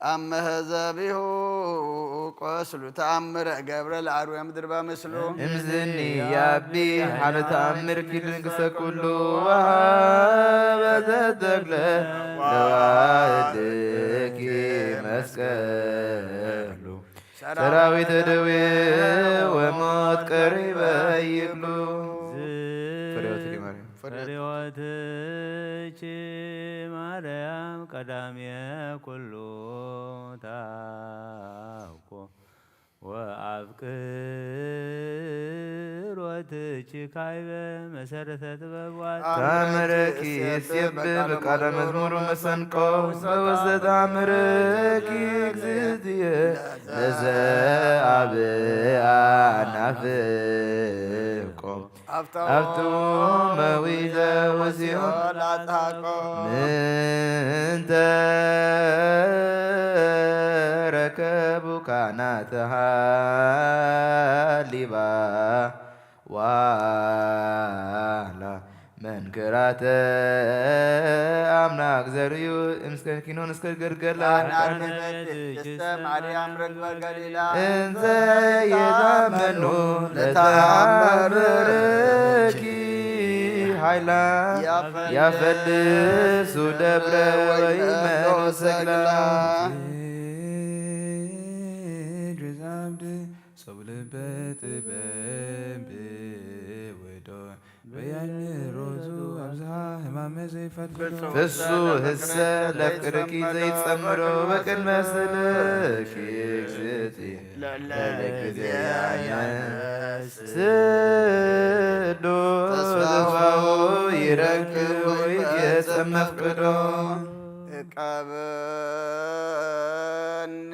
አመ ሀዘቢሁ ቆስሉ ተአምረ ገብረ ለአርዌ ምድር በምስሉ። እምዝኒ ያቢ ሓደ ተአምር ኪድንግሰ ኩሉ ወሃበ ዘተግለ ለዋህድኪ መስቀሉ ሰራዊተ ደዌ ወሞት ቀሪበ ይብሉ። ፍሬወትኪ ማርያም። ፍሬወትኪ ማርያም ቀዳሜ ኩሉ ታውቆ ወአፍቅሮትኪ ካይበ መሰረተ ጥበብ ታምረኪ ይሴብብ ቃለ መዝሙር መሰንቆ በወዘተ አምረኪ እግዝእትየ ለዘ አብ አናፍቆ አብቱ መዊዘ ወሲዮ ላጣቆ ምንተ ረከቡ ካህናተ ሃሊባ ዋላ መንክራተ አምላክ ዘርእዩ እምስከ ኪኖን እስከ ገርገላ ቅድስተ ማርያም ርግበ ገሊላ እንዘ የታመኑ ለተአምርኪ ኃይላ ያፈልሱ ደብረ ወይመኑ ሰግላ ሶብልበ ጥበብ ወዶ በያኒ ሮዙ ኣብዝሃ ህማመ ዘይፈድፍዶ ፍሱ ህሰ ለፍቅርኪ ዘይጸምዶ በቅድመ ስልኪ እግዝእቲ ለለግዜ ያነስዶ ተስፋው ይረክብ ወይትየጸም መፍቅዶ ቀበኒ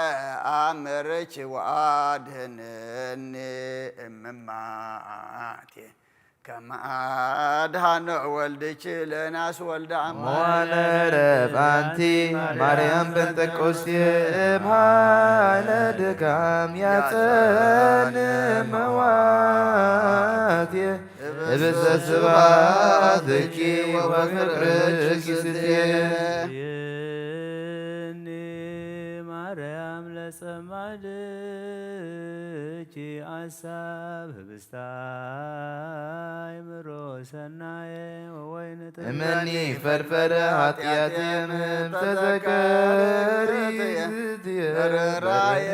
በተአምርኪ ወአድህንኒ እምማቴ ከመ አድሃነ ወልድኪ ለናስ ወልደ አማ መዋለ ረብ አንቲ ማርያም ጴንጠቆስቴ እምሃለ ድካም ያጸን መዋቴ እብሰ ስብሐትኪ ወፍቅርኪ ስቴ እኒ ማርያም ለጸማድኪ አሳብ ህብስታ አይምሮ ሰናየ ወወይን ጥበብ እመኒ ፈርፈረ ኃጢአትየ እምተዘከሪ እግዝእትየ ርራየ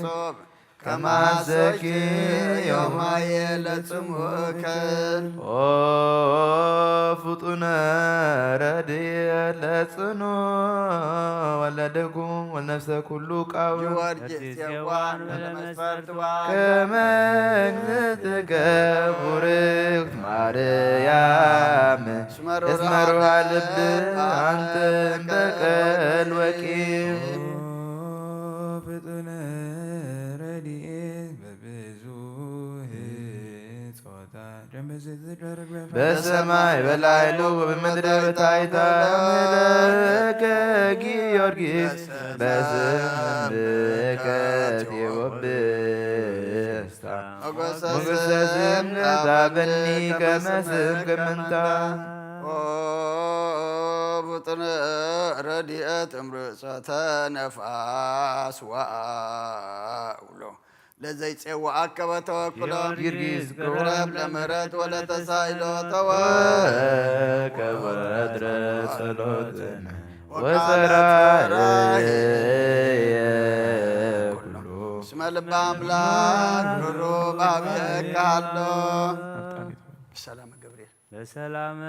ጾም ከማሰኪ ዮማየ ለጽሙከ ኦ ፍጡነ ረድኤት ለጽኑ ወለደኩም ወነፍሰ ኩሉ ቃው ጊዮርጊስ የዋን ለመስፈርትዋ ከመ እግዝእትከ ቡርክት ማርያም እስመ ሩሃ ልብ አንተ እምበቀል ወቂም ፍጡነ ረድኤት በብዙህ ጾታ ደንበዝዝ ደርግ በሰማይ በላይሉ ወበምድር በታሕታ እምለከ ጊዮርጊስ በስምከ ቴዎብስታ ሞገሰ ስም ነሳበኒ ከመ ስም ከመንታ ኦ ፍጡነ ረድኤት እምርጸተ ነፋስ ወአውሎ ለዘይጼዋአከ በተወክሎ ጊዮርጊስ ቅረብ ለምህረት ወለተሳይሎ ተወ ተወከ ከወትረ ጸሎትን ወጸራየ ኩሉ እስመ ልበ አምላክ ርሩ ባብየካሎ ሰላም ገብርኤል በሰላመ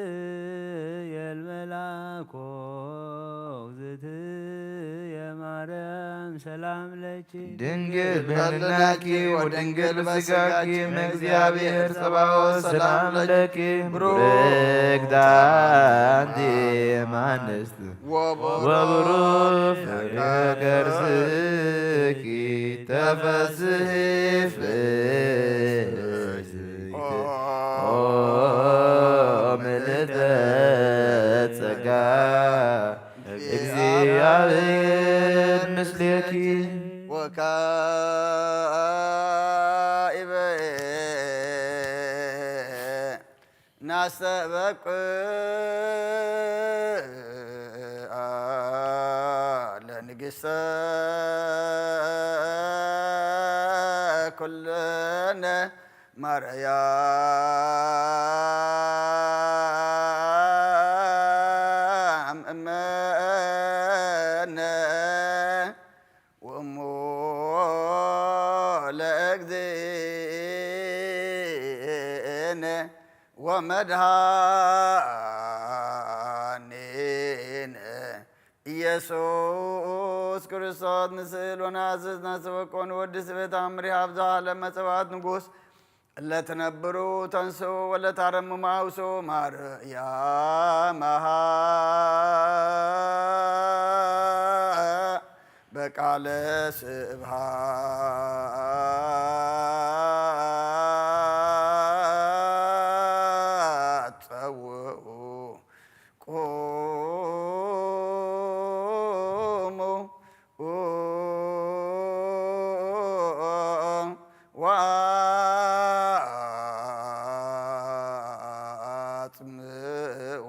ገብርኤል መልአኮ እግዝእትየ ማርያም ሰላም ለኪ ድንግል በህልናኪ ወድንግል በስጋኪ እምእግዚአብሔር ጸባኦት ሰላም ለኪ ብርክት አንቲ እምአንስት ወብሩክ ፍሬ ከርስኪ ተፈስሒ ፍስሕቲ ኦ ምልዕተ ጸጋ እግዚአብሔር ምስሌኪ ወካኢበ ናስተበቅዕ ለንግሥተ ኩልነ ማርያም እመነ ወእሞ ለእግዚእነ ወመድኃኒነ ኢየሱስ ክርስቶስ። ንስእል ወነሐስስ፣ ነስተበቅዕ ወንወድስ በታምሪሃ ብዝሃ ለመጸዋት ንጉስ እለ ትነብሩ ተንስኡ ወለ ታረምሙ አውስኡ ማርያም አሃ በቃለ ስብሐት ጸውዑ ቁሙ ወአጽምዑ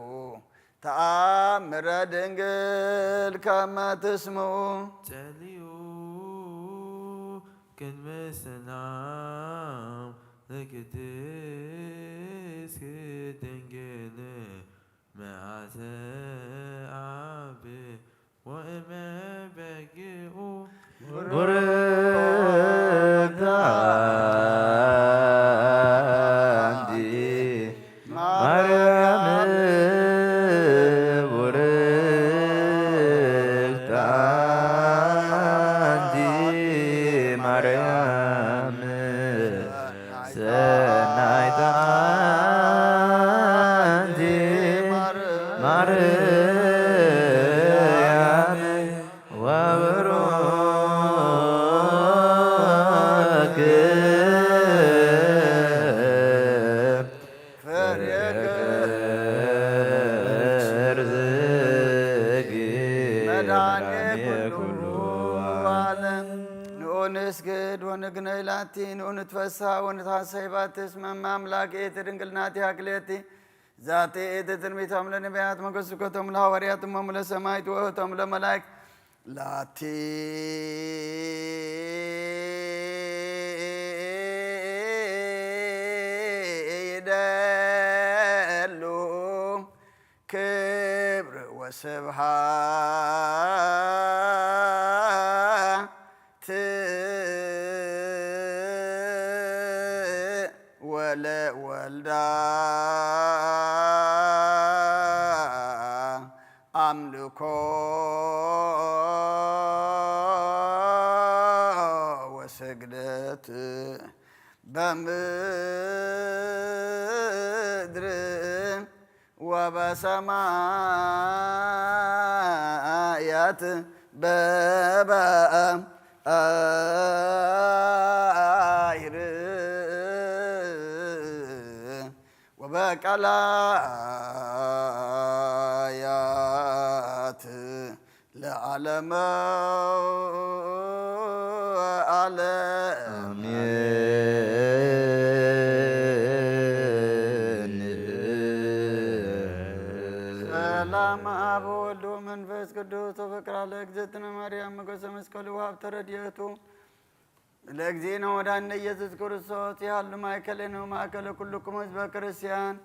ተአምረ ድንግል ከመ ትስምዑ። ጸልዩ ቅድመ ሰላም ለቅድስት ድንግል መዓልተ አብ ወእመ በጊኡ ቡርክት አንቲ ማርያም ቡርክት አንቲ ማርያም ሰናይት አንቲ ማርያም ወብሩክ ፍሬ ከርሥኪ መድኃኔ ኩሉ ዓለም። ንዑ ንስግድ ወንግነይ ላቲ፣ ንዑ ንትፈሳ ወንትሐሰይ ባቲ፣ እስመ እመ አምላክ ይእቲ ድንግል ናቲሃ ክልኤቲ። ዛቲ ይእቲ ትንቢቶም ለነቢያት፣ መገስኮቶም ለሐዋርያት፣ እሞም ለሰማዕት፣ ወውእቶም ለመላእክት። ላቲ ይደሉ ክብር ወስብሐት ወለወልዳ አምልኮ ወስግደት በምድር ወበሰማያት በባሕር ወበቀላያት ለዓለመ ዓለም። አሜን። ሰላም አብ ወወልድ ወመንፈስ ቅዱስ ወፍቅር ለእግዝእትነ ማርያም ሞገሰ መስቀሉ ወሀብተ ረድኤቱ ለእግዚእነ ወዳነ ኢየሱስ ክርስቶስ ይሃሉ ማእከሌነ ወማእከለ ኩልክሙ ህዝበ ክርስቲያን።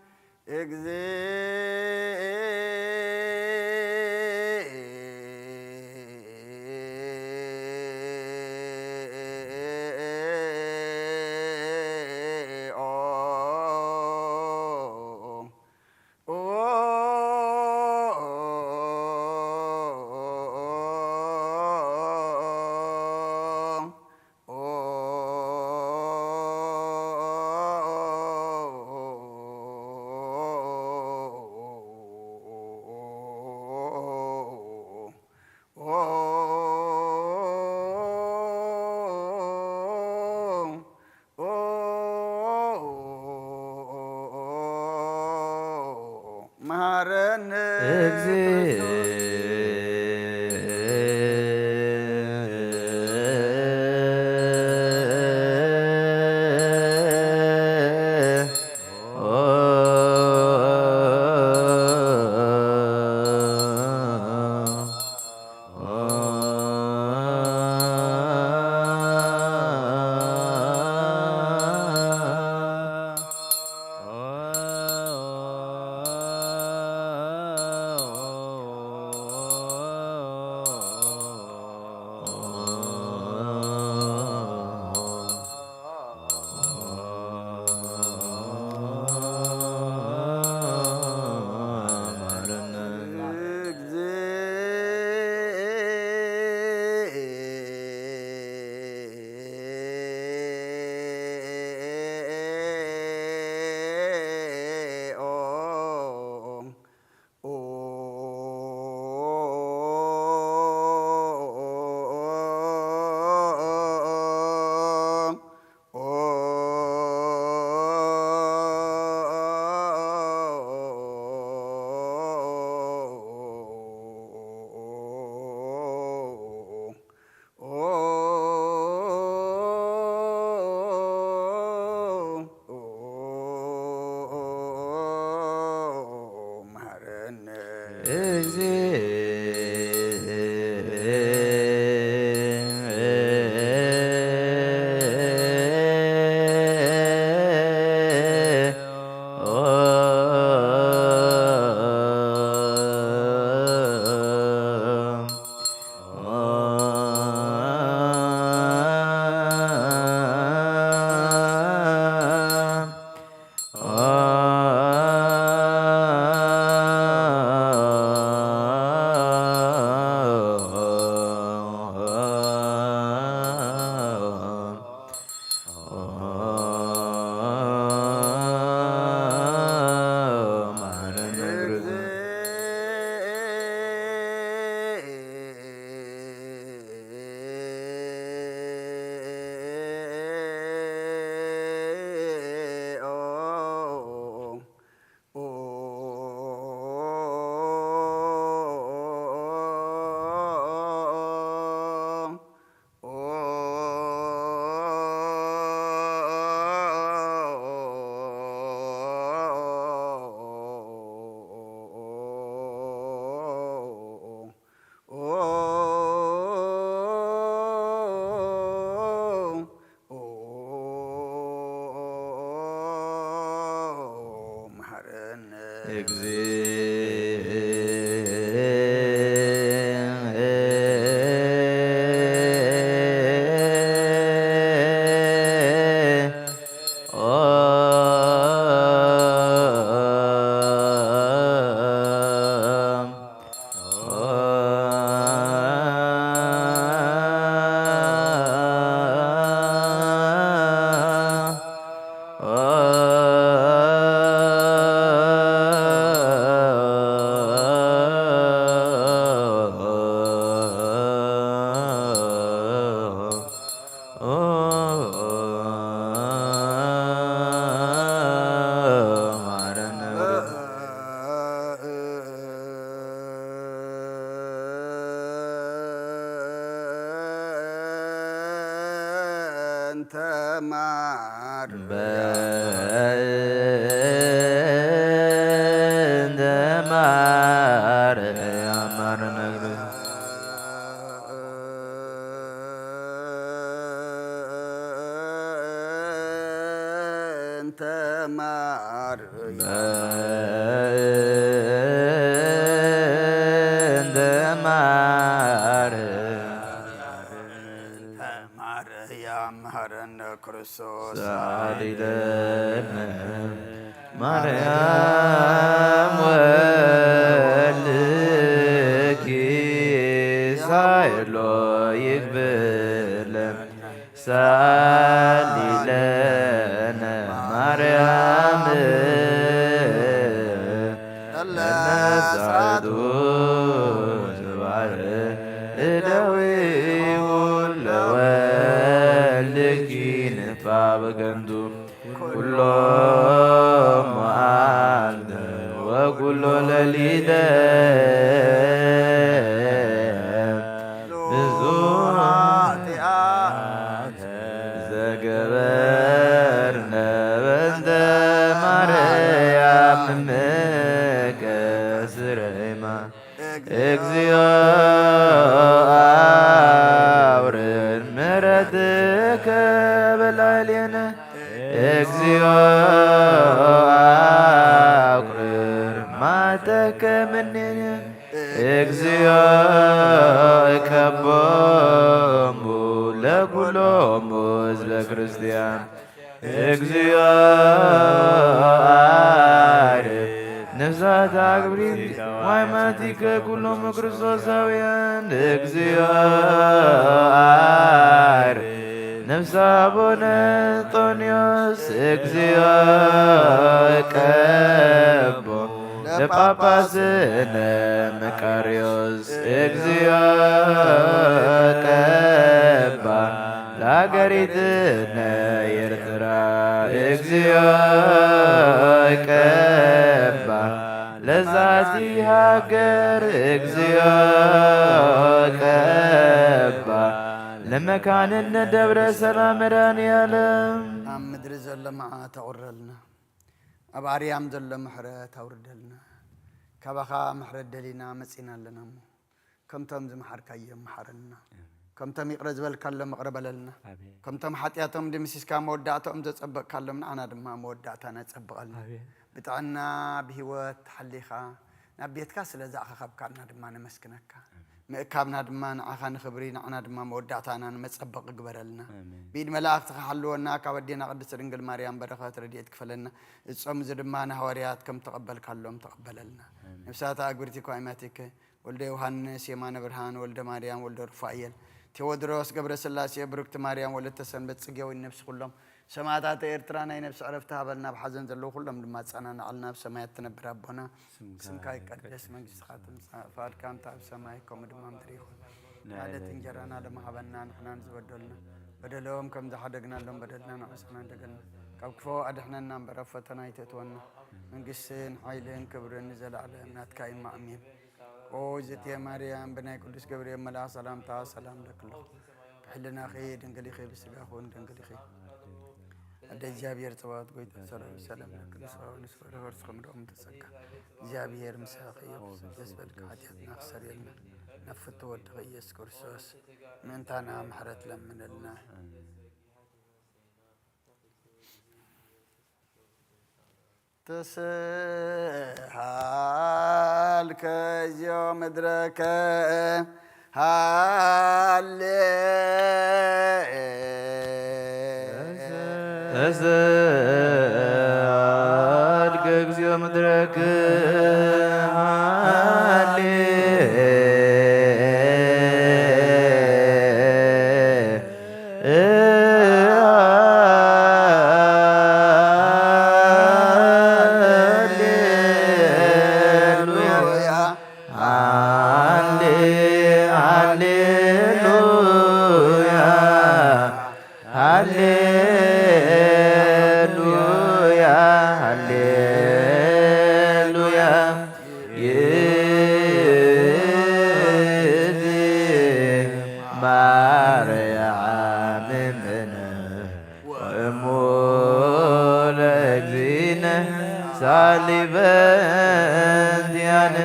እግዚኦ። መሐረነ እግዚእ ክርስቶስ። መሐረነ። በእንተ ማርያም ማረነ። እንተ ማርያም። በእንተ ማርያም። እንተ ማርያም መሐረነ ክርስቶስ። ሳሊለነ ማርያም ወልኪ ሳይሎ ይግብለ ሳሊለነ ማርያም እለ ሳቱ ዝባር እደዊሁ ለወልድኪ ንፋ በከንቱ ኩሎ መዓልተ ወኩሎ ሌሊተ ብዙ ኃጢአት ዘገበርነ በእንተ ማርያም እምከ ስረይማ እግዚኦ አውርድ ምሕረትከ በላዕሌነ። እግዚኦ አውርድ መዓተከ እምኔነ። እግዚኦ እቀቦሙ ለኩሎሙ ህዝበ ክርስቲያን። እግዚኦ አርፍ ነፍሳት አግብሪት ዋይማቲከ ኩሎሙ ክርስቶሳውያን። እግዚኦ አርፍ ነፍሰ አቡነ ጦንዮስ። እግዚኦ ቀቦ ለጳጳስነ መቃርዮስ። እግዚኦ ቀባ ለአገሪትነ ኤርትራ። እግዚኦ ቀባ ለዛቲ ሃገር። እግዚኦ ቀባ ለመካንነ ደብረ ሰላም መድኃኔዓለም። ኣብ ምድሪ ዘሎ መዓት ኣውርደልና። ኣብ ኣርያም ዘሎ ምሕረት ኣውርደልና። ካባኻ ምሕረት ደሊና መጺና ኣለና እሞ፣ ከምቶም ዝመሓርካዮም መሓረልና። ከምቶም ይቕረ ዝበልካሎም ይቕረ በለልና። ከምቶም ሓጢኣቶም ድምሲስካ መወዳእታኦም ዘጸበቕካሎም ንዓና ድማ መወዳእታና ጸብቐልና። ብጥዕና ብህይወት ተሓሊኻ ናብ ቤትካ ስለ ዘእኸኸብካና ድማ ነመስግነካ። ምእካብና ድማ ንዓኻ ንኽብሪ፣ ንዓና ድማ መወዳእታና ንመጸበቒ ግበረልና። ብኢድ መላእኽትኻ ሓልወና፣ ካብ ኣዴና ቅድስት ድንግል ማርያም በረኸት ረድኤት ክፈለና። እዚ ጾም እዚ ድማ ንሃዋርያት ከም ተቐበልካሎም ተቐበለልና። ነፍሳት ኣግብርቲ ኳይማቲከ ወልደ ዮሃንስ፣ የማነ ብርሃን፣ ወልደ ማርያም፣ ወልደ ሩፋኤል፣ ቴዎድሮስ፣ ገብረ ስላሴ፣ ብሩክቲ ማርያም፣ ወለተ ሰንበት፣ ጽጌ ወይን ነፍሲ ኩሎም ሰማዕታት ኤርትራ ናይ ነፍሲ ዕረፍቲ ሃበልና። ኣብ ሓዘን ዘለዉ ኩሎም ድማ ኣጸናንዓልና። ኣብ ሰማያት ትነብር ኣቦና፣ ስምካ ይቀደስ፣ መንግስትኻ ትምጻእ፣ ፍቓድካ እንተ ኣብ ሰማይ ከምኡ ድማ ምድሪ ይኹን። ንዕለት እንጀራና ድማ ሃበና፣ ንሕና ንዝበደሉና በደሎም ከም ዝሓደግናሎም በደልና ንዕስና እንደገና፣ ካብ ክፉ ኣድሕነና እምበር ኣብ ፈተና ኣይተእትወና። መንግስትን ሓይልን ክብርን ንዘለኣለም ናትካ እዩ፣ ኣሜን። ኦ እግዝእትየ ማርያም፣ ብናይ ቅዱስ ገብርኤል መልኣኽ ሰላምታ ሰላም እለኪ ኣለኹ። ብሕልናኺ ድንግል ኢኺ፣ ብስጋኺ እውን ድንግል ኢኺ። ኣደ እግዚኣብሔር ጸባኦት፣ ጎይታ ሰራዊት፣ ሰላም ለኪ፣ ንስኻ ንስወረ ከርስኹም ደኦም ተጸጋ። እግዚኣብሔር ምሳኺ እዩ። ደስ በልካ፣ ሓጢኣትና ክሰርየልና፣ ናብ ፍቱ ወድኺ ኢየሱስ ክርስቶስ ምእንታና ምሕረት ለምንልና። ተስሃልከ እዝዮ ምድረከ ሃሌ። ተስሃልከ እግዚኦ ምድረከ ሃሌ። ሃሌ፣ ሃሌ፣ ሃሌሉያ፣ ሃሌሉያ፣ ሃሌሉያ። ይእቲ ማርያም እምነ ወእሙ ለእግዚእነ ሳሊ በእንቲአነ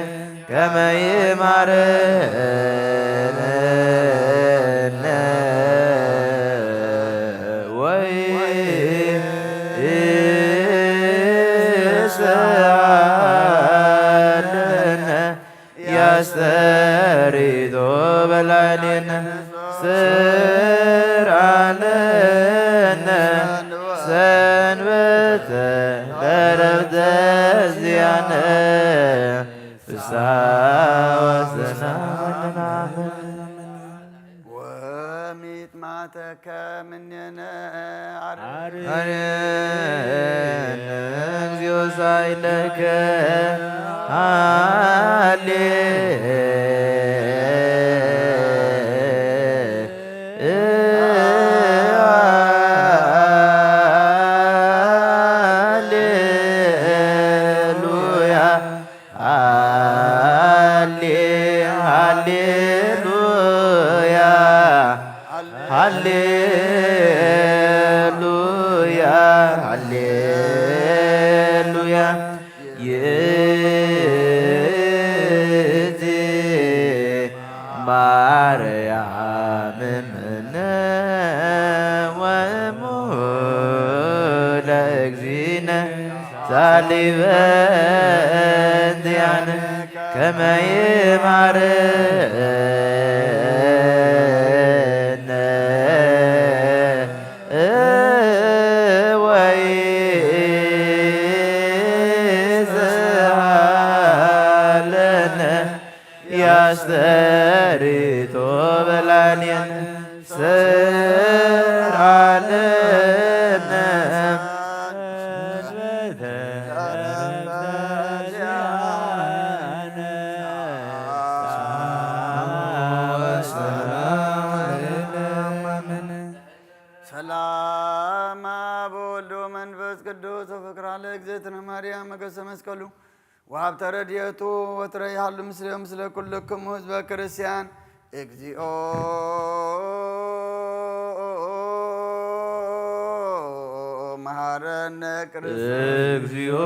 ከመ ይማረነ ወይስአለነ። ያስተሪቶ በላዕሌነ ስር አለነ ሰንበተ ለረፍተ ዚአነ ፍስሐ ወሰላም። ወሚጥማተከ ምኔነ አርየነ እግዚኦ ሳይለከ ሃሌ ሃሌሉያ። ሃሌ ሃሌሉያ ሃሌሉያ ሃሌሉያ። ይእቲ ማርያም እምነ ወእሙ ለእግዚእነ ሳሊ በእንቲአነ ከመ ይማረነ ወይስአለነ። ያስተሪቶ በላዕሌነ ስር አለነ። ሰላም አብ ወወልድ ወመንፈስ ቅዱስ ወፍቅራ ለእግዝእትነ ማርያም መገሰ መስቀሉ ወሀብተ ረድኤቱ ወትረ ይሃሉ ምስሌሁ ምስለ ኩልክሙ ህዝበ ክርስቲያን። እግዚኦ መሐረነ ክርስቶስ። እግዚኦ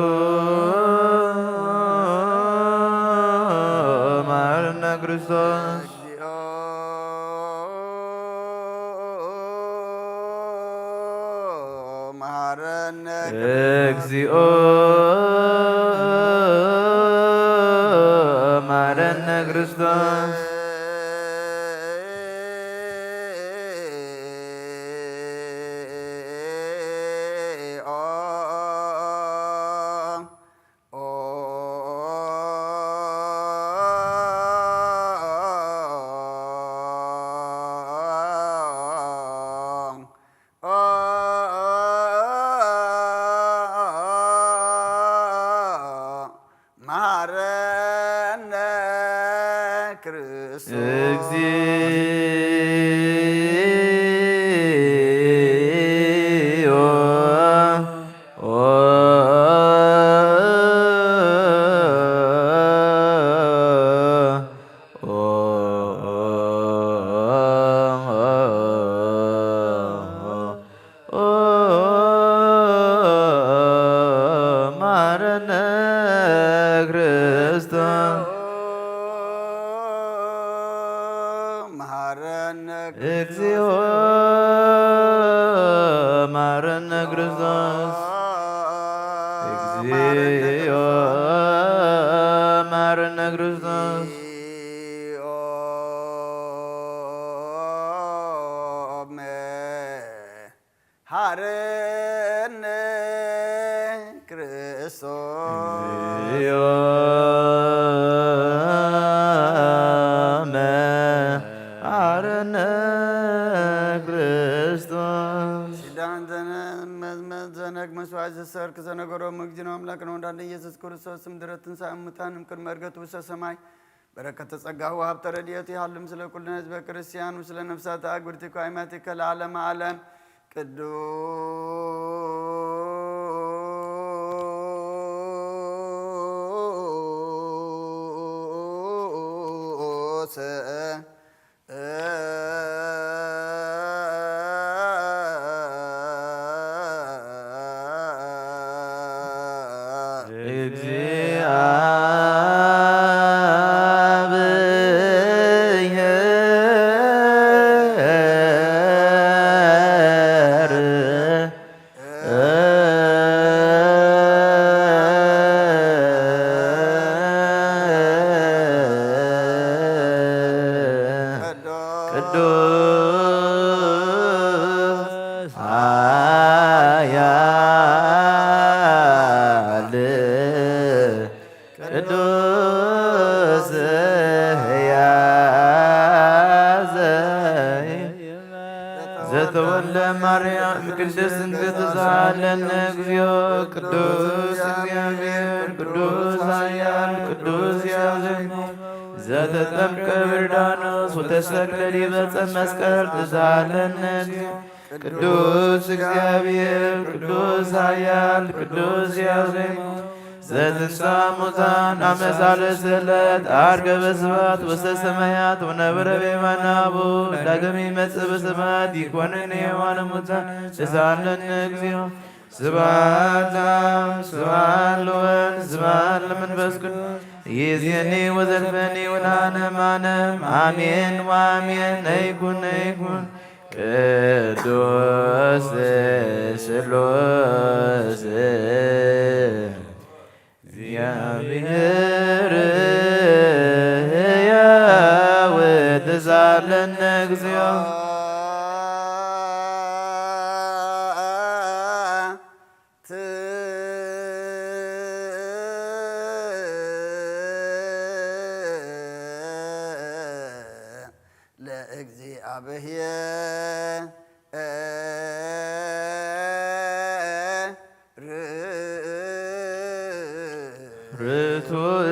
ክርስቶስ። እግዚኦ መሐረነ እግዚኦ መሐረነ ክርስቶስ። መሐረነ ክርስቶስ። እግዚኦ መሐረነ ክርስቶስ። መሐረነ እግዚኦ መሐረነ ክርስቶስ። እግዚኦ መሐረነ ክርስቶስ። መሐረነ ክርስቶስ። እግዚኦ መሐረነ ክርስቶስ። ኪዳን ዘነ-፣ መዝመዝ ዘነግ መስዋዕት ዘሰርክ ዘነገሮም እግዚእነ ኣምላክነ ወዳንደ ኢየሱስ ክርስቶስ ስም ድረት ትንሳኤ ሙታን እምቅድመ ዕርገቱ ውስተ ሰማይ በረከተ ጸጋሁ ሀብተ ረድኤቱ ይሃሉ ምስለ ኩልነ ህዝበ ክርስቲያን ምስለ ነፍሳተ አግብርቲከ አእማቲከ ለዓለመ ዓለም። ቅዱስ እግዚአብሔር ቅዱስ ኃያል ቅዱስ ሕያው ዘተወልደ ማርያም ቅድስት ድንግል ተሳሃለነ እግዚኦ። ቅዱስ እግዚአብሔር ቅዱስ ኃያል ቅዱስ ሕያው ዘተጠምቀ በዮርዳኖስ ወተሰቅለ ዲበ ዕፀ መስቀል ተሳሃለነ እግዚኦ። ቅዱስ እግዚአብሔር ቅዱስ ኃያል ቅዱስ ሕያው ዘተንሥአ እሙታን አመ ሳልስት ዕለት ዐርገ በስብሐት ውስተ ሰማያት ወነበረ በየማነ አቡ። ዳግም ይመጽእ በስብሐት ይኮንን ሕያዋን ሙታን። ተሳሃለነ እግዚኦ። ስብሐት ለአብ ስብሐት ለወልድ ስብሐት ለመንፈስ ቅዱስ። ይእዜኒ ወዘልፈኒ ወለዓለመ ዓለም አሜን ወአሜን። ነይኩን ነይኩን። ቅዱስ ስሉስ እግዚአብሔር ሕያው ተሳሃለነ እግዚኦ። ለእግዚአብሔር ርቱዕ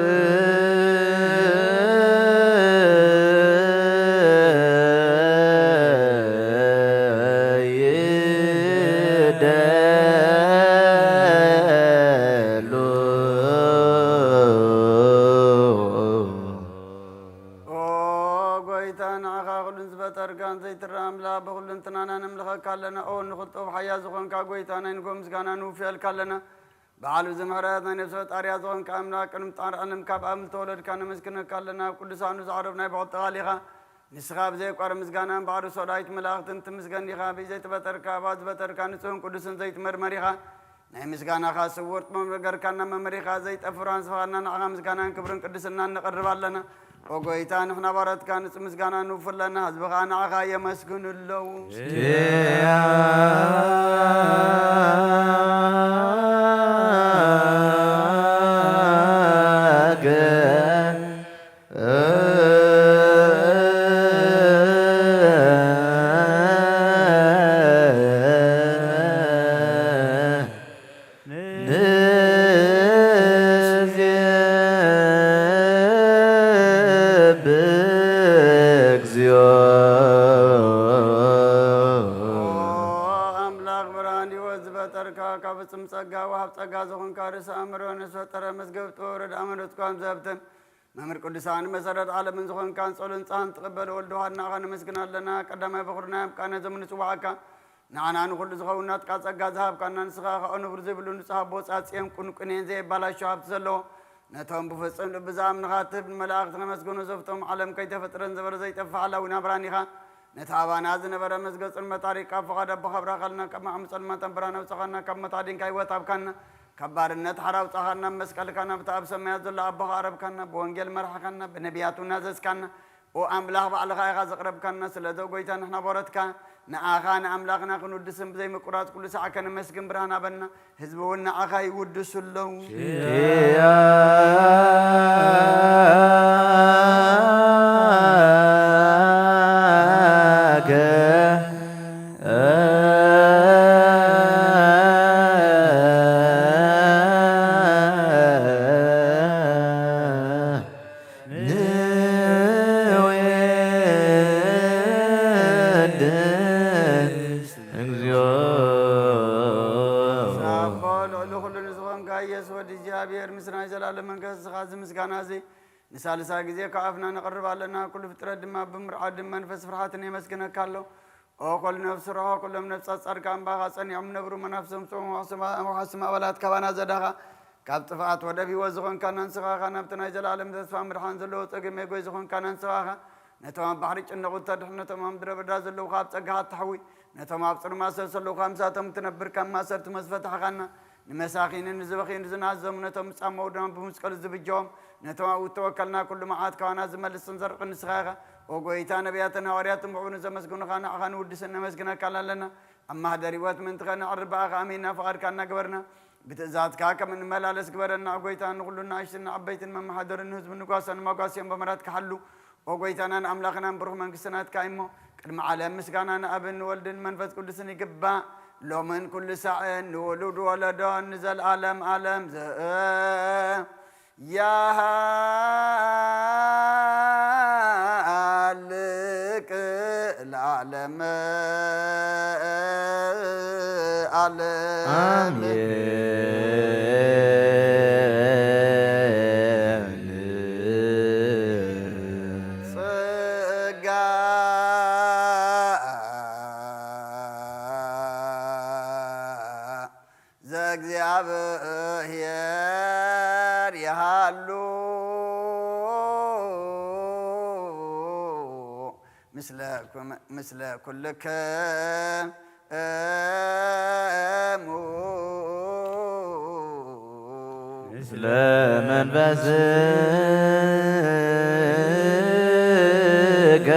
ይደሉ። ኦ ጎይታ፣ ንዓኻ ኩሉን ዝፈጠርካን ዘይትረኣ ኣምላኽ፣ ብኹልንትናና ነምልኸካ ኣለና። ኦ ንኽልጦብ ሓያል ዝኾንካ ጎይታ፣ ናይ ንጎ ምስጋና ንውፍየልካ ኣለና። በዓል ብዙሕ ምሕረት ናይ ነፍሲ ፈጣሪያ ዝኾንካ ኣምላኽ፣ ቅድሚ ምፍጣር ዓለም ካብ ኣብ ዝተወለድካ ነመስግነካ ኣለና። ኣብ ቅዱሳኑ ዘዕረብ ናይ ብዕል ጠቓሊኻ፣ ንስኻ ብዘየቋርጽ ምስጋናን ባሕሪ ሰላይት መላእኽትን ትምስገን ኢኻ። ብዘይትበጠርካ፣ ኣብ ዝበጠርካ ንጹህን ቅዱስን ዘይትመርመር ኢኻ። ናይ ምስጋናኻ ስውር ጥበብ ነገርካና መመሪኻ ዘይጠፍር ኣንስኻና ንዓኻ ምስጋናን ክብርን ቅድስናን ነቕርብ ኣለና። ኦ ጎይታ፣ ንሕና ባሮትካ ንጹህ ምስጋና ንውፍለና፣ ህዝብኻ ንዓኻ የመስግኑ ኣለዉ። ንዜብ እግዚኦ። ኦ ኣምላኽ ብርሃን ህይወት ዝፈጠርካ፣ ካብ ፍጹም ጸጋ ወሃብ ጸጋ ዝኾንካ፣ ርእሰ ኣእምሮ ንዝፈጠረ መዝገብ ጥበብ ረድኣ መንፈስካ ዘብትን መምህር ቅዱሳን መሰረት ዓለምን ዝኾንካን ጸሎን ጻን ትቕበል ወልድ ዋህድ ንዓኻ ነመስግን ኣለና። ቀዳማይ በኹርና ኣምቃነ ዘመኑ ጽዋዕካ ንዓና ንኹሉ ዝኸውን ናትካ ጸጋ ዝሃብካና ንስኻ ኸኣ ነውሪ ዘይብሉ ንጹህ ኣቦ ጻጽየን ቁንቁኔን ዘየባላሾ ሃብቲ ዘለዎ ነቶም ብፍጹም ልቢ ዝኣምንኻ ትህብ ንመላእኽቲ ከመስግኑ ዘፍቶም ዓለም ከይተፈጥረን ዝበረ ዘይጠፍእ ሓላዊ ናብራን ኢኻ። ነቲ ኣባና ዝነበረ መዝገብ ጽልመት ኣሪቕካ ፍቓድ ኣቦኻ ኣብራኸልና ካብ ማዕሙ ጸልማት ኣንበራን ኣውጻኻና ካብ ሞት ኣዲንካ ህይወት ሃብካና ካብ ባርነት ሓራ ኣውጻኻና ብመስቀልካ ናብቲ ኣብ ሰማያት ዘሎ ኣቦኻ ኣረብካና ብወንጌል መራሕኻና ብነቢያት እውን ኣዘዝካና። ኦ ኣምላኽ ባዕልኻ ኢኻ ዘቕረብካና። ስለዚ ኦ ጎይታ ንሕና ባሮትካ ንኣኻ ንኣምላኽና ክንውድስን ብዘይምቁራጽ ኩሉ ሳዕ ከነመስግን ብርሃን ሃበና። ህዝቢ እውን ንኣኻ ይውድሱ ኣለዉ። ንወድስ እግዚኦ። ሳቦ ልዕሊ ኩሉ ንዝኾንካ ኢየሱስ ወዲ እግዚኣብሔር ምስ ናይ ዘላለም መንግስቲ ዝኻ እዚ ምስጋና እዚ ንሳልሳይ ግዜ ካብ ኣፍና ነቕርብ ኣለና። ኩሉ ፍጥረት ድማ ብምርዓድ መንፈስ ፍርሃትን የመስግነካ ኣሎ። ኦ ኩሉ ነፍሲ ርሖ፣ ኩሎም ነፍሳት ጻድቃን ባኻ ጸኒዖም ነብሩ መናፍሶም ጽሙ ወሓስማ-፣ ወሓስማ ኣባላት ካባና ዘዳኻ ካብ ጥፍኣት ወደብ ህይወት ዝኾንካና ንስኻ ኢኻ። ናብቲ ናይ ዘላለም ተስፋ ምድሓን ዘለዎ ጸገም መጎይ ዝኾንካና ንስኻ ኢኻ። ነቶም ኣብ ባሕሪ ጭነቑ እተድሕን፣ ነቶም ኣብ ምድረ በዳ ዘለዉ ካብ ጸጋኻ እተሕዊ፣ ነቶም ኣብ ጽልማት ዝሰለዉ ካብ ምሳቶም እትነብር ካብ ማእሰርቲ መዝፈታሕኻና። ንመሳኺንን ንዝበኽዩን ዝናዘሙ ነቶም ዝጻመዉ ድማ ብመስቀሉ ዝብጀዎም፣ ነቶም ኣብኡ እተወከልና ኩሉ መዓት ካባና ዝመልስን ዘርቕን ንስኻ ኢኻ። ኦ ጎይታ፣ ነቢያትን ሃዋርያትን ብዕቡኑ ዘመስግኑኻ ንዓኻ ንውድስን ነመስግነካን ኣለና። ኣብ ማህደር ህይወት ምእንቲ ኸነዕርፍ ብኣኻ ኣሚንና ፍቓድካ እናገበርና ብትእዛዝካ ከም እንመላለስ ግበረና። ኦ ጎይታ፣ ንኹሉ ንኣሽትን ንዓበይትን መመሓደርን ንህዝብን ንጓሳን መጓስዮን ብምህረትካ ሓሉ። ኦ ጎይታናን ኣምላኽናን ብሩኽ መንግስቲ ናትካ እሞ ቅድሚ ዓለም ምስጋና ንኣብን ንወልድን መንፈስ ቅዱስን ይግባእ። ሎምን ኩሉ ሳዕን ንውሉድ ወለዶን ንዘለኣለም ኣለም ዘ-፣ ያሃልቅ ለዓለመ ዓለም። አሜን። ጸጋ ዘእግዚኣብሔር ይሃሉ ምስለ ኩ-፣ ምስለ ኩልክሙ። ምስለ መንፈስከ።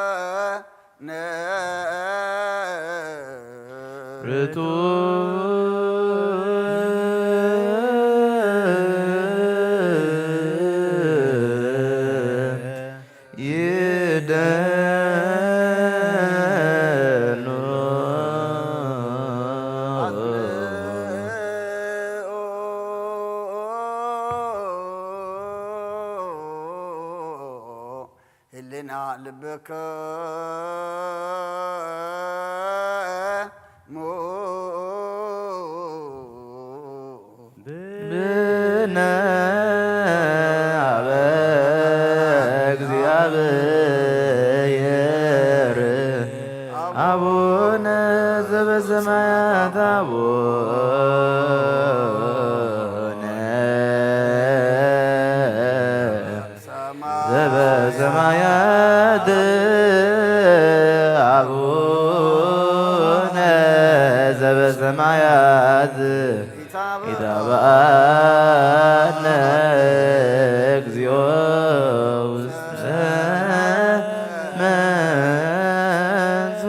ለአምላክነ ርቱ ይደሉ። ህልና ልብክሙ። ነ አበ እግዚአብሔር አቡነ ዘበሰማያት አቡነ ዘበሰማያት አቡነ ዘበሰማያት ይትባአነ እግዚኦ ውስተ መንሱ።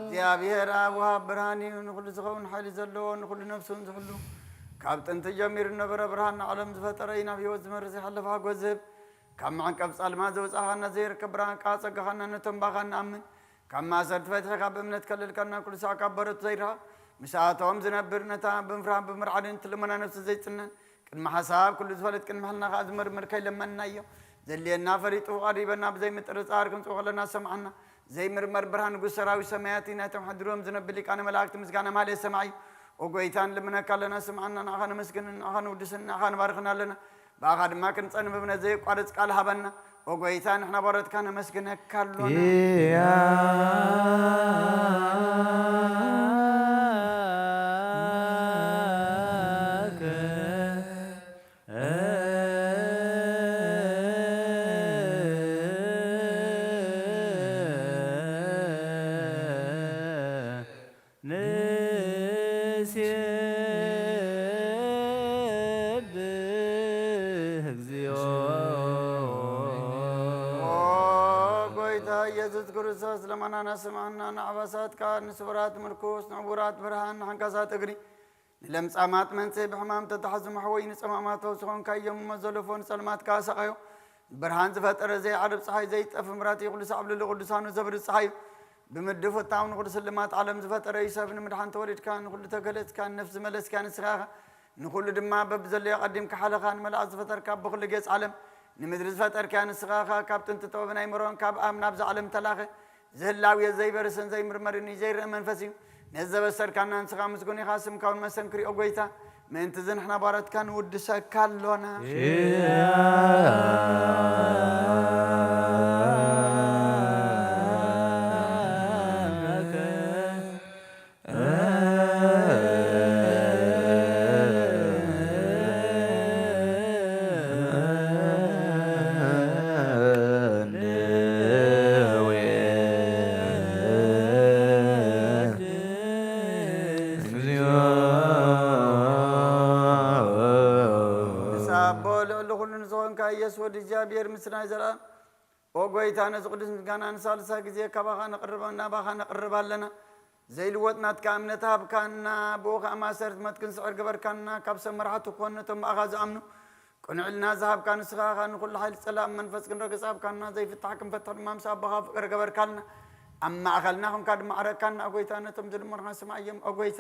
እግዚኣብሔር ኣብ ወሃብ ብርሃን እዩ፣ ንኹሉ ዝኸውን ሓይሊ ዘለዎ፣ ንኹሉ ነፍሱን ዝሕሉ፣ ካብ ጥንቲ ጀሚሩ ዝነበረ ብርሃን ንዓለም ዝፈጠረ እዩ፣ ናብ ህይወት ዝመርሕ ዘይሓለፈ ሓጎስ ዝህብ፣ ካብ መዕንቀፍ ጻልማ ዘውጻኻና ዘይርከብ ብርሃን ቃል ጸጋኻና ነቶም ባኻ ንኣምን። ካብ ማእሰርቲ ፈትሒኻ ብእምነት ከለልካና፣ ኩሉ ሳዕ ካብ በረቱ ዘይርሕቕ፣ ምስኣቶም ዝነብር፣ ነታ ብምፍራህን ብምርዓድን እቲ ልመና ነፍሲ ዘይጽነን፣ ቅድሚ ሓሳብ ኩሉ ዝፈልጥ፣ ቅድሚ ሕልና ከኣ ዝምርምር ከይለመንናዮ፣ ዘድልየና ፈሊጡ ኣድሂበና፣ ብዘይምጥርጻር ክንጽኡ ከለና ዝሰምዓና፣ ዘይምርመር ብርሃን ንጉስ ሰራዊት ሰማያት እዩ። ናይቶም ሓዲሮም ዝነብር ሊቃነ መላእክቲ ምስጋና ማህሌት ሰማዕ እዩ። ኦ ጎይታ፣ ንልምነካ ኣለና፣ ስምዓና፣ ንዓኻ ነመስግንን፣ ንዓኻ ነውድስን፣ ንዓኻ ንባርኽን ኣለና። ብኣኻ ድማ ክንጸን ብእምነት ዘየቋርጽ ቃል ሃበና። ኦ ጎይታ፣ ንሕና ባሮትካ ነመስግነካ ኣሎና። ንሴብህ እግዚኦ። ኦ ጎይታ ኢየሱስ ክርስቶስ፣ ልመናና ስምዓና፣ ንዓባሳትካ ንስቡራት ምርኩስ፣ ንዕቡራት ብርሃን፣ ንሓንካሳት እግሪ፣ ንለምጻማት መንጽሂ፣ ብሕማም ተታሕዙ መሕወዪ፣ ንጸማማት ፈውሲ ኾንካዮም፣ እሞ ዘለፎ ንጸልማትካ ኣሳቐዮ። ብርሃን ዝፈጠረ ዘይዓርብ ጸሓይ፣ ዘይጠፍ ምብራቲ፣ ኩሉ ሳዕ ኣብ ልዕሊ ቅዱሳኑ ዘብርህ ጸሓይ እዩ። ብምድፍታው ንኹሉ ስልማት ዓለም ዝፈጠረ እዩ። ሰብ ንምድሓን ተወሊድካ፣ ንኹሉ ተገለጽካ፣ ንነፍሲ ዝመለስካ ንስኻ ኢኻ። ንኹሉ ድማ በብዘለዮ ቀዲምካ ሓለኻ፣ ንመላእኽቲ ዝፈጠርካ፣ ብኹሉ ጌጽ ዓለም ንምድሪ ዝፈጠርካ ንስኻ ኢኻ። ካብ ጥንቲ ጥበብን ኣይምሮን ካብ ኣብ ናብዛ ዓለም ተላኸ። ዝህላው ዘይበርስን ዘይምርመርን እዩ፣ ዘይረአ መንፈስ እዩ። ነዚ ዘበሰርካና ንስኻ ምስጉን ኢኻ፣ ስምካ እውን መሰንክር እዩ፣ ኦ ጎይታ። ምእንቲ እዚ ንሕና ባሮትካ ንውድሰካ ኣሎና። ንስኻ ኣቦ ልዕሊ ኩሉ ንዝኾንካ ኢየሱስ ወዲ እግዚኣብሔር ምስናይ ዘላለም ኦ ጎይታ፣ ነዚ ቅዱስ ምስጋና ንሳልሳይ ግዜ ካባኻ ነቕርብ፣ ናባኻ ነቕርብ ኣለና። ዘይልወጥ ናትካ እምነት ሃብካና፣ ብኡ ኸኣ ማእሰርቲ ሞት ክንስዕር ገበርካና። ካብ ሰብ መራሕቲ ክኾን ነቶም ብኣኻ ዝኣምኑ ቅኑዕ ኢልና ዝሃብካ ንስኻ ኢኻ። ንኹሉ ሓይሊ ጸላእን መንፈስ ክንረግጽ ሃብካና። ዘይፍታሕ ክንፈትሕ ድማ ምስ ኣቦኻ ፍቕሪ ገበርካልና። ኣብ ማእከልና ኾንካ ድማ ዓረቅካና። ኦ ጎይታ፣ ነቶም ዝልምኑኻ ስምዓዮም። ኦ ጎይታ፣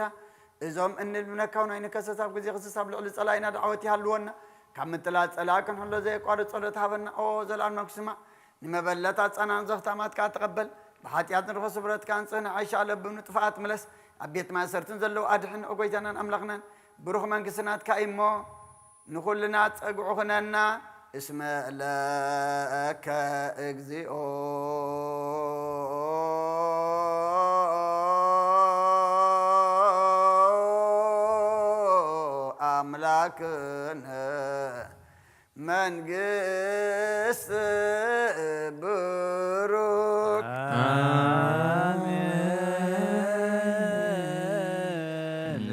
እዞም እንልምነካ እውን ኣይንከሰስ። ኣብ ግዜ ክስስ ኣብ ልዕሊ ጸላኢና ዳዕወት ይሃልወና። ካብ ምጥላእ ጸላኢ ክንሕሎ ዘየቋርጽ ጸሎት ሃበና። ኦ ዘላለም ስማዕ። ንመበለት ኣጻናን ዘኽታማት ከኣ ተቐበል። ብሓጢኣት ንርኾ ስብረትካ ኣንጽህ፣ ንዓይሻ ለብም ንጥፍኣት ምለስ። ኣብ ቤት ማእሰርትን ዘለዉ ኣድሕን። ኦ ጎይታናን ኣምላኽናን፣ ብሩኽ መንግስቲ ናትካ እዩ እሞ፣ ንኹልና ጸግዑ ኹነና። እስመ ለከ እግዚኦ አምላክነ መንግስት ብሩክ። አሜን።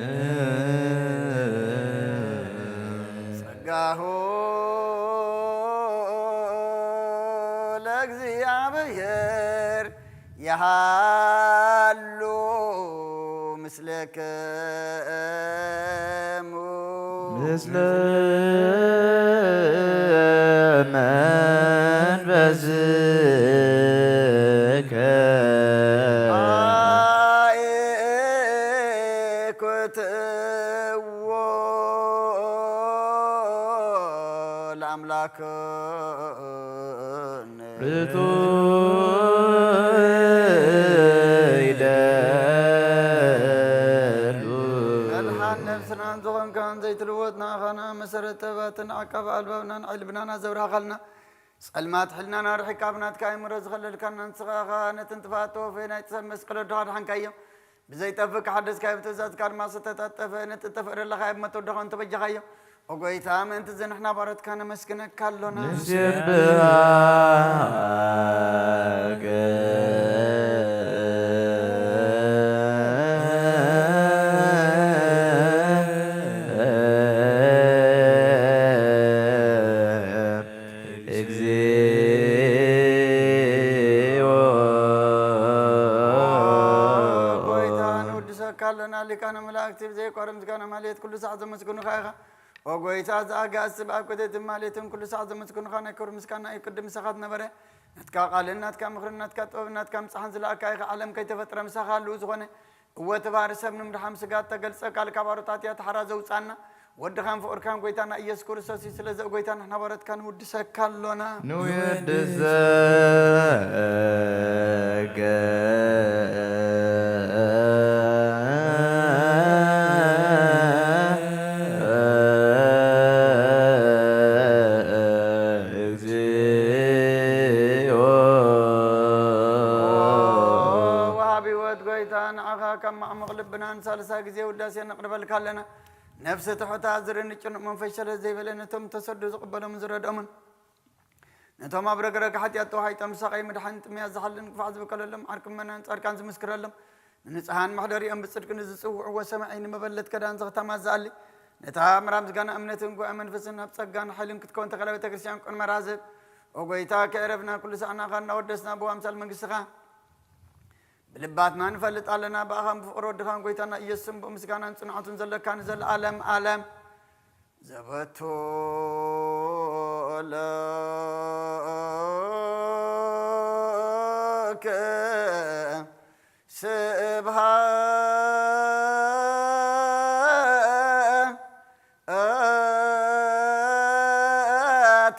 ጸጋሁ ለእግዚኣብሔር የሃሉ ምስሌክሙ። ምስለ መንፈስከ። አእኩትዎ ለአምላክነ። ርቱይ ደሉ። መልሓን ነፍስናን ዝኾንካን ዘይትልወጥ ንኣኻና መሰረት ጥበባትን ዓቃቢ ኣልባብናን ዕልብናና ዘብራኻልና፣ ጸልማት ሕልናና ርሒቃ ብናትካ ኣእምሮ ዝኸለልካና ንስኻ ኢኻ። ነቲ ንጥፋት ተወፈይ ናይ ጥሰብ መስቀል ወድኻ ኣድሓንካዮ። ብዘይጠፍእ ክሓደስካዮ ብትእዛዝካ ድማ ዝተጠጠፈ ነቲ እተፈቕደለኻዮ ብመተወደኻ እንተበጃኻዮ። ኦ ጐይታ፣ ምእንቲ እዚ ንሕና ባሮትካ ነመስግነካ ኣሎና። ንሴብሐከ እግዚኦ። ጐይታ፣ ንውድሰካ ኣሎና፣ ሊቃነ መላእክቲ ብዘይቋርም ምስጋና ማሌት ኩሉ ሳዕ ዘመስግኑኻ ኢኻ። ኦ ጐይታ፣ እዚ ኣጋእዝቲ ብኣብ ቅድስቲ ማሌትን ኩሉ ሳዕ ዘመስግኑኻ ናይ ክብሪ ምስጋና እዩ። ቅድም ምሳኻ ዝነበረ፣ ናትካ ቃልን ናትካ ምኽርን ናትካ ጥበብን ናትካ ምጽሓን ዝለኣካ ኢኻ። ዓለም ከይተፈጥረ ምሳኻ ህልው ዝኾነ፣ እወ፣ እቲ ባህሪ ሰብ ንምድሓን ስጋ እተገልጸ ቃል ካብ ኣሮታት እያ ተሓራ ዘውጻና። ወድኻን ፍቕርካን ጐይታና ኢየሱስ ክርስቶስ እዩ። ስለዚ ኦ ጐይታ፣ ንሕና ባሮትካ ንውድሰካ ኣሎና። ንውድሰከ እግዚኦ። ወሃቢ ህይወት ጐይታ፣ ንዓኻ ካብ ማዕሙቕ ልብና ንሳልሳይ ግዜ ውዳሴ ነቕርበልካ ኣለና። ነፍሲ ትሑታ፣ ዝርንጭ መንፈስ ሸለል ዘይበለ፣ ነቶም ተሰዱ ዝቕበሎምን ዝረድኦምን፣ ነቶም ኣብ ረግረግ ሓጢኣት ተዋሒጦም ስቓይ ምድሓን ጥምያ ዝሓልን ክፋዕ ዝበቀለሎም ዓርኪ ምእመናን ጻድቃን ዝምስክረሎም፣ ንንጹሃን መሕደሪኦም ብጽድቂ ንዝጽውዕዎ ሰማዒ፣ ንመበለት ከዳን ዘኽታማት ዝኣሊ፣ ነታ ምራ ምስጋና እምነትን ጉባኤ መንፈስን ኣብ ጸጋን ሓይልን ክትከውን ተኸላ ቤተ ክርስቲያን ቅድመ ራዝብ። ኦ ጐይታ፣ ከዕረፍና ኩሉ ሳዕ ንኣኻ እናወደስና ብኣምሳል መንግስትኻ ብልባትና ንፈልጥ ኣለና። ብኣኻን ብፍቕሪ ወድኻን ጐይታና ኢየሱስን ብኡ ምስጋናን ጽንዓቱን ዘለካ ንዘለኣለም ኣለም። ዘበቱ ለከ ስብሃት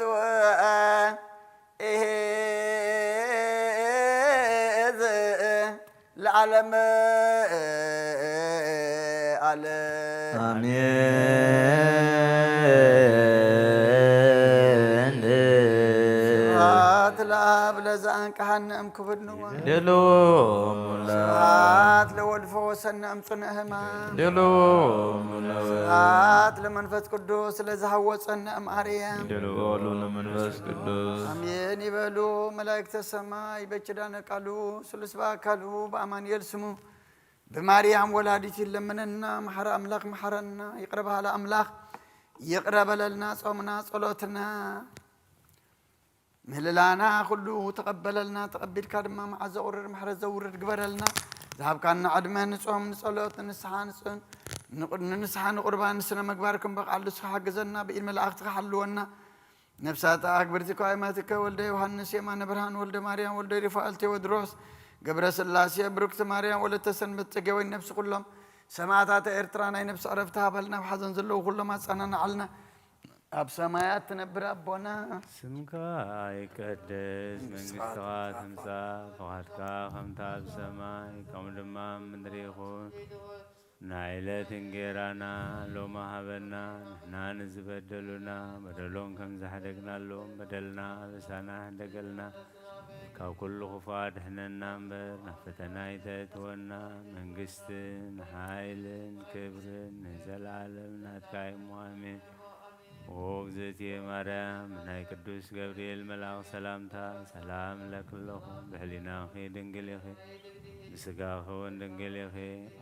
ወእሄዝ ለዓለም ዓለም። ኣሜን። ስብሐት ለአብ ለዘአንቀሐነ እምክብድ ንዋ። ድሉም ስብሐት ለወልድ ፈወሰነ እምጽንዕ ህማም። ድሉም ስብሐት ለመንፈስ ቅዱስ ለዘሐወጸነ እምአርያም። ድሉም ለመንፈስ ቅዱስ። አሜን ይበሉ መላእክተ ሰማይ በኪዳነ ቃሉ ስሉስ በአካሉ በአማኑኤል ስሙ ብማርያም ወላዲት ይለመነና። መሐረ አምላክ መሐረና፣ ይቅረ በሃሊ አምላክ ይቅረ በለልና። ጾምና ጸሎትና ምህልላና ኩሉ ተቐበለልና። ተቐቢልካ ድማ መዓዛ ቁርር ምሕረት ዘውርድ ግበረልና። ዝሃብካና ዕድመ ንጾም ንጸሎት ንንስሓ ንጽ-፣ ንቁ-፣ ንንስሓ ንቁርባን ንስነ ምግባር ክንበቕዓሉ ንስኻ ሓግዘና። ብኢድ መላእኽትኻ ሓልወና። ነፍሳት ኣክብርቲ ከዋይማትከ ወልደ ዮሃንስ የማነ ብርሃን ወልደ ማርያም ወልደ ሪፋኤል ቴዎድሮስ ገብረ ስላሴ ብሩክቲ ማርያም ወለተ ሰንበት ጽጌ ወይ ነፍሲ ኩሎም ሰማዕታተ ኤርትራ ናይ ነፍሲ ዕረፍቲ ሃበልና። ኣብ ሓዘን ዘለዉ ኩሎም ኣጸናንዓልና። ኣብ ሰማያት ትነብር ኣቦና ስምካ ይቀደስ፣ መንግስትኻ ትምጻእ፣ ፍቓድካ ከምታ ኣብ ሰማይ ከምኡ ድማ ኣብ ምድሪ ይኹን። ናይ ዕለት እንጌራና ሎሚ ሃበና፣ ንሕና ንዝበደሉና በደሎም ከም ዝሓደግናሎም በደልና ኣበሳና ሕደገልና፣ ካብ ኩሉ ክፉእ ኣድሕነና እምበር ናብ ፈተና ኣይተእትወና። መንግስትን ሓይልን ክብርን ንዘለኣለም ናትካ እዩ እሞ ኣሜን። ኦ እግዝእትየ ማርያም፣ ናይ ቅዱስ ገብርኤል መልኣኽ ሰላምታ ሰላም እለኪ ኣለኹ። ብሕሊናኺ ድንግል ኢኺ፣ ብስጋኺ እውን ድንግል ኢኺ።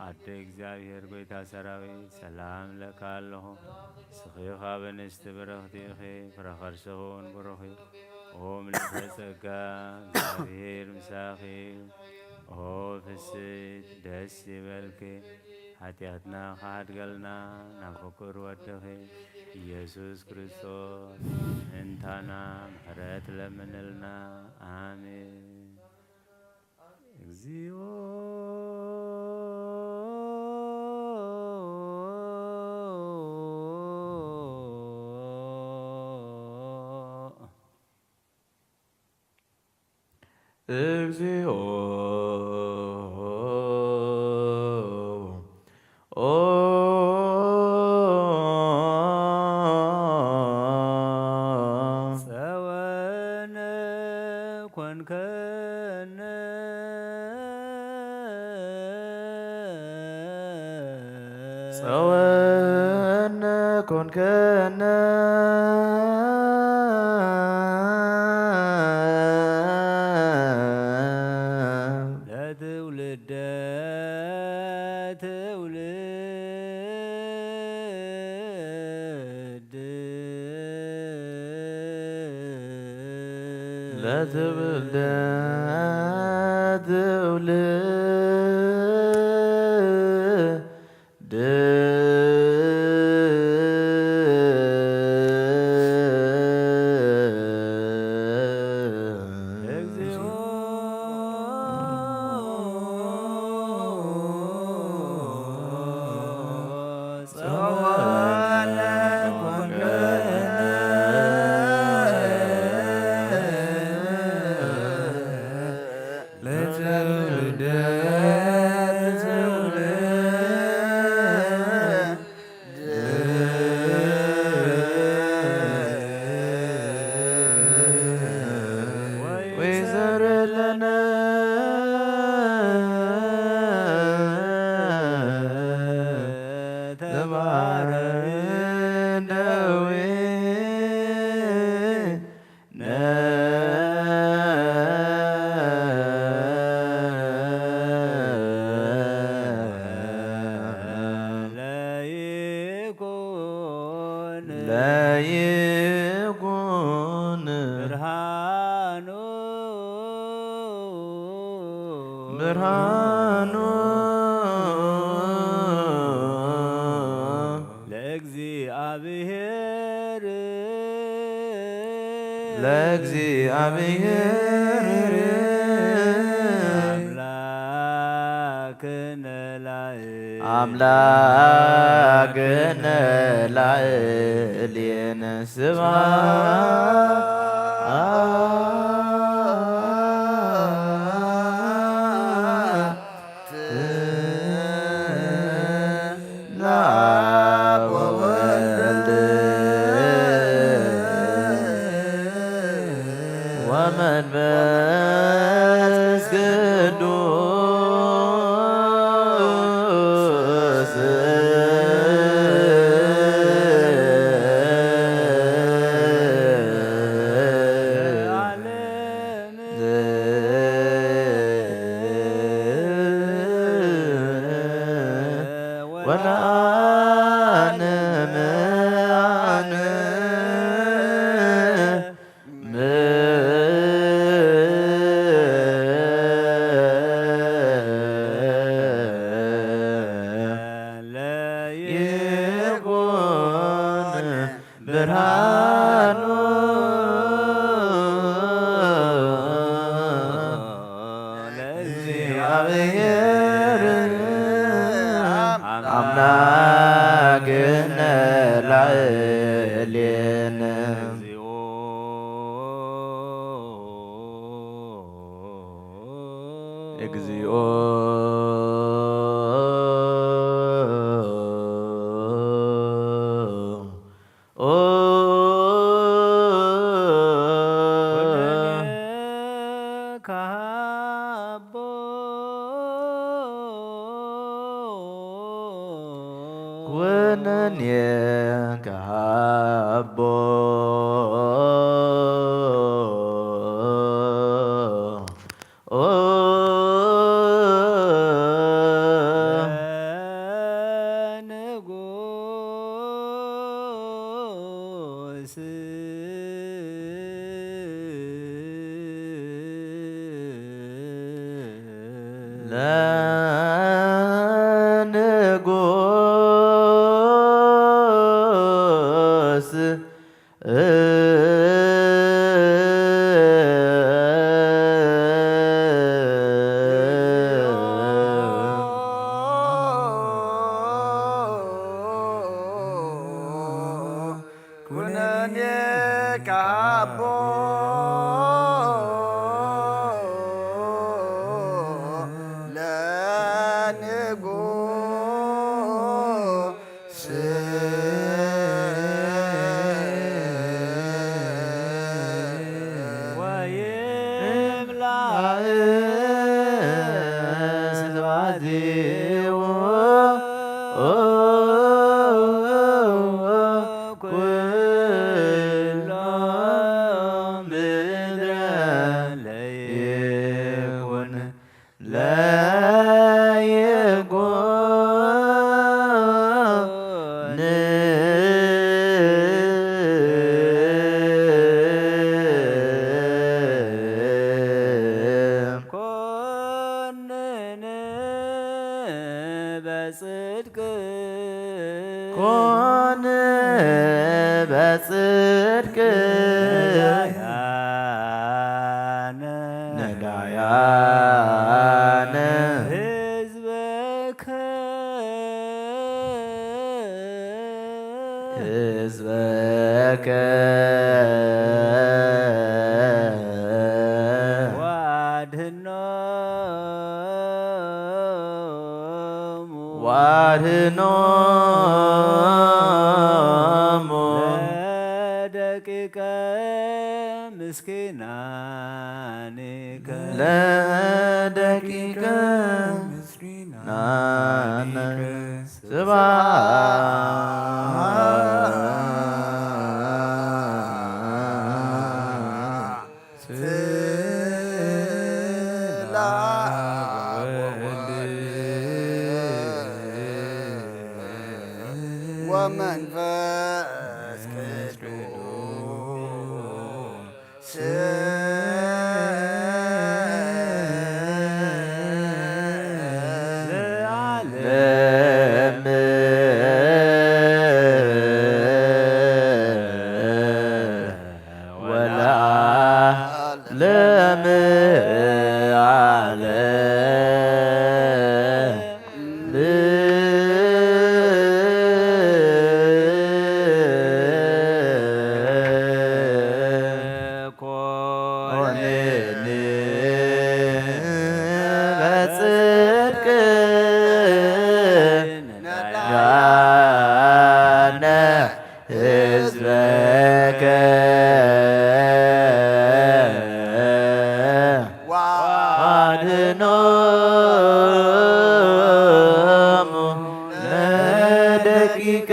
ኣደ እግዚኣብሔር ጐይታ ሰራዊት፣ ሰላም እለኪ ኣለኹ። ንስኺ ካብ ኣንስቲ ብርኽቲ ኢኺ፣ ፍረ ከርስኺ እውን ብሩኽ እዩ። ኦ ምልዕተ ጸጋ፣ እግዚኣብሔር ምሳኺ እዩ። ኦ ፍስሕቲ ደስ ይበልኪ፣ ሓጢኣትና ክሓድገልና ናብ ፍቁር ወድኺ ኢየሱስ ክርስቶስ ምእንታና ምሕረት ለምንልና። ኣሜን። እግዚኦ። እግዚኦ። ጸወነ ኮንከነ ለትውልደ ትውልድ ለትውልደ ትውልድ እግዚኦ ጸወነ ኮንከነ ለትውልደ ትውልድ ወይዘር ለነ ተባረክ ደዌ ለይኩን ለይኩን ብርሃኑ ብርሃኑ ለእግዚአብሔር ለእግዚአብሔር አምላክነ ላዕል አምላክነ ላዕሌነ ስብሐት ለአብ ወወልድ ወመንፈስ ቅዱስ ወለዓለመ ዓለም። ለይኩን ብርሃኑ ለእግዚአብሔር አምላክነ ላዕሌነ። እግዚኦ ኩነኔ ከሃቦ ንጉስ ለንጉስ ኩነኔ ካቦ ለንጉስ ወይምላእ ስብሐቲሁ። ኩሎ ምድረ ለይኩን ለይኩን ኮንን በጽድቅ ኮን በጽድቅ ነዳያነ ነዳያነ ህዝበከ ህዝበከ ወአድህኖ ወአድህኖሙ ለደቂቀ ምስኪናኒከ ለደቂቀ ምስኪናኒከ ስብሐት ወመንፈስ ቅዱስ ለዓለም ወለዓለመ ዓለም። ኮነኒ በጽድቅ ነዳያነ ህዝበከ ወአድህኖሙ ለደቂቀ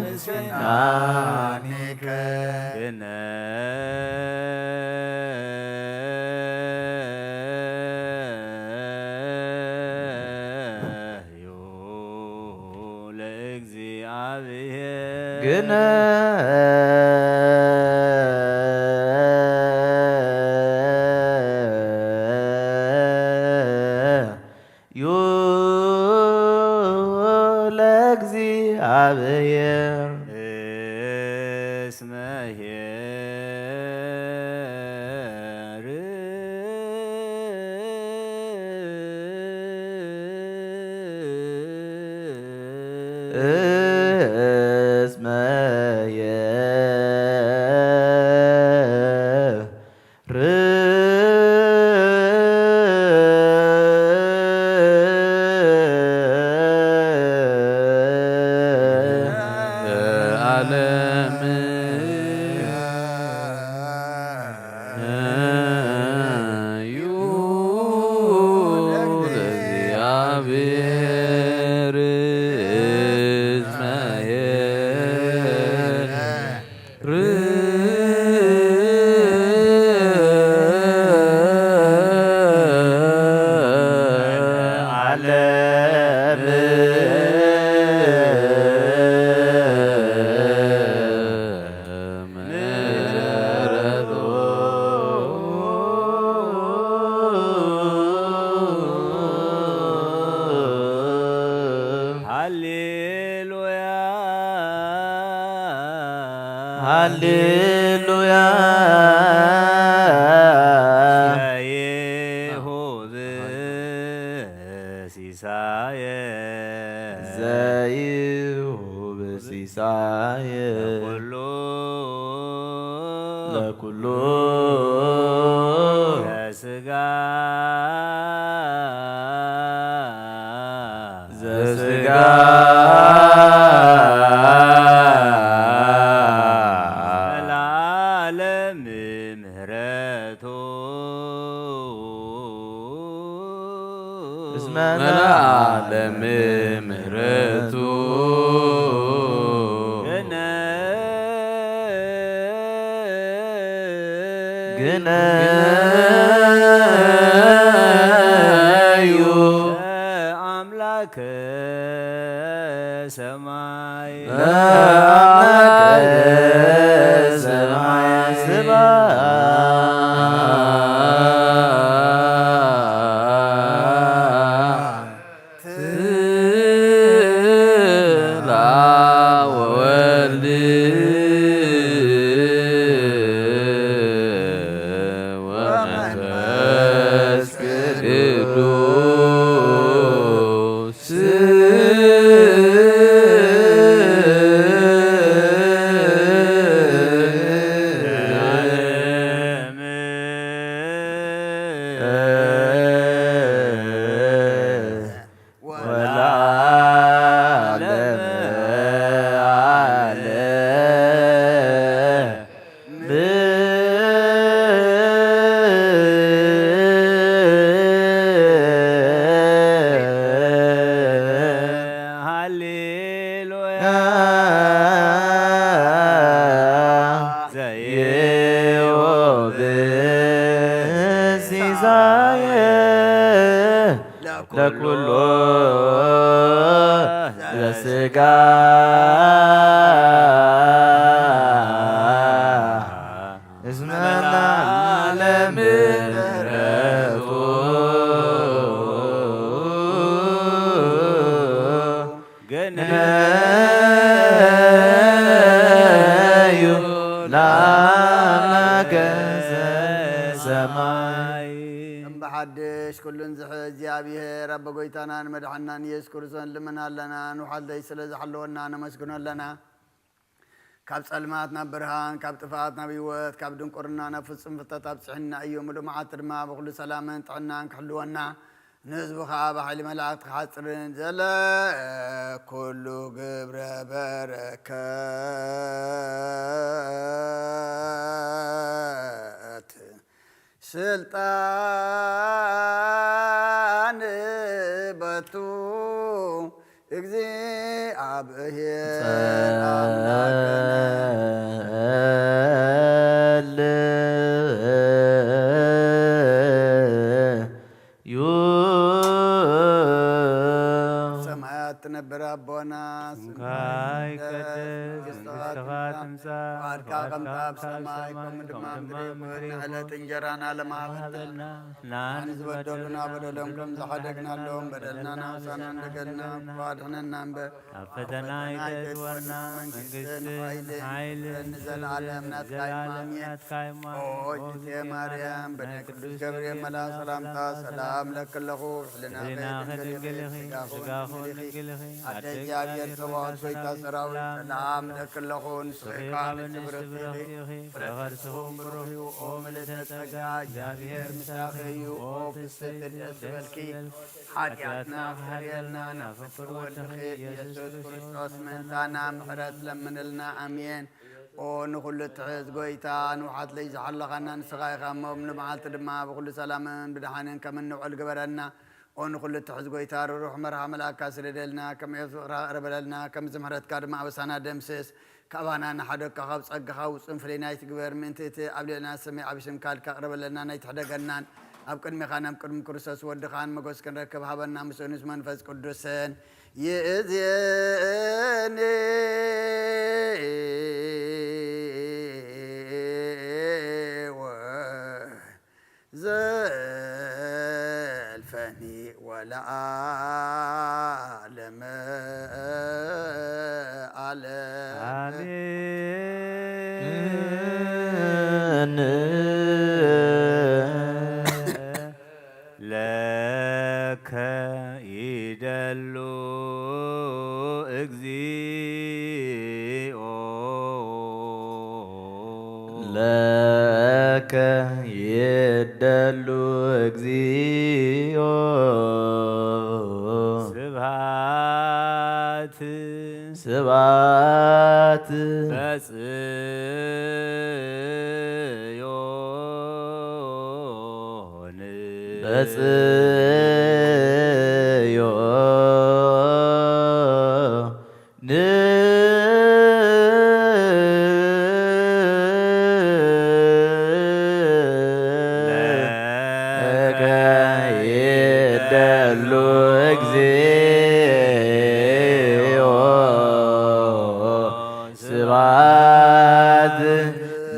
ምስኪናኒከ። ግነዩ ለእግዚአብሔር። ግነዩ ለእግዚአብሔር። እስመ ኄር እስመ ኄር ዓለም ዩ ለእግዚአብሔር እስመ ኄር ዓለም። ምሕረቱ። ሃሌሉያ። ሃሌሉያ። ዘይሁብ ሲሳየ ዘይሁብ ሲሳየ ለኩሉ ለኩሉ ለስጋ ዘስጋ ለዓለም ምሕረቱ እስመ ለዓለም ምሕረቱ ግነዩ ለአምላከ ሰማይ። ለአምላከ ሰማይ። ስብሐት ለአብ ወወልድ ወመንፈስ ቅዱስ። ወለዓለመ ዓለም። ሃሌሉያ። ዘይወብእ ሲሳየ ለኩሉ ዘስጋ። እስመ ለዓለም ምሕረቱ ግነዩ ለአምላከ ሰማይ። እምበሓድሽ ኩሉን ዝሕዝ እግዚኣብሔር ኣቦ ጎይታናን መድሓናን ኢየሱስ ክርስቶስ ንልምን ኣለና። ንውሓት ለይ ስለ ዝሓለወና ነመስግኖ ኣለና። ካብ ጸልማት ናብ ብርሃን፣ ካብ ጥፍኣት ናብ ህይወት፣ ካብ ድንቁርና ናብ ፍጹም ፍልጠት ኣብጽሕና እዩ። ምሉእ መዓልቲ ድማ ብኹሉ ሰላምን ጥዕናን ክሕልወና፣ ንህዝቡ ኸኣ ብሓይሊ መላእክቲ ክሓጽርን ዘለ ኩሉ ግብረ በረከት ስልጣን በቱ እግዚኣብሔር ኣምላክነ። ጸልዩ ሰማያት ትነብር ኣቦና፣ ስምካ ስምካ ይትቀደስ፣ ይቀደስ፣ መንግስትኻ መንግስትኻ ትምጻእ፣ ትምጻእ፣ ፍቓድካ ፍቓድካ ከምታ ኣብ ከምታ ኣብ ሰማይ ሰማይ ከምኡ ድማ ከምኡ ኣብ ድማ ምድሪ ምድሪ ይኹን። ይኹን። ዕለት እንጀራና ለማሃበልና። ንዓኒ ዝበደሉና በደሎም ከም ዝሓደግናሎም በደልና ናብሳና እንደገልና፣ ክፉ ኣድሕነና እምበር። ኣብ ፈተና ኣይተእትወና፣ መንግስትን መንግስትን ሓይልን ሓይልን ንዘለዓለም ናትካ እዩ። ዘላለም ኣሜን። ናትካ እዩ። ኦ እግዝእትየ ማርያም፣ በናይ ቅዱስ ገብርኤል መልኣክ ሰላምታ ሰላም እለኪ ኣለኹ። ሕሊናኺ ሕሊናኺ ድንግል ድንግል ኢኺ፣ ኢኺ፣ ስጋኹ ስጋኹ ድንግል ኢኺ። ድንግል ኢኺ። ኣደ ኣደ እግዚኣብሔር እግዚኣብሔር ጸባኦት ጸባኦት ጎይታ ሰራዊት ሰላም ሰላም እለኪ ኣለኹ። ንስኺ ንስኺ ከኣ ካብ ንስቲ ንስቲ ብርኽቲ ኢኺ፣ ብርኽቲ ኢኺ። ፍረ ከርስኹም ብሩኽ እዩ። ኦ ምልእተ ጸጋ፣ እግዚኣብሔር ምሳኺ እዩ። ኦ ፍስሕቲ ደስ ይበልኪ። ሓጢኣትና ክሕርየልና ናብ ፍቅር ወድኺ ኢየሱስ ክርስቶስ ምእንታና ምሕረት ለምንልና። ኣሜን። ኦ ንኹሉ ትሕዝ ጎይታ፣ ንውሓት ለይ ዝሓለኻና ንስኻ ኢኻ እሞ፣ እብኒ መዓልቲ ድማ ብኹሉ ሰላምን ብድሓንን ከም እንውዕል ግበረና። ኦ ንኹሉ ትሕዝ ጎይታ፣ ርሩሕ መርሓ መልኣካ ስደደልና፣ ከም ፍቕርኻ ቅረበለልና፣ ከምዚ ምሕረትካ ድማ ኣበሳና ደምስስ። ካባና ንሓደግካ፣ ካብ ጸጋኻ ውጹን ፍልይ ናይቲ ግበር፣ ምእንቲ እቲ ኣብ ልዕልና ሰማይ ዓቢ ስምካ ኢልካ ቅረበለና፣ ናይ ትሕደገናን ኣብ ቅድሜኻን ኣብ ቅድሚ ክርስቶስ ወድኻን መጎስ ክንረክብ ሃበና፣ ምስኡ ምስ መንፈስ ቅዱስን ይእዜኒ ወዘልፈኒ ወለዓለመ ዓለም። ኣሜን። ለከ ይደሉ እግዚኦ። ለከ ይደሉ እግዚኦ። ስብሐት ስብሐት በጽዮን በጽዮን።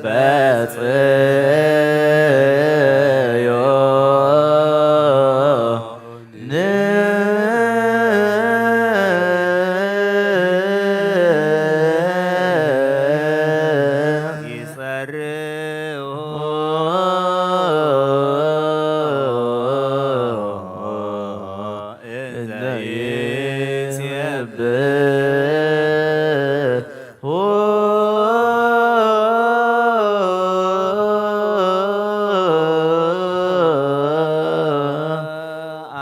በጽዮ ይጸርዎ እንዘ ይሴብሖ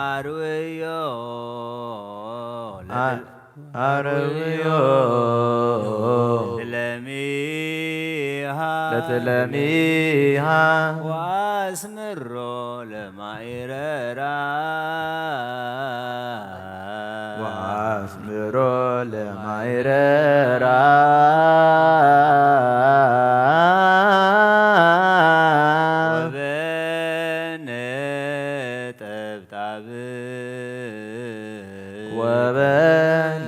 አርውዮ ለትል- አርውዮ ለትለሚሃ ለትለሚሃ ወአስምሮ ለማይረራ ወአስምሮ ለማይረራ ወበነጠብጣብ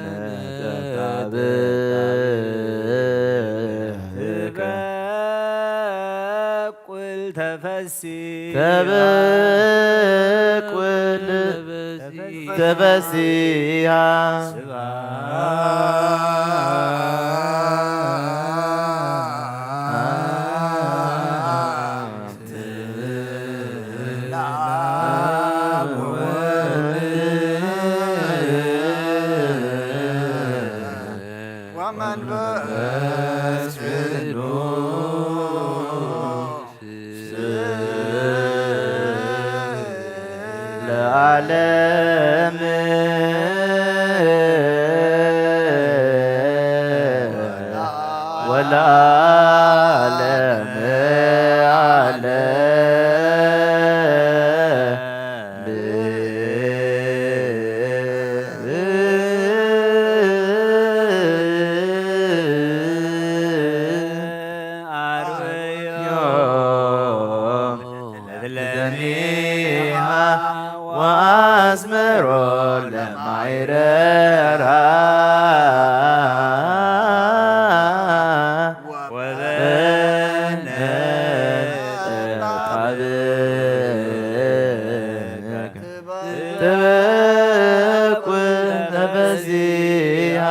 ወበነጠብጣብ ትበቁል ተፈሲ ተበቁል ተፈሲሃ ወመንፈስ ቅዱስ ለዓለም ወለዓለም ዓለም። አርዮ ለትለሚሃ ወአስምሮ ለማይረራ ወበነጠብጣብ ትበቁል ተፈሲሃ።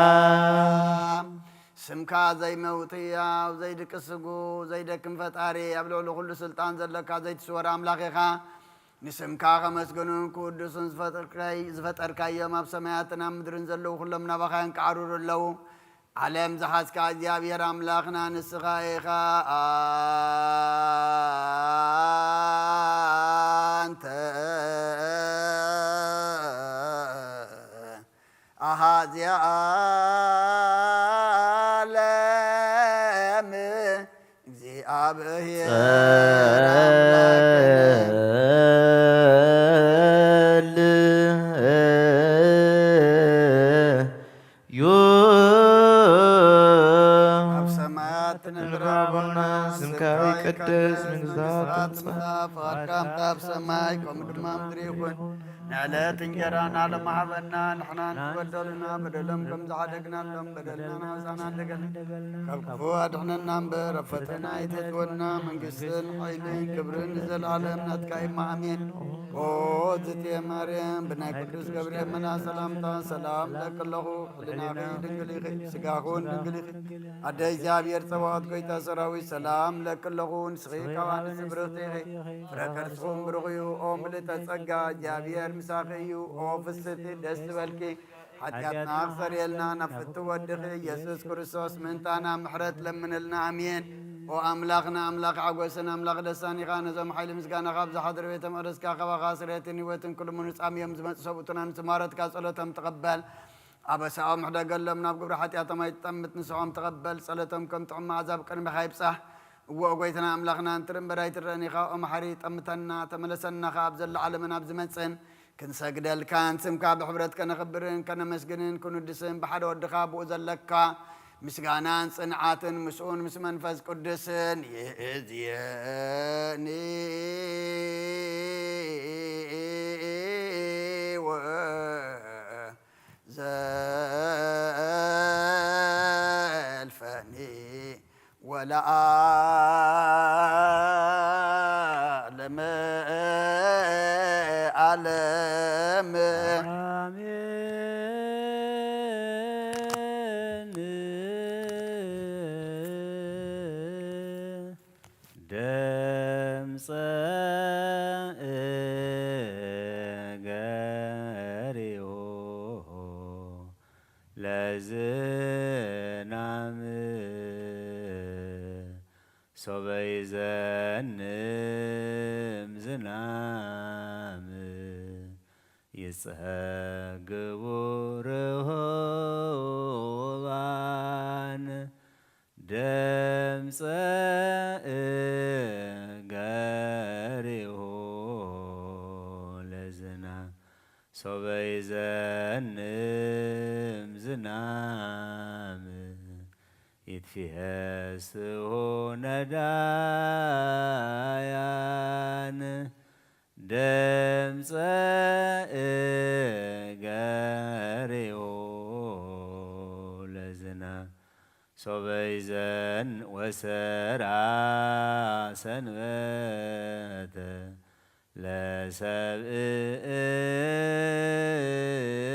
ስምካ ዘይመውት ህያው ዘይድቂ ስጉ ዘይደክም ፈጣሪ ኣብ ልዕሊ ኩሉ ስልጣን ዘለካ ዘይትስወር ኣምላኽ ኢኻ። ንስምካ ከመስግኑን ክውድሱን ዝፈጠርካይ- ዝፈጠርካዮም ኣብ ሰማያትን ኣብ ምድርን ዘለዉ ኩሎም ናባኻ የንቃዕርሩ ኣለዉ። ዓለም ዝሓዝካ እግዚኣብሔር ኣምላኽና ንስኻ ኢኻ። ኣንተ ኣሃዚ ዓለም እግዚኣብሔር ኣምላኽና። ጸል ዩ። ኣብ ሰማያት ትነብር ኣቦና፣ ስምካ ይቀደስ፣ መንግስትኻ ትምጻእ፣ ፍቓድካ ኣብ ሰማይ ከምኡ ድማ ምድሪ ይኹን። ንዕለት እንጀራና ሎሚ ሃበና፣ ንሕና ንበደሉና በደሎም ከም ዝሓደግናሎም በደልና ንሓሳና ኣለገና፣ ካብ ክፉ ኣድሕነና እምበር ኣብ ፈተና ኣይተእትወና። መንግስትን ሓይልን ክብርን ንዘለዓለም ናትካ እማ ኣሜን። ኦ ዝትየ ማርያም፣ ብናይ ቅዱስ ገብርኤል መና ሰላምታ ሰላም ለኪ ኣለኹ። ሕሊናኺ ድንግል ኢኺ፣ ስጋኹን ድንግል ኢኺ። ኣደ እግዚኣብሔር ጸባኦት፣ ጎይታ ሰራዊት፣ ሰላም ለኪ ኣለኹ። ንስኺ ካብ ኣንስቲ ብርኽቲ ኢኺ፣ ፍረ ከርስኹም ብሩኽ እዩ። ኦ ምልእተ ጸጋ፣ እግዚኣብሔር ምሳኺ እዩ። ኦ ፍስሕቲ፣ ደስ ዝበልኪ፣ ሓጢኣትና ክሰርየልና ናብ ፍትው ወድኺ ኢየሱስ ክርስቶስ ምእንታና ምሕረት ለምንልና። ኣሜን። ኦ ኣምላኽና፣ ኣምላኽ ሓጎስን ኣምላኽ ደስታን ኢኻ። ነዞም ሓይሊ ምስጋና ካብ ዝሓድር ቤተ መቕደስካ፣ ካባኻ ስርየትን ህይወትን ኩሉ ምኑጻም እዮም ዝመጹ። ሰብኡትና ንዝማረትካ ጸሎቶም ተቐበል። ኣበሳኦም ሕደገሎም፣ ናብ ግብሪ ሓጢኣቶም ኣይትጠምት። ንስሖም ተቐበል፣ ጸሎቶም ከም ጥዑም መዓዛ ኣብ ቅድሚኻ ይብጻሕ። እወ፣ ጐይታና ኣምላኽና፣ እንትሪ እምበር ኣይትረእን ኢኻ። ኦ መሓሪ፣ ጠምተና፣ ተመለሰና ኸኣ፣ ኣብ ዘሎ ዓለምን ኣብ ዝመጽእን ክንሰግደልካን ስምካ ብሕብረት ከነኽብርን ከነመስግንን ክንውድስን ብሓደ ወድኻ ብኡ ዘለካ ምስጋናን ጽንዓትን ምስኡን ምስ መንፈስ ቅዱስን ይእዝየኒ ወዘልፈኒ። ወለዓለመ ዓለም። ኣሜን። ደምፀ እገሪሁ ለዝናም ሶበ ይዘንም ዝናም ይጸግቡ ርሁባን። ደምፀ እገሪሁ ለዝናም ሶበ ይዘንም ዝናም ይትፌስሑ ነዳያን። ደምፀ እገሪሁ ለዝናም ሶበ ይዘን ወሰራ ሰንበተ ለሰብእ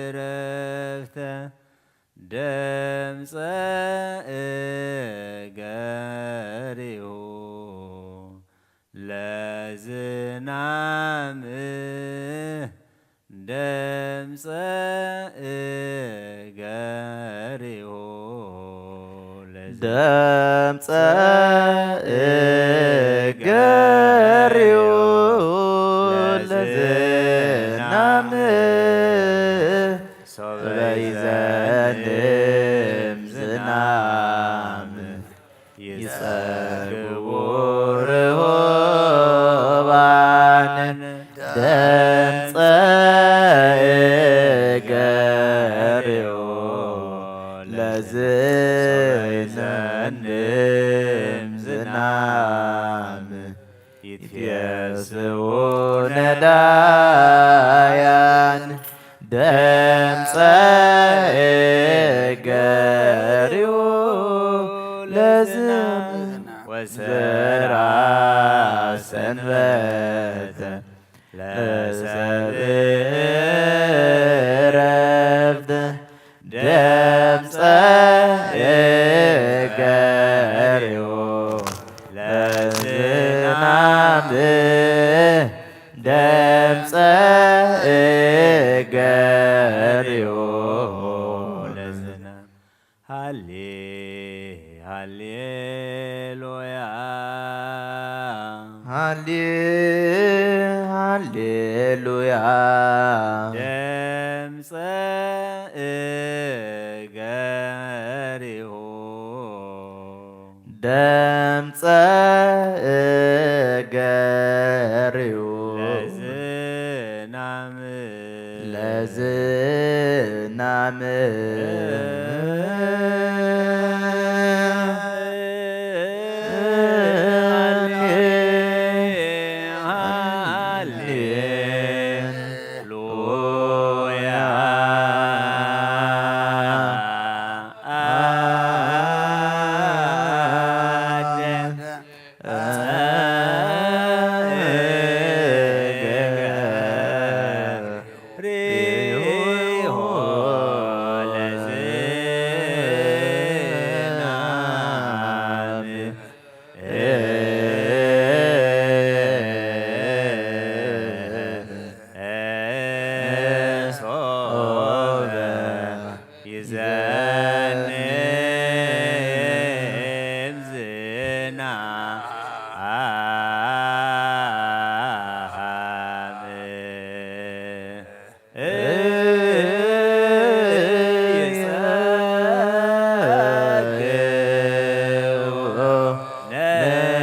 እረፍተ። ደምፀ እገሪሁ ለዝናም ደምፀ እገሪሁ ለዝ- ደምፀ እገሪሁ ለዝናም ሶበ ይዘንም ዝናም ይጸግቡ ርሁባን። ደምፀ እገሪሁ ለዝናም ዝናም ይትፌስሑ ነዳያን። ደምፀ እገሪሁ ለዝናም ወሰራ ሰንበተ ለሰብእ እረፍተ። ደምፀ እገሪሁ ለዝናም ደምፀ እገሪሁ ለዝናም። ሃሌ ሃሌሉያ። ሃሌ ሃሌሉያ። ደምፀ እገሪሁ ደምፀ እገሪሁ ለዝናም ለዝናም። ሃሌ ሃሌ ሉያ። ሶበ ይዘንም ዝናም ይጸግቡ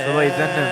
ሶባይ ዘንም።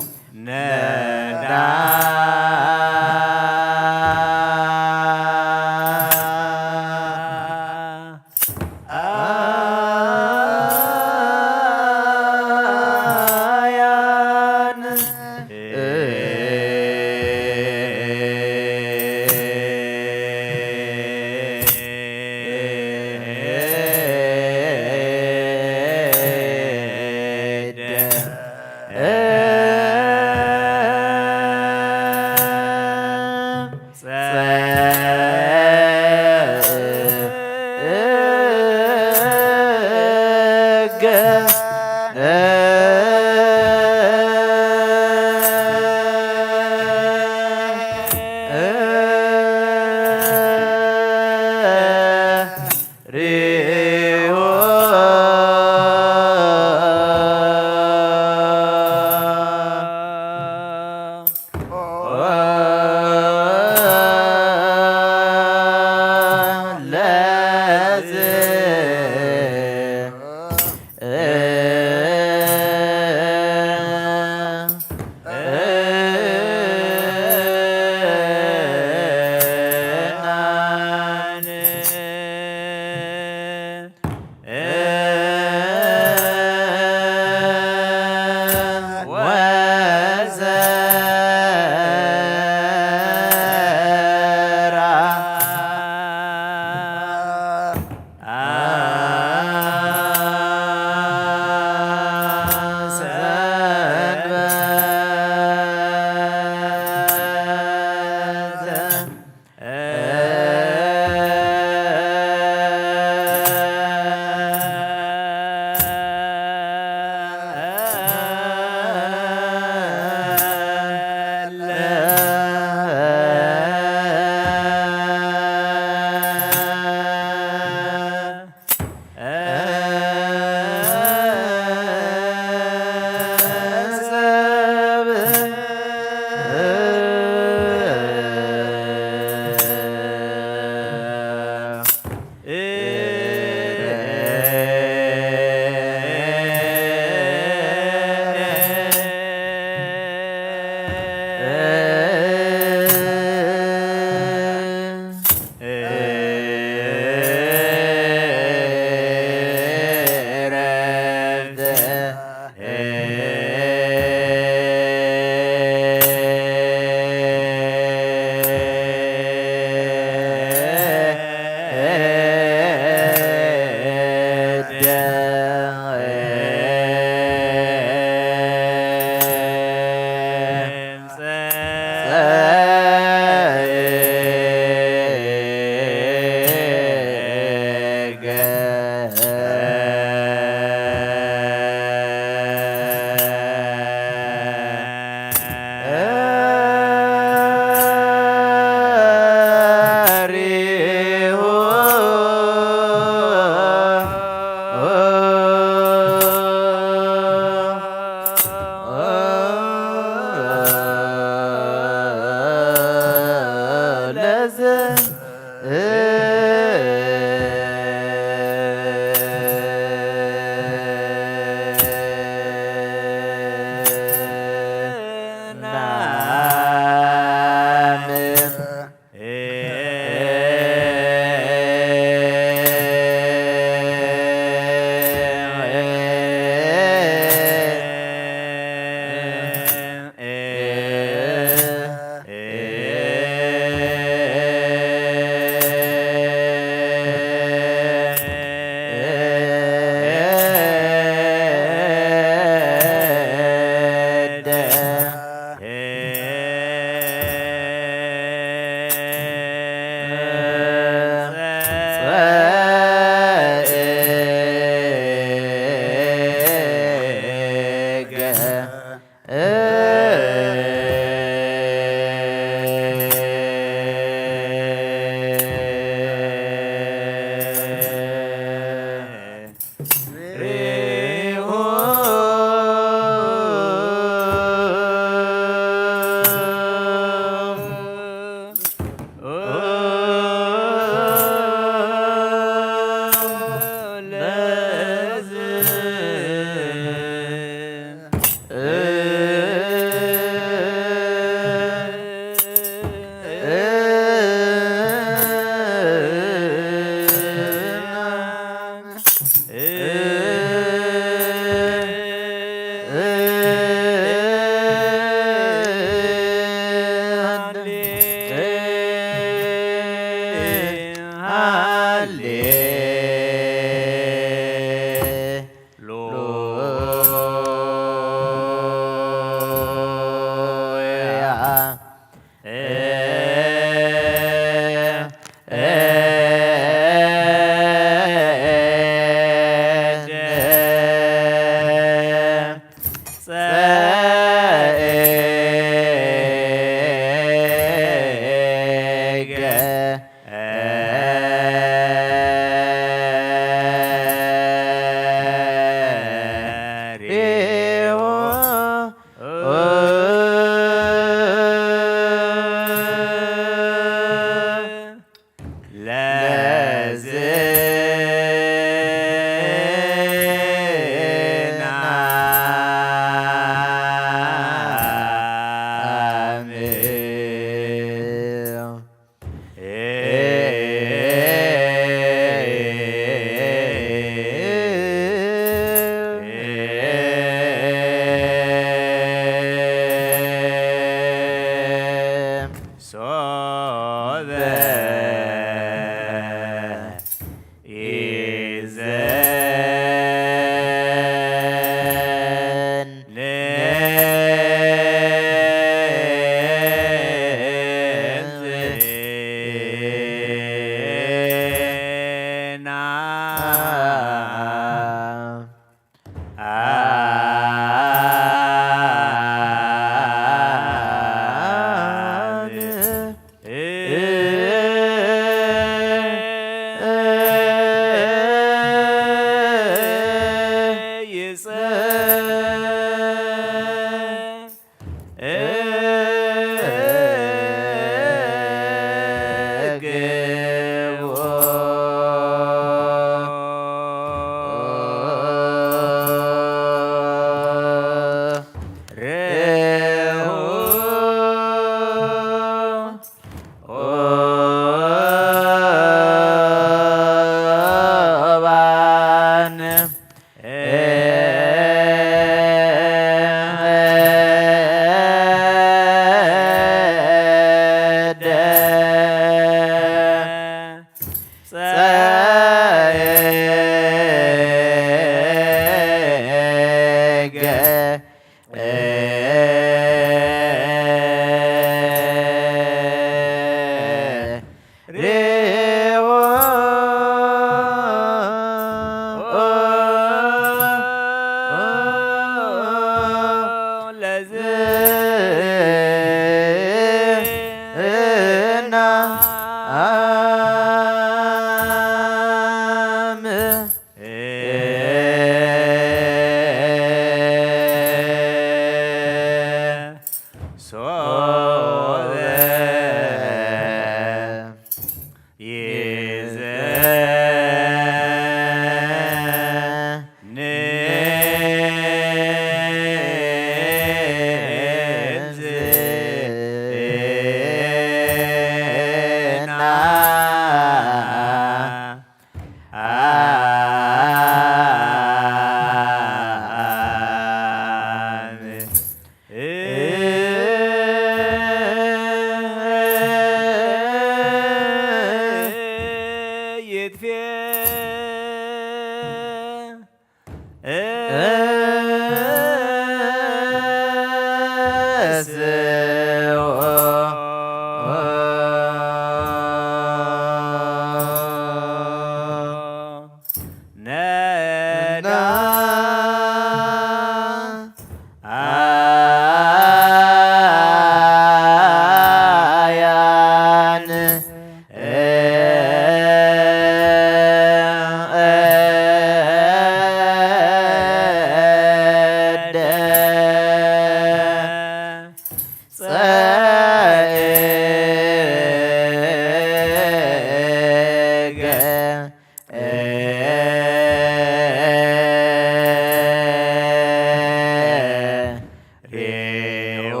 ሬዎ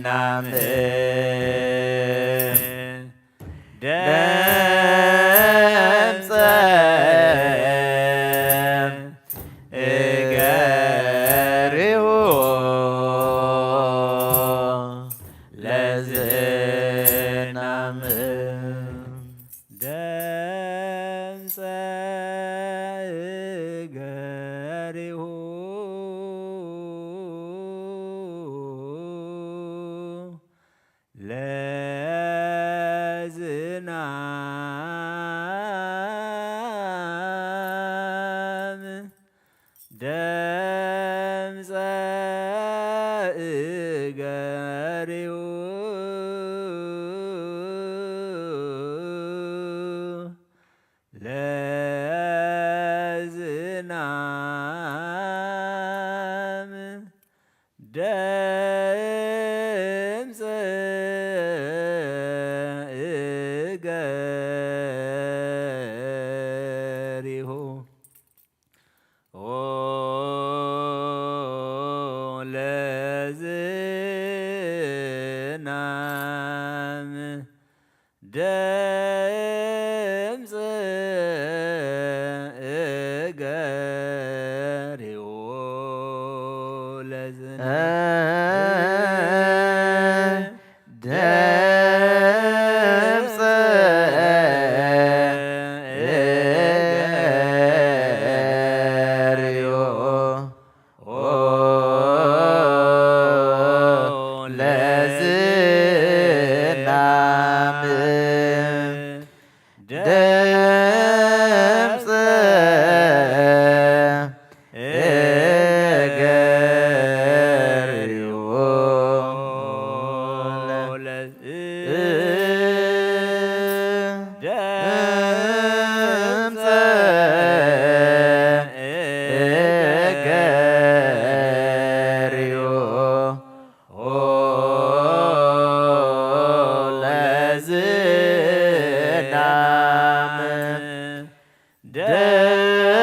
ለዝናም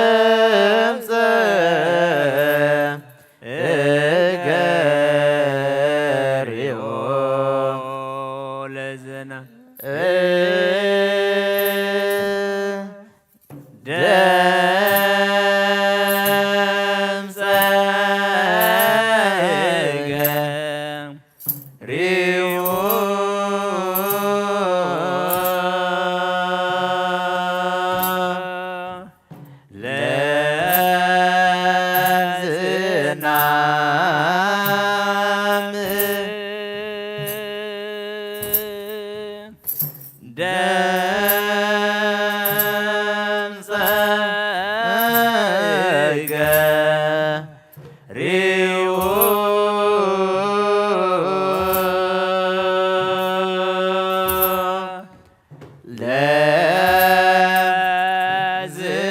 ድምፀ እገሪኦ ለዝና ደምፀ እገሪኡ ለዝናም ደምፀ እገሪኡ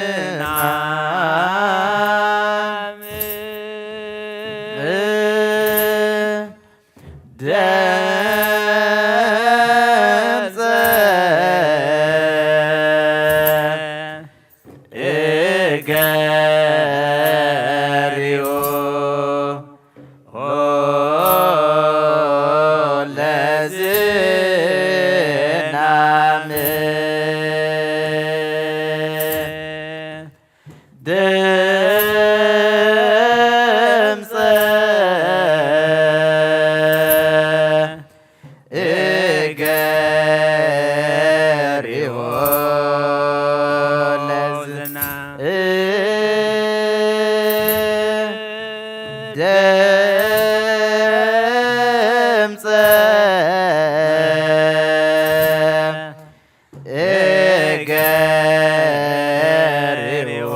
ለዝናም ደምፀ እገሪኦ ለዝናም ደምፀ እገሪኦ ለዝና ደምፀ እገሪኦ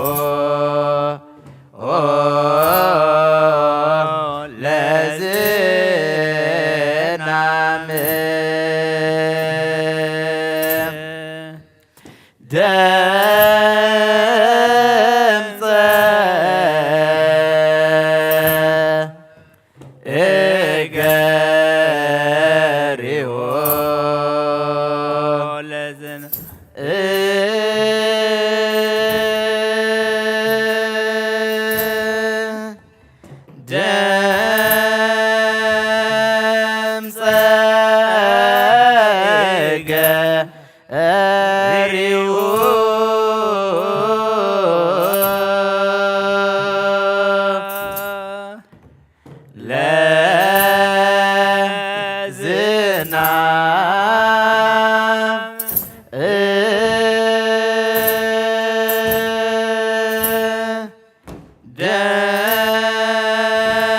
ለዝናም ደምፀ እገሪኦ ለዝን ደምፀ እገሪኡ ለዝናም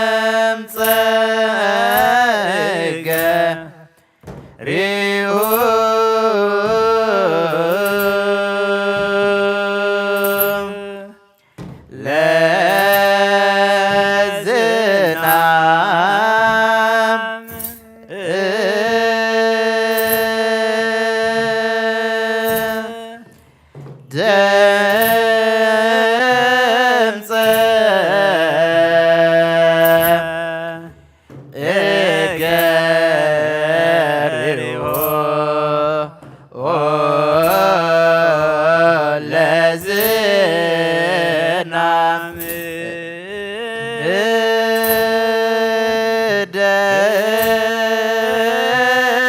ደምፀ እገሪኡ ለዝናም ደምፀ እገሪኦ ለዝናም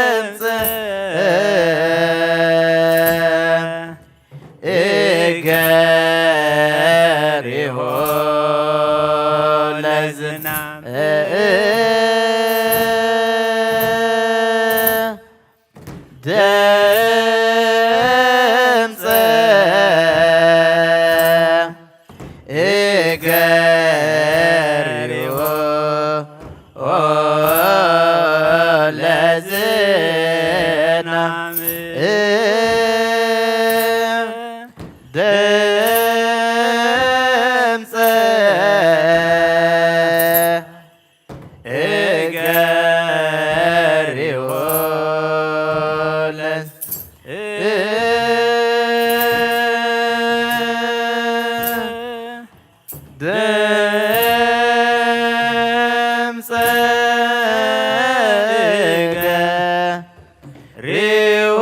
ደምፀ እገሪሆ ለዝናም ደምፀ እገሪሆ ለዝናም ደምፀ እገሪሆ ለዝ ደምፀ እገሪሆ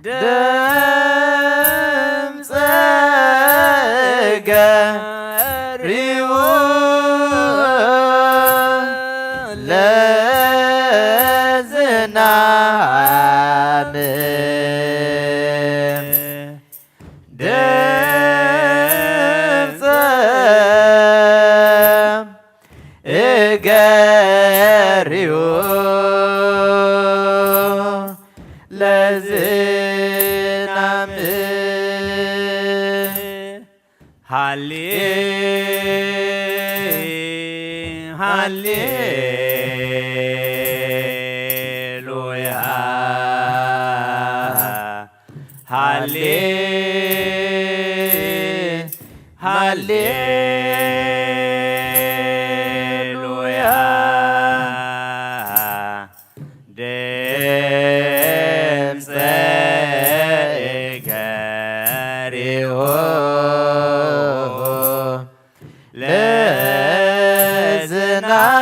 ድምፀ ገሪው ለዝናም ድምፀ እገሪው ለዝናም ሃሌ ሃሌሉያ ሃሌ ሃሌሉያ ድምፀ እገሪሁ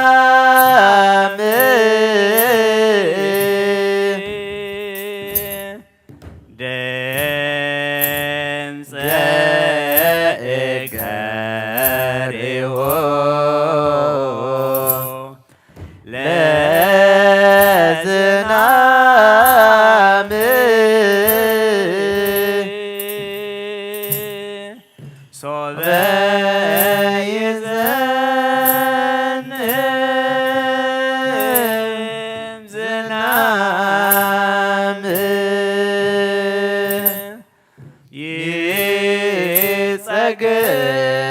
ለዝናም ድምፀ እገሪሁ ለዝናም ሶበ ይዘንብ ዝናም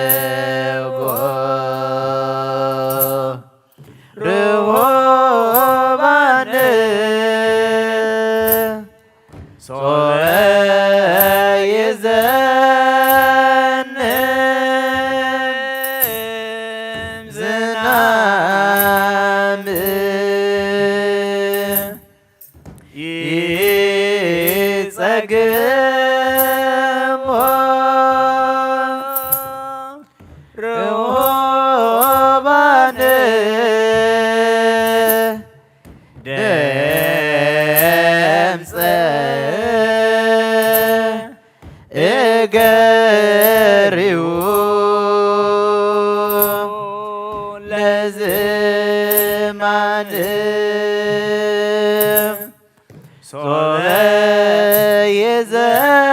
ይጸግቦ ርሁባን ሶበ ይዘንብ ዝናም ይጸግቦ ርሁባን ድምፀ እገሪሁ ለዝማን ሶበ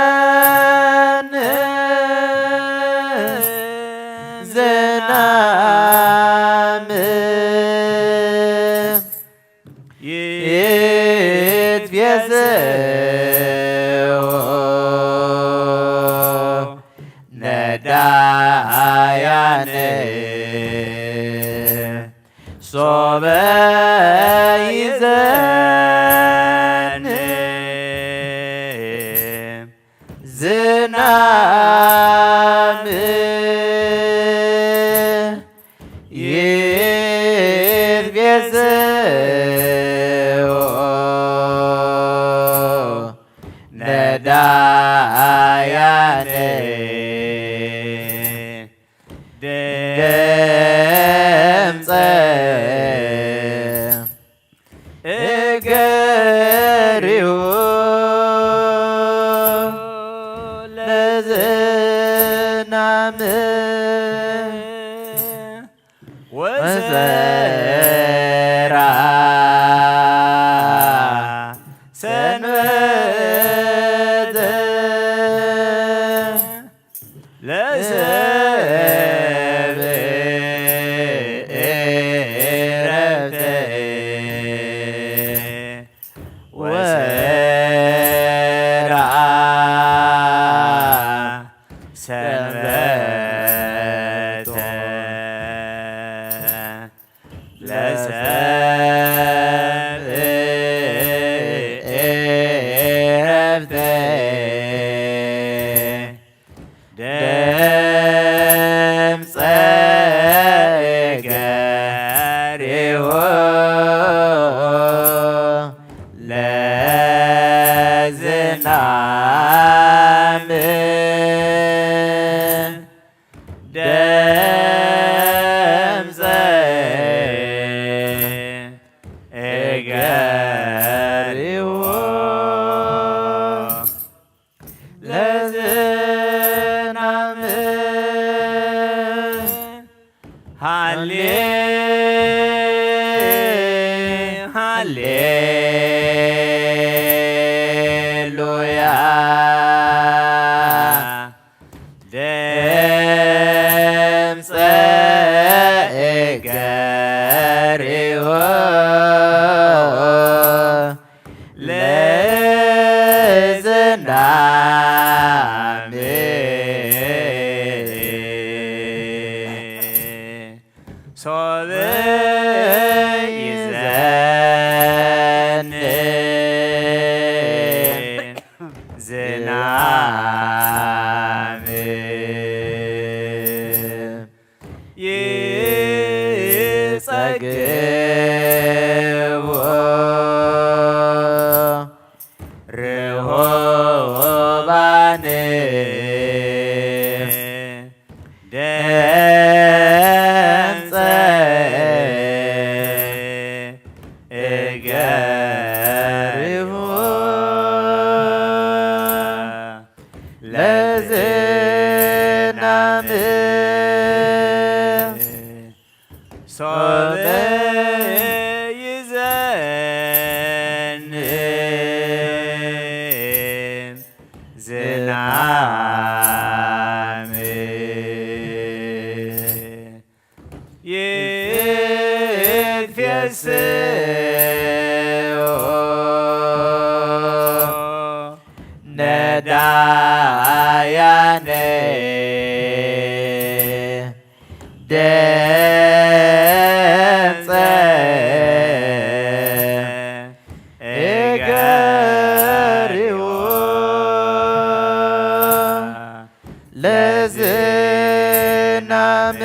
ይዘንብ ዝናም ይትቤዝዎ ነዳያን ሶበ ይዘንብ ዝናም ይትቤዝዎ ነዳያን ድምፀ እገሪሁ ለዝናም ወዘራ ሰንበተ ለሰብእ ዕረፍተ ወሰራ ሰንበተ ለሰብእ ዕረፍተ ድምፀ እገሪሁ ለዝናም ድምፀ እገሪዎ ለዝናም ሃሌ ሃሌሉያ ደምፀ እገሪዎ ለዝናም ሶበ ይዘንብ ዝናም ይጸግቦ ርሁባን ደምፀ እገሪሁ ለዝናም ሶበ ይዘንብ ዝናም ይትፌስሑ ነዳያነ ደምፀ እገሪሁ ለዝናም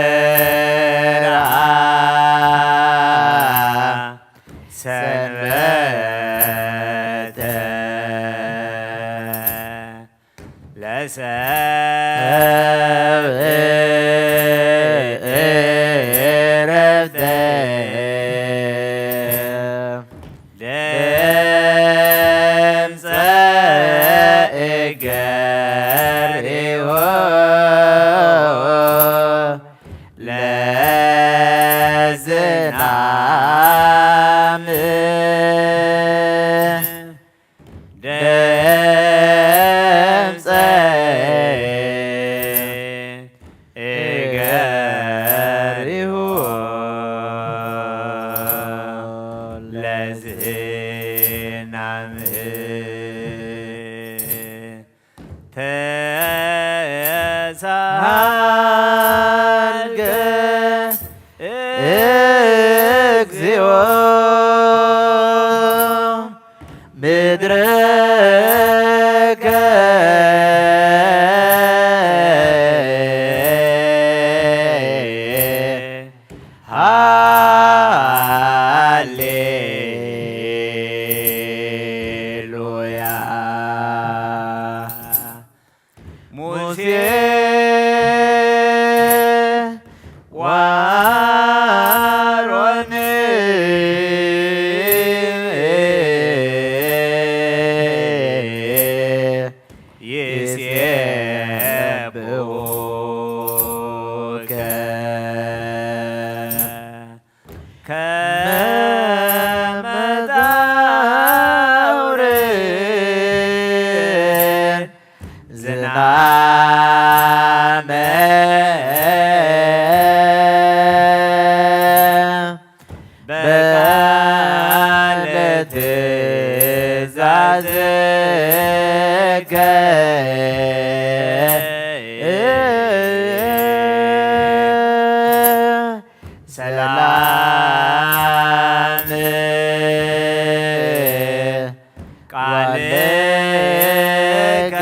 ወሰርዓ ሰንበተ ለሰብእ ዕረፍተ ደምፀ እገሪዎ ለዝናም ደምፀ እገሪሁ ለዝናም ተሳሃልከ እግዚኦ ምድረከ ሃሌሉያ። ሙሴ ወአሮን ይሴብሑከ ከመ ታውርድ ዝናመ በቃለ ትእዛዝከ ሰላም ቃልከ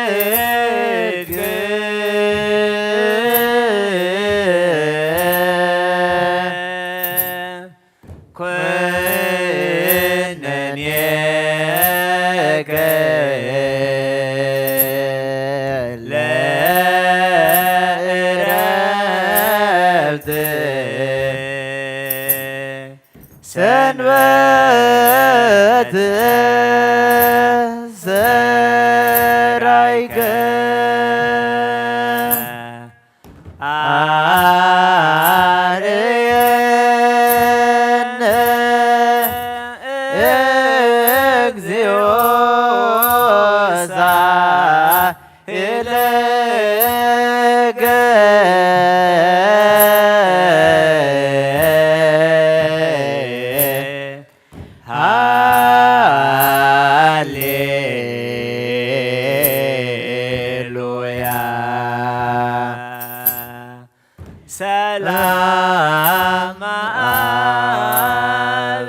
ወጽድቅ ሃሌሉያ። ሰላም አብ።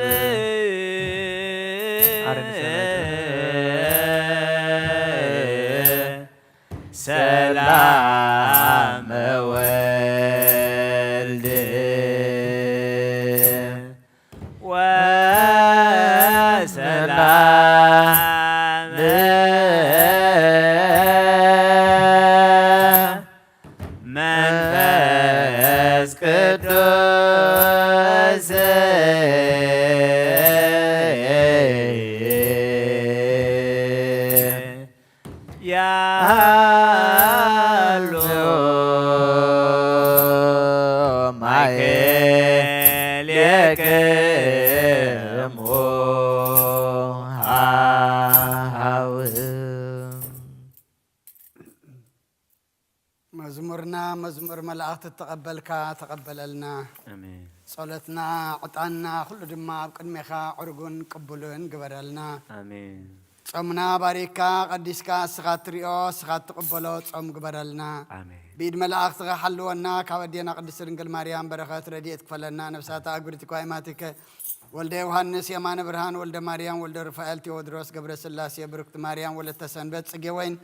ሰላም ወልድ ወሰላም መንፈስ ቅዱስ ያሉ ማሕሌክሙ ሃው። መዝሙርና መዝሙር መላእኽቲ እተቐበልካ ተቐበለልና። ኣሜን። ጸሎትና ዕጣንና ኩሉ ድማ ኣብ ቅድሜኻ ዕሩግን ቅቡልን ግበረልና። ኣሜን። ጾምና ባሪካ ቀዲስካ እስኻ እትሪኦ እስኻ እትቕበሎ ጾም ግበረልና። ኣሜን። ብኢድ መላእኽትኻ ሓልወና፣ ካብ ኣዴና ቅድስቲ ድንግል ማርያም በረኸት ረድኤት ክፈለና። ነፍሳታ ኣግብርቲ ኳይማቲከ ወልደ ዮሃንስ፣ የማነ ብርሃን፣ ወልደ ማርያም፣ ወልደ ሩፋኤል፣ ቴዎድሮስ፣ ገብረ ስላሴ፣ ብርክቲ ማርያም፣ ወለተ ሰንበት፣ ጽጌ ወይን፣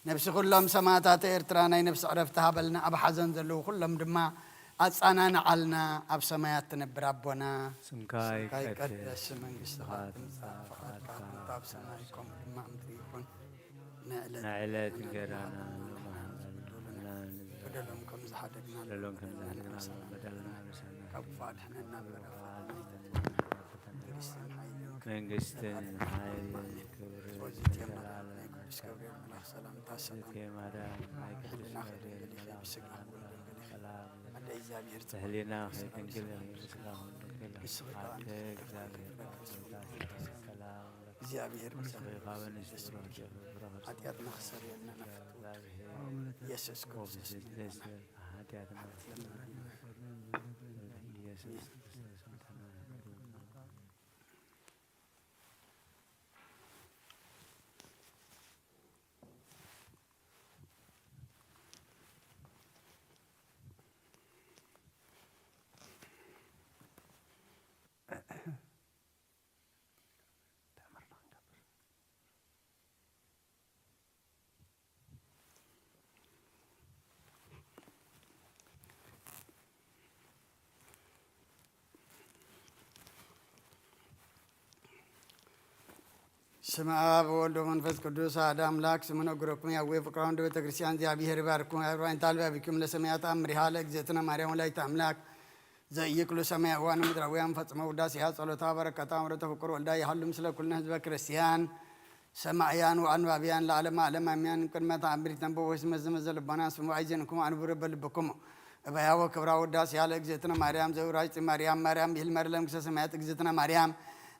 ነፍሲ ኩሎም ሰማዕታት ኤርትራ ናይ ነፍሲ ዕረፍቲ ሃበልና። ኣብ ሓዘን ዘለዉ ኩሎም ድማ ኣጻናንዓልና። ኣብ ሰማያት ትነብር ኣቦና፣ ስምካ ስምካ ይቀደስ፣ ይቀደስ፣ መንግስትኻ መንግስትኻ ትምጻእ፣ ትምጻእ፣ ፍቓድካ ፍቓድካ ትምጻእ፣ ኣብ ሰማይ ከምኡ ድማ ምድሪ ይኹን። ንዕለት ንዕለት እንጀራና እንጀራና ሃበና፣ በደሎም ከም ዝሓደግና በደሎም ከም ዝሓደግና በደልና ንሰና፣ ካብ ክፉእ ኣድሕነና፣ ካብ ክፉእ ኣድሕነና፣ መንግስትን መንግስትን ሓይልን ክብርን ክብርን ዘለዓለም ናይ ቅዱስ ገብርኤል መልኣኽ ሰላምታ ሰላም። ማርያም ናይ ቅዱስ ሕሊናኺ ገብርኤል ድንግል ኢኺ፣ መልኣኽ ብስጋኺ ሰላም። ድንግል ኢኺ። ሰላም። ኣደ እግዚኣብሔር ጽባሕ። ሕሊና ድንግል ኢኺ፣ ስጋ ድንግል ኢኺ። ንስኺ ከኣ ኣደ እግዚኣብሔር ሰላም። እግዚኣብሔር ብሰላም ርኻበ ንስቲ ደስ ይበልኪ። ርኻበ ንስቲ ርኻበ ኃጢአትና ክሰርየልና ናብ ፍትወት ኢየሱስ ክርስቶስ ኃጢአትና ኢየሱስ ክርስቶስ ስመ አብ ወወልድ ወመንፈስ ቅዱስ አሐዱ አምላክ። ስሙ ነግረኩም ያዌ ፍቅራውን ቤተ ክርስቲያን እግዚአብሔር ይባርኩም። ያብራን ታልባ ቢኩም ለሰማያት አምሪሃ ለእግዝእትነ ማርያም ወላዲተ አምላክ ዘኢይክሉ ሰማያውያን ምድራውያን ፈጽመው ውዳሴሃ ጸሎታ በረከታ ወረተ ፍቁር ወልዳ ይሃሉ ምስለ ኩልነ ህዝበ ክርስቲያን ሰማዕያን ወአንባብያን ለዓለመ ዓለም አሜን። ቅድመ ተአምሪት ነንበቦ ወይስ መዝመዘ ልቦና ስሙ አይዜንኩም አንብሩ በልብኩም እበያ ወክብራ ውዳሴሃ ለእግዝእትነ ማርያም ዘውራጅ ማርያም ማርያም ይህል መር ለምግስተ ሰማያት እግዝእትነ ማርያም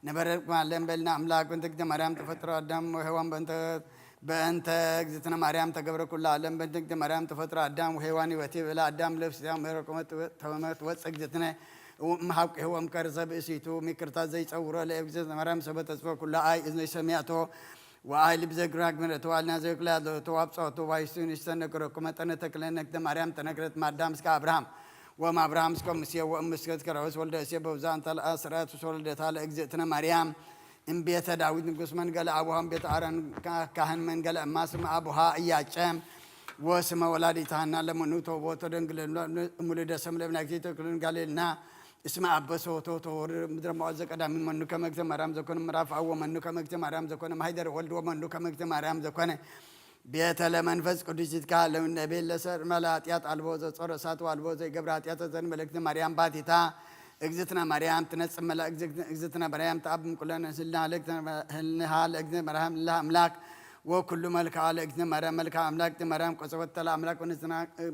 ንበረልኩም አለን በልና አምላክ በእንተ እግዝእትነ ማርያም ተፈጥሮ አዳም ወሔዋን በእንተ በእንተ እግዝእትነ ማርያም ተገብረ ኩሉ ዓለም። በእንተ እግዝእትነ ማርያም ተፈጥሮ አዳም ወሔዋን ይወቲ ብላ አዳም ለብስያ መረቆመት ተመት ወፀ እግዝእትነ እም ሀብቅ ህወም ከርሰ ብእሲቱ ሚክርታ ዘይጸውሮ ለእግዝእትነ ማርያም ሰበ ተጽፎ ኩሉ አይ እዝነ ሰሚያቶ ወአይ ልብ ዘግራ ግመረቶ አልና ዘይክላ ተዋብጸቱ ዋይስቱን ይስተነግረኩ መጠነ ተክለ ነግደ ማርያም ተነግረት ማዳም እስከ አብርሃም ወም አብርሃም እስከ ሙሴ ወም እስከ ከረውስ ወልደ እሴ በብዛ እንተ ለአስራት ወልደታ ለእግዝእትነ ማርያም እምቤተ ዳዊት ንጉስ መንገለ አቡሃ እምቤተ አሮን ካህን መንገለ እማ ስመ አቡሃ እያጨ ወስመ ወላዲተ ሃና ለመኑ ተውቦቶ ደንግል እሙልደ ሰም ለብናግቲ ተክሉን ጋሌልና እስመ አበሰ ወተወተወር ምድረ መዋዘ ቀዳሚ መኑ ከመግተ ማርያም ዘኮነ ምዕራፍ አወ መኑ ከመግተ ማርያም ዘኮነ ማሂደር ወልድ ወመኑ ከመግተ ማርያም ዘኮነ ቤተ ለመንፈስ ቅዱስ ይትካ ለምነ ቤት ለሰር መላ ኃጢአት አልቦ ዘጾረ እሳት አልቦ ዘይገብረ ኃጢአት ዘን መልእክት ማርያም ባቲታ እግዝእትነ ማርያም ትነጽእ መላ እግዝእትነ ማርያም ተአብም ኩለን ህልና ህልንሃ ለእግዝእትነ ማርያም እላ አምላክ ወኩሉ መልክዓ ለእግዝእትነ ማርያም መልክዓ አምላክ ማርያም ቆጸወተ ለአምላክ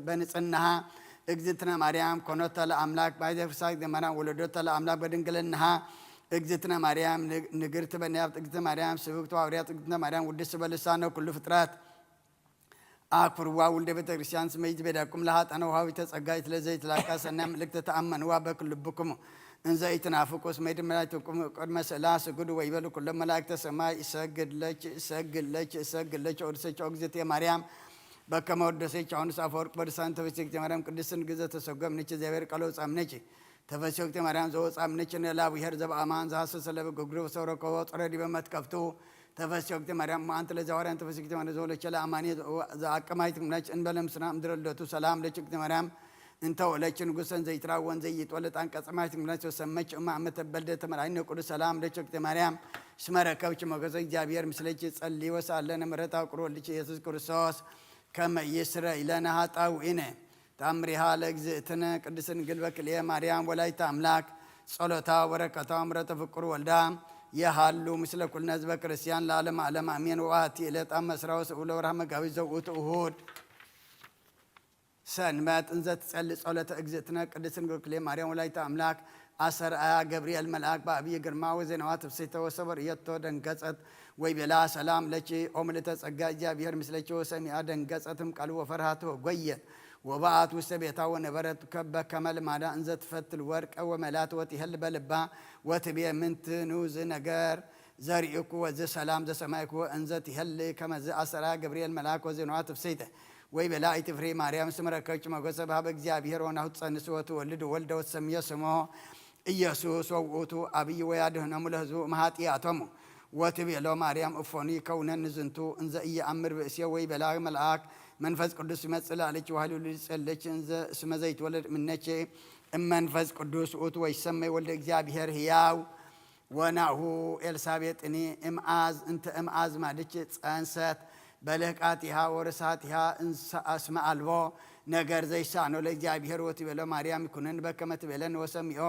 በንጽህናሃ እግዝእትነ ማርያም ኮኖተ ለአምላክ ባይተ ፍሳ እግዝእትነ ማርያም ወለዶተ ለአምላክ በድንግልናሃ እግዝእትነ ማርያም ንግርት በነቢያት እግዝእትነ ማርያም ስብክት ሐዋርያት እግዝእትነ ማርያም ውድስት በልሳነ ኩሉ ፍጥረት ኣክብርዋ ውልደ ቤተ ክርስቲያን ስመይ ዝበዳኩም ለሃጣነ ውሃዊተ ጸጋይ ትለዘይ ትላካ ሰናይ ምልክተ ተኣመንዋ በክል ልብኩም እንዘ ኢትናፍቁ ስመይ ድመላይትኩም ቅድመ ስእላ ስግዱ ወይበሉ ኩሎም መላእክተ ሰማይ እሰግድ ለች እሰግድ ለች እሰግድ ለች ወድሰች ኦግዝእትየ ማርያም በከመ ወደሰች ዮሐንስ አፈወርቅ በልሳን ተፈስቲ ማርያም ቅድስት ንግዘ ተሰጎም ነች እግዚአብሔር ቃለ ወጻም ነች ተፈስቲ ማርያም ዘወጻም ነች ነላብሔር ዘበአማን ዘሐሰሰ ለበ ግግሩ ሰውረከቦ ጸረ ዲበ መትከፍቱ ተፈስቲ ማርያም ማንት ለዘዋርያን ተፈስቲ ማርያም ዘወለቸ ለአማኒ ዘአቀማይት ምነች እንበለ ምስና ምድረ ልደቱ ሰላም ለችክቲ ማርያም እንተ ወለች ንጉሰን ዘይትራወን ዘይጦለጣን ቀጸማይት ምነች ወሰመች እማ መተበልደ ተመራይነ ቅዱስ ሰላም ለችክቲ ማርያም ስመረከብች ሞገሰ እግዚአብሔር ምስለች ጸሊ ወሳለነ ምሕረታ ቅሩ ወልድች ኢየሱስ ክርስቶስ ከመ ይስረ ኢለነ ኃጣውኢነ ታምሪሃ ለእግዝእትነ ቅድስት ድንግል በክልኤ ማርያም ወላዲተ አምላክ ጸሎታ ወበረከታ ምሕረተ ፍቁር ወልዳ የሃሉ ምስለ ኩልነ ህዝበ ክርስቲያን ለዓለመ ዓለም አሜን። ወበአቲ ዕለት አመስራ ወስዑ ለወርሃ መጋቢት ዘውእቱ እሁድ ሰንበት እንዘ ትጸሊ ጸሎተ እግዝእትነ ቅድስት ድንግል በክልኤ ማርያም ወላዲተ አምላክ አሰርአያ ገብርኤል መልአክ በአብይ ግርማ ወዜናዋ ትፍስሕተ ወሰበ ርእየቶ ደንገጸት ወይቤላ ሰላም ለኪ ኦ ምልዕተ ጸጋ እግዚአብሔር ምስለኪ ወሰሚዓ ደንገጸትም ቃሉ ወፈርሃት ወጎየት ወበአት ውስተ ቤታ ወነበረት ከበ ከመ ልማዳ እንዘ ትፈትል ወርቀ ወመላት ወትሄል በልባ ወትቤ ምንትኑ ዝ ነገር ዘርኢኩ ወዝ ሰላም ዘሰማይኩ እንዘ ትሄል ከመዝ አሰራ ገብርኤል መልአክ ወዜናዋ ትፍስሕተ ወይቤላ ኢትፍሪ ማርያም ስመረከች ሞገሰ በሀበ እግዚአብሔር ወናሁ ትጸንስ ወትወልድ ወልደ ወትሰምዮ ስሞ ኢየሱስ ወውእቱ አብይ ወያድህኖሙ ለህዝቡ እምኃጢአቶሙ። ወትቤሎ ማርያም እፎኑ ይከውነኒ ዝንቱ እንዘ ኢየአምር ብእሴ ወይቤላ መልአክ መንፈስ ቅዱስ ይመጽእ ላዕሌኪ ወኃይሉ ይጸለች እንዘ እስመ ዘይትወለድ እምኔኪ እመንፈስ ቅዱስ ውእቱ ወይሰመይ ወልደ እግዚአብሔር ሕያው ወናሁ ኤልሳቤጥኒ እምአዝ እንተ እምአዝ ማድች ጸንሰት በልህቃቲሃ ወርሳቲሃ እስመ አልቦ ነገር ዘይሳኖ ለእግዚአብሔር ወትቤሎ ማርያም ይኩነኒ በከመ ትቤለኒ ወሰሚዖ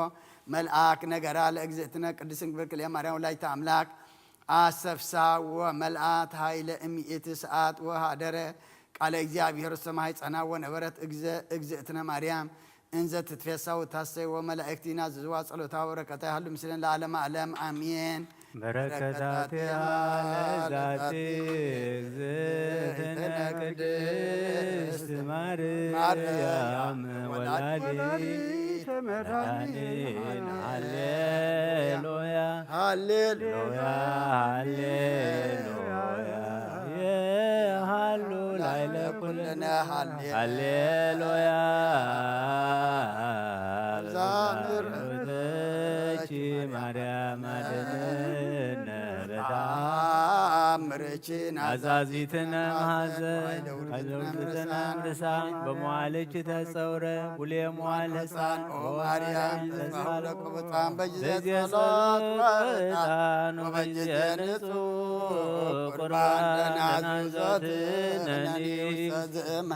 መልአክ ነገራ ለእግዝእትነ ቅድስት ድንግል በክልኤ ማርያም ወላዲተ አምላክ አሰፍሳ ወመልአት ኃይለ እምይእቲ ሰዓት ወሃደረ ቃለ እግዚአብሔር ውስተ ማሕፀና ወነበረት እግዝእትነ ማርያም እንዘ ትትፌሳ ወታሰይ ወመላእክት ይናዝዝዋ ጸሎታ ወበረከታ ይሃሉ ምስለን ለዓለመ ዓለም አሜን። በረከታቲሃ ለዛቲ እግዝእትነ ቅድስት ማርያም ወላዲተ መድኃኒት ሃሌሉያ ሃሌሉያ ሃሌሉያ የሃሉ ላዕለ ኩልነ ሃሌሉያ ዛምር ዛምርተኪ ማርያም አድነነ በተአምርኪ ናዛዚትነ መሐዘን ኃይለ ውርደትነ ምርሳን በመዋልኪ ተጸውረ ቡሌ መዋል ሕፃን ኦ ማርያም ተስፋ ለቅቡፃን በጊዜ ጸሎት ወዕጣን ወበጊዜ ንጹሕ ቁርባን ደናግል ዘወትነኒ ውስተ ዝእመ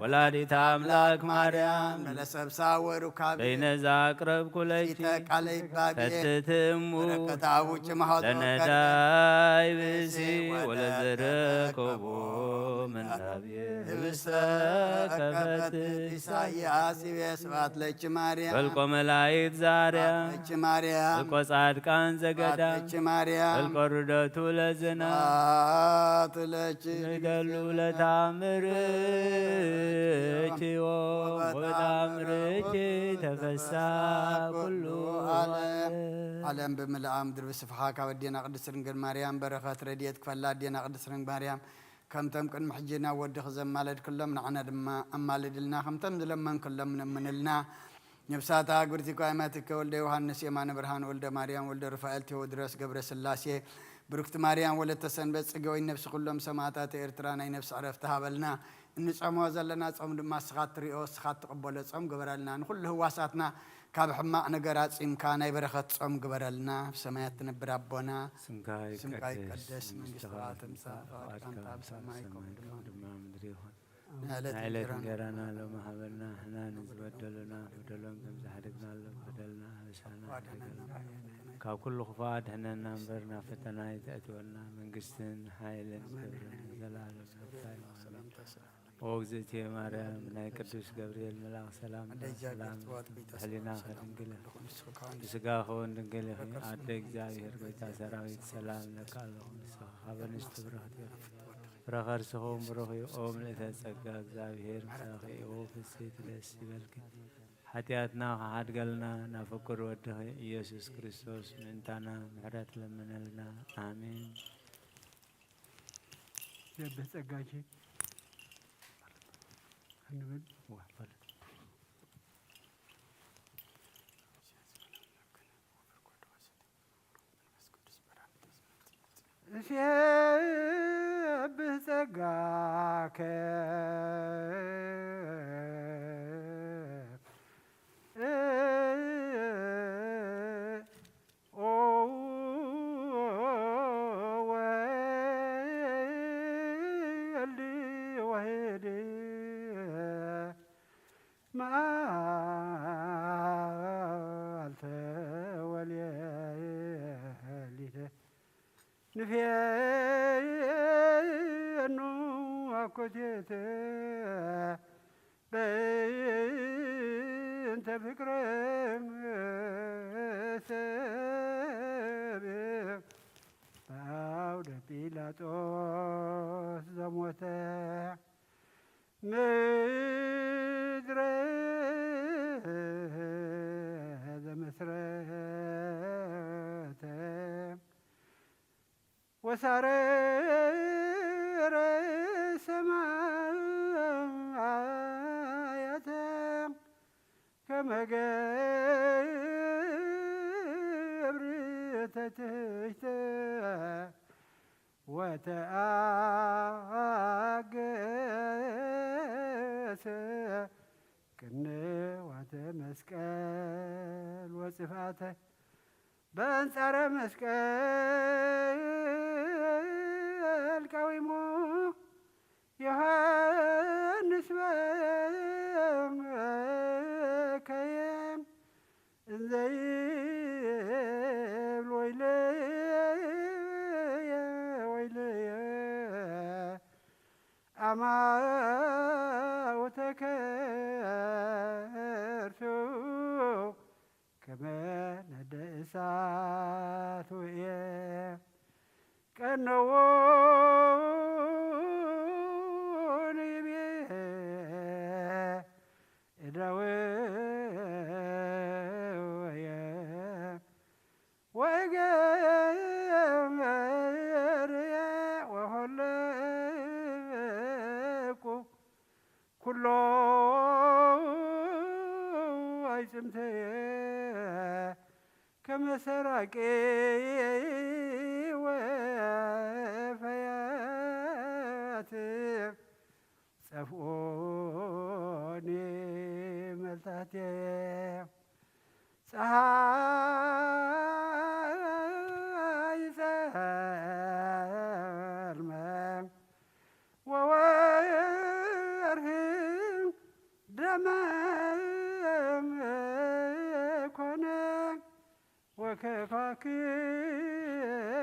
ወላዲተ አምላክ ማርያም ለሰብሳ ወሩካቤ በይነዛ አቅረብኩ ለኪ ሲተ ቃለ ይባቤ ፈትትሙ በረከት አቡኪ መሐቶ ለነዳይ ብእሲ ወለዘረከቦ ምንዳቤ ህብስተ ከፈት ኢሳይያስ ይቤ ስብሐት ለኪ ማርያም ፈልቆ መላእክት ዛርያ ፈልቆ ጻድቃን ዘገዳም ፈልቆ ርደቱ ለዝና ንደሉ ለታምርኪ ወበታምርኪ ተፈሳ ኩሉ ዓለም። ዓለም ብምልኣ ምድሪ ብስፍሓ ካብ ኣዴና ቅድስት ድንግል ማርያም በረኸት ረድኤት ክፈላ ኣዴና ቅድስት ድንግል ማርያም ከምቶም ቅድሚ ሕጂ ናብ ወድኺ ዘማለድክሎም ንዓና ድማ ኣማልድልና ከምቶም ዝለመንክሎም ነምንልና። ነብሳታ ግብርቲ ኳይማትከ ወልደ ዮሃንስ የማነ ብርሃን ወልደ ማርያም ወልደ ሩፋኤል ቴዎድሮስ ገብረ ስላሴ ብርክቲ ማርያም ወለተ ሰንበት ጽገወይ ነብሲ ኩሎም ሰማዕታት ኤርትራ ናይ ነብሲ ዕረፍቲ ሃበልና። እንጾሞ ዘለና ጾም ድማ እስኻ ትሪኦ እስኻ ትቕበሎ ጾም ግበረልና። ንኹሉ ህዋሳትና ካብ ሕማቕ ነገር ኣጺምካ ናይ በረኸት ጾም ግበረልና። ብሰማያት ትነብር ኣቦና ስምካ ስምካ ይቀደስ፣ ይቀደስ መንግስትኻ መንግስትኻ ትምጻእ ትምጻእ፣ ፈቃድካ ፈቃድካ ከም ኣብ ሰማይ ከም ከምኡ ኣብ ድማ ምድሪ ይኹን። ናይ ዕለት ናይ ዕለት እንጀራና እንጀራና ሎሚ ሃበና፣ ንሕና ንዝበደሉና በደሎም ከም ዝሓደግናሎም በደልና ኣበሳና ኣይትሓደገና። ካብ ኩሉ ክፉእ ኣድሕነና እምበር ናብ ፈተና ኣይተእትወና። መንግስትን ሓይልን ክብርን ንዘለኣለም ናትካ እዩ። ኣሜን። ኦ እግዝእትየ ማርያም፣ ናይ ቅዱስ ገብርኤል መልኣኽ ሰላምታ፣ ሰላም ብሕሊናኺ ድንግል ኢኺ፣ ብስጋኺ እውን ድንግል ኢኺ። ኣደ እግዚኣብሔር፣ ጎይታ ሰራዊት፣ ሰላም እለኪ ኣለኹ። ንስኺ ካብ ኣንስቲ ብርኽቲ ኢኺ። ፍረ ከርስኹም ብሩኽ እዩ። ኦ ምልእተ ጸጋ፣ እግዚኣብሔር ምሳኺ እዩ። ፍስሕቲ ደስ ይበልኪ። ሓጢኣትና ክሓድገልና ናብ ፍቁር ወድኺ ኢየሱስ ክርስቶስ ምእንታና ምሕረት ለምነልና። ኣሜን። የብህ ጸጋኪ እንብል። ንሴብህ ጸጋከ ኦ ወልድ ዋሕድ መዓልተ ወሌሊተ ንፌኑ ኣኮቴተ በእንተ ፍቅረ ሰብ በአውደ ጲላጦስ ዘሞተ ምድረ ዘመስረተ ወሳረረ ሰማያተ ከመ ገብር ተትሕተ ወተአገሰ ቅንዋተ መስቀል ወጽፍአተ በአንጻረ መስቀል ቀዊሞ ዮሐንስ በከየ እንዘ ይብል ወይለየ ወይለየ አማውተ ከርሱ ከመ ነደ እሳት ውእየ ቀነዎ ንቤ እደውየ ወእገርየ ወሆለቁ ኩሎ ኣይጽምተየ ከመ ሰራቂ ወፈያት ጸፍኦኒ መልታቴ ፀሐይ ጸልመ ወወርህ ደመ ኮነ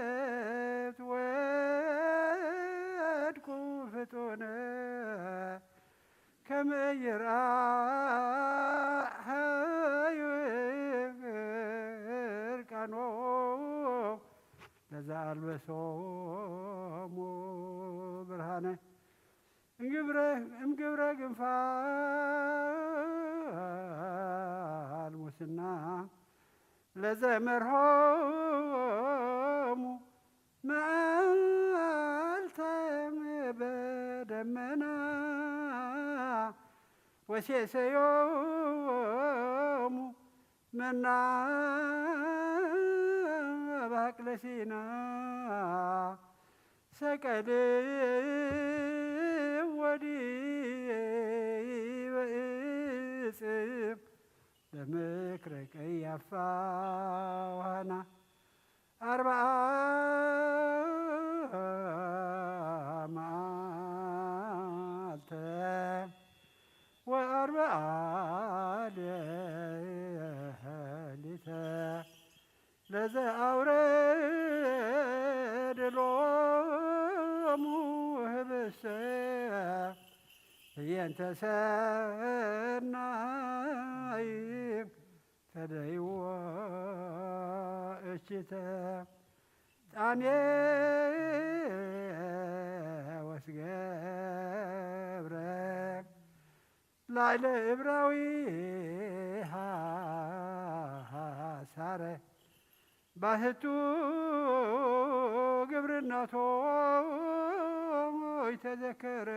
ወከዋክብት ወድቁ ፍጡነ ከመ ይርአዩ እርቃኖ ለዘ አልበሶሙ ብርሃነ እምግብረ እምግብረ ግንፋል ሙስና ለዘመርሆሙ መዓልተ በደመና ወሴሰዮሙ መና በሀቅለ ሲና ሰቀል ወዲበ እጽ ለምክረ ቀያፋ ወሃና አርብዓ መዓልተ ወአርብዓ ሌሊተ ለዘ አውረድ ሎሙ ህብስተ ህየንተ ሰናይ ፈደይዎ እችተ ጣኔ ስገብረ ላዕለ እብራዊ ሓሳረ ባህቱ ግብርናቶ ይተዘከረ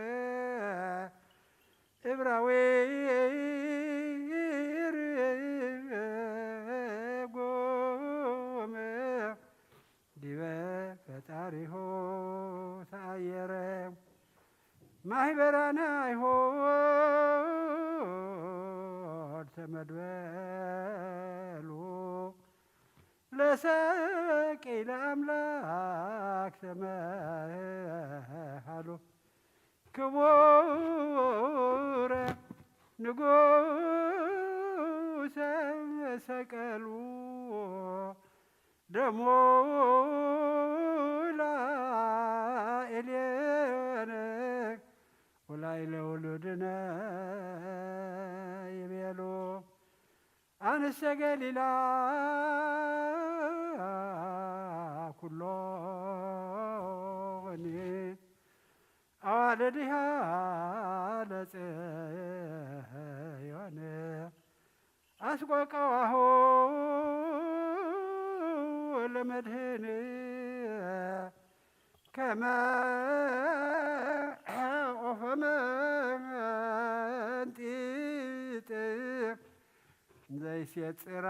እብራዊ ርጉም ዲበ ፈጣሪሁ ተኣየረ። ማህበራና ኣይሁድ ተመድበሉ ለሰቂ ለኣምላክ ተመሃሉ ክቡረ ንጉሰ ሰቀሉ ደሞ ላኤልየነ ወላይለ ውሉድነ ይቤሉ ኣንስተ ገሊላ ኩሎኒ ኣዋልድሃ ለጽዮን ኣስቆቀዋሁ ለመድህን ከመ ኦፈ መንጢጥ ዘይሴጽራ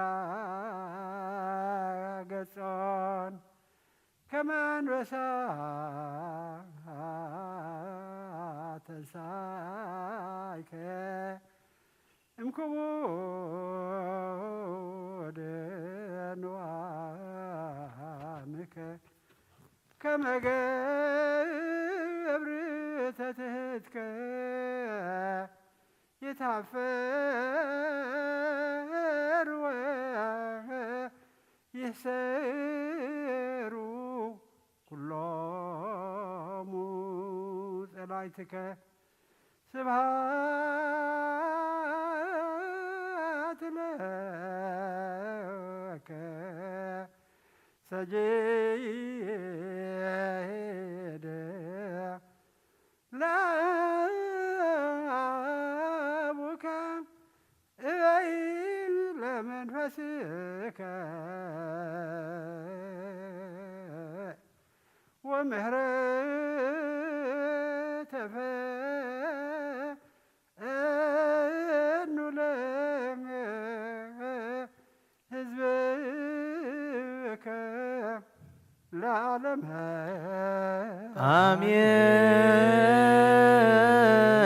ገጾን ከመ ኣንበሳ ተንሳይከ እምክቡድ ንዋምከ ከመ ገብር ተትህትከ ይትሃፈር ወይህሰሩ ኩሎሙ ጸላይትከ። ስብሃት ለከ ሰጊደ ለአቡከ እበይ ለመንፈስከ ወምህረት ተፈ እኑለ ህዝብከ ለዓለም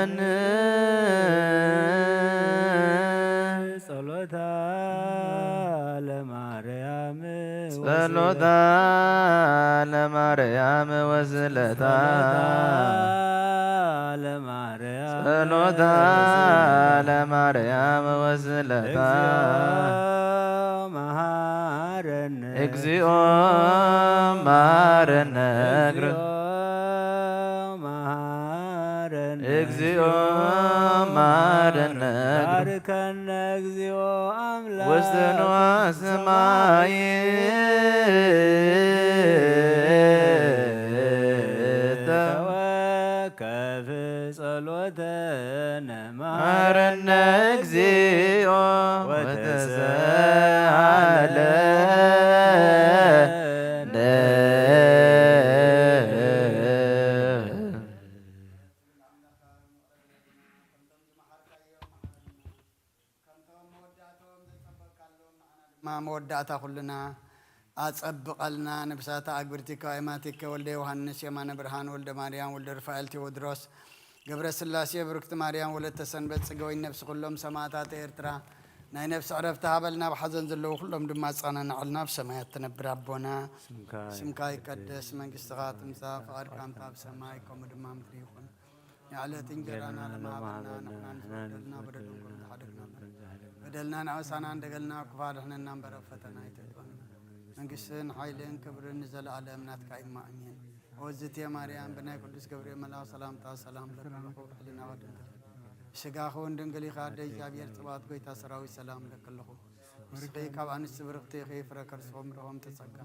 አሜን። ጸሎታ ለማርያም ጸሎታ ለማርያም ወስለታ ጸሎታ ለማርያም ጸሎታ ለማርያም ወስለታ እግዚኦ መሐረነ እግዚኦ መሐረነ መሐረነ እግዚኦ መሐረነ ባርከነ እግዚኦ አምላክ ውስተ ንዋየ ሰማይ ተወከፍ ጸሎተነ መሐረነ እግዚኦ ወተሰሃለነ። ድማ መወዳእታ ኩልና ኣጸብቐልና። ነብሳተ ኣግብርቲከ ኣእማቲከ ወልደ ዮሃንስ የማነ ብርሃን ወልደ ማርያም ወልደ ሩፋኤል ቴዎድሮስ ገብረ ስላሴ ብርክቲ ማርያም ወለተ ሰንበት ጽገወይን ነብሲ ኩሎም ሰማእታት ኤርትራ ናይ ነብሲ ዕረፍቲ ሃበልና። ኣብ ሓዘን ዘለዉ ኩሎም ድማ ኣጸናንዓልና። ኣብ ሰማያት ትነብር ኣቦና ስምካ ይቀደስ መንግስትኻ ትምጻእ ፍቓድካ እንተ ኣብ ሰማይ ከምኡ ድማ ምድሪ ይኹን። የዕለት እንጀራና ለመሃበና ንሕና ንዝበደልና በደልና ከም ዝሓደግና በደልና ንኣበሳና እንደገልና ክፋ ድሕነና እምበር ኣብ ፈተና ኣይተእትወና መንግስትን ሓይልን ክብርን ንዘለኣለም ናትካ እማ ኣሜን። ኦዝቴ ማርያም ብናይ ቅዱስ ገብርኤል መልኣኽ ሰላምታ ሰላም ለክልኹ ብሕልና ወድንግል ስጋኹን ድንግል ኢኻ ኣደ እግዚኣብሔር ጽባኦት ጎይታ ሰራዊት ሰላም ለክልኹ ንስኺ ካብ ኣንስቲ ብርኽቲ ኢኺ ፍረ ከርስኹም ርሆም ተጸጋ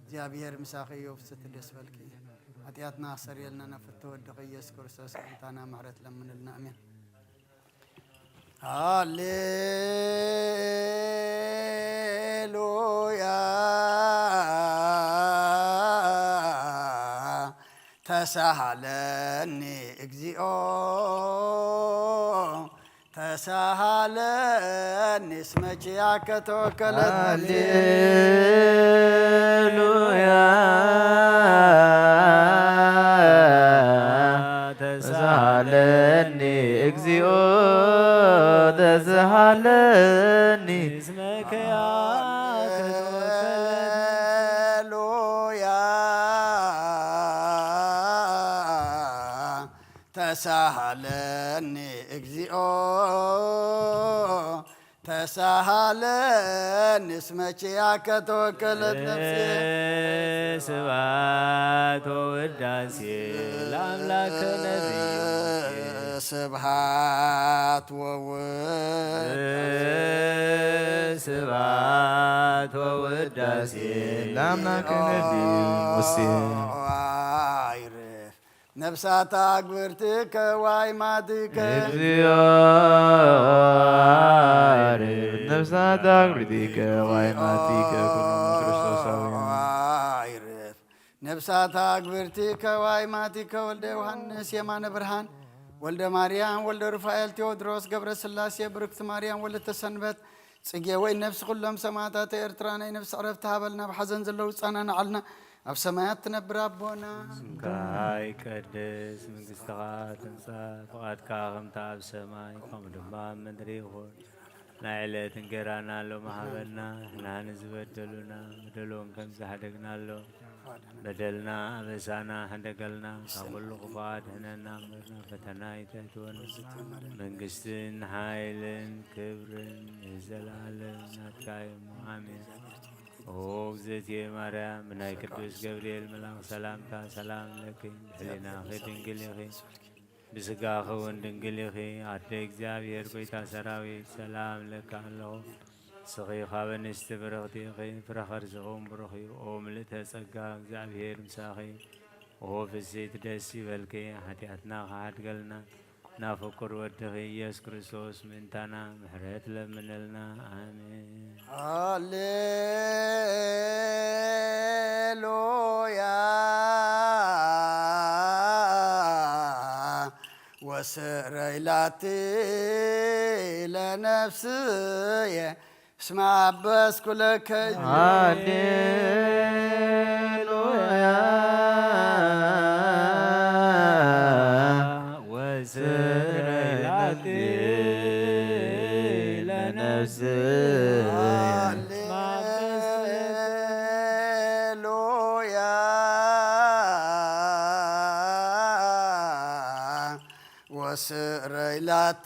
እግዚኣብሔር ምሳኺ እዩ ፍስቲ ደስ በልኪ ሓጢኣትና ክሰርየልና ናብ ፍትሕ ወድኺ ኢየሱስ ክርስቶስ ጎይታና ምሕረት ለምንልና። ኣሜን። ሃሌሉያ። ተሳሃለኒ እግዚኦ፣ ተሳሃለኒ እስመ ኪያከ ተወከለት ነፍሴ። ሃሌሉያ። ተሳሃለኒ እግዚኦ፣ ተሳሃለኒ እስመ ኪያከ ተወከለት። ሃሌሉያ። ተሳሃለኒ እግዚኦ፣ ተሳሃለኒ እስመ ኪያከ ተወከለት ነፍሴ። ስብሐት ወውዳሴ ለአምላክነ ነቢዩ። ስብሐት ወውዳሴ። ስብሐት ወውዳሴ ለአምላክነ ነቢዩ ሙሴ። አይርፍ ነፍሳት አግብርቲከ ወአይማቲከ። እግዚኦ። አይርፍ ነፍሳት አግብርቲከ ወአይማቲከ ኩሎም ክርስቶሳውያን። አይርፍ ነፍሳት አግብርቲከ ወአይማቲከ ወልደ ዮሐንስ የማነ ብርሃን ወልደ ማርያም ወልደ ሩፋኤል ቴዎድሮስ ገብረ ስላሴ ብርክት ማርያም ወለተ ሰንበት ጽጌ ወይ ነፍሲ ኩሎም ሰማዕታት ኤርትራ ናይ ነፍሲ ዕረፍቲ ሃበልና። ኣብ ሓዘን ዘለዉ ጻናናዓልና። ኣብ ሰማያት ትነብር ኣቦና። ስምካ ይቀደስ፣ መንግስትኻ ትምጻእ፣ ፍቓድካ ከምታ ኣብ ሰማይ ከምኡ ድማ ኣብ ምድሪ ይኹን። ናይ ዕለት እንጌራና ሎሚ ሃበና፣ ንሕና ንዝበደሉና በደሎም ከም ዝሓደግናሎም በደልና ኣበሳና ሕደገልና፣ ካብ ኩሉ ክፉእ ኣድሕነና እምበር ናብ ፈተና ኣይተእትወና። መንግስትን ሓይልን ክብርን ንዘለኣለም ናትካ እዩ እሞ ኣሜን። ኦ እግዝእትየ ማርያም፣ ብናይ ቅዱስ ገብርኤል መልኣኽ ሰላምታ ሰላም ለኪ፣ ብሕሊናኺ ድንግል ኢኺ፣ ብስጋኺ እውን ድንግል ኢኺ፣ ኣደ እግዚኣብሔር ጎይታ ሰራዊት ሰላም ለኪ ኣለኹ። ንስኺ ካብ ኣንስቲ ብርኽቲ ኢኺ፣ ፍረ ከርሥኺ እውን ብሩኽ እዩ። ኦ ምልእተ ጸጋ፣ እግዚኣብሔር ምሳኺ፣ ኦ ፍስሕቲ ደስ ይበልኪ፣ ሓጢኣትና ክሓድገልና፣ ናብ ፍቁር ወድኺ ኢየሱስ ክርስቶስ ምእንታና ምሕረት ለምነልና። ኣሜን። ሃሌሉያ። ወስረይ ላቲ ለነፍስየ እስመ አበስኩ ለከ። ሃሌሉያ። ወስረይ ላቲ ለነፍስየ። ሃሌሉያ። ወስረይ ላቲ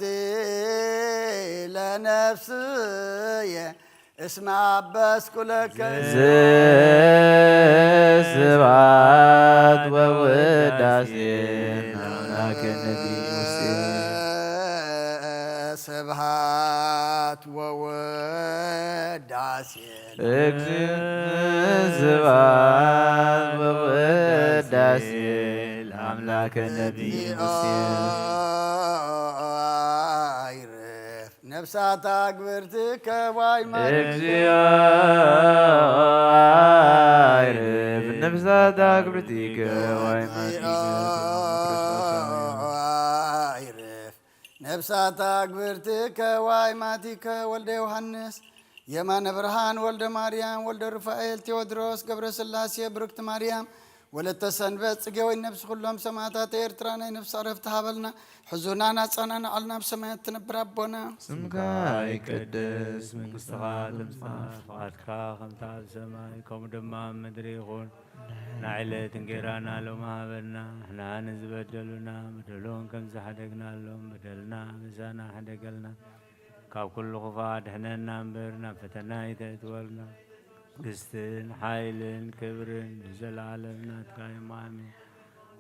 ለነፍስየ እስመ አበስኩ ለከ። ስብሐት ወውዳሴ ለአምላክነ ነቢዩ ሙሴ። ስብሐት ወውዳሴ ለአምላክነ ነቢዩ ሙሴ። ስብሐት ወውዳሴ ለአምላክነ ነቢዩ ሙሴ። አይርፍ ነፍሳት አግብርቲከ ወአይማቲከ። እግዚኦ። አይርፍ ነፍሳት አግብርቲከ ወአይማቲከ። አይርፍ ነፍሳት አግብርቲከ ወአይማቲከ ወልደ ዮሐንስ የማነ ብርሃን ወልደ ማርያም ወልደ ሩፋኤል ቴዎድሮስ ገብረ ስላሴ ብርክት ማርያም ወለተ ሰንበት ጽጌ ወይ ነፍሲ ኩሎም ሰማዕታት ኤርትራ ናይ ነፍሲ ዕረፍቲ ሃበልና። ሕዙናን ኣጻናንዓልና። ኣብ ሰማያት ትነብር ኣቦና። ስምካ ይቀደስ፣ መንግስትኻ ትምጻእ፣ ፍቓድካ ከምታ ኣብ ሰማይ ከምኡ ድማ ኣብ ምድሪ ይኹን። ናይ ዕለት እንጌራና ሎሚ ሃበና፣ ንሕና ንዝበደሉና በደሎም ከም ዝሓደግናሎም በደልና ምሳና ሓደገልና። ካብ ኩሉ ክፉእ ኣድሕነና እምበር ናብ ፈተና ኣይተእትወልና። መንግስትን ሓይልን ክብርን ንዘለኣለም ናትካ እዮም። ኣሜን።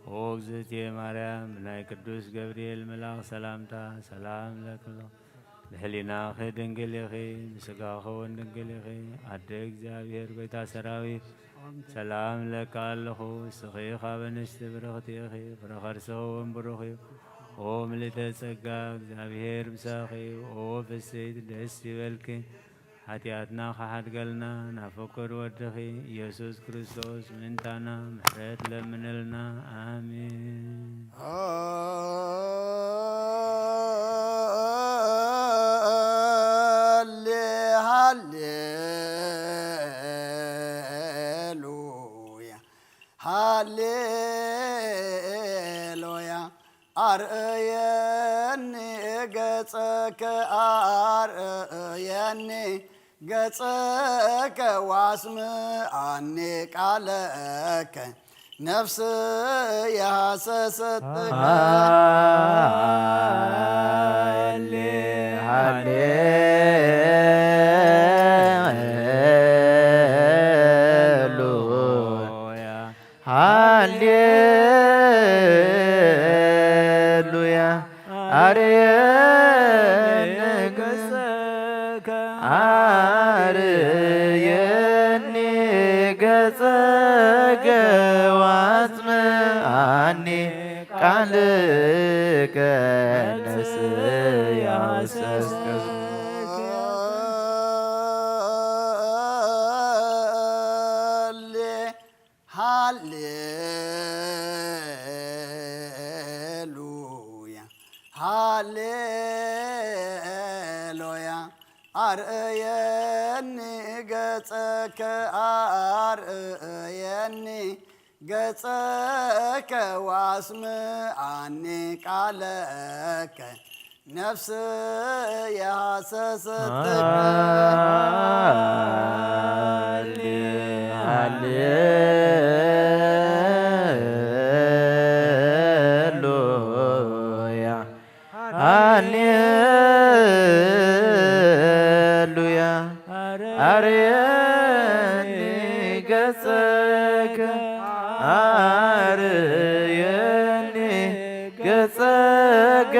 ኦ እግዝእትየ ማርያም፣ ብናይ ቅዱስ ገብርኤል መልኣኽ ሰላምታ ሰላም እብለኪ ኣለኹ። ብሕሊናኺ ድንግል ኢኺ፣ ብስጋኺ እውን ድንግል ኢኺ። ኣደ እግዚኣብሔር ጎይታ ሰራዊት፣ ሰላም እብለኪ ኣለኹ። ንስኺ ካብ ኣንስቲ ብርኽቲ ኢኺ፣ ፍረ ከርስኺ እውን ብሩኽ እዩ። ኦ ምልዕተ ጸጋ፣ እግዚኣብሔር ምሳኺ እዩ። ኦ ፍስሕቲ ደስ ይበልኪ፣ ሓጢኣትና ክሓድገልና ናብ ፍቁር ወድኺ ኢየሱስ ክርስቶስ ምእንታና ምሕረት ለምንልና። ኣሜን። ሃሌ ሃሌሉያ፣ ሃሌሉያ። ኣርእየኒ ገጸከ፣ ኣርእየኒ ገጸከ፣ ዋስምኣኒ ቃለከ፣ ነፍስየ ሃሰሰትከ። ሃሌ ሃሌሉያ፣ ሃሌሉያ። ኣርየኒ ገጸከ፣ ኣርየኒ ገጸከ፣ ዋስምኣኒ ቃልከ፣ ነፍስየ ሃሰሰትከ። ሃሌሉያ፣ ሃሌሉያ። ኣርእየኒ ገጸከ፣ ኣርእየኒ ገጸከ፣ ዋስምኣኒ ቃለከ፣ ነፍስየ ሃሰሰትከ። ሃሌ ሃሌሉያ፣ ሃሌሉያ። ኣርየኒ ገጸከ፣ ኣርየኒ ገጸከ፣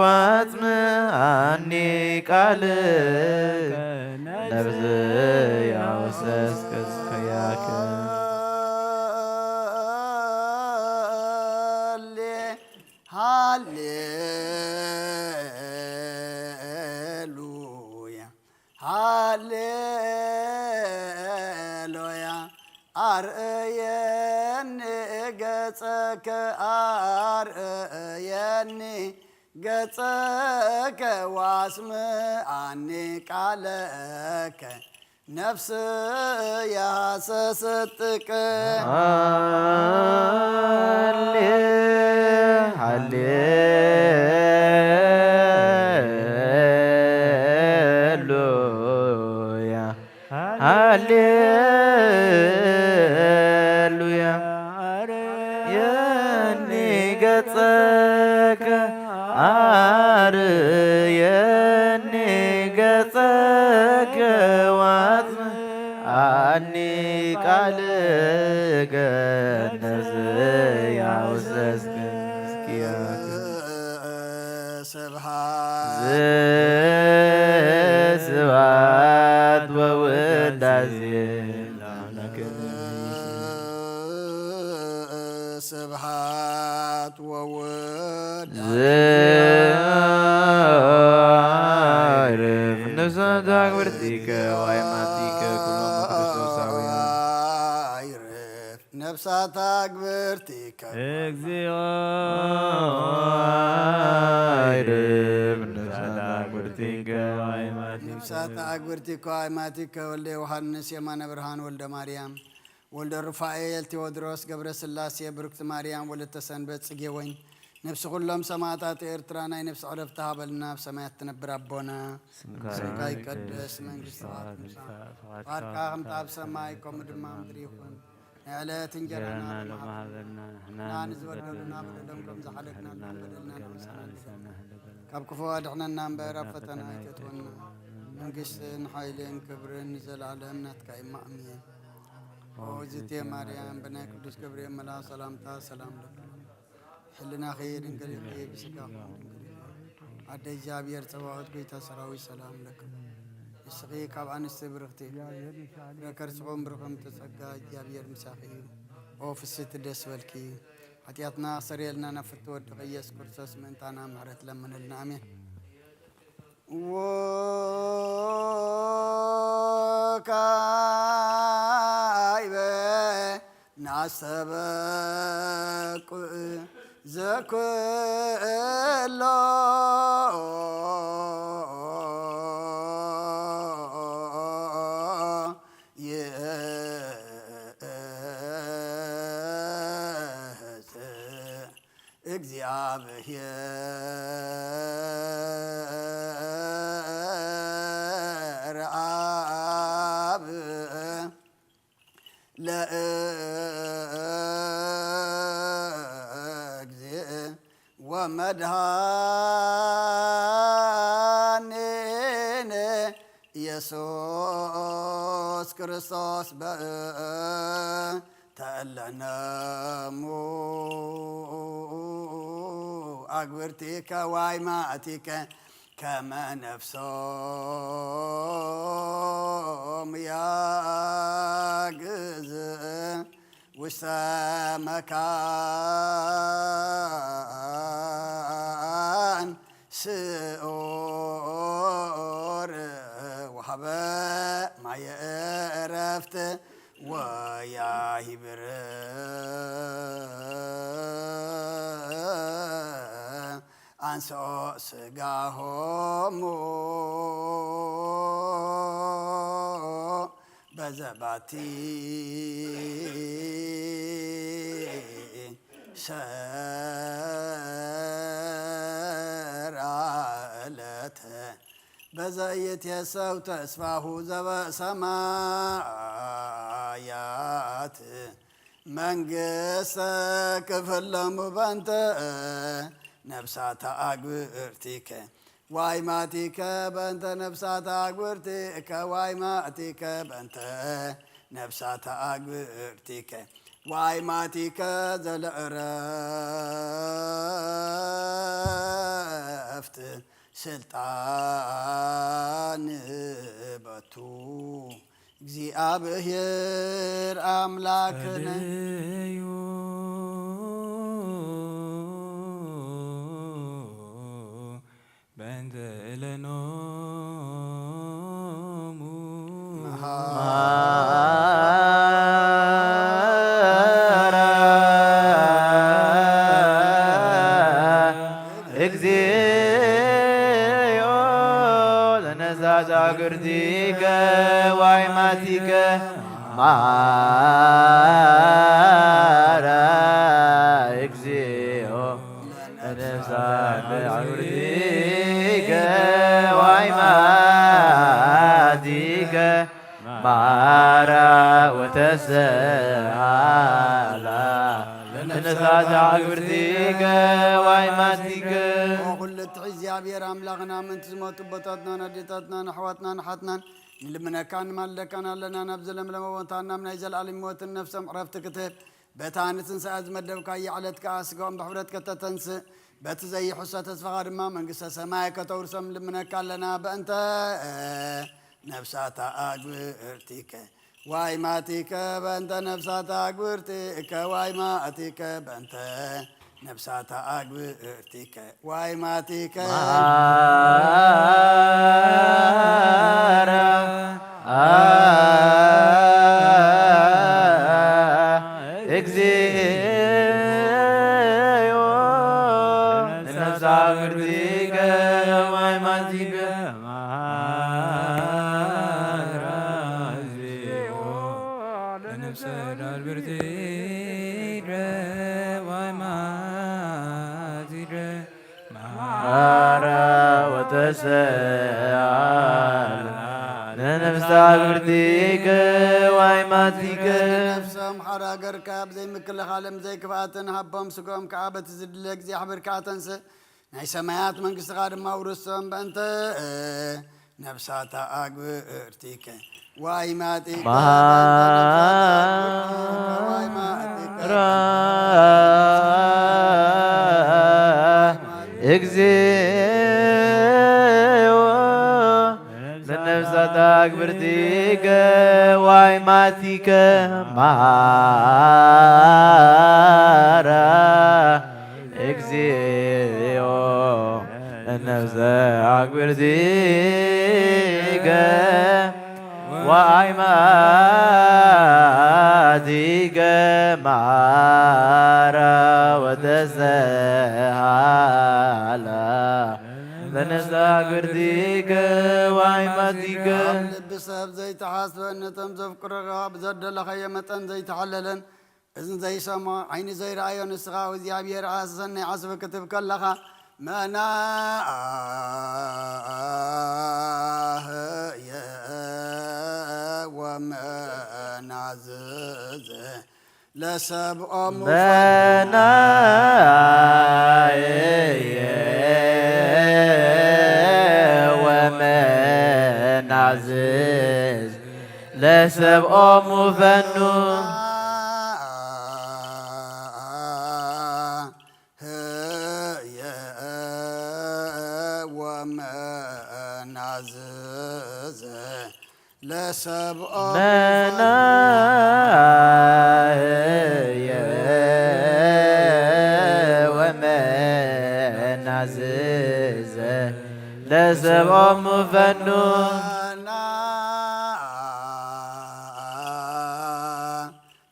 ዋስምኣኒ ቃልከ፣ ነፍስየ ሃሰሰትከ። ሃሌ ሃሌሉያ፣ ሃሌሉያ። ኣርእየኒ ገጸከ፣ ኣርእየኒ ገጸከ፣ ዋስምኣኒ ቃለከ፣ ነፍስየ ሃሰሰትከ። ሃሌ ሃሌሉያ፣ ሃሌሉያ። ኣርየኒ ገጸከ፣ ኣርየኒ ገጸከ፣ ዋስምኣኒ ቃልከ፣ ነፍስየ ሃሰሰትከ። ስብሐት ስብሐት ወውዳሴ ለአምላክነ። ስብሐት ወውዳሴ። ይረፍ ነፍሳት ኣግብርቲከ ወአይማቲከ ኩሎም ክርስቶሳውያን። ይረፍ ነፍሳት ኣግብርቲከ። እግዚኦ። ይረፍ ነፍሳት ኣግብርቲከ ወአይማቲከ። ነፍሳት ኣግብርቲከ ወአይማቲከ። ወልደ ዮሃንስ፣ የማነ ብርሃን፣ ወልደ ማርያም፣ ወልደ ሩፋኤል፣ ቴዎድሮስ፣ ገብረ ስላሴ፣ ብሩክቲ ማርያም፣ ወለተ ሰንበት፣ ጽጌ ወይን፣ ነፍሲ ኩሎም ሰማዕታት ኤርትራ ናይ ነፍሲ ዕረፍቲ ሃበልና፣ ኣብ ሰማያት ትነብር ኣቦና፣ ስምካ ይቀደስ፣ መንግስትኻ ትምጻእ፣ ፍቓድካ ከምቲ ኣብ ሰማይ ከምኡ ድማ ምድሪ ይኹን። ናይ ዕለት እንጀራና ሎሚ ሃበና፣ ንሕና ንዝበደሉና በደሎም ከም ዝሓለፍና ንሕና በደልና ንሕና ንሕና ንሕና ካብ ክፉ ኣድሕነና እምበር ኣብ ፈተና ኣይተእትወና። መንግስትን ሓይልን ክብርን ንዘለኣለም ናትካ እዩ። ኣሜን። ኦ እግዝእትየ ማርያም፣ ብናይ ቅዱስ ገብርኤል መልኣኽ ሰላምታ ሰላም ለኪ። ሕልናኺ ድንግል ኢኺ፣ ብስጋኺ ድንግል ኢኺ። ኣደ እግዚኣብሔር ጸባኦት ጎይታ ሰራዊት ሰላም ለክም። ንስኺ ካብ ኣንስቲ ብርኽቲ፣ ፍረ ከርስኹም ብሩኽ እምቲ ጸጋ እግዚኣብሔር ምሳኺ እዩ። ኦ ፍስቲ ደስ በልኪ። ሓጢኣትና ክሰርየልና ናብ ፍትወ ወድኺ ኢየሱስ ክርስቶስ ምእንታና ምሕረት ለምንልና። ኣሜን። ወካይበ ናስተበቁ ዘኩሎ ይእዝ እግዚአብሔር ለእግዚእ ወመድኃኒነ ኢየሱስ ክርስቶስ በእንተ እለ እሙ አግብርቲከ ዋይማእቲከ ከመ ነፍሶም ያግዝ ውስተ መካን ስዑር ወሀበ ማየ ዕረፍት ወያሂብር አንሶ ስጋሆሙ በዘባቲ ሰርአ ዕለተ በዘኢትየሰው ተስፋሁ ዘበሰማያት መንግስተ ክፍለሙ በንተ ነፍሳተ አግብርቲከ ዋይማቲከ በንተ ነፍሳተ አግብርቲከ ዋይማቲከ በንተ ነፍሳተ አግብርቲከ ዋይማቲከ ዘለእረፍት ስልጣን በቱ። እግዚኣብሔር አምላክነ። ጸልዩ በእንተ እለኖሙ መሃራ እግዚኦ ለነፍሳተ አግብርቲከ ዋይማቲከ ማራ እግዚኦ ለነፍሳተ አግብርቲከ ዋይማቲከ ማራ ወተሰአላ ለነፍሳተ አግብርቲከ ዋይማቲከ። ኩሉ እትሒ እግዚኣብሔር ኣምላኽና ምእንቲ ዝሞቱ ኣቦታትናን ኣዴታትናን ኣሕዋትናን ኣሓትናን ንልምነካን ንማልደካን ኣለና። ናብ ዘለምለመ ቦታን ናብ ናይ ዘለኣለም ህይወትን ነፍሶም ዕረፍቲ ክትህብ በታ ንትንሳኤ ዝመደብካያ ዕለት ከኣ ስጋኦም ብሕብረት ከተተንስእ በቲ ዘይሕሶ ተስፋኻ ድማ መንግስተ ሰማይ ከተውርሶም ንልምነካ ኣለና። በእንተ ነፍሳታ አግብርቲከ ዋይማቲከ በእንተ ነፍሳታ አግብርቲከ ዋይማቲከ በእንተ ነፍሳታ አግብርቲከ ዋይማቲከ ማራ እግዚኦ ለነፍሳተ አግብርቲከ ዋይማቲከ ማራ እግዚኦ ለነፍሳተ አግብርቲከ ዋይማቲከ ማራ ወተሰአላ ለነፍሳተ አግብርቲከ ዋይማቲከ። ነፍሶም ሓራ ገርካ ብዘይ ምክልኻልን ብዘይ ክፍኣትን ሃቦም፣ ስግኦም ከኣ በቲ ዝድለ እግዚኣብሔር ከኣ ተንስእ። ናይ ሰማያት መንግስትኻ ድማ ውርሶም። በእንተ ነፍሳታ አግብርቲከ ዋይማቲከ ማራ እግዚኦ ኣግብርቲከ ዋይማቲከ ማራ እግዚኦ እነብዘ ኣግብርቲከ ዋይማቲከ ማራ ወተሰሃላ ለነፍሰ ኣግብርቲከ ዋይማቲከ። ልቢ ሰብ ዘይተሓስበ ነቶም ዘፍቅሩኻ ብዘደለኻዮ መጠን ዘይተሓለለን እዝን ዘይሰምዖ ዓይኒ ዘይረኣዮ ንስኻ እግዚኣብሔር ኣሰናይ ዓስቢ ክትብ ከለኻ መናህየ ወመናዝዘ ለሰብኦሙ መናህየ ወመናዝዝ ለሰብኦሙ ፈኑ ህየ ወመናዝዘ ለሰብኦሙ መናህየ ወመናዝዘ ለሰብኦሙ ፈኑ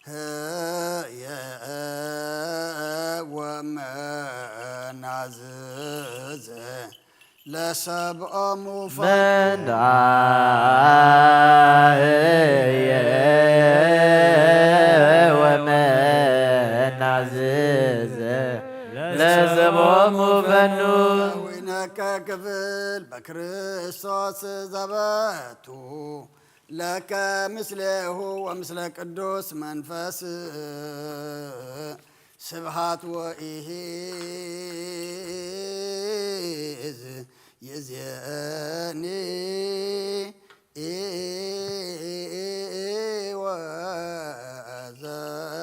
ህየ ወመናዝዘ ለሰብኦሙ ፈኑ መናህየ ወመናዝዘ ለሰብኦሙ ፈኑ። ዊነከ ክብል በክርስቶስ ዘበቱ ለከ ምስሌሁ ወምስለ ቅዱስ መንፈስ ስብሃት ወኢሂዝ ይእዜኒ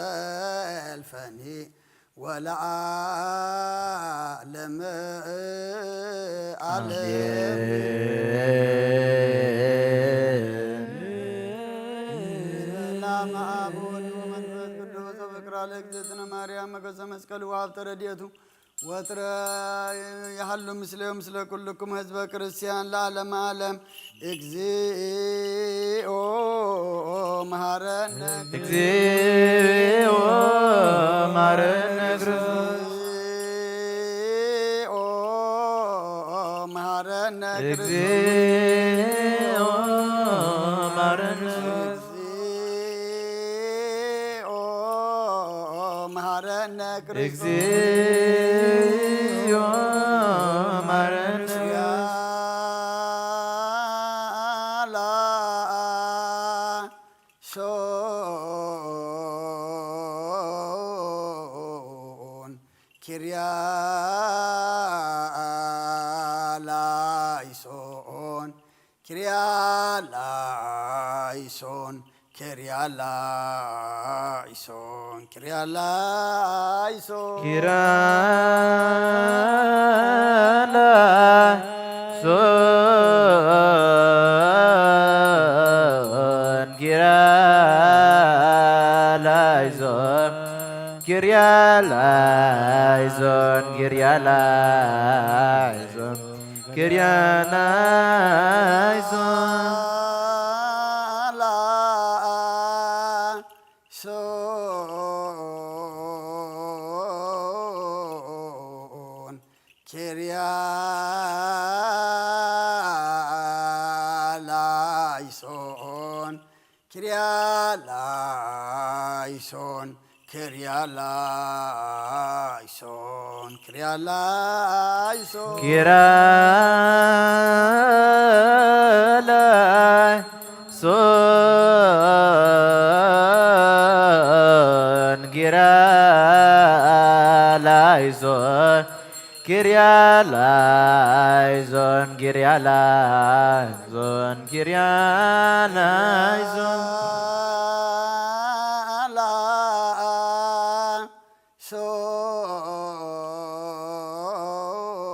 ወዘልፈኒ ወለዓለመ ዓለም። ሰላም አብ ወወልድ ወመንፈስ ቅዱስ። ወፍቅራ ለእግዝእትነ ማርያም መገሰ መስቀል ወሀብተ ረድኤቱ ወትረ ይሃሉ ምስሌው ምስለ ኩልኩም ህዝበ ክርስቲያን ለዓለመ ዓለም። እግዚኦ መሐረነ እግዚኦ መሐረነ ክርስቶስ። እግዚኦ መሐረነ እግዚኦ መሐረነ። እግዚኦ መሐረነ ክርስቶስ። እግዚኦ መሐረነ። ያላ ሶን ኪርያ ላይሶን ኪርያ ላይሶን ኪርያ ላይሶን ኪርያ ላይሶን ኪርያ ላይሶን ኪርያ ላይሶን ኪርያ ላይሶን ኪርያ ላይሶን ኪርያ ላይሶን ሶን ኪርያ ላይሶን ኪርያ ላይሶን ኪርያ ላይሶን ኪርያ ላይሶን ኪርያ ላይሶን ኪርያ ላይሶን ኪርያ ላይሶን ኪርያ ላይሶን ኪርያ ላይሶን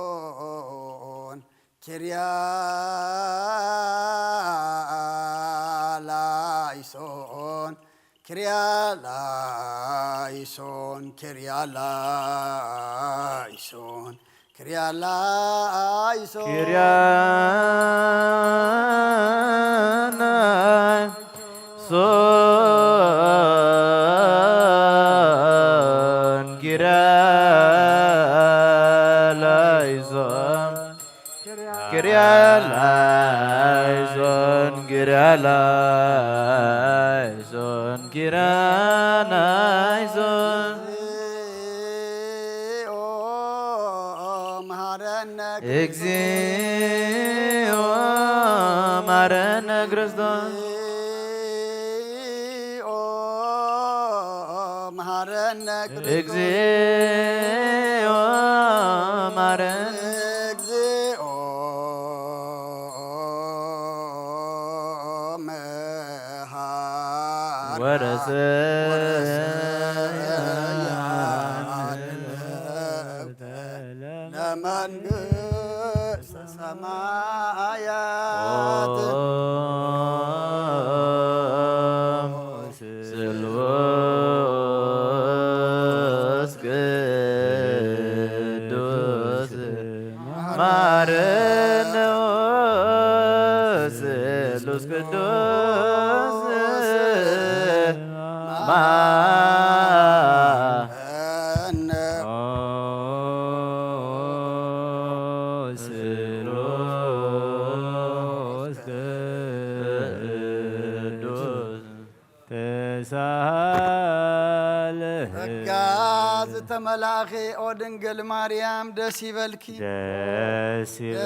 ሶን ኪርያ ክርያላይሶን፣ ክርያላይሶን፣ ክርያላይሶን። ኪርያላይሶን፣ ኪርያላይሶን፣ ኪርያላይሶን፣ ኪርያላይሶን፣ ኪርያላይሶን። እግዚኦ መሐረነ እግዚኦ መሐረነ ክርስቶስ። እግዚኦ መሐረነ እግዚኦ መሐረነ እግዚኦ መሐረነ ወረሰ ለመንግስተ ሰማያት። ስሉስ ቅዱስ ማረነ ስሉስ ቅዱስ ማ ስሉስ ቅዱስ ተሳለ ጸጋ ዝተመላእኺ ኦ ድንግል ማርያም ደስ ይበልኪ፣ ደስ ይበልኪ፣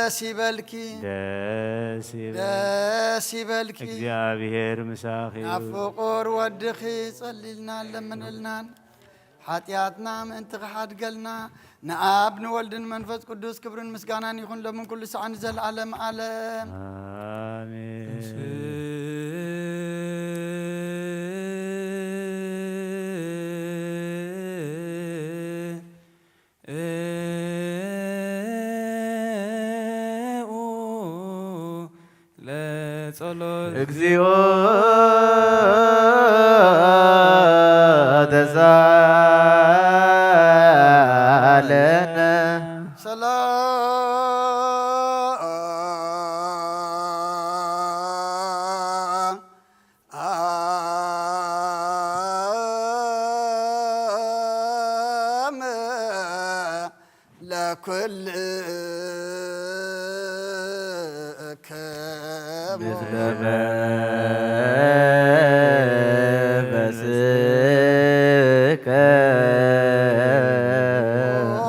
ደስ ይበልኪ፣ ደስ ይበልኪ። ደስ ይበልኪ። እግዚኣብሔር ምሳኺ ናብ ፍቁር ወድኺ ጸሊልናን ለምንልናን ሓጢኣትና ምእንቲ ክሓድገልና ንኣብ ንወልድን መንፈስ ቅዱስ ክብርን ምስጋናን ይኹን ሎምን ኩሉ ሰዓን ዘለዓለም ዓለም። ኣሜን። ለጸሎት እግዚኦ ተሳለነ ሰላም ለኩልክሙ ምስለ መንፈስከ ኦ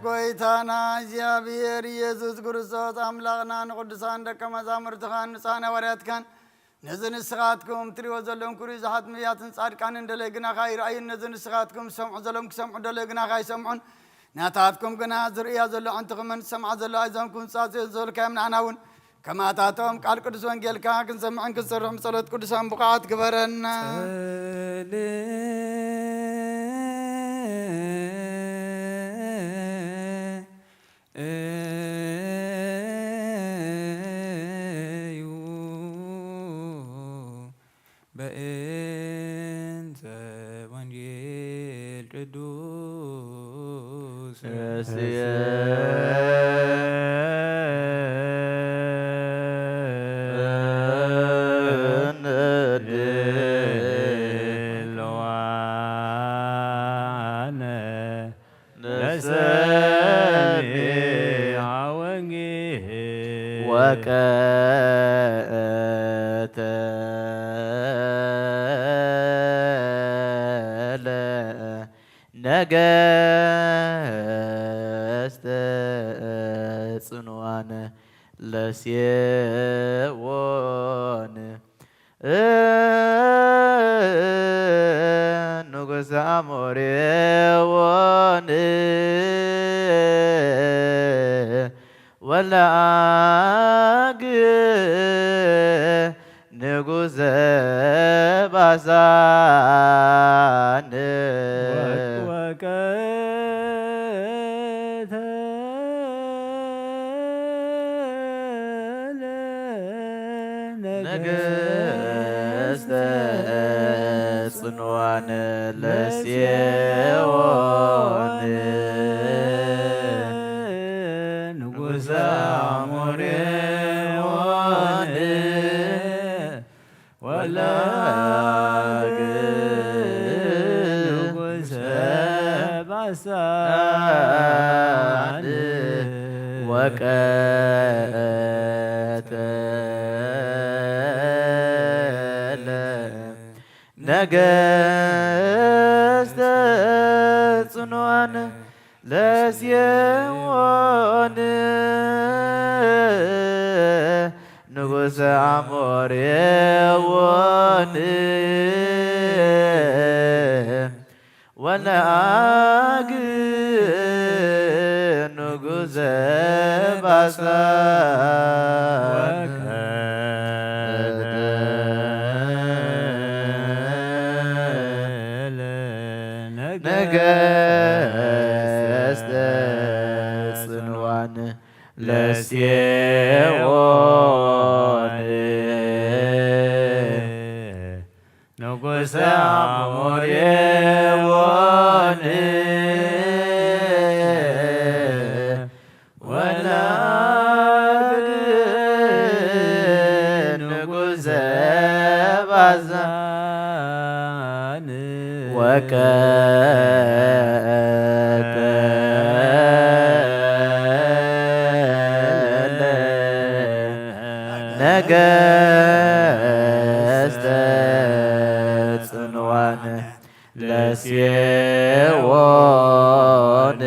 ጎይታና እግዚኣብሔር ኢየሱስ ክርስቶስ ኣምላኽና ንቅዱሳን ደቀ መዛሙርትኻን ንጻን ሃዋርያትካን ነዚ ንስኻትኩም ትሪእዎ ዘለኹም ኩሉ ብዙሓት ነቢያትን ጻድቃንን ደለይ ግናኻ ይረኣዩን ነዚ ንስኻትኩም ትሰምዑ ዘለኹም ክሰምዑ ደለይ ግናኻ ይሰምዑን ናታትኩም ግና ዝርእያ ዘሎ ኣዕንትኹምን ዝሰምዓ ዘሎ ኣእዛንኩም ዝጻጸዮ ዘበልካዮም ንዓና እውን ከማታቶም ቃል ቅዱስ ወንጌልካ ክንሰምዕን ክንሰርሕን ብጸሎት ቅዱሳን ብቑዓት ግበረና። ጸልዩ በእንተ ወንጌል ቅዱስ እስየ ድልዋነ ነሰሚዐ ወንጌል ወቀተለ ነገስተ ጽኑዓን ለሴዎን ንጉስ ኣሞሬዎን ወለኣግ ንጉሰ ባሳን ወቀተለ ነገስተ ጽንዋን ለስየዎን ንጉሰ አሞሬዎን ወላግ ንጉሰ ባሳን ወቀተለ ነገስተ ጽኑዓን ለስየዎን ንጉሰ አሞሬዎን ወለአግ ንጉሰ ባሳን ነገስተ ጽንዋን ለስየዎን ንጉሰ አሞሬዎን ወላድ ንጉሰ ባሳን ወቀተለ ነገስተ ጽንዋን ለስየዎን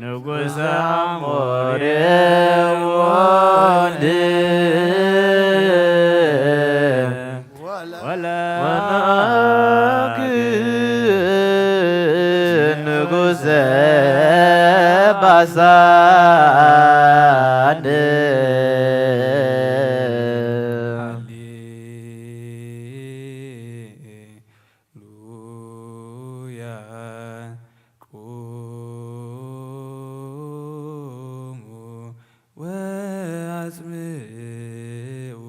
ንጉሰ አሞሬዎን ወለአግ ንጉሰ ባሳን ሃሌሉያ። ቁሙ ወአጽምዑ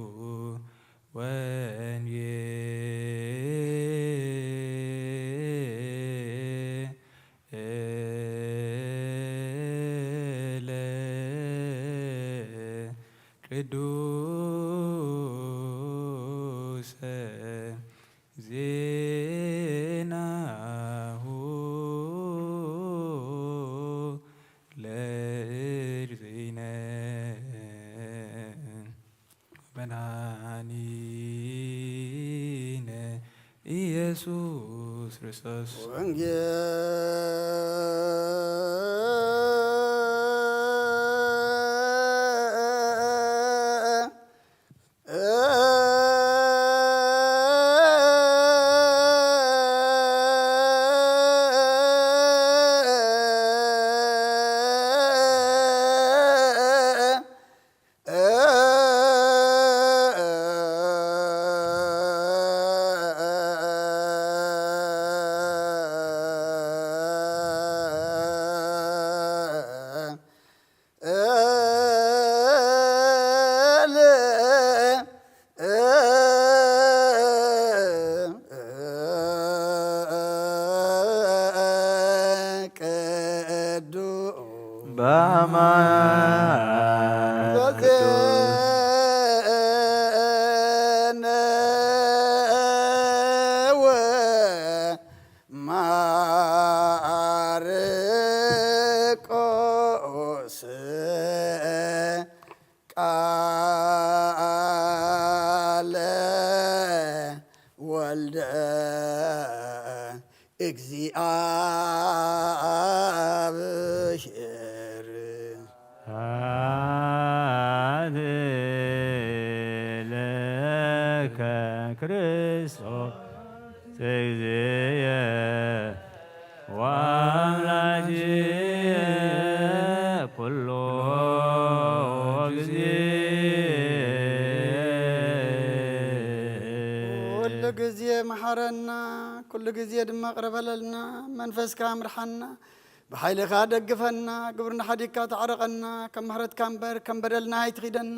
ወንጌለ ቅዱሰ ዜናሁ ለእግዚእነ መድኃኒነ ኢየሱስ ክርስቶስ። ወንጌል ቅዱስ በአማን ቅዱስ ወማርቆስ ቃለ ወልደ እግዚአብሔር። ስብሐት ለከ ክርስቶስ እግዚእየ ወአምላክየ ኩሎ ጊዜ። ኩሉ ጊዜ መሐረና፣ ኩሉ ጊዜ ድማ ቅረ በለልና። መንፈስካ ምርሓና፣ ብሓይልኻ ደግፈና፣ ግብርና ሓዲግካ ተዕረቐና። ከም ምሕረትካ እምበር ከም በደልና ኣይትኺደና።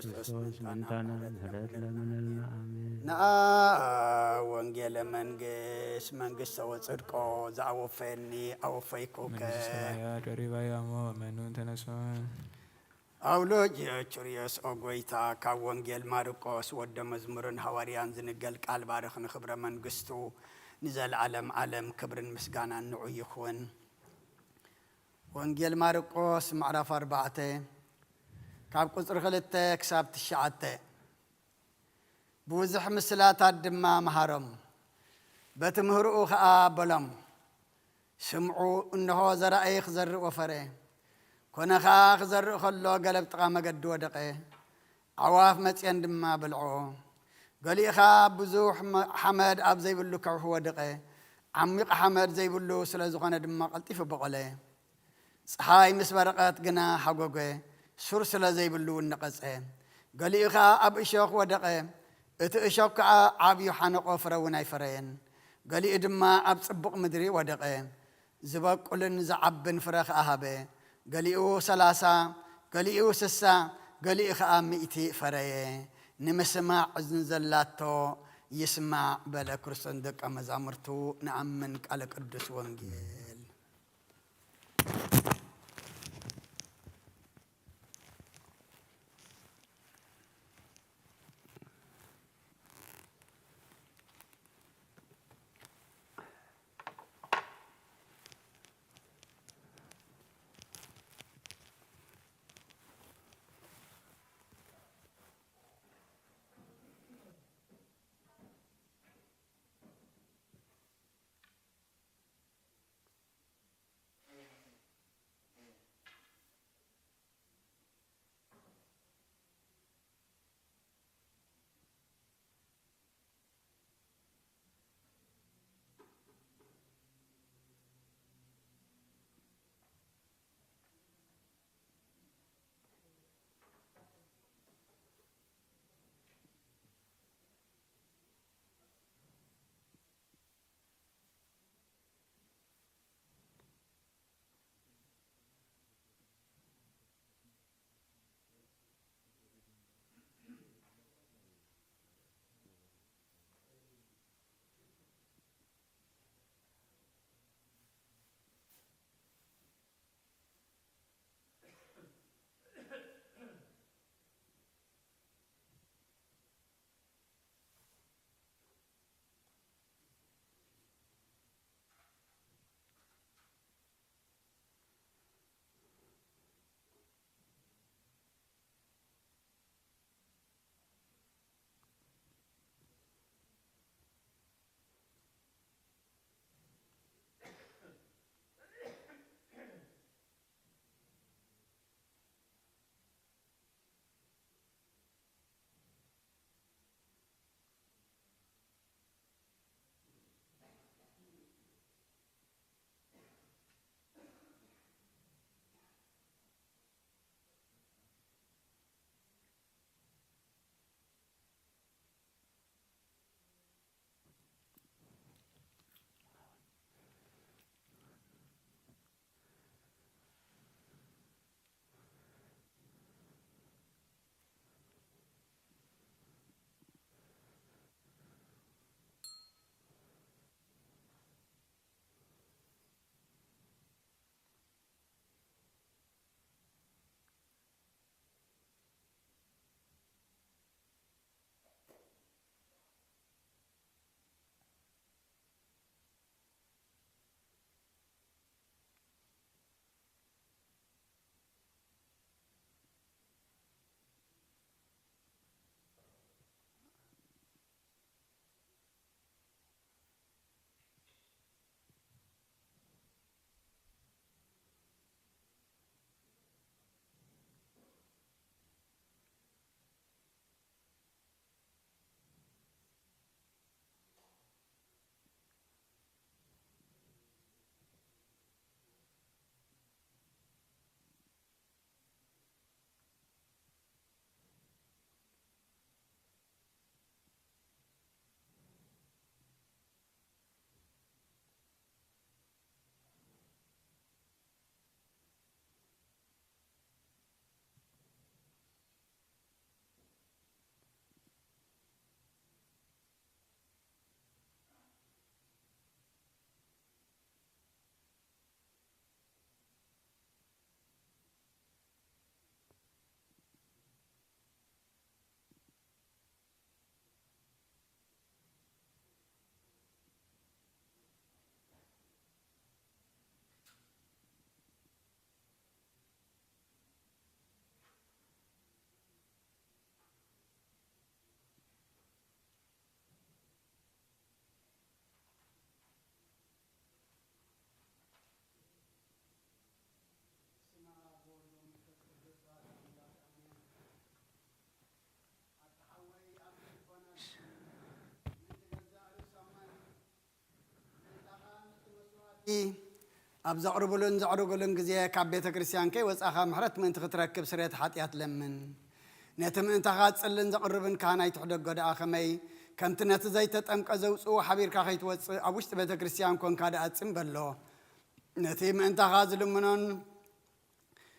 ክርስቶስ ምእንታና ምሕረት ለምነልና። ኣሜን። ንኣ ወንጌለ መንግስት መንግስተ ወጽድቆ ዝኣወፈየኒ ኣወፈይኩከ። መንግስተ ሰማያት ደሪባያ እሞ መኑ እንተነስኦን። ኣውሎጅ ቹርዮስ ኦ ጎይታ፣ ካብ ወንጌል ማርቆስ ወደ መዝሙርን ሃዋርያን ዝንገል ቃል ባርኽ ንኽብረ መንግስቱ ንዘለዓለም ዓለም ክብርን ምስጋናን ንዑ ይኹን። ወንጌል ማርቆስ ምዕራፍ ኣርባዕተ ካብ ቁጽሪ ክልተ ክሳብ ትሽዓተ። ብብዙሕ ምስላታት ድማ መሃሮም። በቲ ምህርኡ ኸኣ በሎም፣ ስምዑ፣ እንሆ ዘራእይ ክዘርእ ወፈረ። ኮነ ኸኣ ክዘርእ ኸሎ ገለ ኣብ ጥቓ መገዲ ወደቐ። ኣዕዋፍ መጺአን ድማ በልዕኦ። ገሊኡ ኸኣ ብዙሕ መ-፣ ሓመድ ኣብ ዘይብሉ ከውሒ ወደቐ። ዓሚቕ ሓመድ ዘይብሉ ስለ ዝኾነ ድማ ቀልጢፉ በቖለ። ጸሓይ ምስ በረቐት ግና ሓጎገ፣ ሱር ስለ ዘይብሉ እውን ነቐጸ። ገሊኡ ኸኣ ኣብ እሾኽ ወደቐ። እቲ እሾኽ ከኣ ዓብዩ ሓነቆ፣ ፍረ እውን ኣይፈረየን። ገሊኡ ድማ ኣብ ጽቡቕ ምድሪ ወደቐ። ዝበቁልን ዝዓብን ፍረ ኸኣ ሃበ። ገሊኡ ሰላሳ፣ ገሊኡ ስሳ፣ ገሊኡ ኸኣ ሚእቲ ፈረየ። ንምስማዕ እዝኒ ዘላቶ ይስማዕ በለ። ክርስቶስ ንደቀ መዛሙርቱ ንኣምን። ቃለ ቅዱስ ወንጌል። ኣብ ዘቕርቡሉን ዘዕርጉሉን ግዜ ካብ ቤተ ክርስቲያን ከይወጻኻ ምሕረት ምእንቲ ክትረክብ ስርየት ሓጢኣት ለምን። ነቲ ምእንታኻ ዝጽልን ዘቕርብን ካህን ኣይትሕደጎ ደኣ ከመይ ከምቲ ነቲ ዘይተጠምቀ ዘውጽኡ ሓቢርካ ከይትወጽእ ኣብ ውሽጢ ቤተ ክርስቲያን ኮንካ ደኣ ጽም በሎ። ነቲ ምእንታኻ ዝልምኖን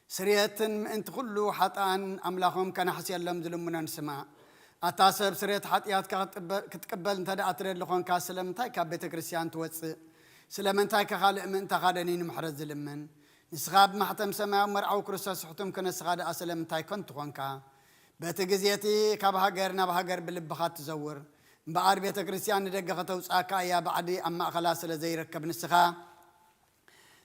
ስርየትን ምእንቲ ኩሉ ሓጥኣን ኣምላኾም ከናሕስየሎም ዝልምኖን ስማዕ። ኣታ ሰብ ስርየት ሓጢኣትካ ክትጥበ-፣ ክትቅበል እንተ ደኣ ትደሊ ኾንካ ስለምንታይ ካብ ቤተ ክርስቲያን ትወጽእ? ስለምንታይ ከ ካልእ ምእንታኻ ደኒኑ ምሕረት ዝልምን? ንስኻ ብማሕተም ሰማያዊ መርዓዊ ክርስቶስ ሕቱም ክነስኻ ደኣ ስለምንታይ ከንቱ ኾንካ? በቲ ግዜ እቲ ካብ ሃገር ናብ ሃገር ብልብኻ ትዘውር። እምበኣር ቤተ ክርስቲያን ንደገ ከተውጽኣካ እያ፣ ባዕዲ ኣብ ማእኸላ ስለ ዘይረከብ ንስኻ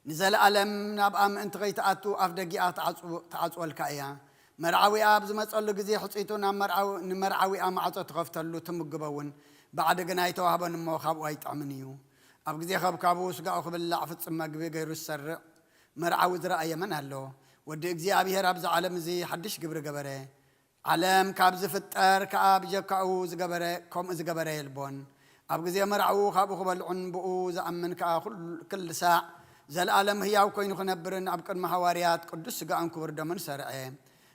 ንዘለኣለም ናብኣ ምእንቲ ከይትኣቱ ኣፍ ደጊኣ ትዓጽው-፣ ትዓጽወልካ እያ። መርዓዊኣ ኣብ ዝመጸሉ ግዜ ሕጺቱ ናብ መርዓዊ-፣ ንመርዓዊኣ ማዕጾ ትኸፍተሉ ትምግቦ እውን። ባዕዲ ግና ኣይተዋህቦን እሞ ካብኡ ኣይጥዕምን እዩ። ኣብ ግዜ ከብካቡ ስጋኡ ክብላዕ ፍጹም መግቢ ገይሩ ዝሰርዕ መርዓዊ ዝረኣየ መን ኣሎ? ወዲ እግዚኣብሔር ኣብዚ ዓለም እዚ ሓድሽ ግብሪ ገበረ። ዓለም ካብ ዝፍጠር ከኣ ብጀካኡ ዝገበረ፣ ከምኡ ዝገበረ የልቦን። ኣብ ግዜ መርዓኡ ካብኡ ክበልዑን ብኡ ዝኣምን ከኣ ኩል-፣ ክልሳዕ ዘለኣለም ህያው ኮይኑ ክነብርን ኣብ ቅድሚ ሃዋርያት ቅዱስ ስጋኡን ክቡር ደሙን ሰርዐ።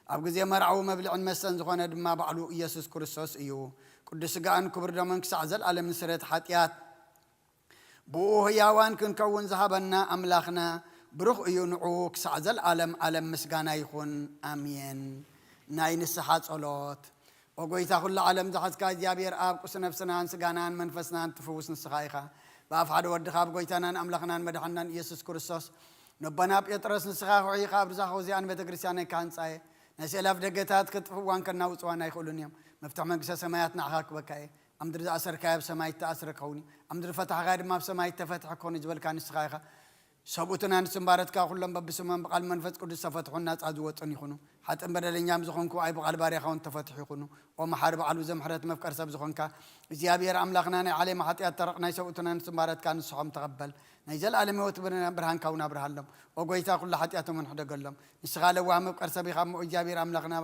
ኣብ ግዜ መርዓኡ መብልዕን መስተን ዝኾነ ድማ ባዕሉ ኢየሱስ ክርስቶስ እዩ። ቅዱስ ስጋኡን ክቡር ደሙን ክሳዕ ዘለኣለም ንስርየት ሓጢኣት ብኡ ህያዋን ክንከውን ዝሃበና ኣምላኽና ብሩኽ እዩ። ንዑ ክሳዕ ዘለኣለም ኣለም ምስጋና ይኹን። ኣሜን። ናይ ንስሓ ጸሎት። ኦ ጎይታ፣ ኩሉ ዓለም ዝሓዝካ እግዚኣብሔር ኣብ፣ ቁስ ነፍስናን ስጋናን መንፈስናን ትፍውስ ንስኻ ኢኻ። ብኣፍ ሓደ ወድኻ፣ ኣብ ጎይታናን ኣምላኽናን መድሓንናን ኢየሱስ ክርስቶስ፣ ነቦና ጴጥሮስ፣ ንስኻ ኹዒኻ ኣብ ርዛኻ ውዚኣን ቤተ ክርስቲያነይ ካህንጻየ። ናይ ስእላፍ ደገታት ከጥፍእዋን ከናውጽዋን ኣይኽእሉን እዮም። መፍትሕ መንግስተ ሰማያት ንዓኻ ክበካ እየ። ኣብ ምድሪ ዝኣሰርካዮ ኣብ ሰማይ እተኣስረ ክኸውን እዩ፣ ኣብ ምድሪ ፈታሕካዮ ድማ ኣብ ሰማይ እተፈትሐ ክኸውን እዩ ዝበልካ ንስኻ ኢኻ። ሰብኡትን ኣንስትን ባረትካ ኩሎም በብስሞም ብቓል መንፈስ ቅዱስ ዝተፈትሑን ናጻ ዝወጹን ይኹኑ። ሓጥእን በደለኛም ዝኾንኩ ኣይ ብቓል ባርያኻ እውን ተፈትሑ ይኹኑ። ኦ መሓሪ በዓል ብዙሕ ምሕረት መፍቀር ሰብ ዝኾንካ እግዚኣብሔር ኣምላኽና ናይ ዓሌማ ሓጢኣት ተረቕ ናይ ሰብኡትን ኣንስትን ባረትካ ንስሖም ተቐበል። ናይ ዘለኣለም ህይወት ብርሃንካ እውን ኣብርሃሎም። ኦ ጎይታ ኩሉ ሓጢኣቶም እውን ሕደገሎም። ንስኻ ለዋህ መፍቀር ሰብ ኢኻ እሞ እግዚኣብሔር ኣምላኽና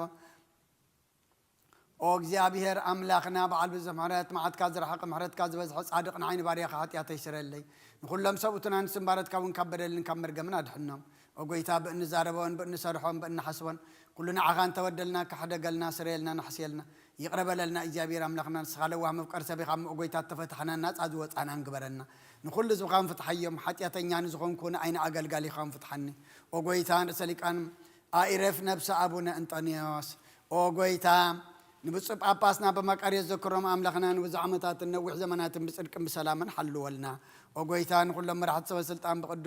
ኦ እግዚኣብሔር ኣምላኽና በዓል ብዙሕ ምሕረት፣ መዓትካ ዝረሓቐ ምሕረትካ ዝበዝሐ ጻድቕ ንዓይ ንባርያኻ ሓጢኣተይ ስረለይ። ንኹሎም ሰብኡትን ኣንስትን ባረትካ እውን ካብ በደልን ካብ መርገምን ኣድሕኖም። ኦ ጎይታ ብእንዛረቦን ብእንሰርሖን ብእንሓስቦን ኩሉ ንዓኻ እንተወደልና ክሕደገልና ስረየልና ናሕስየልና። ይቕረ በለልና እግዚኣብሔር ኣምላኽና ንስኻ ለዋህ መፍቀር ሰብ ኢኻ እሞ ኦ ጎይታ እተፈታሕናን ናጻ ዝወጻናን ግበረና። ንኹሉ ህዝብኻን ፍትሓዮም ሓጢኣተኛ ንዝኾንኩ ንኣይ ንኣገልጋሊኻን ፍትሓኒ። ኦ ጎይታ ርእሰ ሊቃን ኣኢረፍ ነብሰ ኣቡነ እንጠንዮስ ኦ ጎይታ ንብፁዕ ጳጳስና በማቃርዮስ ዘክሮም ኣምላኽና ንብዙሕ ዓመታትን ነዊሕ ዘመናትን ብጽድቅን ብሰላምን ሓልወልና። ኦ ጎይታ ንኹሎም መራሕቲ ሰበ ስልጣን ብቕዱ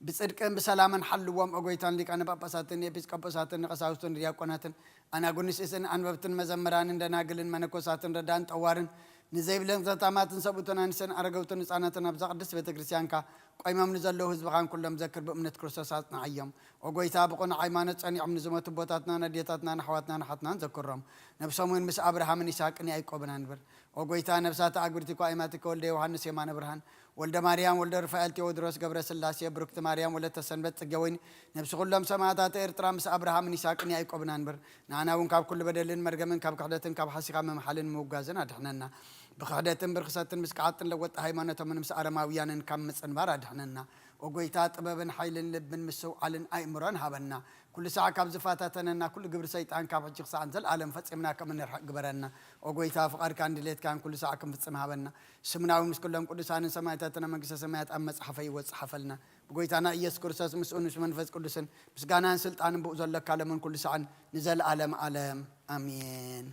ብጽድቅን ብሰላምን ሓልዎም። ኦ ጎይታ ንሊቃነ ጳጳሳትን ኤጲስቆጶሳትን ንቀሳውስትን ዲያቆናትን ኣናጉንስስን ኣንበብትን መዘምራንን ደናግልን መነኮሳትን ረዳን ጠዋርን ንዘይብለን ዘታማትን ሰብኡትን ኣንስትን ኣረገውትን ህፃናትን ኣብዛ ቅድስት ቤተ ክርስቲያንካ ቆይሞም ንዘለዉ ህዝብኻን ኩሎም ዘክር ብእምነት ክርስቶስ ኣጽንዓዮም። ኦ ጎይታ ብቕኑዕ ሃይማኖት ጸኒዖም ንዝሞቱ ኣቦታትናን ኣዴታትናን ኣሕዋትናን ኣሓትናን ዘክሮም። ነብሶም እውን ምስ ኣብርሃምን ይስሐቅን ያዕቆብን ኣንብር። ኦ ጎይታ ነብሳት ኣግብርቲኳ ኣይማቲከ ወልደ ዮሃንስ የማነ ብርሃን ወልደ ማርያም ወልደ ሩፋኤል ቴዎድሮስ ገብረ ስላሴ ብሩክቲ ማርያም ወለተ ሰንበት ጽጌ ወይኒ ነብሲ ኩሎም ሰማእታት ኤርትራ ምስ ኣብርሃምን ይስሐቅን ያዕቆብን ኣንብር። ንኣና እውን ካብ ኩሉ በደልን መርገምን ካብ ክሕደትን ካብ ሓሲኻ ምምሓልን ምውጋዝን ኣድሕነና። ብክሕደትን ብርክሰትን ምስ ከሓጥን ለወጥቲ ሃይማኖቶምን ምስ ኣረማውያንን ካብ ምጽንባር ኣድሕነና። ኦ ጎይታ ጥበብን ሓይልን ልብን ምስትውዓልን ኣእምሮን ሃበና። ኩሉ ሳዕ ካብ ዝፈታተነና ኩሉ ግብሪ ሰይጣን ካብ ሕጂ ክሳዕ ንዘለኣለም ፈጺምና ከም እንርሕቕ ግበረና። ኦ ጎይታ ፍቓድካን ድሌትካን ኩሉ ሳዕ ክንፍጽም ሃበና። ስምና እውን ምስ ኩሎም ቅዱሳንን ሰማእታትን ኣብ መንግስተ ሰማያት ኣብ መጽሓፈይ ይወጽእ ሓፈልና። ብጎይታና ኢየሱስ ክርስቶስ ምስኡን ምስ መንፈስ ቅዱስን ምስጋናን ስልጣንን ብኡ ዘለካ ለምን ኩሉ ሳዕን ንዘለኣለም ኣለም ኣሜን።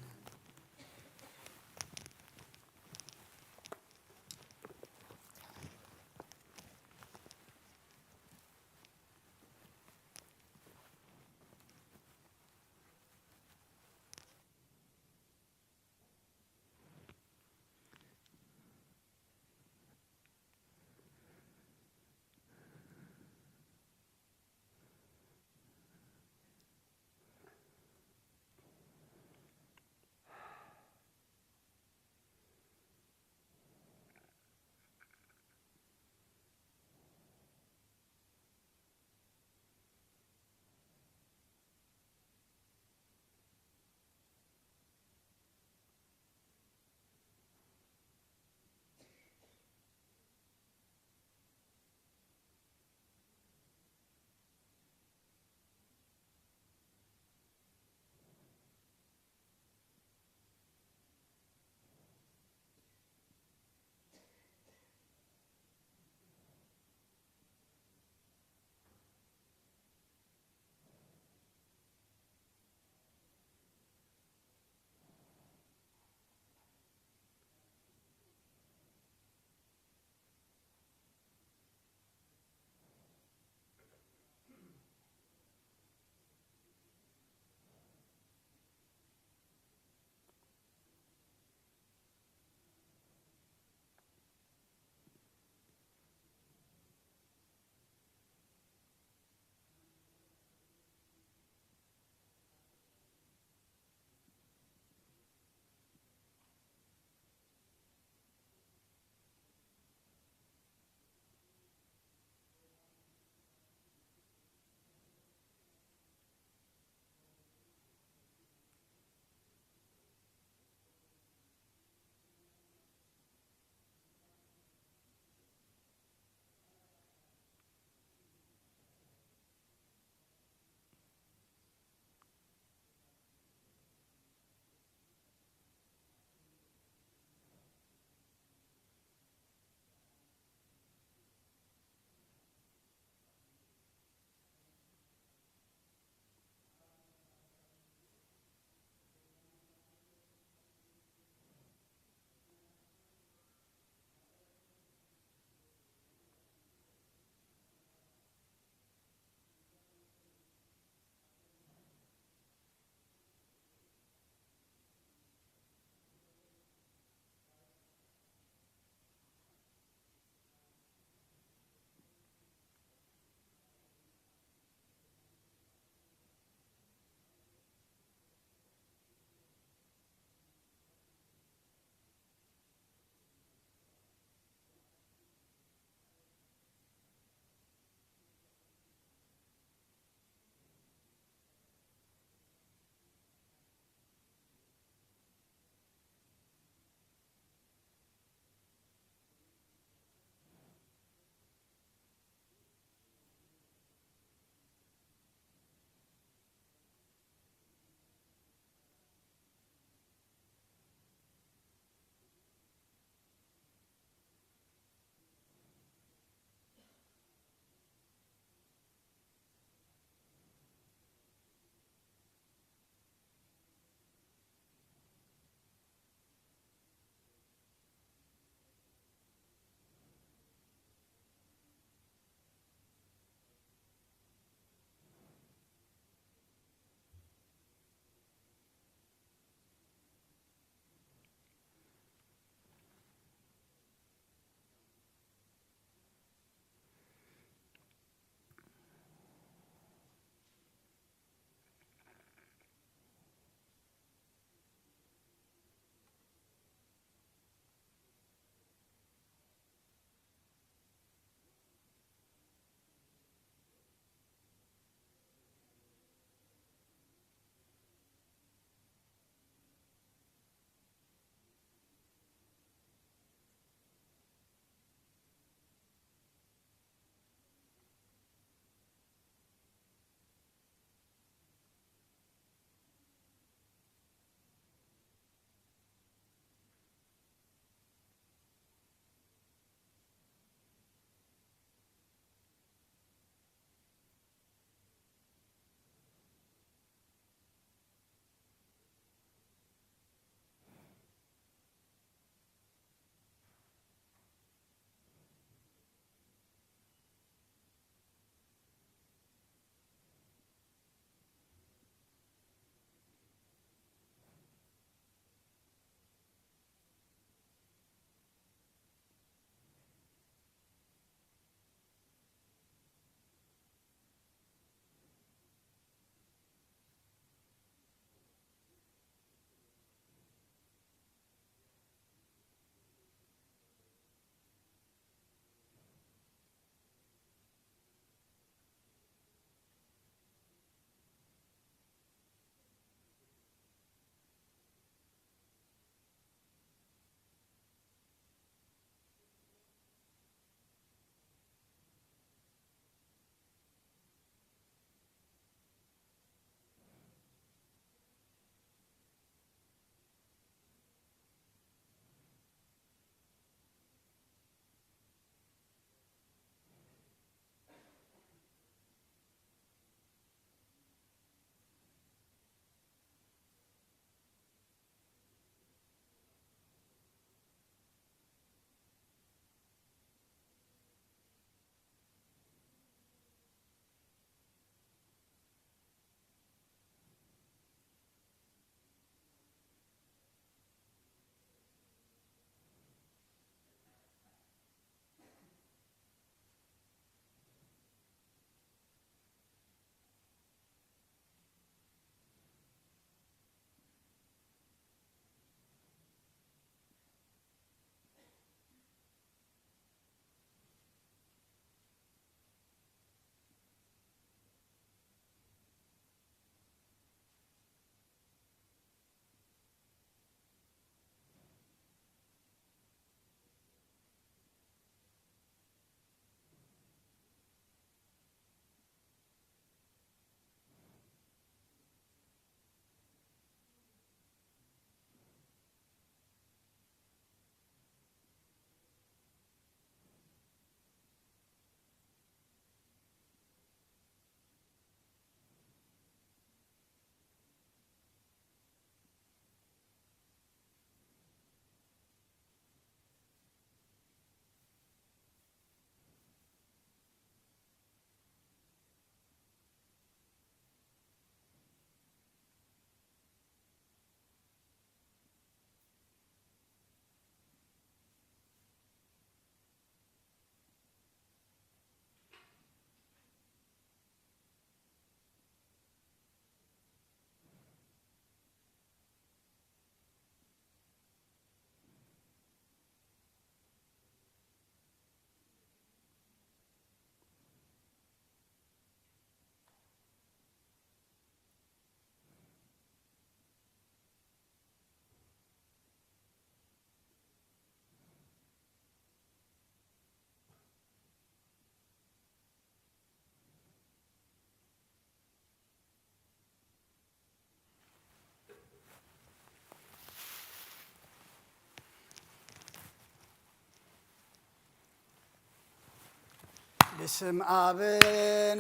ስም ኣብን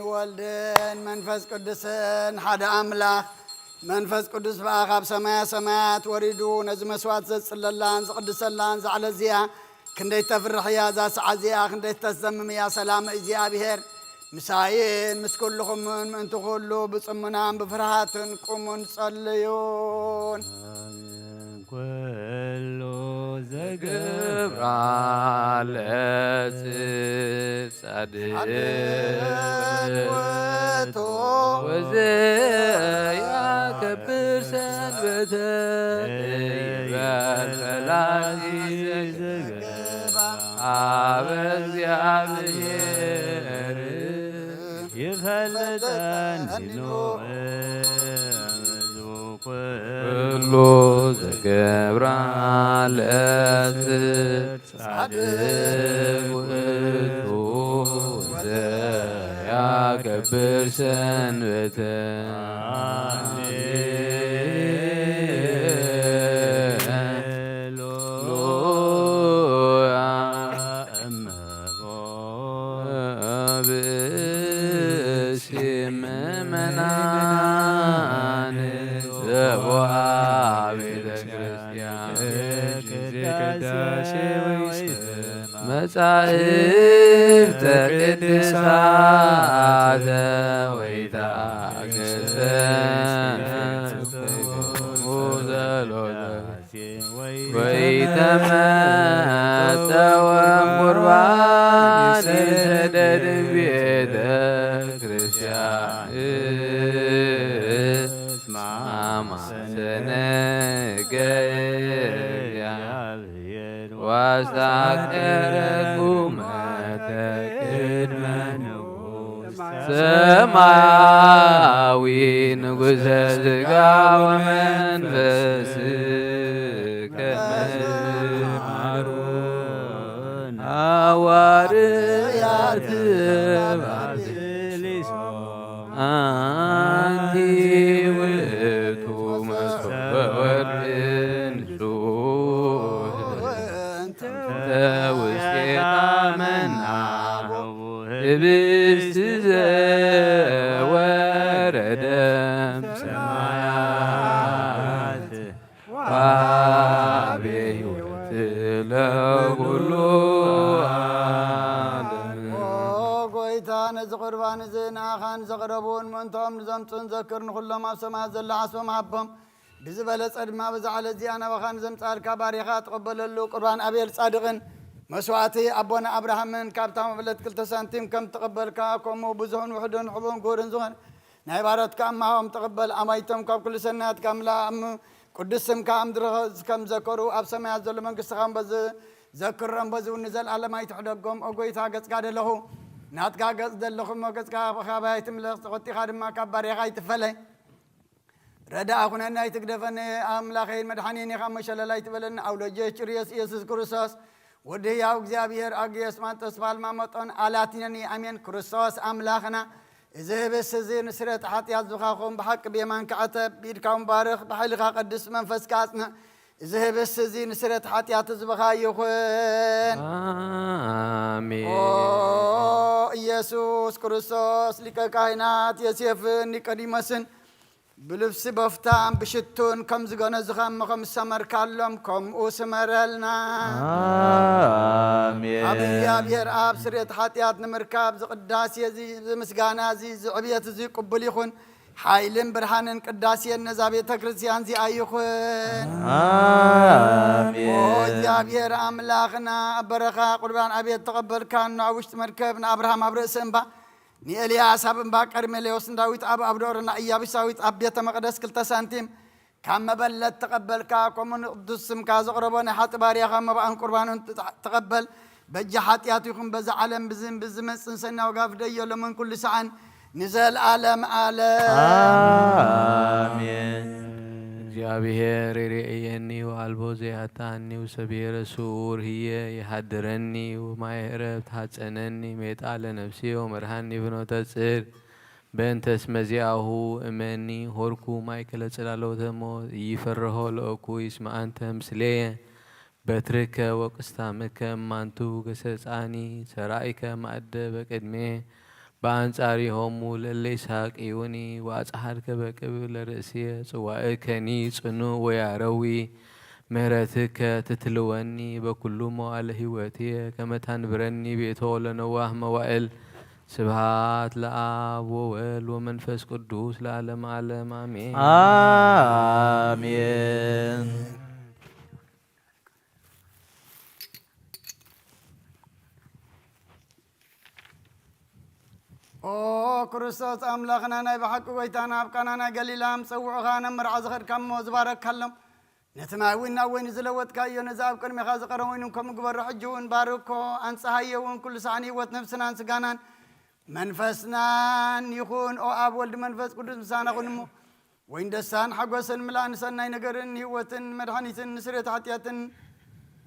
ወልድን መንፈስ ቅዱስን ሓደ ኣምላኽ። መንፈስ ቅዱስ ብኣ ካብ ሰማያ ሰማያት ወሪዱ ነዚ መስዋዕት ዘጽለላን ዝቕድሰላን ዛዕለ እዚኣ ክንደይ ተፍርሕ እያ፣ እዛ ሰዓት እዚኣ ክንደይ ተዘምም እያ። ሰላም እግዚኣብሔር ምሳይን ምስ ኩልኹምን ምእንቲ ኩሉ ብጽሙናን ብፍርሃትን ቁሙን ጸልዩን። ኩሉ ዘገብራ ለጽድቅ ጻድቅ ውእቱ ወዘያከብር ሰንበተ ይበል ፈላሲ ዘገባ አበ እግዚአብሔር ይፈልጠኒ ኖእ ኩሉ ዘገብራ ለጽድቅ ጻድቅ ውእቱ ዘያከብር ሰንበተ። ሃሌሉያ። እመቦ ብእሲ ምእመናን ዘቦአ ቤተ ክርስቲያን ቅዳሴ ወይስ መጻሕፍተ ቅድሳተ ወይታገሰ ጸሎተ ወይተመጠወ ቁርባን ሰደድ ቤተ ክርስቲያን እስማ ማሰነ ገያ ዋስታከረኩመ ተቅድመ ንጉሥ ሰማያዊ ንጉሠ ሥጋ ወመንፈስ ከመ ሃሩን ሃዋርያት ባብሊሶ አንቲ ውእቱ መሶበ ወርቅ ንጹሕ እንተ ውስቴታ መና ህብስት ዘወረደ ሰማያት ወሀቤ ሕይወት ለኩሉ ዓለም። ኦ ጎይታ፣ ነዚ ቁርባን እዚ ንኣኻን ዘቕረቡን ምእንቶም ንዘምጹን ዘክር፣ ንኹሎም ኣብ ሰማያት ዘሎ ዓስቦም ሃቦም። ብዝበለጸ ድማ በዛ ዕለት እዚኣ ናባኻ ንዘምጻልካ ባሪኻ ትቐበለሉ ቁርባን ኣቤል ጻድቕን መስዋዕቲ ኣቦና ኣብርሃምን ካብታ መበለት ክልተ ሳንቲም ከም ትቐበልካ፣ ከምኡ ብዙሕን ውሑድን ሕቡን ክቡርን ዝኾነ ናይ ባሮትካ እማሆም ተቐበል። ኣማይቶም ካብ ኩሉ ሰናያትካ እምልኣ፣ እም ቅዱስ ስምካ ኣብ ምድሪ ከም ዘከሩ ኣብ ሰማያት ዘሎ መንግስትኻ እምበዚ ዘክሮም፣ በዚ እውን ንዘለኣለም ኣይትሕደጎም። ኦ ጎይታ፣ ገጽካ ደለኹ ናትካ ገጽ ደለኹ እሞ፣ ገጽካ ካባይ ኣይትምለስ፣ ተቖጢኻ ድማ ካብ ባርያኻ ኣይትፈለይ። ረዳእ ኩነኒ፣ ኣይትግደፈኒ። ኣምላኸይን መድሓኒን ኢኻ እሞ፣ ሸለል ኣይትበለኒ። ኣውሎጀ ጭርዮስ ኢየሱስ ክርስቶስ፣ ወዲ ህያው እግዚኣብሔር፣ ኣግዮስ ማንጦስ፣ ፓልማ መጦን፣ ኣላቲነኒ። ኣሜን። ክርስቶስ ኣምላኽና፣ እዚ ህብስት እዚ ንስርየት ሓጢኣት ዝኻኹም ብሓቂ ብየማንካ ዕተብ፣ ብኢድካ እውን ባርኽ፣ ብሓይልካ ቀድስ፣ መንፈስካ ኣጽንዕ። እዚ ህብስት እዚ ንስርየት ሓጢኣት ህዝብኻ ይኹን። ኣሜን። ኦ ኢየሱስ ክርስቶስ፣ ሊቀ ካህናት ዮሴፍን ኒቆዲሞስን ብልብሲ በፍታን ብሽቱን ከም ዝገነዝኻ እሞ ከም ዝሰመርካሎም ከምኡ ስመረልና። ኣሜን። ኣብ እግዚኣብሔር ኣብ ስርየት ሓጢኣት ንምርካብ ዝቅዳሴ እዚ፣ እዚ ምስጋና እዚ፣ እዚ ዕብየት እዚ ቅቡል ይኹን። ሓይልን ብርሃንን ቅዳሴን ነዛ ቤተ ክርስቲያን እዚኣ ይኹን። ኣሜን። ኦ እግዚኣብሔር ኣምላኽና፣ ኣብ በረኻ ቁርባን ኣቤል ተቐበልካ፣ ኣብ ውሽጢ መርከብ ንኣብርሃም ኣብ ርእሲ እምባ፣ ንኤልያስ ኣብ እምባ ቀርሜሌዎስ፣ ንዳዊት ኣብ፣ ኣብ ዶርና ኢያቡሳዊት ኣብ ቤተ መቕደስ ክልተ ሳንቲም ካብ መበለት ተቐበልካ፣ ከምኡ ንቅዱስ ስምካ ዘቕረቦ ናይ ሓጢ ባርያኻ መባእን ቁርባኑን ትጣ-፣ ተቐበል። በጃ ሓጢኣት ይኹን በዛ ዓለም ብዝን ብዝመጽን ሰናይ ዋጋ ፍደዮ፣ ሎምን ኩሉ ሰዓን ንዘለኣለም ኣለም። ኣሜን። እግዚኣብሔር ይርእየኒ ወኣልቦ ዘይኣታኒ፣ ወሰብሔረ ስውር ህየ ይሃድረኒ፣ ወማየ ዕረፍት ሃጸነኒ፣ ሜጣ ለነፍስየ ወመርሃኒ ፍኖተ ጽድቅ። በእንተ እስመ ዚአሁ እመኒ ሆርኩ ማእከለ ጽላሎተ ሞት፣ ኢይፈርሆ ለእኩይ እስመ አንተ ምስሌየ። በትርከ ወቅስታምከ እማንቱ ገሰጻኒ። ሰራይከ ማእደ በቅድሜ በአንጻሪሆሙ ለለ ይሳቅዩኒ። ወአጽሓድከ በቅብ ለርእስየ ጽዋእከኒ ጽኑዕ ወያረዊ። ምህረትከ ትትልወኒ በኩሉ መዋዕለ ህይወትየ ከመ ታንብረኒ ቤቶ ለነዋህ መዋእል። ስብሃት ለአብ ወወልድ ወመንፈስ ቅዱስ ለዓለም ዓለም አሜን። አሜን። ኦ ክርስቶስ ኣምላኽና ናይ ብሓቂ ጎይታና ኣብ ቃና ናይ ገሊላ ምስ ጸውዑኻ ናብ መርዓ ዝኸድካ እሞ ዝባረካሎም ነቲ ማይ እውን ናብ ወይኒ ዝለወጥካዮ ነዚ ኣብ ቅድሜኻ ዝቐረበ ወይኒ ከም ግበሮ ሕጂ እውን ባርኮ ኣንጽሃዮ እውን ኩሉ ሳዕን ህይወት ነብስናን ስጋናን መንፈስናን ይኹን ኦ ኣብ ወልድ መንፈስ ቅዱስ ምሳና ኩን እሞ ወይን ደስታን ሓጎስን ምላእ ንሰናይ ነገርን ህይወትን መድሓኒትን ንስርየት ሓጢኣትን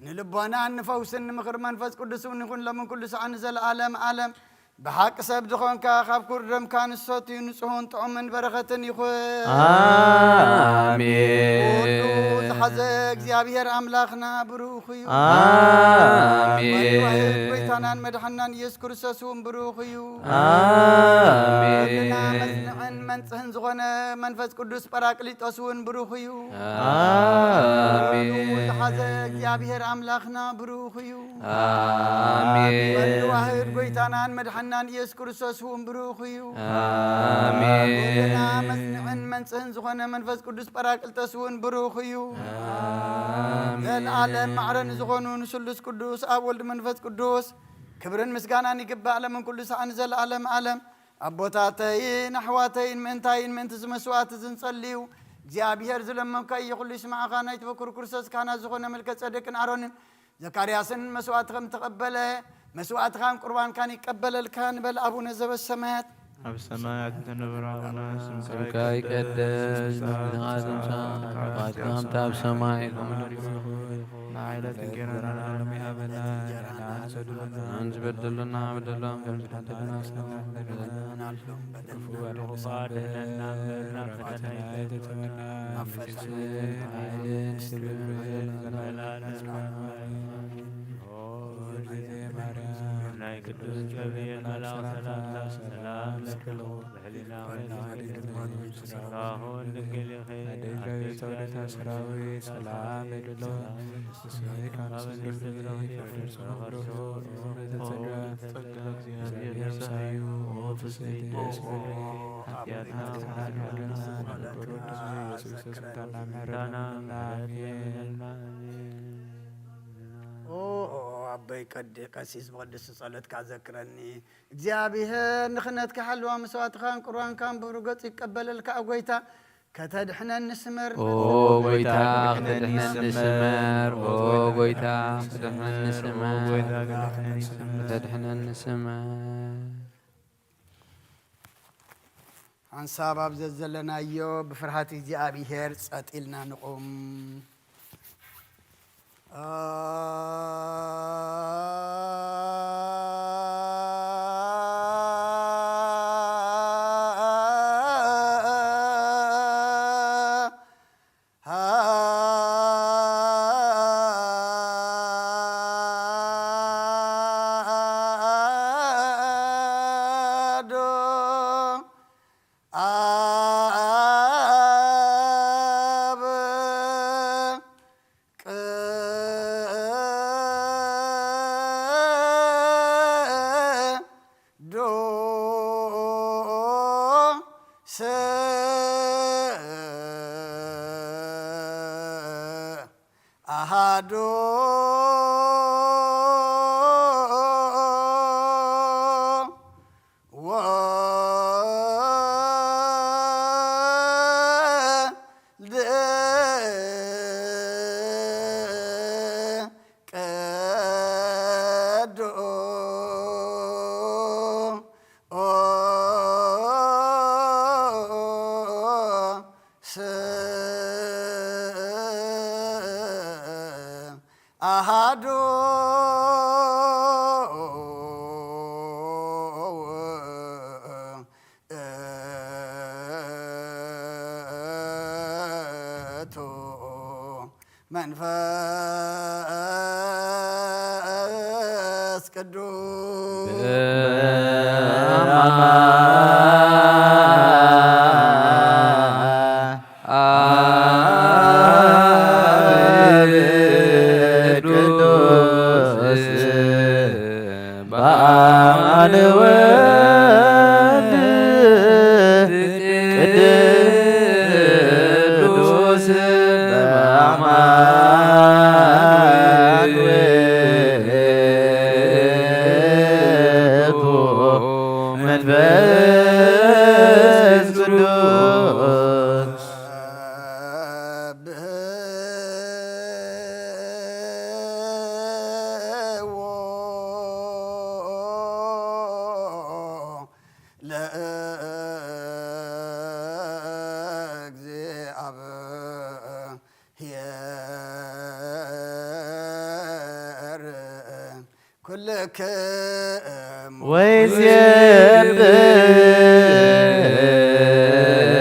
ንልቦናን ንፈውስን ንምኽሪ መንፈስ ቅዱስ እውን ይኹን ሎምን ኩሉ ሰዓን ንዘለኣለም ኣለም ብሓቂ ሰብ ዝኾንካ ካብ ኩር ደምካ ንሰትዩ ንጹሁን ጥዑምን በረኸትን ይኹን። ኣሜን። ኩሉ ዝሓዘ እግዚኣብሔር ኣምላኽና ብሩኽ እዩ። ኣሜን። ጎይታናን መድሓናን ኢየሱስ ክርስቶስ እውን ብሩኽ እዩ። ኣሜን። ኩልና መጽንዕን መንጽህን ዝኾነ መንፈስ ቅዱስ ጳራቅሊጦስ እውን ብሩኽ እዩ። ኣሜን። ዝሓዘ እግዚኣብሔር ኣምላኽና ብሩኽ እዩ። ኣሜን። ወልድ ዋህድ ጎይታናን መድሓናን ኢየሱስ ክርስቶስ እውን ብሩኽ እዩ። ኣሜን። ኩልና መጽንዕን መንጽህን ዝኾነ መንፈስ ቅዱስ ጳራቅሊጦስ እውን ብሩኽ እዩ። ኣሜን። ዘለዓለም ማዕረ ንዝኾኑ ንስሉስ ቅዱስ ኣብ ወልድ መንፈስ ቅዱስ ክብርን ምስጋናን ይግባእ ለምን ኩሉ ሰዓን ዘለዓለም ኣለም። ኣቦታተይን ኣሕዋተይን ምእንታይን ምእንቲ ዝመስዋዕት ዝንጸልዩ እግዚኣብሔር ዝለመንካዮ ኩሉ ይስማዕኻ። ናይቲ በኩር ክርስቶስ ካህናት ዝኾነ መልከ ጸደቅን ኣሮንን ዘካርያስን መስዋዕት ከም ተቐበለ መስዋዕትኻን ቁርባንካን ይቀበለልካ ንበል። ኣቡነ ዘበሰማያት ኣብ ሰማያት እትነብር ኣቡና ስምካ ስምካ ይቀደስ፣ ዝናትምሳ ባትካምታ ኣብ ሰማይ ከምኡ ንዓይለት እንጌራና ሎሚ ሃበና። እንጀራና ሰዱና ንዝበደሉና በደሎም ከም ዝሓደግና ክፉ ኣድሕነና እምበር ናብ ፈተና ኣይተእትወና። መንግስትን ሓይልን ክብርን ዘለዓለምን ዓለም። ኦ እግዝእትየ ማርያም ናይ ቅዱስ ገብርኤል መልኣክ ሰላምታ ሰላም ለክልኹ ብሕሊና ስጋሁን ድንግል ኢኺ ኣደይ ዳዊት ሰውደታ ሰራዊት ሰላም ይድሎ። እስመ ካብ ስንዱልኪ ፍቅር ተመክሮ ጸጋ እግዚኣብሔር ምሳዩ። ኦ ፍስሕቲ ደስ በልኪ ሓጢኣትና ተሓድገና። ወለዶ ኢየሱስ ክርስቶስ ምሕረትና። ኣሜን። ኦ ኣቦይ ቀዲ ቀሲስ ብቅድስቲ ጸሎትካ ዘክረኒ እግዚኣብሔር ንክነትካ ሓልዋ መስዋዕትኻን ቁርባንካን ብብሩህ ገጹ ይቀበለልካ። ኣብ ጎይታ ከተድሕነኒ ስመር። ኦ ጎይታ ክተድሕነኒ ስመር። ኦ ጎይታ ክተድሕነኒ ስመር። ክተድሕነኒ ስመር። ሓንሳብ ኣብ ዘዘለናዮ ብፍርሃት እግዚኣብሔር ጸጥ ኢልና ንቑም። ንወልድ ቅዱስ በአማን ውእቱ መንፈስ ቅዱስ። ለእግዚአብሔር ኩልክም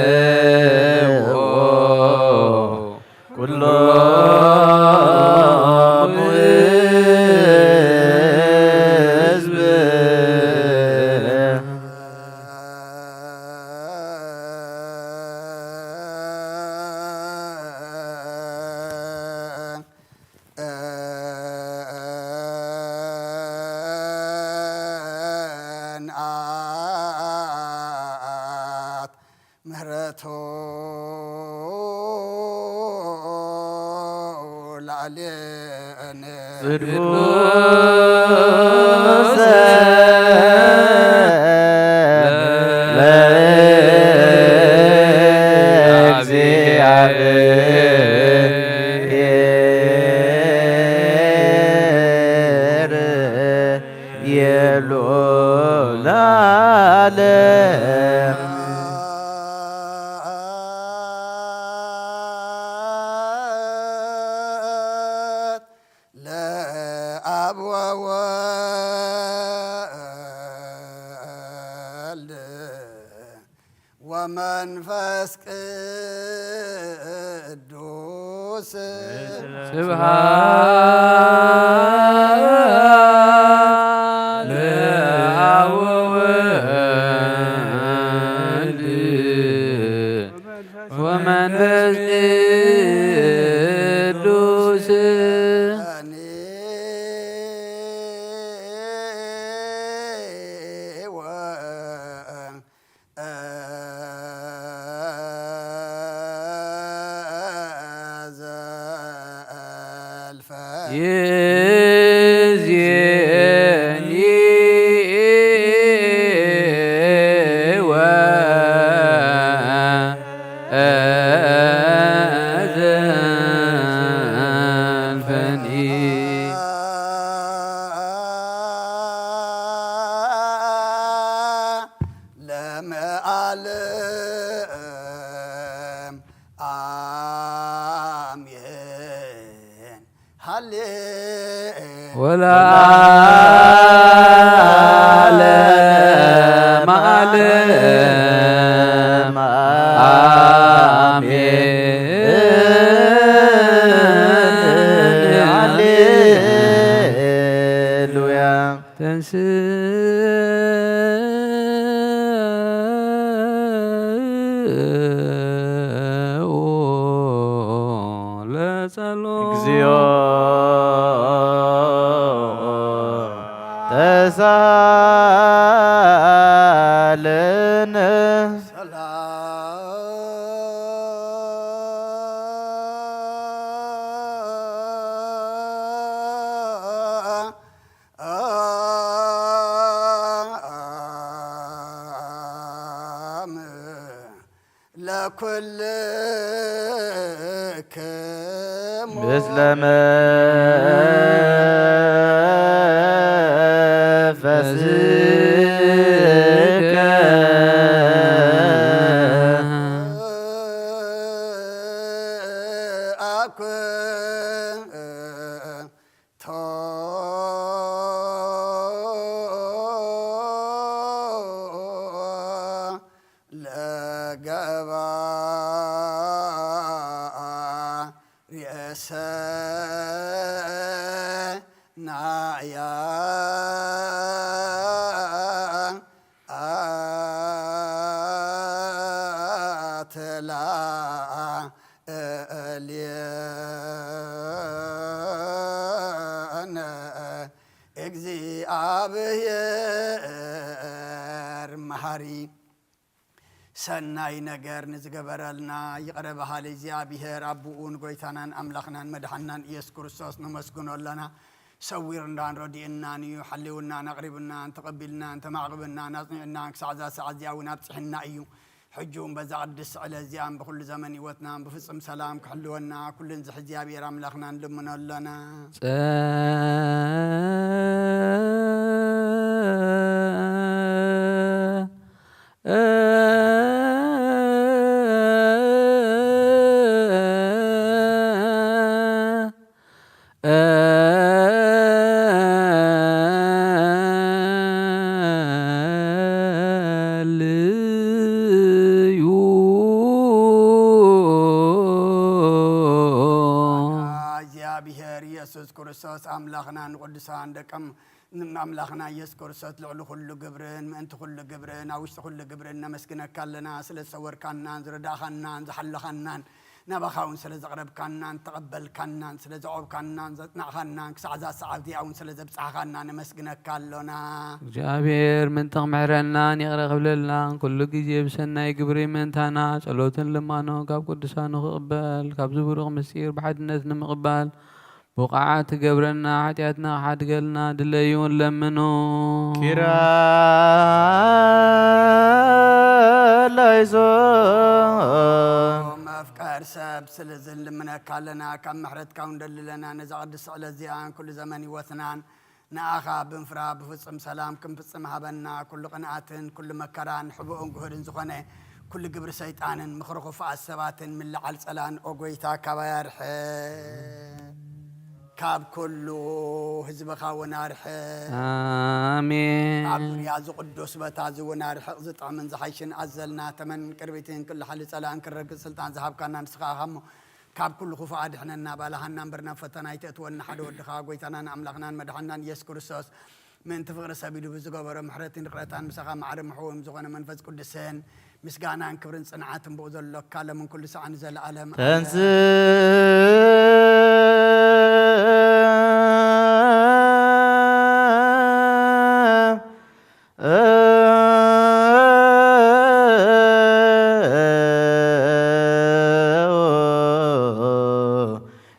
ወይዜብዎ ኩሎም ሕዝብ። ምህረቱ ላዕሌነ ጽድቁ ለእግዚአብሔር የሉ ለዓለም። ለአብ ወወልድ ወመንፈስ ቅዱስ ስብሐት ለአብ ወወልድ ወመንፈስ ቅዱስ። ይዜኒ ወዘልፈኒ። ለመዓለም አሜን። ሃሌ ወለዓለመ ዓለም አሜን። ሃሌሉያ። ተንሥእ ለጸሎት። እግዚኦ ተሳለነ። ሰላም ለኩልክሙ ምስለ መንፈስከ አኩ ቶ ለገባ ርእሰ ናያ አትላ እልየነ እግዚአብሔር መሓሪ ሰናይ ነገር ንዝገበረልና ይቕረ በሃሊ እግዚኣብሔር ኣቦኡ ንጎይታናን ኣምላኽናን መድሓናን ኢየሱስ ክርስቶስ ነመስግኖ ኣለና። ሰዊርናን ረዲእናን እዩ፣ ሓልውናን ኣቕሪብናን ተቐቢልናን ተማዕቕብናን ኣጽኒዕናን ክሳዕ እዛ ሰዓት እዚኣ እውን ኣብጽሕና እዩ። ሕጂ እውን በዛ ቅድስቲ ዕለት እዚኣን ብኹሉ ዘመን ህይወትናን ብፍጹም ሰላም ክሕልወና ኩሉ ንዝሕ እግዚኣብሔር ኣምላኽና ንልምኖ ኣለና። እግዚኣብሔር ኢየሱስ ክርስቶስ ኣምላኽና ንቅዱሳን ደቀም ኣምላኽና ኢየሱስ ክርስቶስ ልዕሊ ኩሉ ግብርን ምእንቲ ኩሉ ግብርን ኣብ ውሽጢ ኩሉ ግብርን ነመስግነካ ኣለና። ስለ ዝሰወርካናን ዝረዳእኻናን ዝሓለኻናን ናባኻ እውን ስለ ዘቕረብካናን ተቐበልካናን ስለ ዘዕቆብካናን ዘጽናዕኻናን ክሳዕ እዛ ሰዓት እዚኣ እውን ስለ ዘብጻሕኻና ነመስግነካ ኣሎና። እግዚኣብሔር ምእንቲ ክምሕረናን ይቕረ ክብለልናን ኩሉ ግዜ ብሰናይ ግብሪ ምእንታና ጸሎትን ልማኖ ካብ ቅዱሳኑ ክቕበል ካብዚ ብሩኽ ምስጢር ብሓድነት ንምቕባል ብቑዓት ትገብረና፣ ሓጢኣትና ክሓድገልና ድለዩ ለምኑ። ኪራ ላይሶ መፍቀር ሰብ ስለዚ ንልምነካ ኣለና፣ ካብ ምሕረትካ እውን ደልለና፣ ነዛ ቅድስቲ ዕለት እዚኣን ኩሉ ዘመን ህይወትናን ንኣኻ ብምፍራ ብፍጹም ሰላም ክንፍጽም ሃበና። ኩሉ ቅንኣትን ኩሉ መከራን ሕቡእን ግሁድን ዝኾነ ኩሉ ግብሪ ሰይጣንን ምኽሪ ክፉኣት ሰባትን ምልዓል ጸላን ኦ ጎይታ ካባይ ኣርሕቕ። ካብ ኩሉ ህዝብኻ እውን ኣርሕቕ። ኣሜን። ኣብ ዙርያ እዚ ቅዱስ ቦታ እዚ እውን ኣርሕቕ። ዝጥዕምን ዝሓይሽን ኣዘልና ተመን ቅርቢትን ክልሓሊ ጸላን ክረግጽ ስልጣን ዝሃብካና ንስኻ ኢኻ እሞ ካብ ኩሉ ክፉእ ኣድሕነና። ባልሃና እምበር ናብ ፈተና ኣይተእትወና። ሓደ ወድኻ ጎይታናን ኣምላኽናን መድሓናን ኢየሱስ ክርስቶስ ምእንቲ ፍቕሪ ሰብ ኢሉ ብዝገበሮ ምሕረትን ይቕረታን ምሳኻ ማዕረ ምሕውን ዝኾነ መንፈስ ቅዱስን ምስጋናን ክብርን ጽንዓትን ብኡ ዘሎካ ሎምን ኩሉ ሰዓን ንዘለኣለም። ተንስ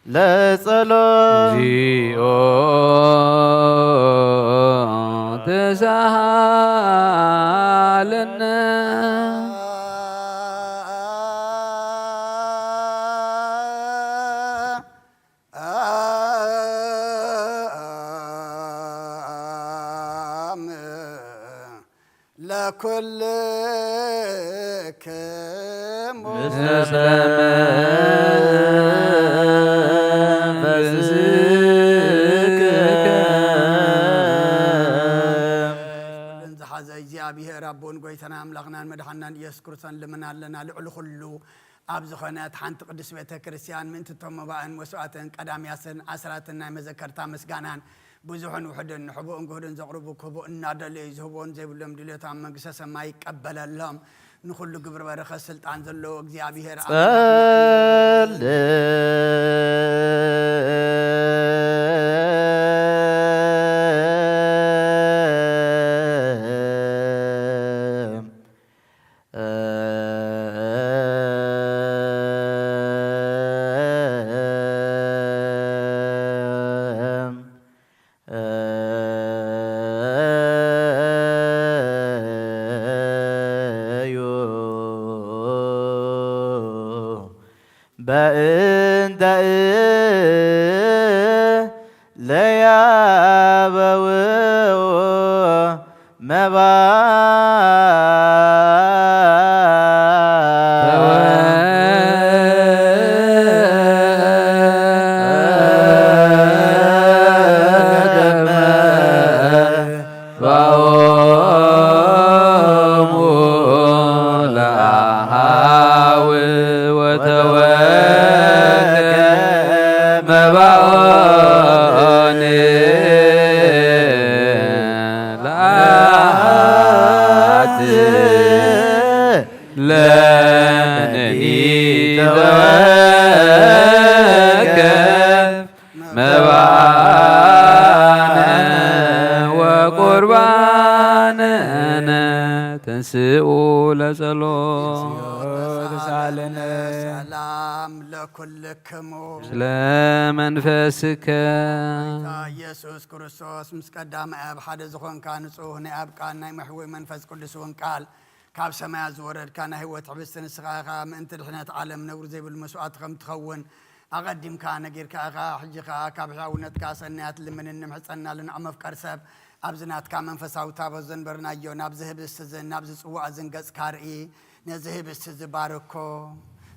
ለጸሎ እግዚኦ ተሳሃለነ። ለኩልክሙ ምስለ መንፈስከ። ኩልን ዝሓዘ እግዚኣብሔር ኣቦን ጎይታና ኣምላኽናን መድሓናን ኢየሱስ ክርስቶስ ንልምን ኣለና። ልዕሊ ኩሉ ኣብ ዝኾነት ሓንቲ ቅድስት ቤተ ክርስቲያን ምእንቲ እቶም መባእን መስዋእትን ቀዳምያትን ኣስራትን ናይ መዘከርታ ምስጋናን ብዙሕን ውሑድን ንሕቡእን ግሁድን ዘቕርቡ ክህቡ እናደለዩ ዝህብዎን ዘይብሎም ድልዮት ኣብ መንግስተ ሰማይ ይቀበለሎም። ንኹሉ ግብሪ በረኸት ስልጣን ዘለዎ እግዚኣብሔር ኣምላኽና ጸልእ እዩ። በእንተ ለያበው መባ ባኦሙ ለአሃው ወተወከ መባኦን ለአሃት ተንስኡ ለጸሎት። ተሳለነ። ሰላም ለኩልክሙ። ስለ መንፈስከ። ጌታ ኢየሱስ ክርስቶስ ምስ ቀዳማይ ኣብ ሓደ ዝኾንካ ንጹህ ናይ ኣብ ቃል ናይ መሕወይ መንፈስ ቅዱስ እውን ቃል ካብ ሰማያት ዝወረድካ ናይ ህይወት ሕብስቲ ንስኻ ኢኻ። ምእንቲ ድሕነት ዓለም ነውሪ ዘይብሉ መስዋእቲ ከም ትኸውን ኣቐዲምካ ነጊርካ ኢኻ። ሕጂ ኸኣ ካብ ሕያውነትካ ሰናያት ልምንን ንምሕጸና ልንዖ መፍቀር ሰብ ኣብዚ ናትካ መንፈሳዊ ታቦት ዘንበርናዮ ናብዚ ህብስቲ እዝን ናብዚ ጽዋእ እዝን ገጽካ ርኢ። ነዚ ህብስቲ እዚ ባርኮ፣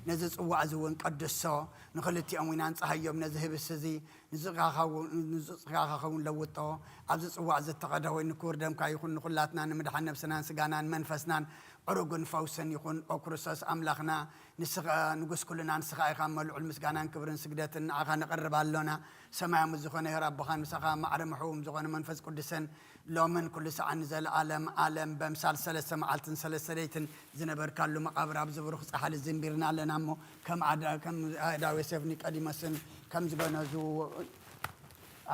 ነዚ ጽዋእ እዚ እውን ቀድሶ። ንኽልቲኦም እውን ኣንጽሃዮም ነዚ ህብስቲ እዚ ንስጋኻ ኸው-፣ ንስጋኻ ኸውን ለውጦ። ኣብዚ ጽዋእ ዝተኸደ ኮይኑ ክቡር ደምካ ይኹን ንኹላትና ንምድሓን ነብስናን ስጋናን መንፈስናን ዕሩግን ፈውስን ይኹን። ኦ ክርስቶስ ኣምላኽና፣ ንስኻ ንጉስ ኩልና፣ ንስኻ ኢኻ እሞ ልዑል ምስጋናን ክብርን ስግደትን ንዓኻ ነቕርብ ኣሎና። ሰማያዊ ዝኾነ ሄር ኣቦኻን ምሳኻ ማዕረ ምሕውም ዝኾነ መንፈስ ቅዱስን ሎምን ኩሉ ሰዓን ንዘለኣለም ዓለም በምሳል ሰለስተ መዓልትን ሰለስተ ለይትን ዝነበርካሉ መቓብር ኣብዚ ብሩኽ ጻሕሊ ዝንቢርና ኣለና እሞ ከም ኣዳ-፣ ከም ኣእዳው ዮሴፍ ኒቆዲሞስን ከም ዝገነዙ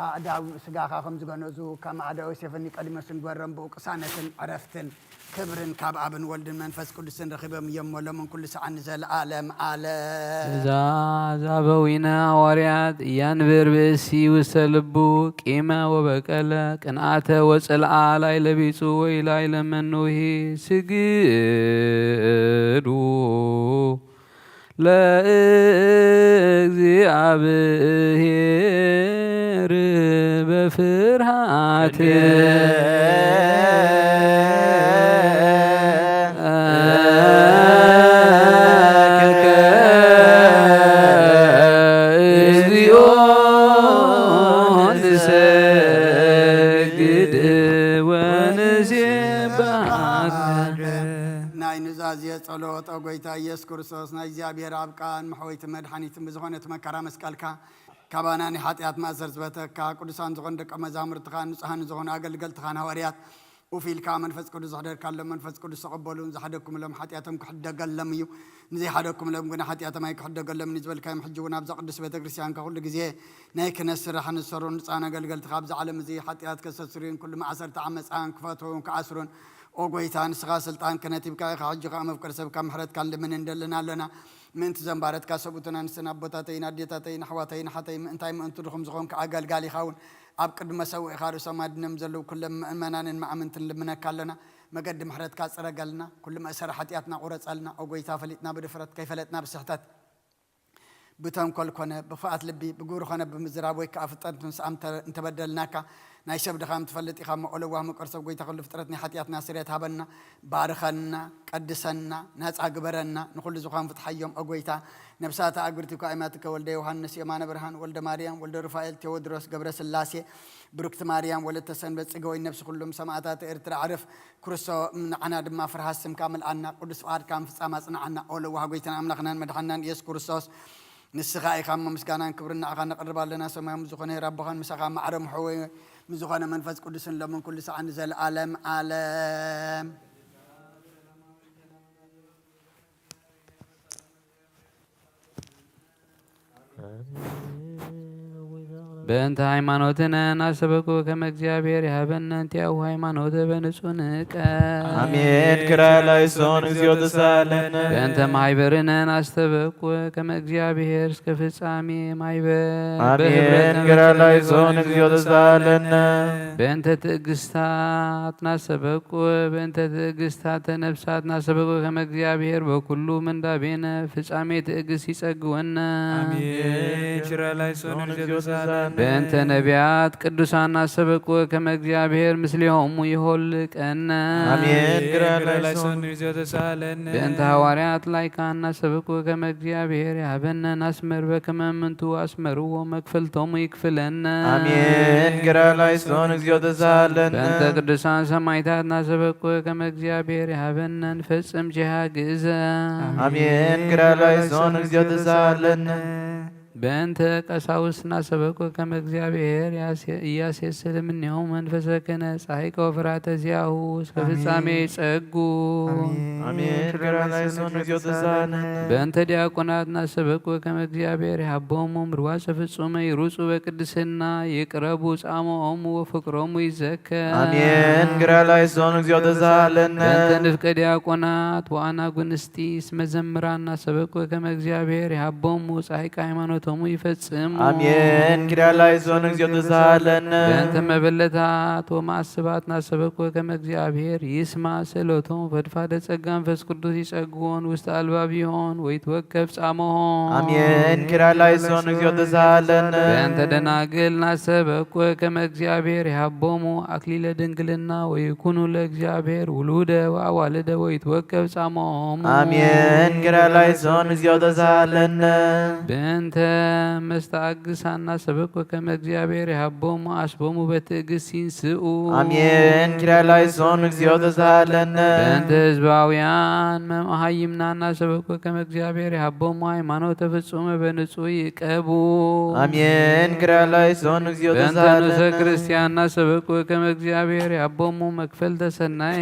ኣእዳው ስጋኻ ከም ዝገነዙ ከም ኣእዳው ዮሴፍን ኒቆዲሞስን ግበሮም። ብኡ ቅሳነትን ዕረፍትን ክብርን ካብ ኣብን ወልድን መንፈስ ቅዱስን ረኺቦም እዮም እሞ ሎምን ኩሉ ሰዓን ንዘለኣለም ዓለም። እዛ ዛበዊነ ሃዋርያት እያንብር ብእሲ ውስተ ልቡ ቂመ ወበቀለ ቅንኣተ ወጽልኣ ላይ ለቢጹ ወይ ላይ ለመኑሂ ስግዱ ለእግዚአብሔር በፍርሃት እግዚኦ ንሰግድ ወንሴብሐከ። ናይ ኑዛዜ ጸሎት። ኦ ጎይታ ኢየሱስ ክርስቶስ፣ ናይ እግዚኣብሔር ኣብ ቃል መሕወይትን መድሓኒትን ብዝኾነ እቲ መከራ መስቀልካ ካባና ናይ ሓጢኣት ማእሰር ዝበተካ፣ ቅዱሳን ዝኾኑ ደቀ መዛሙርትኻን ንጹሃን ዝኾኑ ኣገልገልትኻን ሃዋርያት ኡፍ ኢልካ መንፈስ ቅዱስ ዘሕደርካሎም መንፈስ ቅዱስ ተቐበሉን ዝሓደግኩምሎም ሓጢኣቶም ክሕደገሎም እዩ። ንዘይሓደግኩምሎም ግና ሓጢኣቶም ኣይክሕደገሎምን እዩ ዝበልካዮም። ሕጂ እውን ኣብዛ ቅዱስ ቤተ ክርስቲያንካ ኩሉ ግዜ ናይ ክህነት ስራሕ ንዝሰሩ ንጹሃን ኣገልገልትኻ ኣብዚ ዓለም እዚ ሓጢኣት ከስተስርዩን ኩሉ ማእሰርቲ ዓመፃን ክፈትሑን ክኣስሩን ኦ ጎይታ፣ ንስኻ ስልጣን ክህነት ሂብካ ኢኻ። ሕጂ ኸኣ መፍቀሪ ሰብካ ምሕረትካ ንልምን እንደልን ኣለና። ምእንቲ ዘንባረትካ ሰብኡትን ኣንስትን ኣቦታተይን ኣዴታተይን ኣሕዋተይን ሓተይ ምእንታይ ምእንቲ ድኹም ዝኾንካ ኣገልጋሊኻ እውን ኣብ ቅድሚ መሰውኢኻ ርእሶም ኣድኖም ዘለዉ ኩሎም ምእመናንን መኣምንትን ልምነካ ኣለና። መገዲ ምሕረትካ ጽረገልና፣ ኩሉ መእሰሪ ሓጢኣትና ቁረጸልና። ኦ ጎይታ፣ ፈሊጥና ብድፍረት፣ ከይፈለጥና ብስሕተት፣ ብተንኮል ኮነ ብኽፍኣት ልቢ፣ ብግብሪ ኮነ ብምዝራብ ወይ ከኣ ፍጥረት ምስ ኣምተ-፣ እንተበደልናካ፣ ናይ ሰብ ድኻም ትፈልጥ ኢኻ እሞ፣ ኦ ለዋህ ምቁር ሰብ፣ ጎይታ ኩሉ ፍጥረት ናይ ሓጢኣትና ስርየት ሃበና፣ ባርኸና፣ ቀድሰና፣ ናጻ ግበረና፣ ንኹሉ ዝኾን ፍትሓዮም። ኦ ጎይታ፣ ነብሳት ኣእግርቲ እኳ ኣይማትከ ወልደ ዮሃንስ፣ የማነ ብርሃን፣ ወልደ ማርያም፣ ወልደ ሩፋኤል፣ ቴዎድሮስ፣ ገብረ ስላሴ፣ ብርክቲ ማርያም፣ ወለተ ሰንበት፣ ጽገወይን ነብሲ ኩሎም ሰማእታት ኤርትራ ዕርፍ። ክርስቶ ንዓና ድማ ፍርሃት ስምካ ምልኣና፣ ቅዱስ ፍቓድካ ምፍጻም ኣጽንዓና። ኦ ለዋህ ጎይታን ኣምላኽናን መድሓንናን ኢየሱስ ክርስቶስ፣ ንስኻ ኢኻ እሞ ምስጋናን ክብርን ንዓኻ ነቕርብ ኣለና። ሰማያዊ ምስ ዝኾነ ሄር ኣቦኻን ምሳኻ ማዕረ ምሕወይ ምስ ዝኾነ መንፈስ ቅዱስን ሎምን ኩሉ ሰዓን ንዘለኣለም ዓለም። በእንተ ሃይማኖትነ ናስተበቁ ከመ እግዚኣብሔር ይሃበነ እንቲያሁ ሃይማኖተ በንጹህ ንቀ። አሜን። ክራይ ላይሶን እግዚኦ ተሳለነ። በእንተ ማሕበርነ ናስተበቁ ከመ እግዚኣብሔር እስከ ፍጻሜ ማሕበር አሜን። በህብረት ክራይ ላይሶን ተመሰለ። እግዚኦ ተሳለነ። በእንተ ትዕግስታት ናስተበቁ በእንተ ትዕግስታተ ነፍሳት ናስተበቁ ከመ እግዚኣብሔር በኩሉ ምንዳቤነ ፍጻሜ ትዕግስት ይጸግወነ። አሜን። ክራይ ላይሶን እግዚኦ ተሳለነ። በእንተ ነቢያት ቅዱሳን ናስተበቁ ከመ እግዚኣብሔር ምስሌሆሙ ይሆልቀነ። አሜን። ክራይ ላይሶን እግዚኦ ተሳለነ። በእንተ ሃዋርያት ላይካን ናስተበቁ ከመ እግዚኣብሔር ይሃበነ ናስመር በከመ እምንቱ አስመርዎ መክፈልቶሙ ይክፍለነ። አሜን። ክራይ ላይሶን እግዚኦ ተሳለነ። በእንተ ቅዱሳን ሰማዕታት ናስተበቁ ከመ እግዚኣብሔር ይሃበነ ንፈጽም ጅሃ ግእዘ። አሜን። ክራይ ላይሶን እግዚኦ ተሳለነ። በእንተ ቀሳውስትና ሰበኩ ከመ እግዚኣብሔር ያስ-፣ እያሴስል እምኔሆሙ መንፈሰ ክህነት ጻሒቀ ወፍራተ ዚአሁ እስከ ፍጻሜ ይጸጉ። አሜን። ክብር ላይሶን እግዚኦ ተሳለን። በእንተ ዲያቆናትና ሰበኩ ከመ እግዚኣብሔር ይሃቦሙ ምርዋፀ ፍጹመ ይሩጹ በቅድስና ይቅረቡ ጻሞኦሙ ወፍቅሮሙ ይዘከር። አሜን። ክብር ላይሶን እግዚኦ ተሳለን። በእንተ ንፍቀ ዲያቆናት ወአናጉንስ ጢስ መዘምራና ሰበኩ ከመ እግዚኣብሔር ይሃቦሙ ጻይቃ ሃይማኖቶሙ ይፈጽሙ። አሜን። ኪርያ ላይሶን እግዚኦ ተሳሃለነ። በእንተ መበለታት ወማስባትና ሰበኩ ከመ እግዚኣብሔር ይስማ ስእለቶሙ ፈድፋደ ጸጋ መንፈስ ቅዱስ ይጸግዎን ውስተ አልባቢሆን ወይትወከፍ ጻመሆን። አሜን። ኪርያ ላይሶን እግዚኦ ተሳሃለነ። በእንተ ደናግልና ሰበኩ ከመ እግዚኣብሔር ይሃቦሙ አክሊለ ድንግልና ወይኩኑ ለእግዚአብሔር ውሉደ ወአዋልደ ወይትወከፍ ጻሞሙ። አሜን። ክብረ ላይሶን እግዚኦ ተሳሃለነ። በእንተ መስተአግሳና ሰበኩ ከመ እግዚአብሔር ይሃቦሙ አስቦሙ በትዕግስት ይንስኡ። አሜን። ክብረ ላይሶን እግዚኦ ተሳሃለነ። በእንተ ህዝባውያን መሃይምናና ሰበኩ ከመ እግዚአብሔር ይሃቦሙ ሃይማኖተ ፍጹመ በንጹ ይቀቡ። አሜን። ክብረ ላይሶን እግዚኦ በእንተ ንዑሰ ተሳሃለነ። ክርስቲያንና ሰበኩ ከመ እግዚአብሔር ያቦሙ መክፈልተ ሰናየ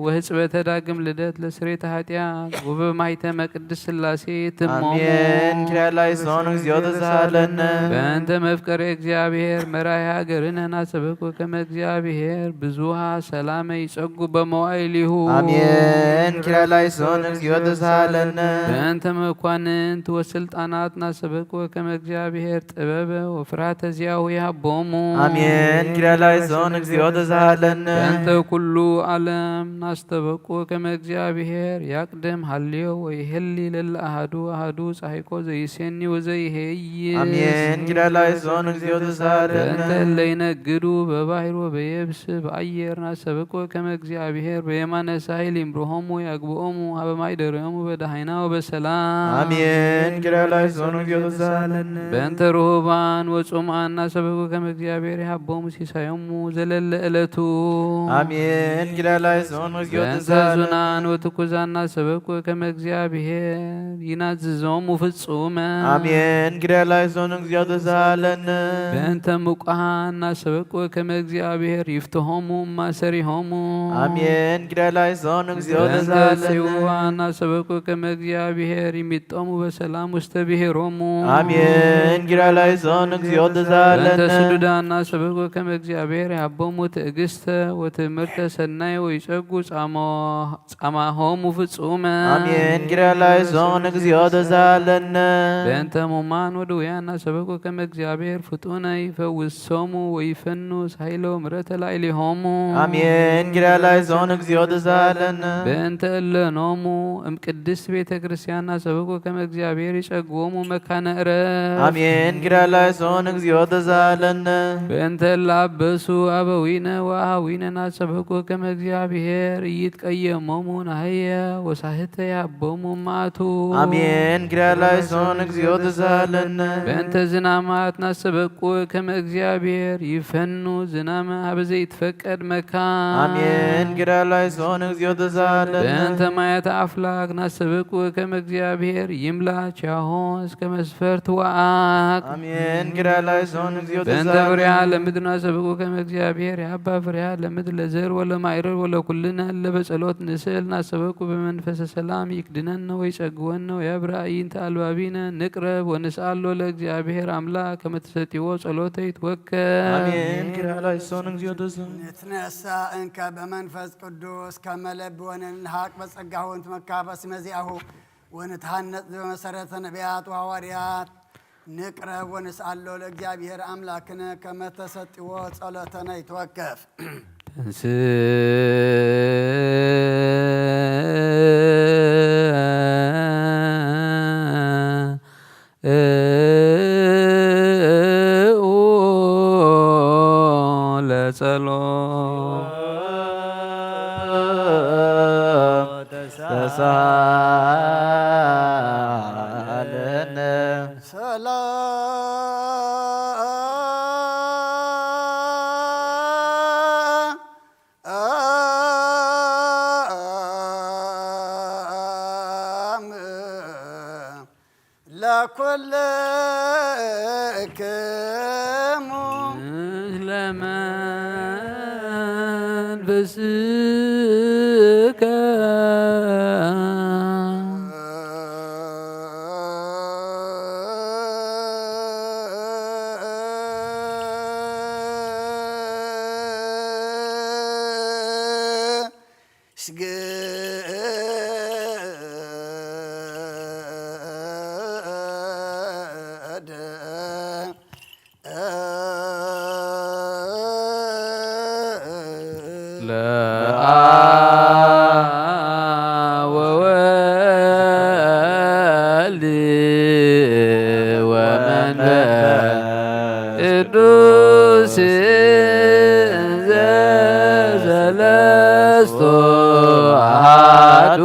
ወህጽበተ ዳግም ልደት ለስሬተ ኃጢአት ወበማይተመ ቅድስት ሥላሴ ትሞሙ። አሜን። ክብረ ላይሶን እግዚኦ ተሳሃለነ። በእንተ መፍቀሬ እግዚአብሔር መራይ ሀገርነ ናሰበኩ ከመ እግዚአብሔር ብዙሃ ሰላመ ይጸጉ በመዋዕሊሁ። አሜን። ክብረ ላይሶን እግዚኦ ተሳሃለነ። በእንተ መኳንንት ወስልጣናት ናሰበኩ ከመ እግዚአብሔር ጥበበ ወፍርሃተ ዚአሁ ይሃቦሙ። አሜን። ክብረ ላይሶን እግዚኦ ተሳሃለነ። በእንተ ኩሉ ዓለም ናስተበቁ ከመ እግዚአብሔር ያቅድም ሃልዮ ወይህሊ ለለ አሃዱ አሃዱ ጻሒቆ ዘይሴኒ ወዘይሄይስ። አሜን። ክብረ ላይሶን እግዚኦ ተሳሃለነ። በእንተ እለ ይነግዱ በባሕር ወበየብስ በአየር ናስተበቁ ከመ እግዚአብሔር በየማነ ሳይል ይምርሆሙ ያግብኦሙ ሀበ ማይደሪሆሙ በደሃይና ወበሰላም። አሜን። ክብረ ላይሶን እግዚኦ ተሳሃለነ። በእንተ ርሁባን ወጹምአን ናሰበኩ ከመ እግዚአብሔር ይሃቦሙ ሲሳዮሙ ዘለለ ዕለቱ። አሜን። ክብረ ላይሶን እግዚኦ በእንተ ተሳሃለነ። ዙናን ወትኩዛን ናሰበኩ ከመ እግዚአብሔር ይናዝዞሙ ፍጹመ። አሜን። ክብረ ላይሶን እግዚኦ ተሳሃለነ። በእንተ ምቁሃን ናሰበኩ ከመ እግዚአብሔር ይፍትሆሙ ማሰሪሆሙ። አሜን። ክብረ ላይሶን እግዚኦ በእንተ ተሳሃለነ። ጽውዓን ናሰበኩ ከመ እግዚአብሔር ይሚጦሙ በሰላም ውስተ ብሔሮሙ። አሜን። ክብረ ላይሶን እግዚኦ ተሳሃለነ። በእንተ ስዱዳን ናሰበኩ ከመ እግዚአብሔር ያቦሙ ትዕግስተ ወትምህርተ ሰናይ ወይጸጉ ጻሞ ጻማሆሙ ፍጹመ። አሜን። ክብረ ላይሶን እግዚኦ ተሳሃለነ። በእንተ ሙማን ወድውያና ሰበኩ ከመ እግዚአብሔር ፍጡነ ይፈውሶሙ ወይፈኑ ሳይሎ ምረተ ላዕሌሆሙ። አሜን። ክብረ ላይሶን እግዚኦ ተሳሃለነ። በእንተ እለኖሙ እም ቅድስት ቤተ ክርስቲያንና ሰበኩ ከመ እግዚአብሔር ይጸግቦሙ መካነ ዕረፍት። አሜን። ክብረ ላይሶን እግዚኦ ተሳሃለነ። በእንተ እለ አበሱ አበዊነ ወአሃዊነ ናሰበኩ ከመ እግዚአብሔር ኢይትቀየሞሙ ናህየ ወሳህተ ያቦሙ ማቱ። አሜን። ክብረ ላይሶን እግዚኦ ተሳሃለነ። በእንተ ዝናማት ናሰበኩ ከመ እግዚአብሔር ይፈኑ ዝናመ ሀበ ዘይትፈቀድ መካን። አሜን። ክብረ ላይሶን እግዚኦ ተሳሃለነ። በእንተ ማያተ አፍላግ ናሰበኩ ከመ እግዚአብሔር ይምላ ቻሆ እስከ መስፈርት ወአክ። አሜን። ክብረ ላይሶን እግዚኦ በእንተ ተሳሃለነ። ፍሬሃ ለምድር ናሰብኩ ከመ እግዚአብሔር የአባ ፍሬሃ ለምድር ለዘር ወለማይረር ወለኩልነ እለ በጸሎት ንስእል ናሰብኩ በመንፈሰ ሰላም ይክድነነ ወይጸግወነ ወያብርእ አዕይንተ አልባቢነ ንቅረብ ወንስአሎ ለእግዚአብሔር አምላክ ከመ ተሰጢዎ ጸሎተ ይትወከል። አሜን። ክብረ ላይሶን እግዚኦ ተሳሃለነ። ንትነሳ እንከ በመንፈስ ቅዱስ ከመ ለብ ወንንሃቅ በጸጋሁ እንትመካ በስመ ዚአሁ ወንትሃነጽ በመሰረተ ነቢያት ወሐዋርያት ንቅረብ ወንስአሎ ለእግዚአብሔር አምላክነ ከመ ተሰጥዎ ጸሎተነ ይትወከፍ። ተንሥኡ ለጸሎት ተሳሃለነ። ሰላም ኩልክሙ ምስለ መንፈስከ። ስገደ ለአብ ወወልድ ወመንፈስ ቅዱስ ዘሰለስቱ አሐዱ።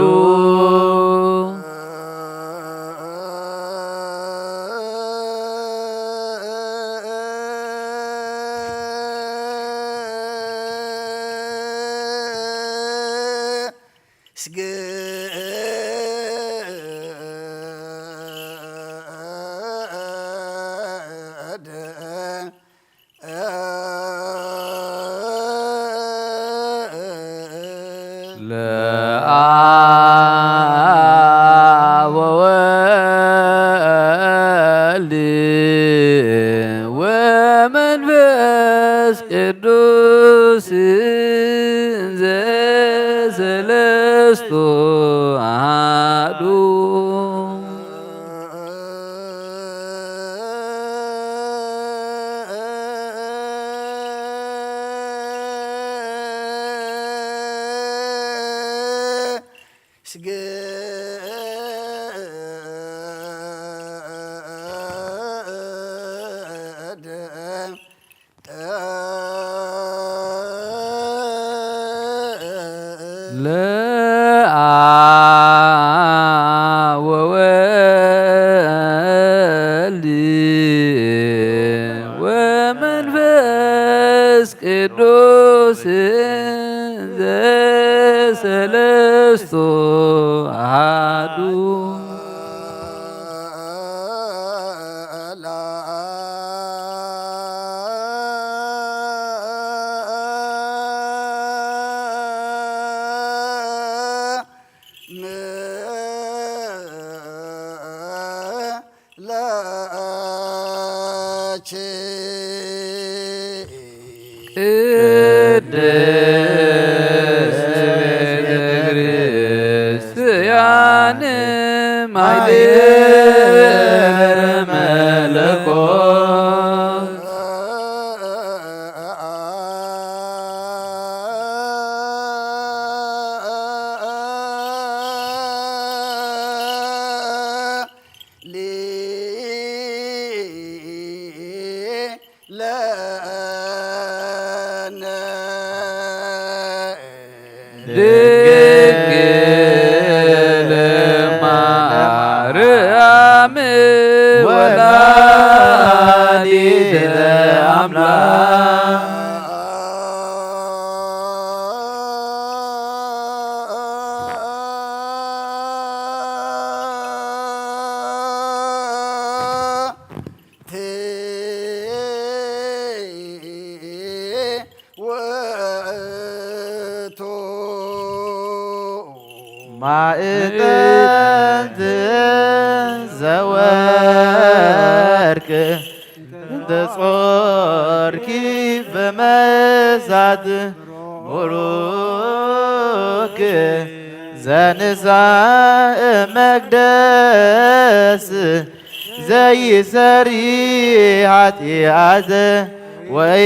ስገደ ለአብ ወወልድ ወመንፈስ ቅዱስ ዘሰለስቱ አሐዱ። ስገደ ለአብ ወወልድ ወመንፈስ ቅዱስ ዘሰለስቱ አሐዱ። ለኪ ቅድስት ቤተ ክርስቲያን ማይደረ መለኮት። ለነ ድንግል ማርያም ወላዲተ አምላክ። ውእቱ ማዕጠንት ዘወርቅ እንተ ጾርኪ በመሳት ቡሩክ ዘንሳ መቅደስ ዘይሰሪ ኃጢአት ወይ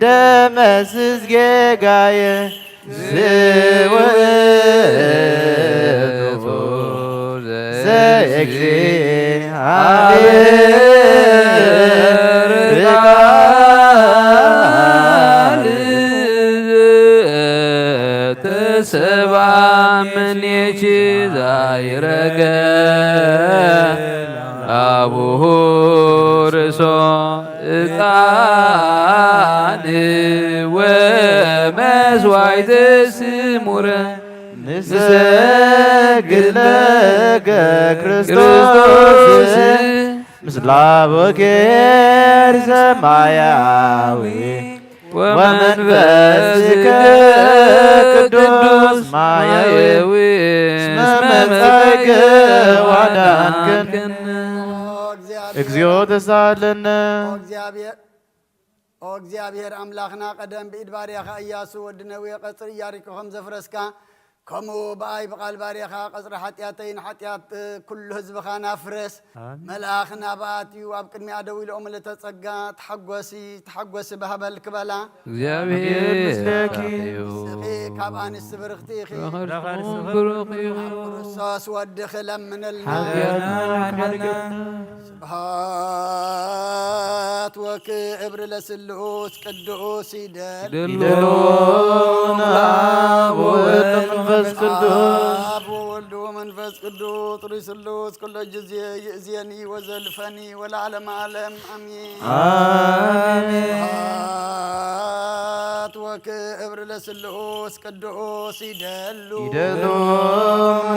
ደመስስ ጌጋየ ዝውእቱ ዘእግዚአብሔር ቃል ተሰባ ምኔኪ ዛይረገ አቡሁ ርእሶ ዕጣን ወመስዋዕተ ስሙረ ንሰግድ ለከ ክርስቶስ፣ ክርስቶስ፣ ምስለ አቡኪ ሰማያዊ ወመንፈስከ ቅዱስ ማያዊ፣ እስመ መጻእከ ወአዳንከነ። እግዚኦ ተሳለነ። ኦ እግዚአብሔር፣ ኦ እግዚአብሔር አምላኽና፣ ቀደም ብኢድ ባርያኻ ኢያሱ ወዲ ነዌ ቀጽሪ ኢያሪኮ ከም ዘፍረስካ፣ ከምኡ ብኣይ ብቓል ባርያኻ ቀጽሪ ሓጢኣተይን ሓጢኣት ኩሉ ህዝብኻን ኣፍርስ። ኣሜን። መልኣኽ ናብኣ ኣትዩ ኣብ ቅድሚኣ ደው ኢሉ፣ እሞ ምልእተ ጸጋ፣ ተሓጎሲ፣ ተሓጎሲ ባህበል ክበላ። እግዚኣብሔር ኣሜን ምስለኪ። እዩ። ንስኺ ካብ ኣንስቲ ብርኽቲ ኢኺ። ረኸርስኹም ብሩኽ እዩ። ኣብ ክርስቶስ ወድኺ ለምንልና። ሓጢኣትና ሓድገና። ስብሐት ወክብር ለስሉስ ቅዱስ ይደል። ይደሎ ለአብ ወወልድ መንፈስ ቅዱስ። አብ ወወልድ ወመንፈስ ቅዱስ ርሱሉስ ኩሎ ጊዜ ይእዜኒ ወዘልፈኒ ወለዓለመ ዓለም አሜን። አሜን። ስብሐት ወክብር ለስሉስ ቅዱስ ይደሉ። ይደሉ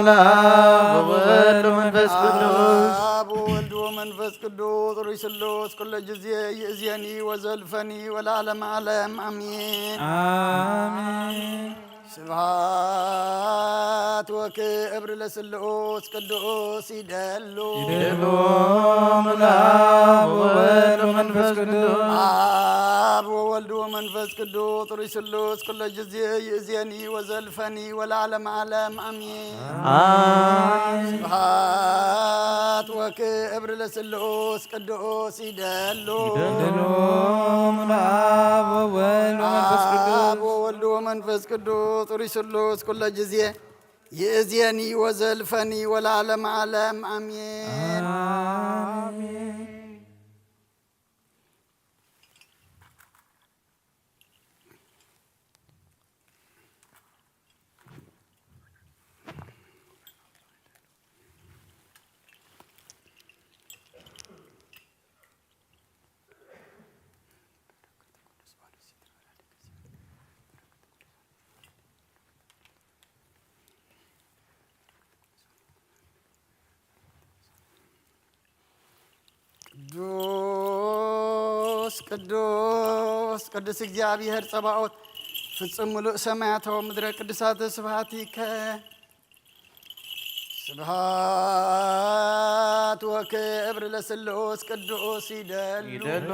ለአብ ወወልድ ወመንፈስ ቅዱስ። አብ ወወልድ ወመንፈስ ቅዱስ ርሱሉስ ኩሎ ጊዜ ይእዜኒ ወዘልፈኒ ወለዓለመ ዓለም አሜን። አሜን። ስብሐት ወክብር ለስሉስ ቅዱስ ይደሉ። ይደሉ ለአብ ወወልድ ወመንፈስ ቅዱስ። አብ ወወልድ ወመንፈስ ቅዱስ ርሱሉስ ኩሎ ጊዜ ይእዜኒ ወዘልፈኒ ወለዓለመ ዓለም አሜን። አሜን። ስብሐት ወክብር ለስሉስ ቅዱስ ይደሉ። ይደሉ ለአብ ወወልድ ወመንፈስ ቅዱስ። አብ ወወልድ ወመንፈስ ቅዱስ ርሱሉስ ኩሎ ጊዜ ይእዜኒ ወዘልፈኒ ወለዓለመ ዓለም አሜን። አሜን። ቅዱስ ቅዱስ ቅዱስ እግዚኣብሔር ጸባኦት፣ ፍጹም ምሉእ ሰማያት ወምድረ ቅዱሳት ስብሐቲከ። ስብሐት ወክብር ለስሉስ ቅዱስ ይደሉ። ይደሉ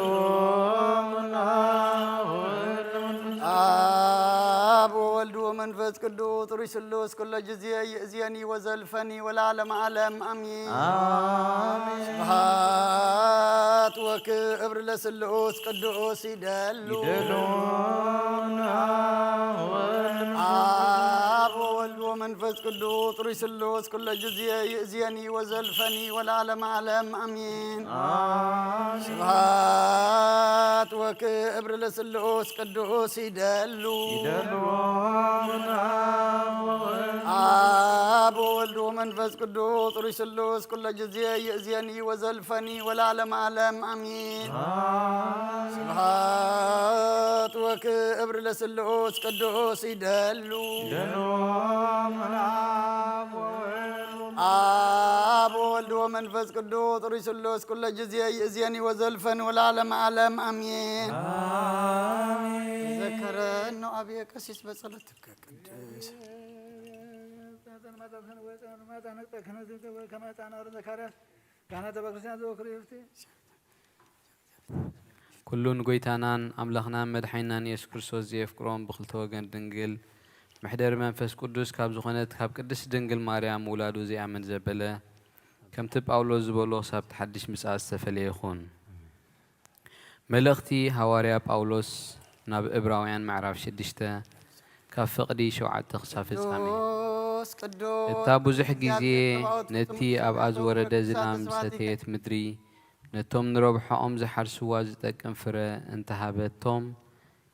ለአብ ወወልድ ወመንፈስ ቅዱስ ርሱሉስ ስሉስ ኩሎ ጊዜ ይእዜኒ ወዘልፈኒ ወለዓለመ ዓለም አሜን። አሜን። ስብሐት ወክብር ለስሉስ ቅዱስ ይደሉ። ይደሉ ለአብ ወወልድ ወመንፈስ ቅዱስ ርሱሉስ ኩሎ ጊዜ ይእዜኒ ወዘልፈኒ ወለዓለመ ዓለም አሜን። አሜን። ስብሐት ወክብር ለስሉስ ቅዱስ ይደሉ። ይደሉ ለአብ ወወልድ። አብ ወወልድ ወመንፈስ ቅዱስ ርሱሉስ ኩሎ ጊዜ ይእዜኒ ወዘልፈኒ ወለዓለመ ዓለም አሜን። አሜን። ስብሐት ወክብር ለስሉስ ቅዱስ ይደሉ። ይደሉ ለአብ ወወልድ። አብ ወወልድ ወመንፈስ ቅዱስ ርሱሉስ ኩሎ ጊዜ ይእዜኒ ወዘልፈኒ ወለዓለመ ዓለም አሜን። አሜን። ተዘከረነ አብየ ቀሲስ በጸሎት ቅዱስ። ኩሉ ንጎይታናን ኣምላኽናን መድሓኒናን የሱስ ክርስቶስ ዘየፍቅሮም ብኽልተ ወገን ድንግል መሕደሪ መንፈስ ቅዱስ ካብ ዝኾነት ካብ ቅድስት ድንግል ማርያም ውላዱ ዘይኣምን ዘበለ፣ ከምቲ ጳውሎስ ዝበሎ ክሳብ እቲ ሓድሽ ምጽኣት ዝተፈለየ ይኹን። መልእኽቲ ሃዋርያ ጳውሎስ ናብ ዕብራውያን ምዕራፍ ሽዱሽተ ካብ ፍቕዲ ሸውዓተ ክሳብ ፍጻሜ። ቅዱስ፣ ቅዱስ፣ እታ ብዙሕ ግዜ እግዚኣብሔር ጸባኦት ነቲ ፍጹም ኣብኣ ምሕረቱ ዝወረደ ቅዱሳት ዝናም ስብሐት ዝሰተየት ምድሪ፣ ነቶም ንረብሓኦም ዝሓርስዋ ዝጠቅም ፍረ እንተሃበቶም፣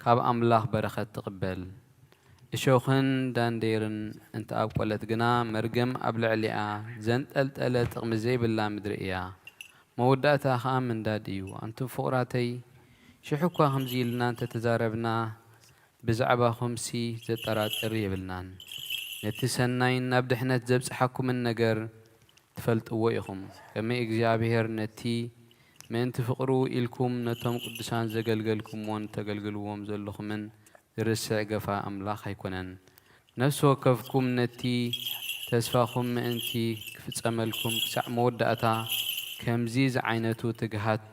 ካብ ኣምላኽ በረኸት ትቕበል። እሾኽን ዳንዴርን እንተኣብቆለት ግና፣ መርገም ኣብ ልዕሊኣ ዘንጠልጠለ ጥቕሚ ዘይብላ ምድሪ እያ። መወዳእታ ኸኣ ምንዳድ እዩ። ኣንቱም ፍቑራተይ፣ ሽሕ እኳ ከምዚ ኢልና እንተ ተዛረብና፣ ብዛዕባኹምሲ ዘጠራጥር የብልናን። ነቲ ሰናይን ናብ ድሕነት ዘብጽሓኩምን ነገር ትፈልጥዎ ኢኹም። ከመይ እግዚኣብሔር ነቲ ምእንቲ ፍቕሩ ኢልኩም ነቶም ቅዱሳን ዘገልገልኩምዎን ተገልግልዎም ዘለኹምን ዝርስዕ ገፋ ኣምላኽ ኣይኮነን። ነፍሲ ወከፍኩም ነቲ ተስፋኹም ምእንቲ ክፍጸመልኩም ክሳዕ መወዳእታ ከምዚ ዝዓይነቱ ትግሃት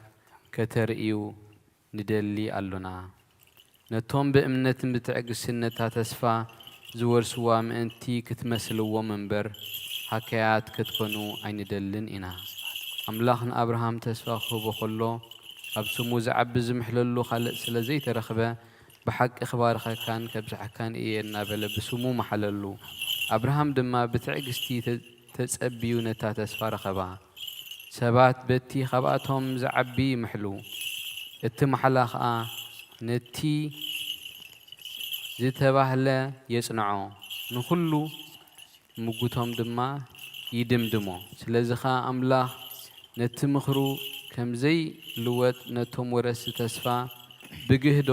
ከተርእዩ ንደሊ ኣሎና። ነቶም ብእምነትን ብትዕግስትን ነታ ተስፋ ዝወርስዋ ምእንቲ ክትመስልዎም እምበር፣ ሃከያት ክትኮኑ ኣይንደልን ኢና። ኣምላኽ ንኣብርሃም ተስፋ ክህቦ ከሎ፣ ኣብ ስሙ ዝዓቢ ዝምሕለሉ ካልእ ስለ ዘይተረኽበ፣ ብሓቂ ክባርኸካን ከብዝሓካን እየ እናበለ ብስሙ መሓለሉ። ኣብርሃም ድማ ብትዕግስቲ ተ-፣ ተጸብዩ ነታ ተስፋ ረኸባ። ሰባት በቲ ካብኣቶም ዝዓቢ ይምሕሉ፣ እቲ ማሕላ ኸኣ ነቲ ዝተባህለ የጽንዖ፣ ንኹሉ ምጉቶም ድማ ይድምድሞ። ስለዚ ኸኣ ኣምላኽ ነቲ ምኽሩ ከም ዘይልወጥ ነቶም ወረስቲ ተስፋ ብግህዶ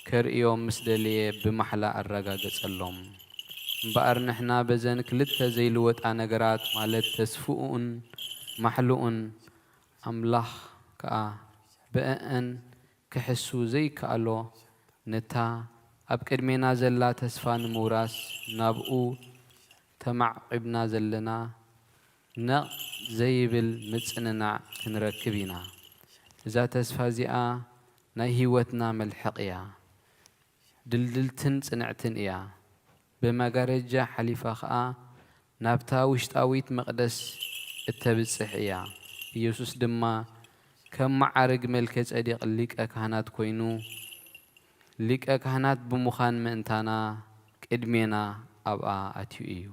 ከርእዮም ምስ ደለየ ብማሕላ ኣረጋገጸሎም። እምበኣር ንሕና በዘን ክልተ ዘይልወጣ ነገራት ማለት ተስፍኡን ማሕልኡን ኣምላኽ ከኣ ብእአን ክሕሱ ዘይከኣሎ ነታ ኣብ ቅድሜና ዘላ ተስፋ ንምውራስ ናብኡ ተማዕቂብና ዘለና ነቕ ዘይብል ምጽንናዕ ክንረክብ ኢና። እዛ ተስፋ እዚኣ ናይ ህይወትና መልሕቕ እያ። ድልድልትን ጽንዕትን እያ። ብመጋረጃ ሓሊፋ ኸኣ ናብታ ውሽጣዊት መቕደስ እተብጽሕ እያ። ኢየሱስ ድማ ከም መዓርግ መልከ ጼዴቅ ሊቀ ካህናት ኮይኑ፣ ሊቀ ካህናት ብምዃን ምእንታና ቅድሜና ኣብኣ ኣትዩ እዩ።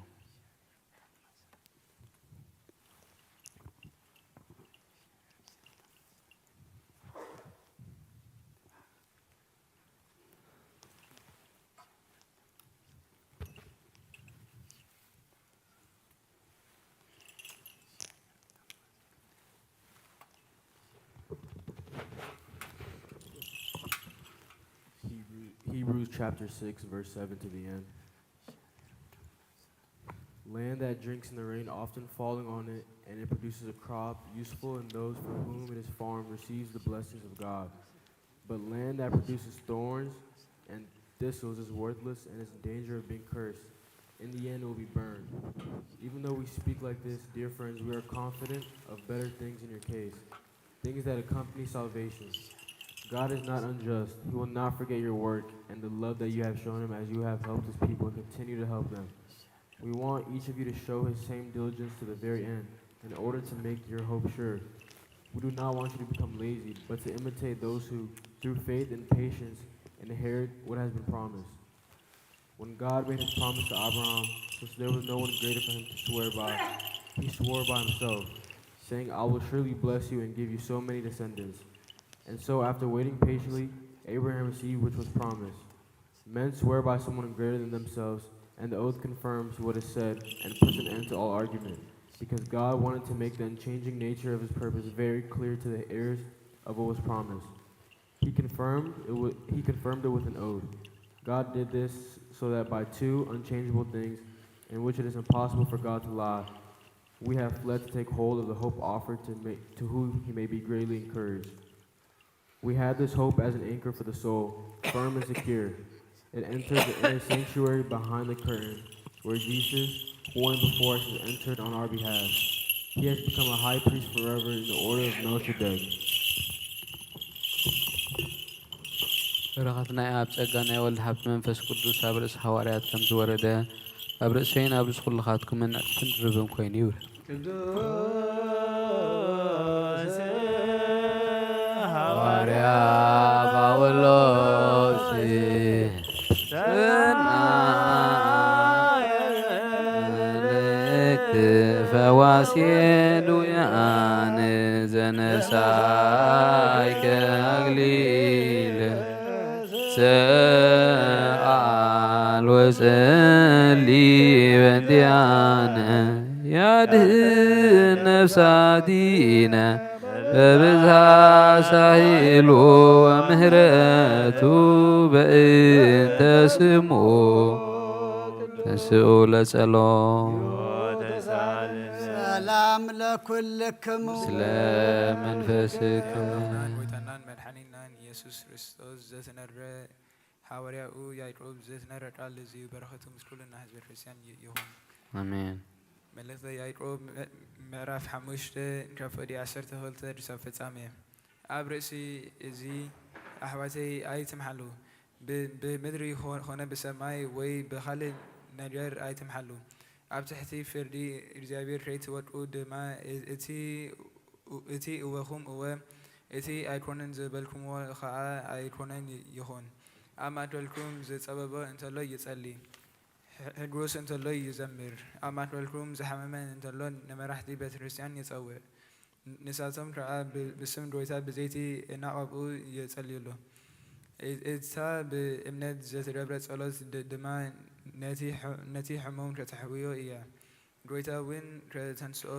Hebrew, Hebrews chapter six, verse seven to the end. Land that drinks in the rain often falling on it, and it produces a crop useful, and those for whom it is farmed receives the blessings of God. But land that produces thorns and thistles is worthless and is in danger of being cursed. In the end, it will be burned. Even though we speak like this, dear friends, we are confident of better things in your case, things that accompany salvation. God is not unjust. He will not forget your work and the love that you have shown him as you have helped his people and continue to help them. We want each of you to show his same diligence to the very end in order to make your hope sure. We do not want you to become lazy, but to imitate those who, through faith and patience, inherit what has been promised. When God made his promise to Abraham, since there was no one greater for him to swear by, he swore by himself, saying, "I will surely bless you and give you so many descendants." And so, after waiting patiently, Abraham received which was promised. Men swear by someone greater than themselves, and the oath confirms what is said and puts an end to all argument, because God wanted to make the unchanging nature of his purpose very clear to the heirs of what was promised. He confirmed it with, he confirmed it with an oath. God did this so that by two unchangeable things, in which it is impossible for God to lie, we have fled to take hold of the hope offered to, ma- to whom he may be greatly encouraged. We had this hope as an anchor for the soul, firm and secure. It enters the inner sanctuary behind the curtain, where Jesus, who went before us, has entered on our behalf. He has become a high priest forever in the order of Melchizedek. በረኸት ናይ ኣብ ጸጋ ናይ ወልድ ሃብቲ መንፈስ ቅዱስ ኣብ ርእሲ ሃዋርያት ከም ዝወረደ ኣብ ርእሰይን ኣብ ርእሲ ኩልኻትኩምን ዕጽፍን ድርብን ኮይኑ ይውረድ። ቅዱስ ሃዋርያ ጳውሎስ መልእክት ፈዋሴ ዱያን ዘነሳይከ ኣግሊል ሰኣል ወጸሊ በእንቲኣነ ያድህን ነፍሳቲነ በብዝሃ ሳህሉ ወምህረቱ በእንተ ስሙ ተንስኡ ለጸሎት። ሰላም ለኩልክሙ። ምስለ መንፈስክሙ። ጎይታናን መድሓኒናን ኢየሱስ ክርስቶስ ዘተነረ ሓዋርያኡ ያዕቆብ ዘተነረ ቃል እዚ በረኸቱ ምስ ኩልና ህዝበ ክርስቲያን ይ-፣ ይኹን። ኣሜን። መልእኽተ ያዕቆብ ምዕ-፣ ምዕራፍ ሓሙሽተ ካብ ፍቕዲ ዓሰርተ ክልተ ክሳብ ፍጻሜ። ኣብ ርእሲ እዚ ኣሕዋተይ ኣይትምሓሉ። ብ-፣ ብምድሪ ኾ-፣ ኾነ ብሰማይ ወይ ብኻልእ ነገር ኣይትምሓሉ። ኣብ ትሕቲ ፍርዲ እግዚኣብሔር ከይትወድቁ ድማ እ-፣ እቲ፣ እቲ እወኹም እወ፣ እቲ ኣይኮነን ዝበልኩምዎ ኸኣ ኣይኮነን ይኹን። ኣብ ማእከልኩም ዝጸበቦ እንተሎ ይጸሊ፣ ሕ-፣ ሕጉስ እንተሎ ይዘምር። ኣብ ማእከልኩም ዝሓመመ እንተሎ ንመራሕቲ ቤተ ክርስቲያን ይጸውዕ። ንሳቶም ከኣ ብ-፣ ብስም ጎይታ ብዘይቲ እናቐብኡ የጸልዩሉ። እ-፣ እታ ብእምነት ዘተገብረ ጸሎት ድ-፣ ድማ ነቲ ሕ-፣ ነቲ ሕሙም ከተሕውዮ እያ። ጎይታ እውን ከተንስኦ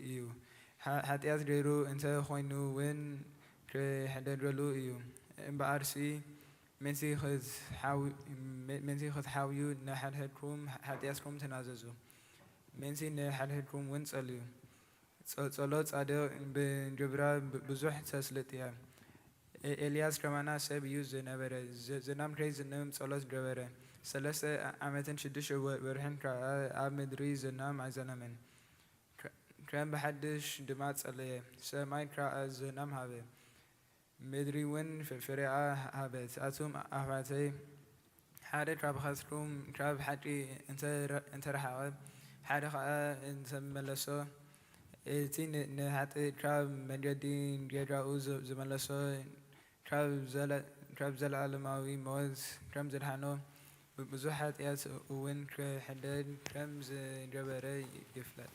እዩ። ሓ-፣ ሓጢኣት ገይሩ እንተ ኾይኑ እውን ክሕደገሉ እዩ። እምበኣርሲ ምእንቲ ክትሓው-፣ ም-፣ ምእንቲ ክትሓውዩ ንሓድሕድኩም ሓጢኣትኩም ተናዘዙ። ምእንቲ ንሓድሕድኩም እውን ጸልዩ። ጸ-፣ ጸሎት ጻድቕ ብግብራ ብ-፣ ብዙሕ ተስልጥ እያ። ኤ-፣ ኤልያስ ከማና ሰብ እዩ ዝነበረ። ዝ-፣ ዝናም ከይዝንብ ጸሎት ገበረ። ሰለስተ ዓ-፣ ዓመትን ሽዱሽተ ወ-፣ ወርሕን ከኣ ኣብ ምድሪ ዝናም ኣይዘነመን። ከ-፣ ከም ብሓድሽ ድማ ጸለየ። ሰማይ ከኣ ዝናም ሃበ። ምድሪ እውን ፍ-፣ ፍሬኣ ሃበት። ኣቱም ኣሕዋተይ፣ ሓደ ካብኻትኩም ካብ ሓቂ እንተ-፣ እንተረሓቐ፣ ሓደ ኸኣ እንተመለሶ፣ እቲ ን-፣ ንሓጥእ ካብ መንገዲ ጌጋኡ ዝ-፣ ዝመለሶ፣ ካብ ዘለ-፣ ካብ ዘለኣለማዊ ሞት ከም ዘድሓኖ፣ ብ-፣ ብዙሕ ሓጢኣት እውን ክሕደግ ከም ዝገበረ ይፍለጥ።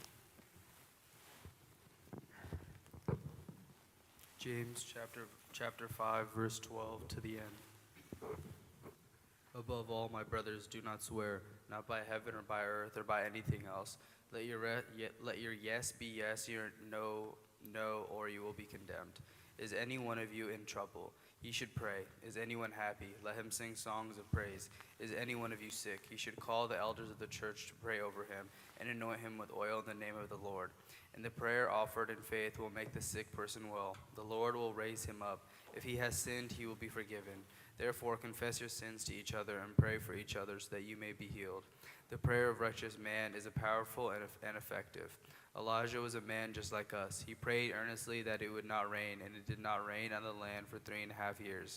James chapter, chapter five, verse twelve to the end. Above all, my brothers, do not swear, not by heaven or by earth or by anything else. Let your re-, ye-, let your yes be yes, your no, no, or you will be condemned. Is any one of you in trouble? He should pray. Is anyone happy? Let him sing songs of praise. Is any one of you sick? He should call the elders of the church to pray over him and anoint him with oil in the name of the Lord. And the prayer offered in faith will make the sick person well. The Lord will raise him up. If he has sinned, he will be forgiven. Therefore, confess your sins to each other and pray for each other so that you may be healed. The prayer of righteous man is a powerful and eff-, and effective. Elijah was a man just like us. He prayed earnestly that it would not rain, and it did not rain on the land for three and a half years.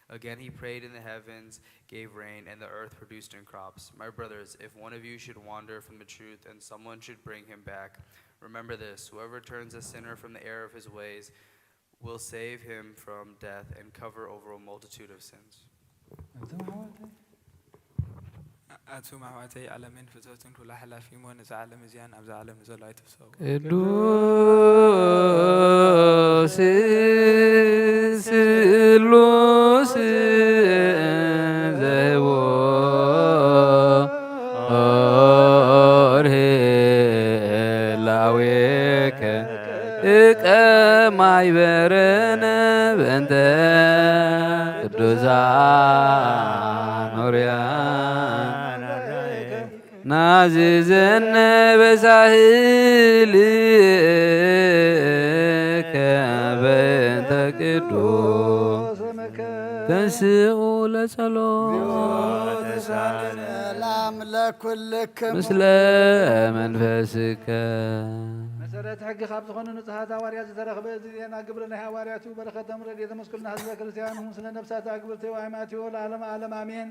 Again, he prayed, and the heavens gave rain, and the earth produced in crops. My brothers, if one of you should wander from the truth and someone should bring him back, remember this: whoever turns a sinner from the error of his ways will save him from death and cover over a multitude of sins. ኣንቱም ኣሕዋተይ፣ ኣቱም ኣሕዋተይ፣ ዓለምን ፍትወትን ኩላ ሓላፊ እሞ፣ ነዛ ዓለም እዚኣን ኣብዛ ዓለም ዘሎ ኣይትፍሰዎ። ቅዱስ ስሉስ ዘህቦ ኦርሄ ላዌከ እቀ ማይበረነ በእንተ ቅዱሳን ሆርያን ናዝዘነ በሳህልከ በእንተ ቅዱስ ተንስኡ ለጸሎት። ሰላም ለኩልክሙ። ምስለ መንፈስከ። መሰረት ሕጊ ካብ ዝኾኑ ንጹሃት ሃዋርያት ዝተረኽበ እዚ ዜና ግብሪ ናይ ሃዋርያት እዩ። በረኸቶም ረድኤቶም ምስ ኩልና ህዝበ ክርስቲያን ይኹን። ስለ ነፍሳት ኣግብርቲ ወኣማትዮ ለዓለመ ዓለም ኣሜን።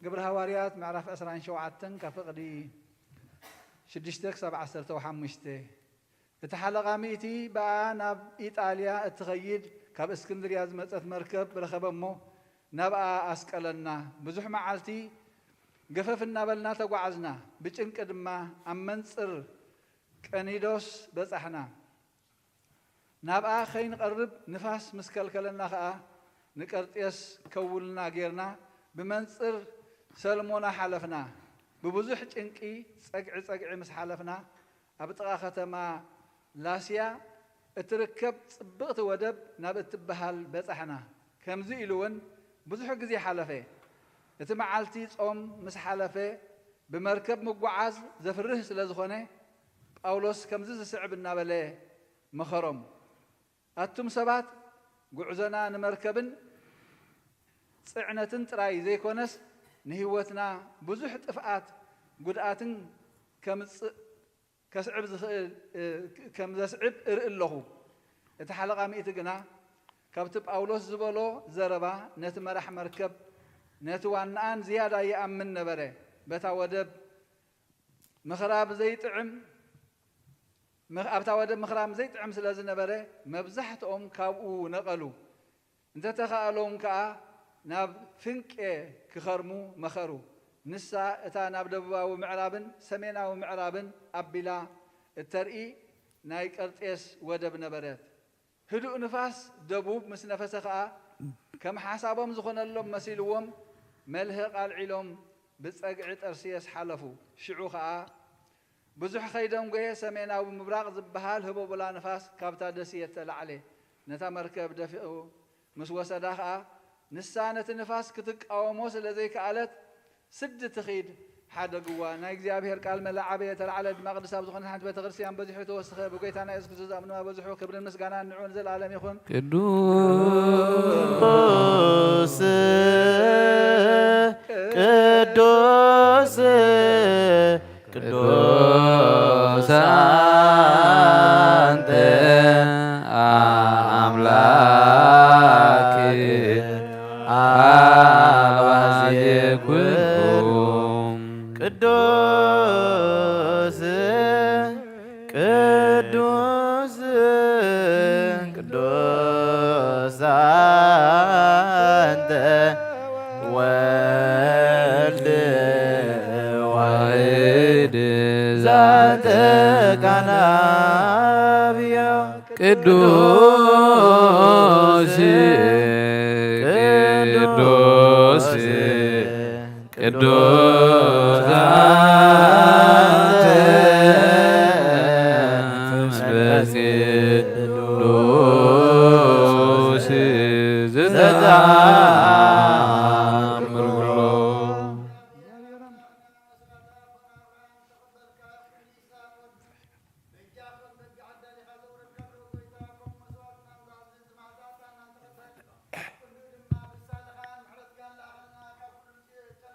ግብሪ ሃዋርያት ምዕራፍ ዕስራን ሸውዓተን ካብ ፍቕዲ ሽዱሽተ ክሳብ ዓሰርተ ሓሙሽተ። እቲ ሓለቓ ሚእቲ ብኣ ናብ ኢጣልያ እትኸይድ ካብ እስክንድርያ ዝመጸት መርከብ ረኸበ እሞ ናብኣ ኣስቀለና። ብዙሕ መዓልቲ ገፈፍ እናበልና ተጓዓዝና። ብጭንቂ ድማ ኣብ መንጽር ቀኒዶስ በጻሕና። ናብኣ ከይንቐርብ ንፋስ ምስ ከልከለና ኸኣ ንቀርጤስ ከውልና ጌርና ብመንጽር ሰልሞና ሓለፍና። ብብዙሕ ጭንቂ ጸግዒ ጸግዒ ምስ ሓለፍና ኣብ ጥቓ ከተማ ላስያ እትርከብ ጽብቕቲ ወደብ ናብ እትበሃል በጻሕና። ከምዚ ኢሉ እውን ብዙሕ ግዜ ሓለፈ። እቲ መዓልቲ ጾም ምስ ሓለፈ ብመርከብ ምጉዓዝ ዘፍርህ ስለ ዝኾነ፣ ጳውሎስ ከምዚ ዝስዕብ እናበለ መኸሮም። ኣቱም ሰባት፣ ጉዕዞና ንመርከብን ጽዕነትን ጥራይ ዘይኮነስ፣ ንህይወትና ብዙሕ ጥፍኣት፣ ጉድኣትን ከምጽእ፣ ከስዕብ ዝኽእል፣ እ፣ ከም ዘስዕብ እርኢ ኣለኹ። እቲ ሓለቓ ሚእቲ ግና ካብቲ ጳውሎስ ዝበሎ ዘረባ ነቲ መራሕ መርከብ፣ ነቲ ዋናኣን ዝያዳ ይኣምን ነበረ። በታ ወደብ ምኽራብ ዘይጥዕም፣ ምኽ-፣ ኣብታ ወደብ ምኽራብ ዘይጥዕም ስለ ዝነበረ፣ መብዛሕትኦም ካብኡ ነቐሉ። እንተተኻእሎም ከኣ ናብ ፍንቄ ክኸርሙ መኸሩ። ንሳ እታ ናብ ደቡባዊ ምዕራብን ሰሜናዊ ምዕራብን ኣቢላ እተርኢ ናይ ቀርጤስ ወደብ ነበረት። ህዱእ ንፋስ ደቡብ ምስ ነፈሰ ኸኣ፣ ከም ሓሳቦም ዝኾነሎም መሲልዎም፣ መልህቕ ኣልዒሎም ብጸግዒ ጠርሴስ ሓለፉ። ሽዑ ኸኣ ብዙሕ ከይደንጎየ፣ ሰሜናዊ ምብራቕ ዝበሃል ህቦብላ ንፋስ ካብታ ደሴት ተላዕለ። ነታ መርከብ ደፊኡ ምስ ወሰዳ ኸኣ፣ ንሳ ነቲ ንፋስ ክትቃወሞ ስለ ዘይከኣለት፣ ስዲ ትኺድ ሓደግዋ። ናይ እግዚኣብሔር ቃል መላ ዓበየ ተላዕለ ድማ ቅድስት ኣብ ዝኾነት ሓንቲ ቤተ ክርስቲያን በዚሑ ተወስኸ። ብጎይታና የሱስ ክርስቶስ ዝኣምንዋ በዝሑ ክብርን ምስጋናን ንዑ ንዘለኣለም ይኹን። ቅዱስ፣ ቅዱስ፣ ቅዱስ አንተ አምላክ አባዜ ኩሉ። ቅዱስ፣ ቅዱስ፣ ቅዱስ አንተ ወልድ ዋሕድ ዛተ ቃል አብዮ። ቅዱስ፣ ቅዱስ፣ ቅዱስ አንተ መንፈስ ቅዱስ ዘተአምር ኩሎ።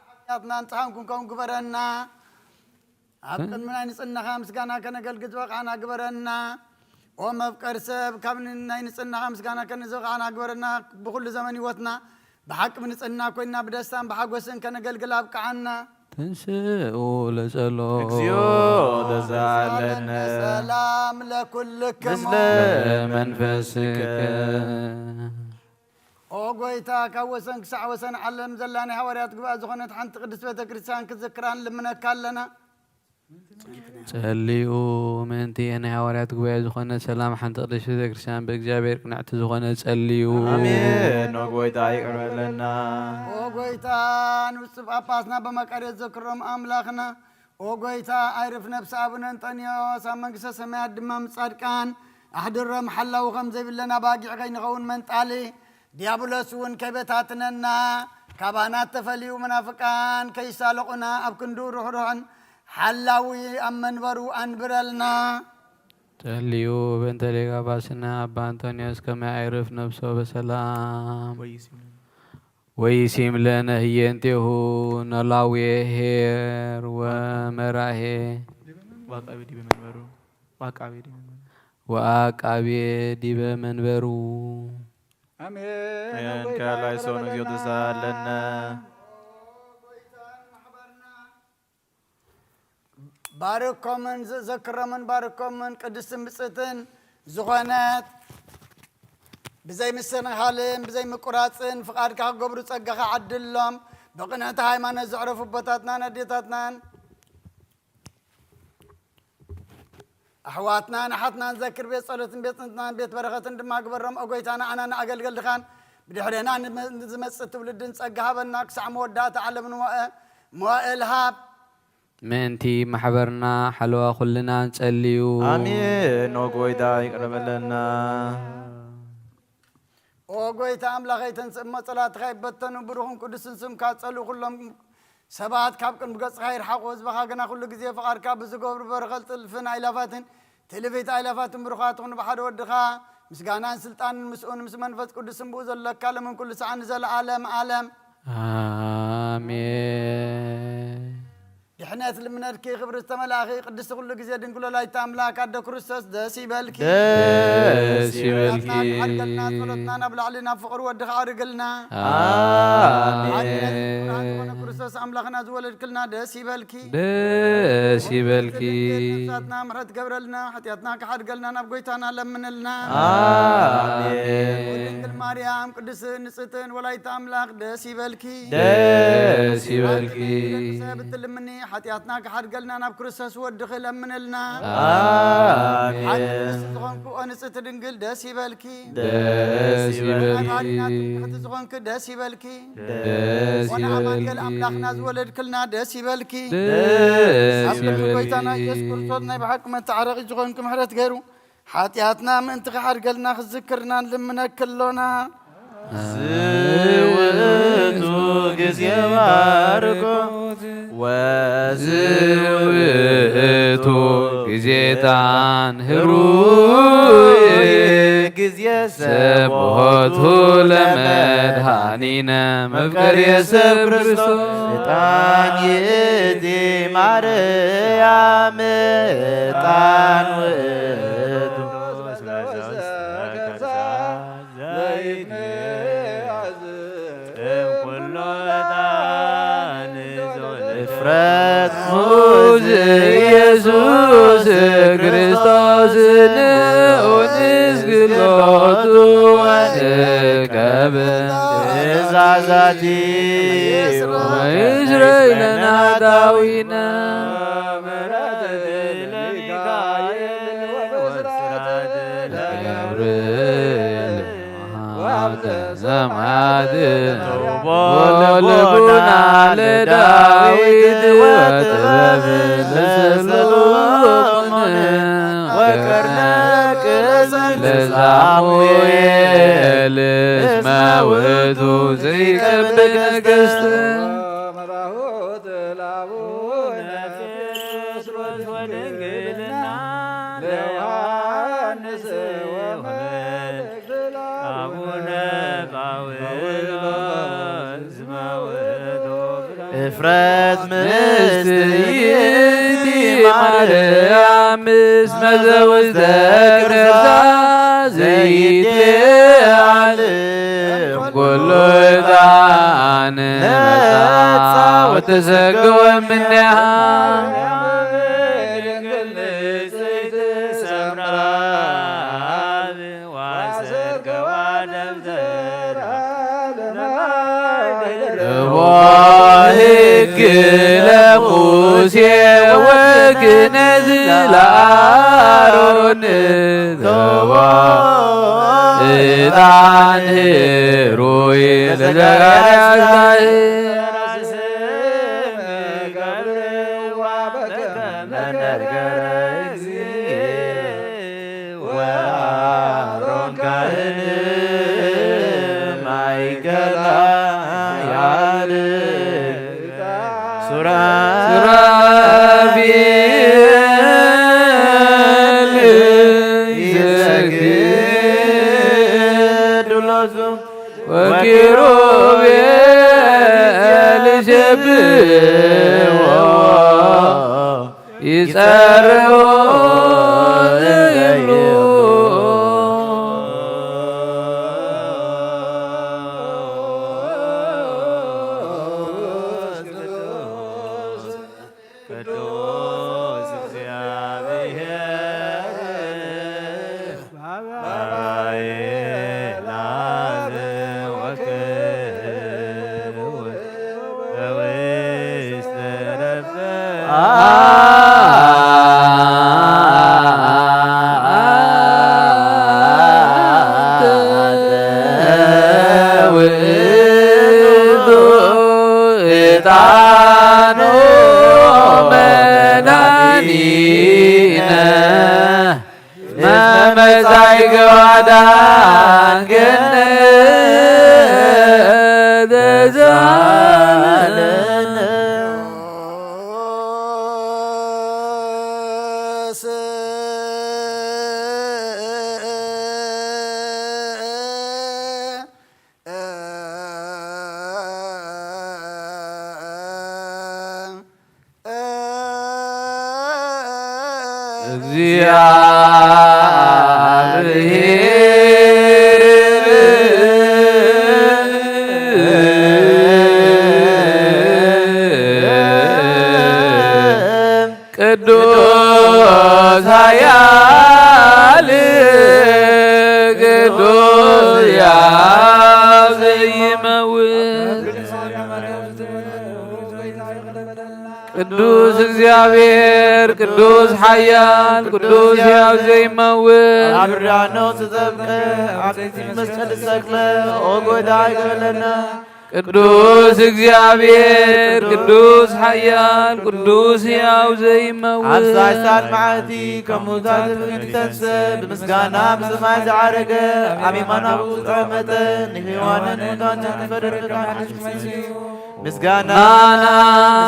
ሓጢኣትና ንጽሓን ክንከውን ግበረና። ኣብ ቅድሚ ናይ ንጽህናኻ ምስጋና ከነገልግል ዝበቕዓና ግበረና። ኦ መፍቀሪ ሰብ፣ ካብ ን-፣ ናይ ንጽህናኻ ምስጋና ከነዘብቕዓና ግበረና። ብኹሉ ዘመን ህይወትና ብሓቂ ብንጽህና ኮይንና ብደስታን ብሓጎስን ከነገልግል ኣብቅዓና። ተንስኡ ለጸሎ። እግዚኦ ተሳለነ። ሰላም ለኩልክሙ። ምስለ መንፈስከ። ኦ ጎይታ፣ ካብ ወሰን ክሳዕ ወሰን ዓለም ዘላ ናይ ሃዋርያት ጉባኤ ዝኾነት ሓንቲ ቅድስት ቤተ ክርስቲያን ክትዝክራ ንልምነካ ኣለና። ጸልዩ። ምእንቲ ናይ ሃዋርያት ጉባኤ ዝኾነ ሰላም ሓንቲ ቅድስት ቤተ ክርስቲያን ብእግዚኣብሔር ቅንዕቲ ዝኾነ ጸልዩ። ኣሜን። ኦ ጎይታ ይቅር በለና። ኦ ጎይታ፣ ንብፁዕ ጳጳስና በመቃርዮስ ዘክሮም ኣምላኽና። ኦ ጎይታ፣ ኣይርፍ ነብሲ ኣቡነ እንጠንዮስ ኣብ መንግስተ ሰማያት ድማ ምስ ጻድቃን ኣሕድሮም። ሓላዊ ከም ዘይብለን ኣባጊዕ ከይንኸውን መንጣሊ ዲያብሎስ እውን ከይበታትነና፣ ካባና ተፈልዩ መናፍቃን ከይሳለቑና፣ ኣብ ክንዱ ርሕሩሕን ሓላዊ ኣብ መንበሩ ኣንብረልና። ጸልዩ በእንተ ሊቀ ጳጳስና ኣባ እንጦንዮስ ከመ ኣይርፍ ነፍሶ በሰላም። ወይሲም ለነ ህየንቴሁ ኖላዊ ኄር ወመራሄ። ወአቃቤ ዲበ መንበሩ። ወአቃቤ ዲበ መንበሩ። ወአቃቤ ዲበ መንበሩ። አሜን። አሜን። ከላይ ሰውን እግዚኦ ተሳለነ። ባርኮምን ዘ-፣ ዘክሮምን ባርኮምን ቅድስትን ብጽእትን ዝኾነት ብዘይ ምስትንኻልን ብዘይ ምቁራጽን ፍቓድካ ክገብሩ ጸጋኻ ዓድሎም። ብቕንዕቲ ሃይማኖት ዘዕረፉ ኣቦታትናን ኣዴታትናን ኣሕዋትናን ኣሓትናን ዘክር። ቤት ጸሎትን ቤት ጽንትናን ቤት በረኸትን ድማ ግበሮም። ኦ ጎይታ፣ ንዓና ንኣገልገልትኻን ብድሕሬና ንመ-፣ ንዝመጽእ ትውልድን ጸጋ ሃበና። ክሳዕ መወዳእታ ዓለም ንሞኤ-፣ መዋእል ሃብ። ምእንቲ ማሕበርና ሓለዋ ኩልና ንጸልዩ። ኣሜን። ኦ ጎይታ ይቅረ በለና። ኦ ጎይታ ኣምላኸይ፣ ተንስእ እሞ ጸላትኻ ይበተኑ። ብሩኽን ቅዱስን ስምካ ጸልኡ ኩሎም ሰባት ካብ ቅድሚ ገጽኻ ይርሓቑ፣ ህዝብኻ ግና ኩሉ ግዜ ፍቓድካ ብዝገብሩ በረኸት ጥልፍን ኣይላፋትን ትልፊት ኣይላፋትን ብሩኻት ትኹኑ ብሓደ ወድኻ ምስጋናን ስልጣንን ምስኡን ምስ መንፈስ ቅዱስን ብኡ ዘለካ ለምን ኩሉ ሰዓን ንዘለዓለም ዓለም። ኣሜን። ድሕነት ልምነድኪ ክብሪ ዝተመላእኺ ቅድስቲ ኩሉ ግዜ ድንግል ወላዲተ ኣምላክ ኣደ ክርስቶስ ደስ ይበልኪ። ደስ ይበልኪ። ናትና ክሓድገልና ጸሎትና ናብ ላዕሊ ናብ ፍቕሪ ወድኻ ኣዕርግልና። ኣሜን። ሓድነት ብርሃን ዝኾነ ክርስቶስ ኣምላኽና ዝወለድክልና ደስ ይበልኪ። ደስ ይበልኪ። ነፍሳትና ምሕረት ገብረልና፣ ሓጢኣትና ክሓድገልና ናብ ጎይታና ለምንልና። ኣሜን። ድንግል ማርያም ቅድስትን ንጽሕትን ወላዲተ ኣምላኽ ደስ ይበልኪ። ደስ ይበልኪ። ሰብ እትልምኒ ሓጢኣትና ክሓድገልና ናብ ክርስቶስ ወድኺ ለምንልና። ኣሜን። ሓንቲ ንግስቲ ዝኾንኩ ኦ ንጽሕቲ ድንግል ደስ ይበልኪ። ደስ ይበልኪ። ናይ ባህርና ትምክሕቲ ዝኾንኪ ደስ ይበልኪ። ደስ ኦ ንኣማኑኤል ይበልኪ። ኣምላኽና ዝወለድክልና ደስ ይበልኪ። ደስ ኣብ ቅድሚ ይበልኪ። ጎይታና ኢየሱስ ክርስቶስ ናይ ብሓቂ መተዓረቒ ዝኾንኪ ምሕረት ገይሩ ሓጢኣትና ምእንቲ ክሓድገልና ክዝክርና ንልምነኪ ኣሎና። ዝውእቱ ግዜ ባርኮ። ወዝውእቱ ግዜ ዕጣን ህሩይ። ግዜ ሰቦቱ ለመድኃኒነ መፍቀሪ ሰብ ክርስቶስ። ዕጣን ይእቲ ማርያም ዕጣን ውእቱ። ዘይትንያዝ እፍረት ሙዝ ኢየሱስ ክርስቶስ ንኡንስ ግሎቱ ወንቀብ ትእዛዛቲ ወይስረይ ለናታዊነ። ሰማያት ልቦና ለዳዊት ወጥበብ ለሰሎሞን ወቀርነ ቅድም ለሳሙኤል እስመ ውእቱ ዘይቀብል ነገሥት። እፍረት ምስቲ ይእቲ ማርያም ምስመ ዘውስተ ከርሳ ዘይትለዓል ኩሉ ዕጣን መጻ ወተሰገወ እምኔሃ። ሕግ ለሙሴ ወክህነት ለአሮን። ዕጣን ህሩይ ለዘካርያስ ካህን። ወአሮን ካህን ማእከላ ያርግ። ሱራፊል ይሰግዱ ሎቱ ወኪሩቤል ይሴብሕዎ። ይጸርዎ ዘይብሉ። ቅዱስ እግዚአብሔር ባባዬ ላብ ወክህውት በውስተ ረበ ውእቱ ዕጣኑ መድኃኒነ መመጻእከ ወአዳንከነ ለዘለዓለም። እግዚአብሔር ቅዱስ ኃያል ቅዱስ ያብ ዘይመውት ቅዱስ እግዚአብሔር ቅዱስ ኃያል ቅዱስ ያብ ዘይመውት አብራኖ ተጠምቀ አብቲ መስቀል ተሰቅለ ኦ ጎይታ ይቅር በለና። ቅዱስ እግዚኣብሔር፣ ቅዱስ ኃያል፣ ቅዱስ ሕያው ዘይመውት። ኣብ ሳልሳይ መዓልቲ ካብ ሙታን ዝተንስእ፣ ብምስጋና ብሰማይ ዝዓረገ፣ ኣብ የማኑ ኣቡኡ ዝተቐመጠ፣ ንሕያዋንን ሙታንን ክፈርድ መጺኡ። ምስጋና፣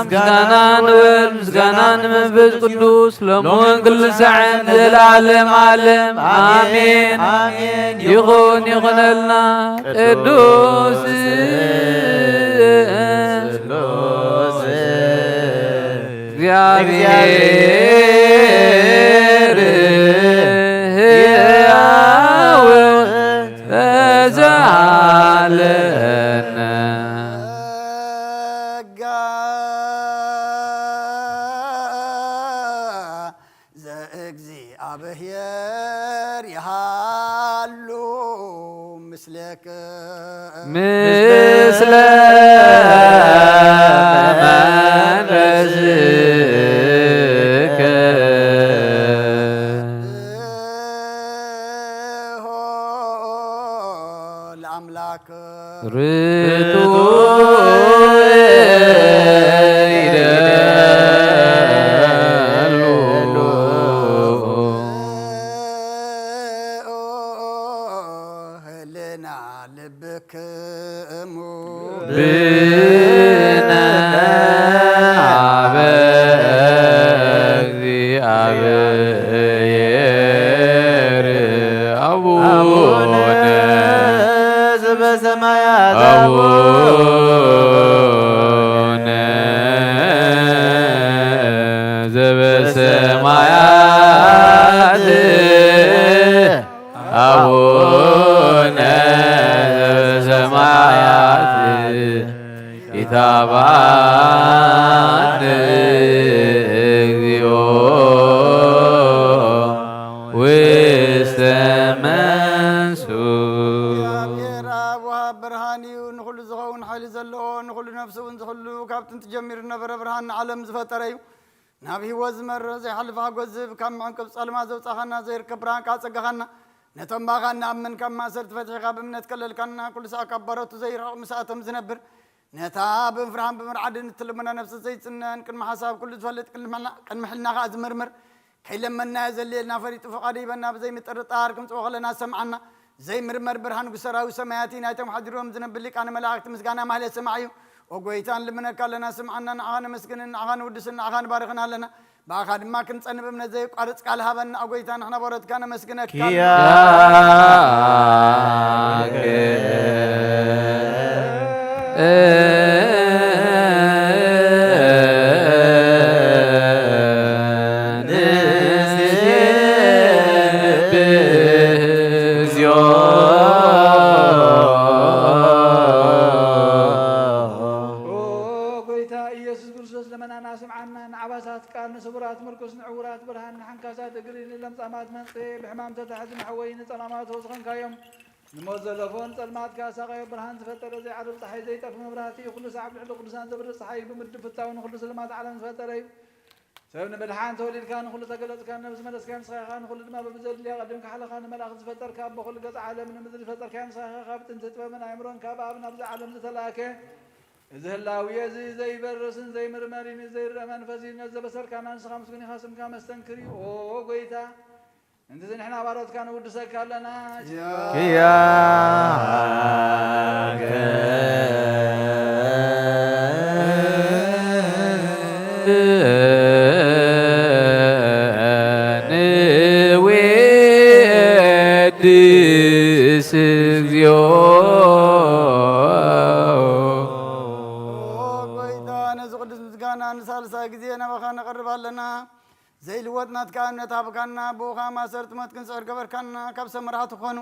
ምስጋና ንወልድ፣ ምስጋና ንመንፈስ ቅዱስ፣ ሎምን ኩሉ ሳዕን ዘላለም ዓለም። ኣሜን። ኣሜን። ይኹን ይኹነልና። ቅዱስ ስሉስ እግዚኣብሔር ሕያው ተሳሃለነ። ጸጋ ዘእግዚኣብሔር ይሃሉ ምስሌክ። ምስለ መንፈስከ። ለአምላክ ርቱዕ ይደሉ። ህልና ልብክሙ ብነ አበ እግዚአብሔር አቡነ ዘበሰማያት አቡነ ዘበሰማያት አቡነ ዘበሰማያት ኢታባን እግዚኦ ውስተ መንሱ። እግዚኣብሔር ኣብ ወሃብ ብርሃን እዩ፣ ንኹሉ ዝኸውን ሓይሊ ዘለዎ፣ ንኹሉ ነፍሲ እውን ዝሕሉ፣ ካብ ጥንቲ ጀሚሩ ዝነበረ ብርሃን ንዓለም ዝፈጠረ እዩ። ናብ ህይወት ዝመርሕ ዘይሓልፍ ሓጎስ ዝህብ፣ ካብ መዕንቅፍ ጸልማት ዘውጻኻና፣ ዘይርከብ ብርሃን ከኣ ጸጋኻና፣ ነቶም ብኣኻ እንኣምን ካብ ማእሰርቲ ፈቲሕካ ብእምነት ከለልካና፣ ኩሉ ሳዕ ካብ ባሮቱ ዘይርሕቕ ምስኣቶም ዝነብር፣ ነታ ብምፍርሃን ብምርዓድን እትልምኖ ነፍሲ ዘይጽነን፣ ቅድሚ ሓሳብ ኩሉ ዝፈልጥ፣ ቅድሚ ሕልና፣ ቅድሚ ሕልና ከኣ ዝምርምር፣ ከይለመንናዮ ዘድልየልና ፈሊጡ ፍቓዱ ይበና፣ ብዘይምጥርጣር ክንጽዎ ከለና ዝሰምዓና፣ ዘይምርመር ብርሃን ንጉስ ሰራዊት ሰማያት እዩ። ናይቶም ሓዲሮም ዝነብር ሊቃነ መላእክት ምስጋና ማህሌት ሰማዕ እዩ። ኦ ጎይታ፣ ንልምነካ ኣለና፣ ስምዓና፣ ንዓኻ ነመስግንን፣ ንዓኻ ንውድስን፣ ንዓኻ ንባርኽን ኣለና። ብኣኻ ድማ ክንጸንብ እምነት ዘየቋርጽ ቃል ሃበና። ኦ ጎይታ፣ ንሕና ባሮትካ ነመስግነካ። ኪያከ ንሴብህ እግዚኦ። ኦ ጎይታ ኢየሱስ ክርስቶስ፣ ልመናና ስምዓና። ንዓባሳት ቃል፣ ንስቡራት ምርኩስ፣ ንዕውራት ብርሃን፣ ንሓንካሳት እግሪ፣ ንለምጻማት መንጽሄ፣ ብሕማም ተታሕዚ መሕወዪ፣ ንጸማማት ፈውሲ ኾንካዮም። ንሞት ዘለፎ ንጸልማት ከኣ ሳቐዮ። ብርሃን ዝፈጠረ፣ ዘይዓርብ ጸሓይ፣ ዘይጠፊ መብራህቲ እዩ። ኩሉ ሳዕ ኣብ ልዕሊ ቅዱሳን ዘብርህ ጸሓይ እዩ። ብምድሪ ፍታው ንኹሉ ስልማት ዓለም ዝፈጠረ እዩ። ሰብ ንምድሓን ተወሊድካ፣ ንኹሉ ተገለጽካ፣ ነብሲ መለስካ፣ ንስኻ ኢኻ። ንኹሉ ድማ በብዘድልያ ቀዲምካ ሓለኻ። ንመላእኽቲ ዝፈጠርካ፣ ኣቦ ኩሉ ገጽ ዓለም ንምድሪ ዝፈጠርካ፣ ንስኻ ኢኻ። ካብ ጥንቲ ጥበብን ኣእምሮን ካብ ኣብ ናብዚ ዓለም ዝተላእከ። እዚ ህላዌ እዚ ዘይበርስን ዘይምርመርን እዩ፣ ዘይረአ መንፈስ እዩ። ነዚ ዘበሰርካና ንስኻ ምስጉን ኢኻ፣ ስምካ መስተንክር እዩ። ኦ ጎይታ፣ እንተዚ ንሕና ባሮትካ ንውድሰካ ኣለና። ኪያከ ቅዱስ እግዚኦ። ኦ ጎይታ፣ ነዚ ቅዱስ ምስጋና ንሳልሳይ ግዜ ናባኻ ነቕርብ ኣለና። ዘይልወጥ ናትካ እምነት ሃብካና፣ ብኡኻ ማእሰርቲ ሞት ክንስዕር ገበርካና። ካብ ሰብ መራሕቲ ክኾኑ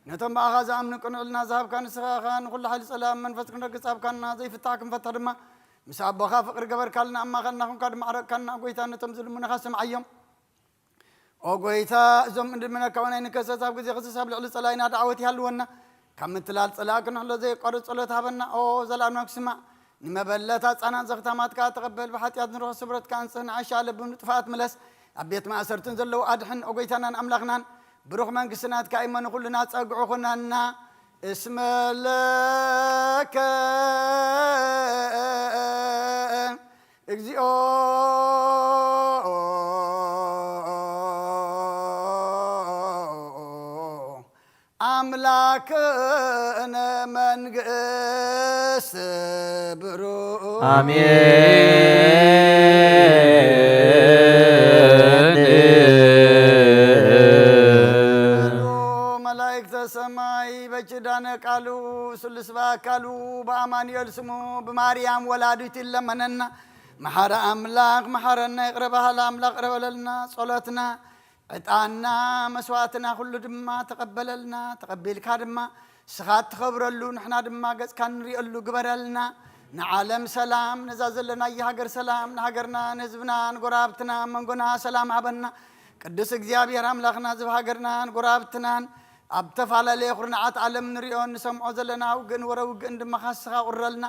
ነቶም ብኣኻ ዝኣምኑ ቅንዕልና ዝሃብካ ንስኻ ኢኻ። ንኹሉ ሓይሊ ጸላም መንፈስ ክንረግጽ ሃብካና። ዘይፍታሕ ክንፈትሕ ድማ ምስ ኣቦኻ ፍቕሪ ገበርካልና። ኣብ ማእኸልና ኹንካ ድማ ዓረቕካና። ጎይታ፣ ነቶም ዝልምኑኻ ስምዓዮም። ኦ ጎይታ፣ እዞም እንድምነካ እውን ኣይንከሰስ። ኣብ ግዜ ክሰስ ኣብ ልዕሊ ጸላኢና ዳዕወት ይሃልወና። ካብ ምትላል ጸላኢ ክንሕሎ ዘየቋርጽ ጸሎት ሃበና። ኦ ዘላለም ክስማዕ ንመበለት ኣጻናን ዘኽታማትካ ተቐበል። ብሓጢኣት ንረኽብ ስብረትካ ኣንጽህ። ንዓሻ ለብም ንጥፋኣት ምለስ። ኣብ ቤት ማእሰርትን ዘለዉ ኣድሕን። ኦ ጎይታናን ኣምላኽናን፣ ብሩኽ መንግስቲ ናትካ እሞ ንኹልና ጸግዑ ኩነና። እስመ ለከ እግዚኦ ኣምላክነ መንግስት ብሩክ። ኣሜን። መላእክተ ሰማይ በኪዳነ ቃሉ ስሉስ በአካሉ በአማኑኤል ስሙ ብማርያም ወላዲት ይለመነና። መሓረ ኣምላኽ መሓረና፣ ይቕረ በሃሊ ኣምላኽ ይቕረ በለልና። ጸሎትና ዕጣንና መስዋዕትና ኩሉ ድማ ተቐበለልና። ተቐቢልካ ድማ ንስኻ እትኸብረሉ ንሕና ድማ ገጽካ ንሪእሉ ግበረልና። ንዓለም ሰላም፣ ነዛ ዘለናያ ሃገር ሰላም፣ ንሃገርና ንህዝብና ንጎረባብትና መንጎና ሰላም ሃበና። ቅዱስ እግዚኣብሔር ኣምላኽና፣ እዚ ሃገርናን ጎረባብትናን ኣብ ተፈላለየ ኩርናዓት ዓለም ንሪኦን ንሰምዖ ዘለና ውግእን ወረ ውግእን ድማ ካስኻ ቁረልና።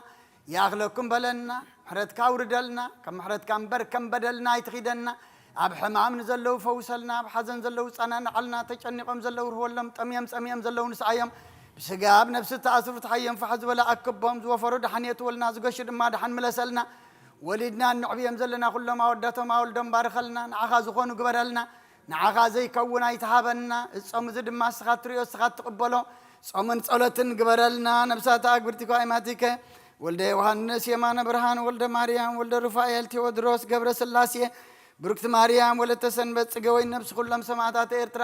ይኣኽለኩም በለና። ምሕረትካ ኣውርደልና። ከም ምሕረትካ እምበር ከም በደልና ኣይትኺደና። ኣብ ሕማም ንዘለዉ ፈውሰልና። ኣብ ሓዘን ዘለዉ ጸናንዓልና። ተጨኒቖም ዘለዉ ርህወሎም። ጠምዮም ጸሚዮም ዘለዉ ንስዓዮም። ብስጋ ኣብ ነፍሲ ተኣስሩ ትሓዮም። ፋሕ ዝበለ ኣክቦም። ዝወፈሩ ደሓን የትወልና። ዝገሹ ድማ ደሓን ምለሰልና። ወሊድና እንዕብዮም ዘለና ኩሎም ኣወዳቶም ኣወልዶም ባርኸልና። ንዓኻ ዝኾኑ ግበረልና። ንዓኻ ዘይከውን ኣይትሃበና። እዚ ጾም እዚ ድማ እስኻ ትርእዮ፣ እስኻ ትቕበሎ ጾምን ጸሎትን ግበረልና። ነብሳት ኣግብርቲኮ ኣይማቲከ ወልደ ዮሃንስ፣ የማነ ብርሃን፣ ወልደ ማርያም፣ ወልደ ሩፋኤል፣ ቴዎድሮስ፣ ገብረ ስላሴ፣ ብርክቲ ማርያም፣ ወለተ ሰንበት፣ ጽገ ወይን ነብሲ ኩሎም ሰማዕታት ኤርትራ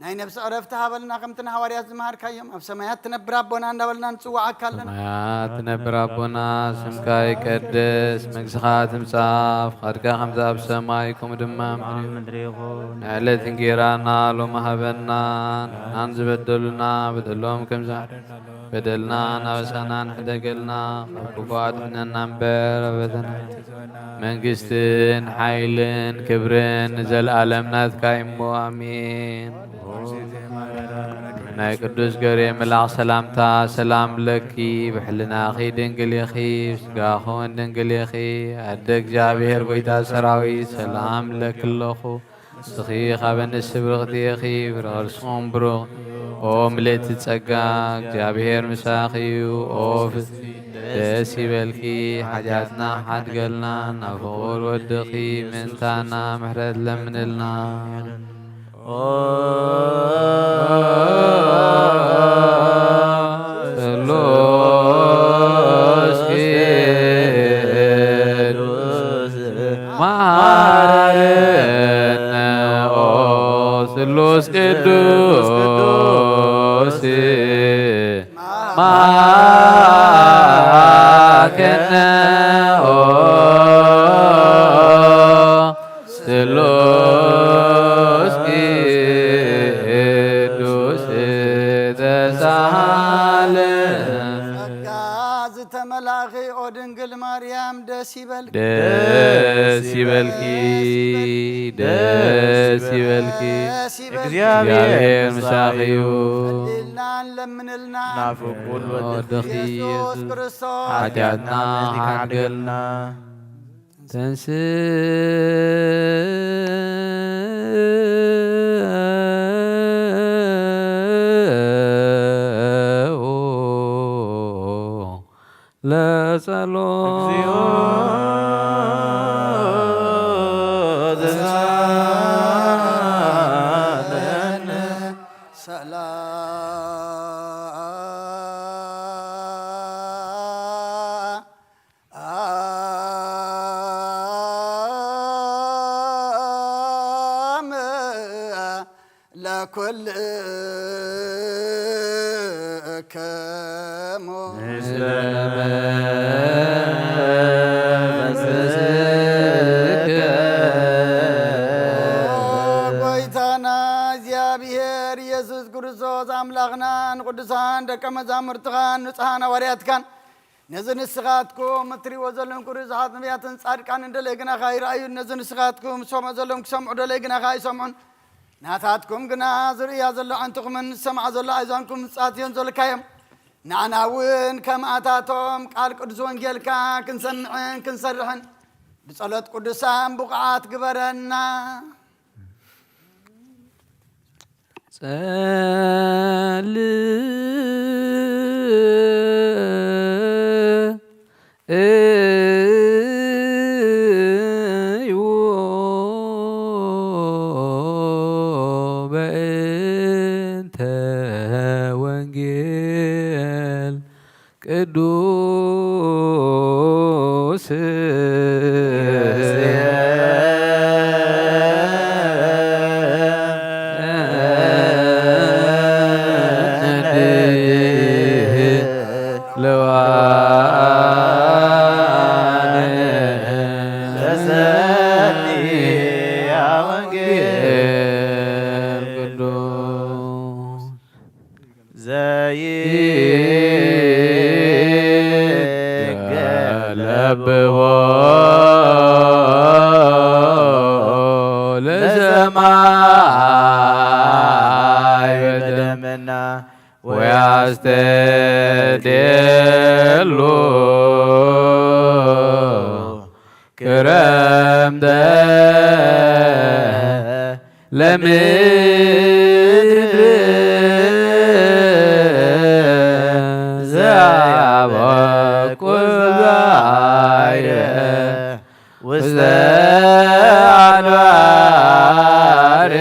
ናይ ነብሲ ዕረፍቲ ሃበልና። ከምቲ ንሃዋርያት ዝመሃርካዮም ኣብ ሰማያት ትነብር ኣቦና እንዳበልና ንጽውዓካ ኣለና። ሰማያት ትነብር ኣቦና፣ ስምካ ይቀደስ፣ መንግስትኻ ትምጻእ፣ ፍቓድካ ከምዛ ኣብ ሰማይ ከምኡ ድማ ኣብ ምድሪ ይኹን። ንዕለት እንጌራና ሎሚ ሃበና፣ ንሕናን ዝበደሉና በደሎም ከምዛ በደልና ናበሳና ንሕደገልና፣ ካብ ክፉ ኣድሕነና እምበር፣ ኣበተና መንግስትን ሓይልን ክብርን ንዘለኣለም ናትካ እሞ፣ ኣሜን። ናይ ቅዱስ ገብርኤል መልኣኽ ሰላምታ፣ ሰላም ለኪ፣ ብሕልናኺ ድንግል ኢኺ፣ ብስጋኺ እውን ድንግል ኢኺ። ኣደ እግዚኣብሔር፣ ጎይታ ሰራዊት፣ ሰላም ለኪ ኣለኹ። ንስኺ ካብ ኣንስቲ ብርኽቲ ኢኺ፣ ፍረ ከርስኺ እውን ብሩኽ። ኦ ምልእቲ ጸጋ፣ እግዚኣብሔር ምሳኺ እዩ። ኦ ፍስቲ ደስ ይበልኪ፣ ሓጢኣትና ሓድገልና፣ ናብ ፍቑር ወድኺ ምእንታና ምሕረት ለምንልና። ኦ ስሉስ ቅዱስ መሃረነ፣ ኦ ስሉስ ቅዱስ መሃከነ፣ ኦ ስሉስ ቅዱስ ተሳሃለ። ጸጋ ዝተመላእኺ ኦ ድንግል ማርያም ደስ ይበልኪ። ደስ ይበልኪ፣ ደስ ይበልኪ። ደስ ይበልኪ። እግዚኣብሔር ምሳኺ እዩ። ጸልይልና ንለምንልና። ናብ ፍቁር ወድኺ ወድኺ ኢየሱስ ኢየሱስ ክርስቶስ ሓጢኣትና ሓጢኣትና ሓድገልና። ሓድገልና። ተንሥኡ ለጸሎት። እግዚኦ ዘሳለነ። ሰላም ለኩልክሙ ምስለ ጎይታና እግዚኣብሔር ኢየሱስ ክርስቶስ ኣምላኽና ንቅዱሳን ደቀ መዛሙርትኻን ንጹሓን ሃዋርያትካን ነዚ ንስኻትኩም እትሪእዎ ዘለኹም ቅዱሳት ነቢያትን ጻድቃንን ደለይ ግናኻ ይረኣዩ። ነዚ ንስኻትኩም ትሰምዑ ዘለኹም ክሰምዑ ደለይ ግናኻ ይሰምዑን። ናታትኩም ግና ዝርእያ ዘሎ ኣዕንትኹምን ዝሰምዓ ዘሎ ኣእዛንኩም ምጽኣት እዮም ዘልካዮም። ንዓና እውን ከምኣታቶም ቃል ቅዱስ ወንጌልካ ክንሰምዕን ክንሰርሕን ብጸሎት ቅዱሳን ብቑዓት ግበረና። ጸልዩ በእንተ ወንጌል ቅዱስ ለዋን ተሰንያ ወንጌል ቅዱስ ዘይገለብዎ ለሰማይ በደመና ወያስተድሉ ክረምተ ለምድር ዘያበቁ ዛይረ ውስተ አድባር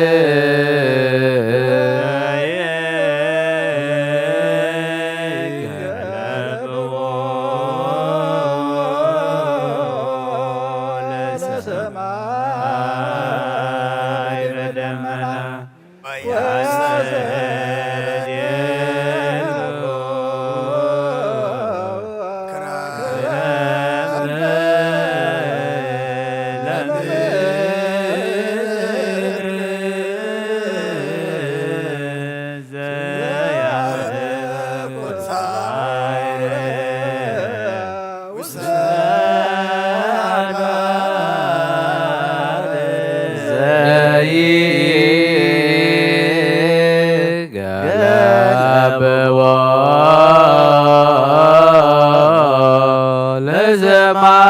ለሰማይ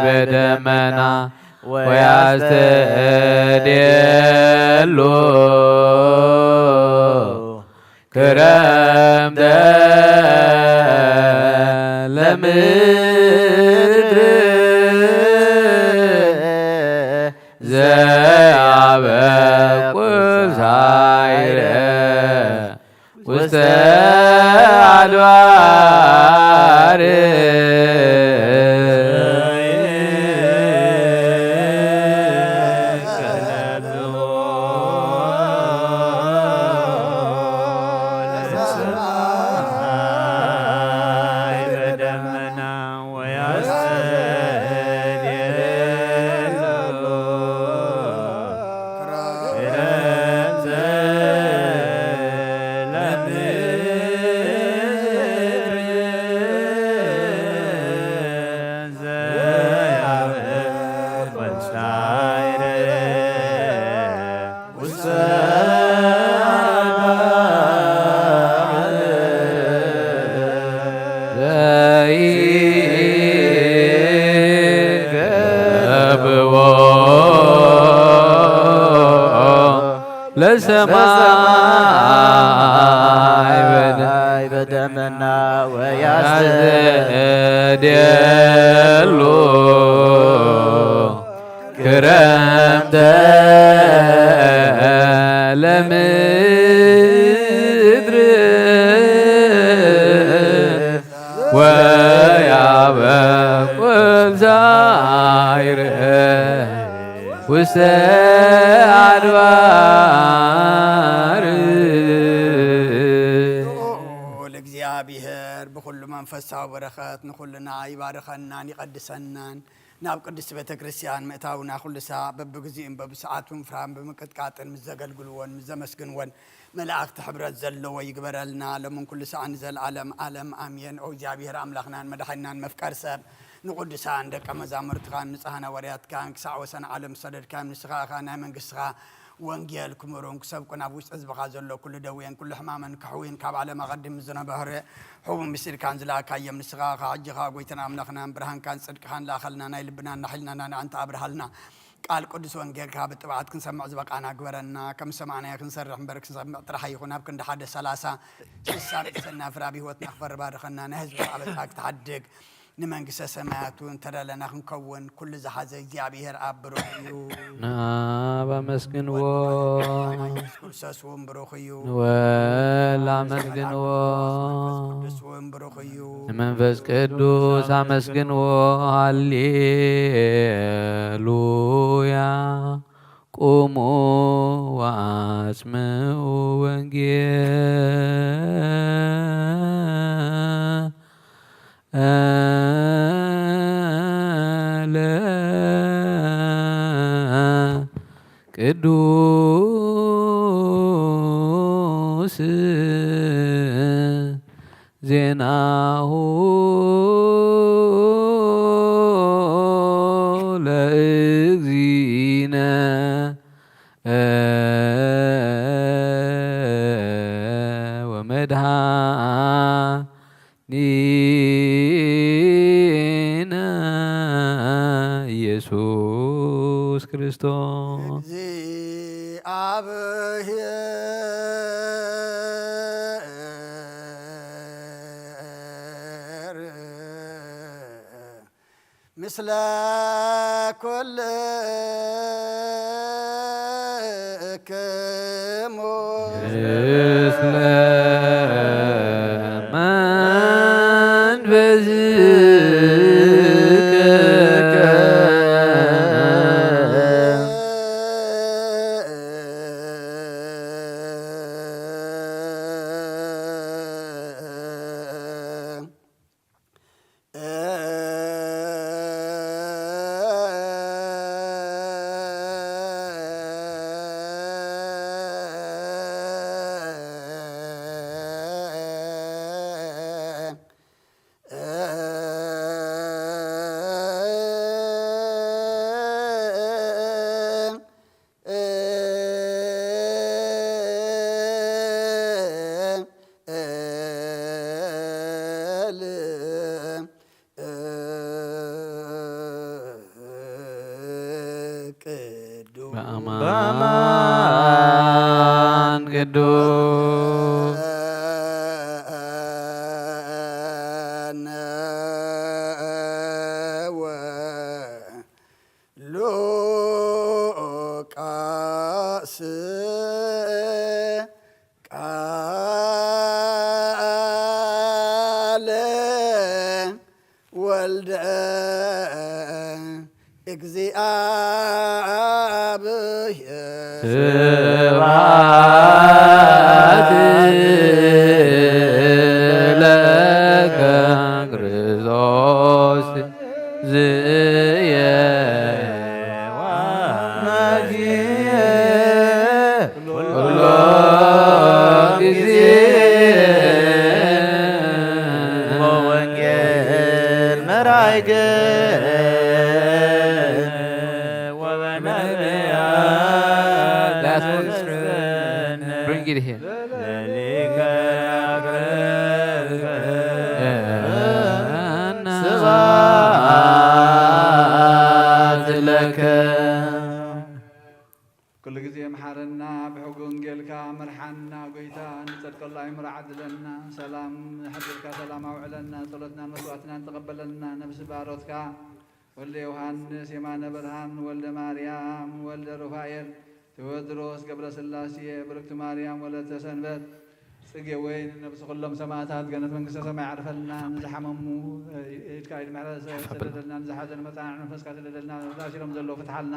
በደመና ወያስተድሉ ክረምተ ለምድር ዘያበቁ ሳይረ ውስተ አድባር ዘይገብዎ ለሰማይ በደ- በደመና ወያስተድሉ ክረምተ ለምድር ወያበቁ ሳይረ ውስተ ኣድባር። ልዑል እግዚኣብሔር ብኹሉ መንፈሳዊ በረኸት ንኹልና ይባርኸናን ይቐድሰናን። ናብ ቅድስቲ ቤተ ክርስቲያን ምእታውና ኩሉ ሳዕ በብግዚኡን በብሰዓቱን ፍርሃን ብምቅጥቃጥን ምስ ዘገልግልዎን ምስ ዘመስግንዎን መላእኽቲ ሕብረት ዘለዎ ይግበረልና፣ ሎምን ኩሉ ሳዕ ንዘለዓለም ዓለም ኣሜን። ኦ እግዚኣብሔር ኣምላኽናን መድሓኒናን መፍቀር ሰብ፣ ንቅዱሳን ደቀ መዛሙርትኻን ንጹሃን ሃዋርያትካን ክሳዕ ወሰን ዓለም ዝሰደድካዮም፣ ንስኻ ኢኻ ናይ መንግስትኻ ወንጌል ክምህሩን ክሰብኩን፣ ኣብ ውሽጢ ህዝብኻ ዘሎ ኩሉ ደዌን ኩሉ ሕማምን ከሕውይን፣ ካብ ዓለም ኣቐዲሙ ዝነበረ ሕቡን ምስጢርካን ዝለኣካዮም ንስኻ ኢኻ። ሕጂ ኸኣ ጎይታን ኣምላኽናን ብርሃንካን ጽድቅኻን ለኣኸልና፣ ናይ ልብናን ናይ ሕልናናን ኣዕንቲ ኣብርሃልና። ቃል ቅዱስ ወንጌልካ ብጥብዓት ክንሰምዕ ዝበቃና ግበረና። ከም ዝሰማዕናዮ ክንሰርሕ እምበር፣ ክንሰምዕ ጥራሕ ኣይኹን። ኣብ ክንዲ ሓደ ሰላሳ ስሳ ርእሰና ፍረ ኣብ ህይወትና ክፈሪ ባርኸና። ናይ ህዝብኻ በጻ ክትሓድግ ንመንግስተ ሰማያት እውን ተዳለና ክንከውን ኩሉ ዝሓዘ እግዚኣብሔር ኣብ ብሩኽ እዩ። ንኣብ ኣመስግንዎ። ወልድ ብሩኽ እዩ። ንወል ኣመስግንዎ። መንፈስ ቅዱስ እውን ብሩኽ እዩ። ንመንፈስ ቅዱስ ኣመስግንዎ። ሃሌሉያ። ቁሙ ወኣስምዑ ወንጌለ ቅዱስ ዜናሁ ለእግዚእነ ወመድኃኒነ ኢየሱስ ክርስቶስ። ምስለ ኩልክሙ። ምስለ መንፈስከ። በአማን ቅዱስ። ሉቃስ ቃለ ወልደ እግዚኣብሔር። ስብሐት ለከ ክርስቶስ ዝየ ኩሎ ጊዜ ወንጌል መራይከ ወበነቢያት Last one. Bring it here. ስብሐት ለከ። ኩሉ ግዜ መሓረና፣ ብሕጊ ወንጌልካ ምርሓና፣ ጎይታ፣ እንጸድቀሉ ኣእምሮ ዓድለና፣ ሰላም ሓድርካ ሰላም ኣውዕለና፣ ጸሎትናን መስዋዕትናን ተቐበለልና፣ ነብሲ ባሮትካ ወልደ ዮሃንስ፣ የማነ ብርሃን፣ ወልደ ማርያም፣ ወልደ ሩፋኤል፣ ቴዎድሮስ፣ ገብረ ስላሴ፣ ብርክቲ ማርያም፣ ወለተ ሰንበት፣ ጽጌ ወይን፣ ነብሲ ኩሎም ሰማዕታት ገነት መንግስተ ሰማይ ዓርፈልና፣ ንዝሓመሙ ኢድካ ኢድ ምሕረት ሰደደልና፣ ንዝሓዘኑ መጻንዕ መንፈስካ ሰደደልና፣ ተኣሲሮም ዘለዉ ፍትሓልና፣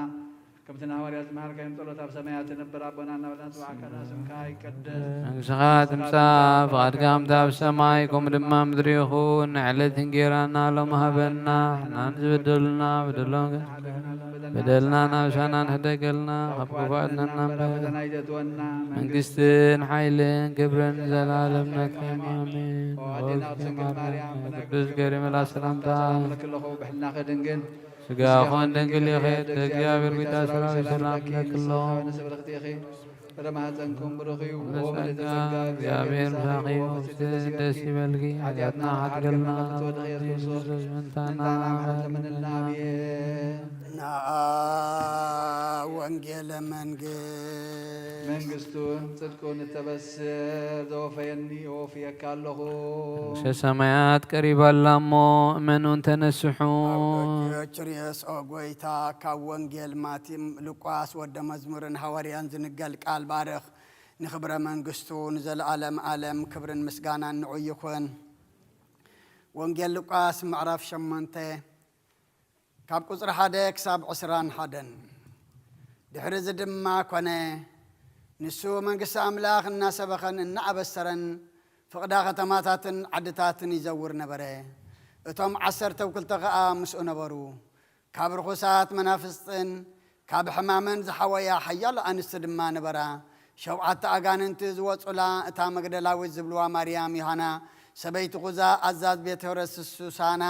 ከምቲ ንሃዋርያት ዝመሃርካዮም ጸሎት ኣብ ሰማያት ትነብር ኣቦና እናበልና ንጽውዓካ፣ ስምካ ይቀደስ፣ መንግስትኻ ትምጻእ፣ ፍቓድካ ከምቲ ኣብ ሰማይ ከምኡ ድማ ኣብ ምድሪ ይኹን። ንዕለት እንጌራና ሎም ሃበና፣ ንሕናን ዝበደሉና በደሎም በደልና ናብ ሳና ንሕደገልና፣ ካብ ክፉእ ኣድነና እምበር። ፈተና ኣይተእትወና፣ መንግስትን ሓይልን ክብርን ዘላለም ናትካ እዩ። ኣሜን። ኦ ኣዴና ቅድስት ድንግል ማርያም፣ ቅዱስ ገብርኤል መልኣክ ሰላምታ ሰላም እብለኪ ኣለኹ፣ ብሕልናኺ ድንግል፣ ስጋኺ እውን ድንግል እዩ። ክብርት እግዚኣብሔር ጌታ ሰራዊት ሰላም ይብለኪ ኣሎ። ንስብርኽቲ ኢኺ፣ ፍረ ማህፀንኩም ብሩኽ እዩ። ኦ ምልዕተ ጸጋ፣ እግዚኣብሔር ምሳኺ እዩ። ደስ ይበልኪ፣ ኃጢአትና ሓድገልና፣ ክርስቶስ ምንታና ምሕረት ለምንልና። ኣሜን። ናኣ ወንጌለ መንግስት። መንግስቱን ጽድቁን እተበስር ዘወፈየኒ እወፍየካ ኣለኹ። መንግስተ ሰማያት ቀሪባ ኣላ እሞ እመኑን ተነስሑ። ኣውዶች ርእስ ኦ ጎይታ፣ ካብ ወንጌል ማቲም ሉቃስ ወደ መዝሙርን ሃዋርያን ዝንገል ቃል ባርኽ። ንኽብረ መንግስቱ ንዘለዓለም ዓለም ክብርን ምስጋናን ንዑ ይኹን። ወንጌል ሉቃስ ምዕራፍ ሸሞንተ ካብ ቁጽሪ ሓደ ክሳብ ዕስራን ሓደን። ድሕሪ እዚ ድማ ኮነ፣ ንሱ መንግስቲ ኣምላኽ እናሰበኸን እናኣበሰረን ፍቕዳ ከተማታትን ዓድታትን ይዘውር ነበረ። እቶም ዓሰርተው ክልተ ኸኣ ምስኡ ነበሩ። ካብ ርኹሳት መናፍስትን ካብ ሕማመን ዝሓወያ ሓያሎ ኣንስቲ ድማ ነበራ። ሸውዓተ ኣጋንንቲ ዝወጹላ እታ መግደላዊት ዝብልዋ ማርያም፣ ዮሃና፣ ሰበይቲ ኩዛ፣ ኣዛዝ ቤት ሄሮድስ ሱሳና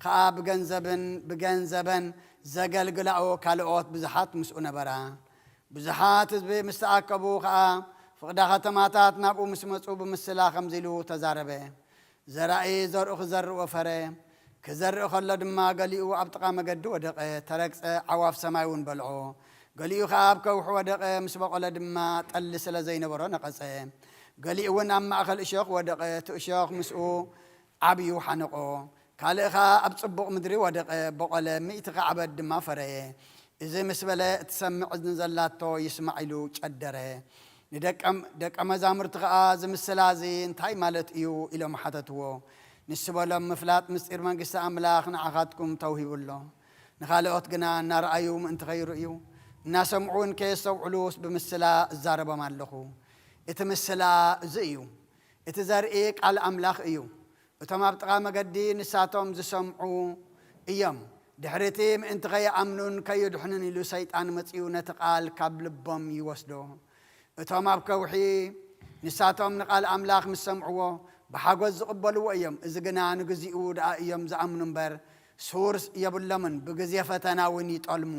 ኸኣ ብገንዘብን ብገንዘበን ዘገልግላኦ ካልኦት ብዙሓት ምስኡ ነበራ። ብዙሓት ህዝቢ ምስ ተኣከቡ ኸኣ ፍቕዳ ከተማታት ናብኡ ምስ መጹ ብምስላ ከምዚ ኢሉ ተዛረበ። ዘራኢ ዘርኡ ክዘርእ ወፈረ። ክዘርእ ከሎ ድማ ገሊኡ ኣብ ጥቓ መገዲ ወደቐ፣ ተረግጸ፣ ዓዋፍ ሰማይ እውን በልዖ። ገሊኡ ኸኣ ኣብ ከውሒ ወደቐ፣ ምስ በቖለ ድማ ጠሊ ስለ ዘይነበሮ ነቐጸ። ገሊኡ እውን ኣብ ማእከል እሾኽ ወደቐ፣ እቲ እሾኽ ምስኡ ዓብዩ ሓነቖ። ካልእ ኸኣ ኣብ ጽቡቕ ምድሪ ወደቐ፣ በቖለ፣ ሚእቲ ኻዕበት ድማ ፈረየ። እዚ ምስ በለ፣ እቲ ሰምዕ እዝኒ ዘላቶ ይስማዕ ኢሉ ጨደረ። ንደቀ ደቀ መዛሙርቲ ኸኣ፣ "እዚ ምስላ እዚ እንታይ ማለት እዩ?" ኢሎም ሓተትዎ። ንሱ በሎም፣ "ምፍላጥ ምስጢር መንግስቲ ኣምላኽ ንዓኻትኩም ተውሂቡ ኣሎ፣ ንኻልኦት ግና እናረኣዩ ምእንቲ ኸይርእዩ፣ እናሰምዑ እውን ከየስተውዕሉስ ብምስላ እዛረቦም ኣለኹ። እቲ ምስላ እዚ እዩ። እቲ ዘርኢ ቃል ኣምላኽ እዩ። እቶም ኣብ ጥቓ መገዲ ንሳቶም ዝሰምዑ እዮም። ድሕሪ እቲ ምእንቲ ኸይኣምኑን ከይድሕኑን ኢሉ ሰይጣን መጺኡ ነቲ ቃል ካብ ልቦም ይወስዶ። እቶም ኣብ ከውሒ ንሳቶም ንቓል ኣምላኽ ምስ ሰምዕዎ ብሓጎስ ዝቕበልዎ እዮም። እዚ ግና ንግዚኡ ደኣ እዮም ዝኣምኑ እምበር፣ ሱር የብሎምን፣ ብግዜ ፈተና እውን ይጠልሙ።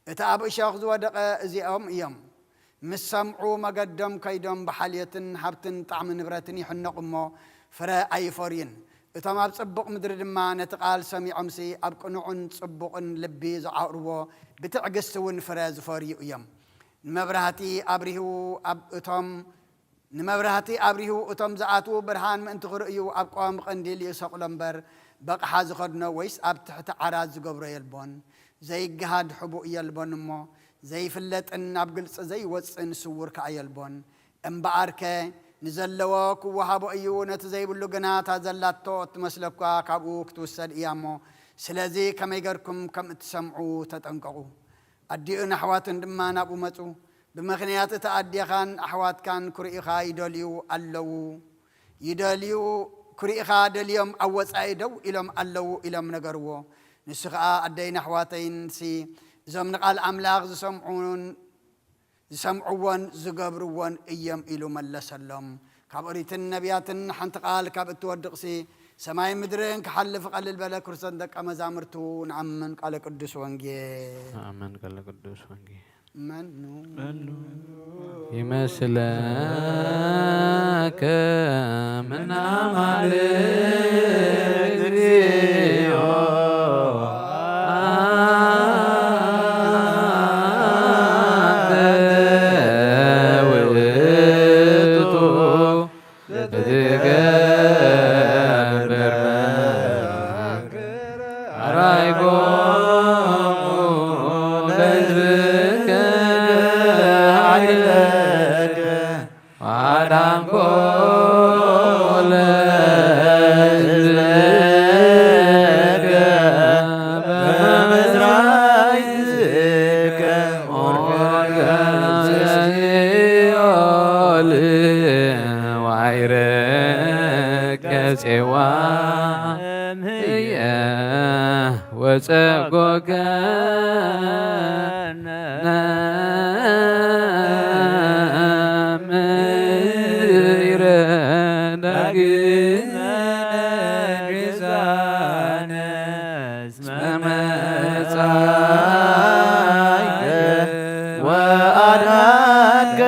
እቲ ኣብ እሾኽ ዝወደቐ እዚኦም እዮም። ምስ ሰምዑ መገዶም ከይዶም ብሓልዮትን ሃብትን ጣዕሚ ንብረትን ይሕነቑ እሞ ፍረ ኣይፈርዩን። እቶም ኣብ ጽቡቕ ምድሪ ድማ ነቲ ቃል ሰሚዖምሲ ኣብ ቅኑዕን ጽቡቕን ልቢ ዝዓቕርዎ ብትዕግስቲ እውን ፍረ ዝፈርዩ እዮም። ንመብራህቲ ኣብሪሁ ኣብ እቶም ንመብራህቲ ኣብሪሁ እቶም ዝኣትዉ ብርሃን ምእንቲ ክርእዩ ኣብ ቀዋሚ ቀንዲል ይሰቕሎ እምበር በቕሓ ዝኸድኖ ወይስ ኣብ ትሕቲ ዓራት ዝገብሮ የልቦን። ዘይገሃድ ሕቡእ የልቦን እሞ ዘይፍለጥን ኣብ ግልጺ ዘይወጽእን ስውር ከኣ የልቦን። እምበኣርከ ንዘለዎ ክወሃቦ እዩ፣ ነቲ ዘይብሉ ግና እታ ዘላቶ እትመስለኳ ካብኡ ክትውሰድ እያ እሞ፣ ስለዚ ከመይ ገርኩም ከም እትሰምዑ ተጠንቀቑ። ኣዲኡን ኣሕዋቱን ድማ ናብኡ መጹ። ብምኽንያት እታ ኣዴኻን ኣሕዋትካን ክርእዩኻ ይደልዩ ኣለዉ። ይደልዩ፣ ክርእዩኻ ደልዮም ኣብ ወጻኢ ደው ኢሎም ኣለዉ ኢሎም ነገርዎ። ንሱ ኸኣ፣ ኣደይን ኣሕዋተይንሲ እዞም ንቓል ኣምላኽ ዝሰምዑን ዝሰምዕዎን ዝገብርዎን እዮም ኢሉ መለሰሎም። ካብ ኦሪትን ነቢያትን ሓንቲ ቃል ካብ እትወድቕሲ ሰማይን ምድርን ክሓልፍ ቀልል በለ። ክርስቶስ ደቀ መዛሙርቱ ንኣምን። ቃለ ቅዱስ ወንጌል። ንኣምን። ቃለ ቅዱስ ወንጌል። መኑ መኑ ይመስለከ ምናማልክ እግዚኦ አንተ ውእቱ ትትገብር አራይኮሙ ለሕዝብከ ኃይለከ ወአዳንኮ ለሕዝብከ በምስራቅ እዝከ። ኣድሃንከነ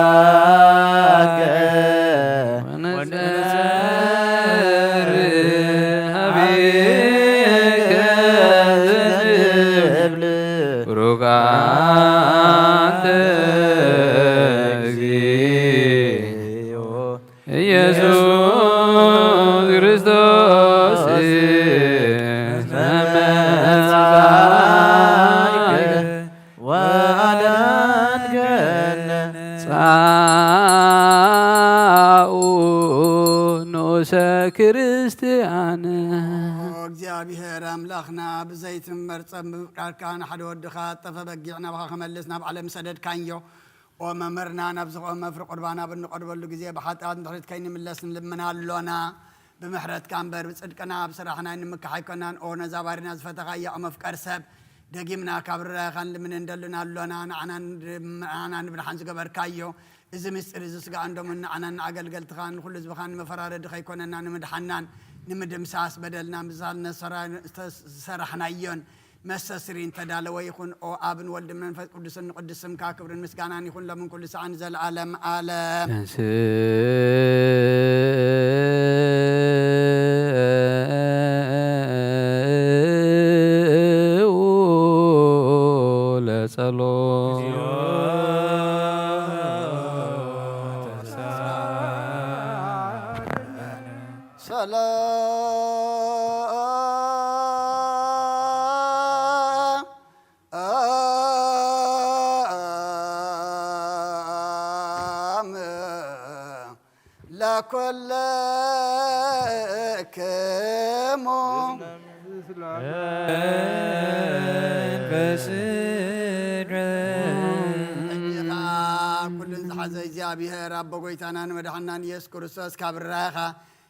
ንሴባከ ወንጸርህ ሀቤከ ዘንብል ብሩክ ኣንተ እግዚኦ ኢየሱስ ክርስቶስ እስመ መጻእከ ወአዳንከነ። ጻኡ ንኡሰ ክርስቲያን። ኦ እግዚኣብሔር ኣምላኽና፣ ብዘይትምበር ጸም ብምፍቃርካ ንሓደ ወድኻ ጠፈ በጊዕ ናባኻ ክመልስ ናብ ዓለም ሰደድካዮ። ኦ መምህርና፣ ናብ ዝቖመ መፍሪ ቁርባን ኣብ እንቐርበሉ ግዜ ብሓጢኣት ንድሕሪት ከይንምለስ ንልምን ኣሎና። ብምሕረትካ እምበር ብጽድቅና ኣብ ስራሕና ንምካሕ ኣይኮናን። ኦ ነዛ ባሪና ዝፈተኻያ ኦ መፍቀር ሰብ፣ ደጊምና ካብ ርራይኻ ንልምን እንደልን ኣሎና። ንዓና ንድ-፣ ንዓና ንምድሓን ዝገበርካዮ እዚ ምስጢር እዚ ስጋን ደሙን ንዓናን ንኣገልገልትኻን ንኹሉ ህዝብኻን ንመፈራረዲ ከይኮነና ንምድሓናን ንምድምሳስ በደልና ምሳል ነሰራ-፣ ዝተሰራሕናዮን መስተስሪን ተዳለወ ይኹን። ኦ ኣብን ወልድን መንፈስ ቅዱስን ንቅዱስ ስምካ ክብርን ምስጋናን ይኹን ሎምን ኩሉ ሰዓን ዘለዓለም ዓለም። ተንሥኡ ለጸሎት። ሰላም ለኩልክሙ። እጅኻ ኩሉን ዝሓዘ እግዚኣብሔር ኣቦ ጎይታናን መድሓናን ኢየሱስ ክርስቶስ ካብ ራኻ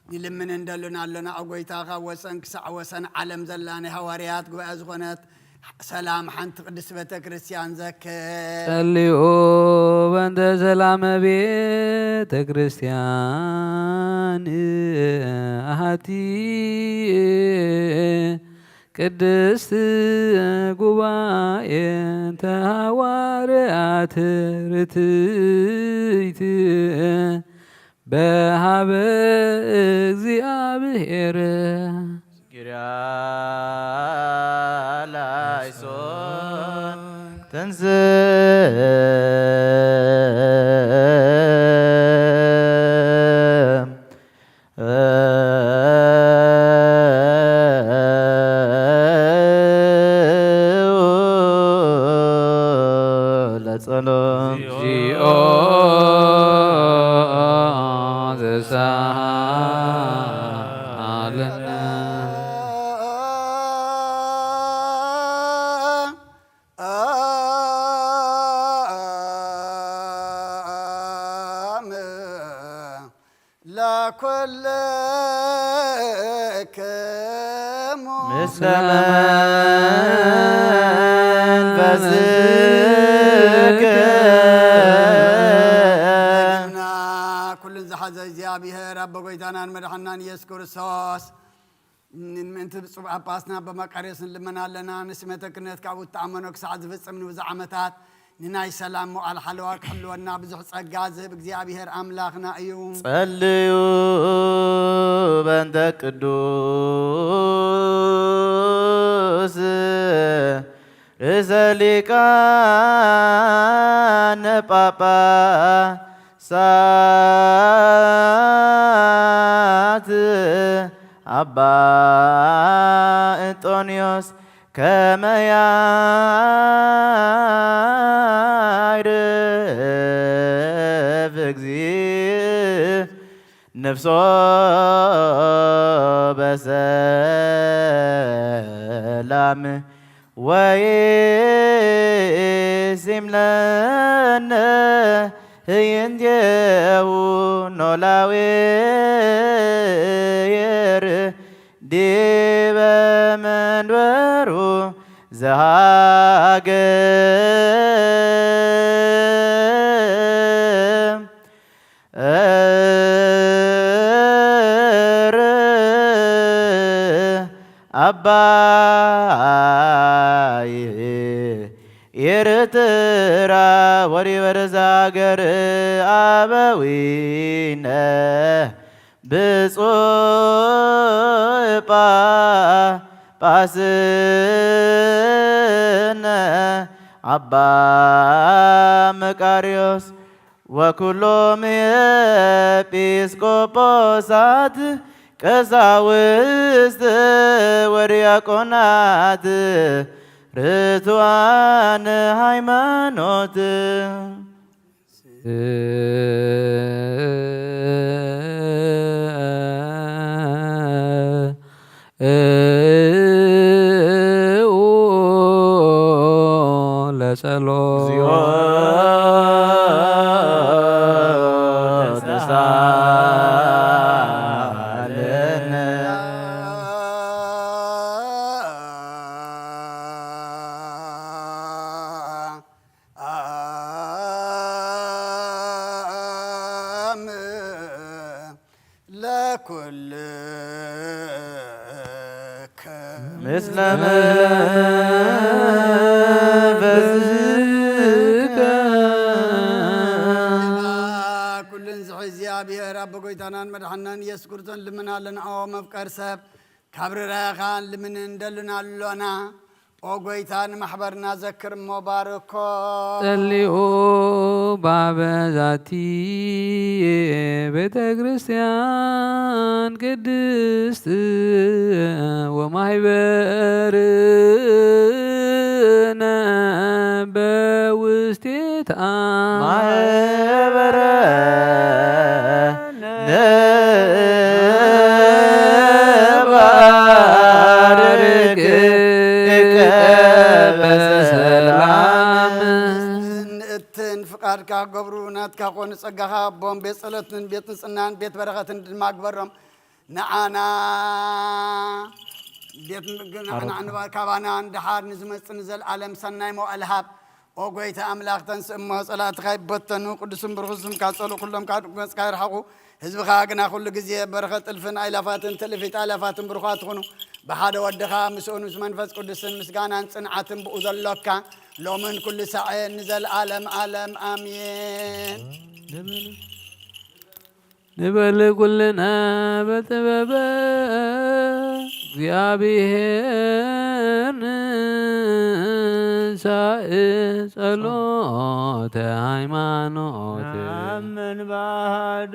ንልምን እንደልን ኣሎና። ኣብ ጎይታ ካብ ወሰን ክሳዕ ወሰን ዓለም ዘላ ናይ ሃዋርያት ጉባኤ ዝኾነት ሰላም ሓንቲ ቅድስቲ ቤተ ክርስቲያን ዘክር። ጸልዩ በእንተ ሰላመ ቤተ ክርስቲያን ኣሃቲ ቅድስት ጉባኤ ተሃዋርያት ርትይት በሃበ እግዚኣብሔር። ኪርያ ላይሶን ትንስእ ለጸሎት። እግዚኦ ዘሳሃለነ። ለኩልክሙ። ምስለ መንፈስከ። ኩሉን ዝሓዘ እግዚኣብሔር ኣቦ ጎይታናን መድሓናን ኢየሱስ ክርስቶስ፣ ንምእንቲ ብፁዕ ጳጳስና ኣባ መቃርዮስ ንልመን ኣለና። ንስመተ ክህነት ካብኡ እተኣመኖ ክሳዕ ዝፍጽም ንብዙሕ ዓመታት ንናይ ሰላም መዋዕል ሓለዋ ክሕልወና ብዙሕ ጸጋ ዝህብ እግዚኣብሔር ኣምላኽና እዩ። ጸልዩ በእንተ ቅዱስ ርእሰ ሊቃነ ጳጳሳት ኣባ እንጦንዮስ ከመ ያዕርፍ እግዚእ ነፍሶ በሰላም ወይሲም ለነ ህይንቴሁ ኖላዊ ዲበ መንበሩ ዘሃገር ኣባይ ኤርትራ ወሪበር ዛገር ኣበዊነ ብፁዕ ጳጳስነ ኣባ መቃርዮስ ወኩሎም ኤጲስቆጶሳት ቀሳውስት ወዲያቆናት ርቱዓን ሃይማኖት። ለጸሎት። እግዚኦ ተሳሃለነ። ለኩልከ ምስለ መንፈስከ። ኩልን ዝሕዚ እግዚኣብሔር ኣቦ ጎይታናን መድሓናን ኢየሱስ ክርስቶስ ልምና ለንዓዎ መፍቀር ሰብ ካብ ርራኸኻን ልምንን ደሉና ኣሎና። ኦ ጎይታ ንማሕበርና ዘክር እሞ ባርኮ። ጸልኡ ባበ ዛቲ ቤተ ክርስቲያን ቅድስት ወማሕበርነ በውስቴታ ማሕበረ ነባርክ እከ በሰላም። ንእትን ፍቃድካ ክገብሩ ናትካ ኮኑ ጸጋኻ ኣቦን ቤት ጸሎትን ቤት ንጽህናን ቤት በረኸትን ድማ ግበሮም። ንዓና ቤት ምግብና ንባር ካባና ንድሓር ንዝመጽእ ንዘለኣለም ሰናይ መዋእል ሃብ። ኦ ጎይታ ኣምላኽ፣ ተንስእ እሞ ጸላእትኻ ይበተኑ፣ ቅዱስን ብሩኽን ስምካ ጸሉ፣ ኩሎም ካብ መጽካ ይርሓቑ። ህዝብኻ ግና ኩሉ ግዜ በረኸት እልፍን ኣይላፋትን ትእልፊት ኣላፋትን ብሩኻት ይኹኑ። ብሓደ ወድኻ ምስኡን ምስ መንፈስ ቅዱስን ምስጋናን ጽንዓትን ብኡ ዘሎካ ሎምን ኩሉ ሳዕን ንዘለኣለም ኣለም ኣሜን። ንበል ኩልነ በጥበበ እግዚኣብሔር ንንሳእ ጸሎተ ሃይማኖት። ነአምን በአሐዱ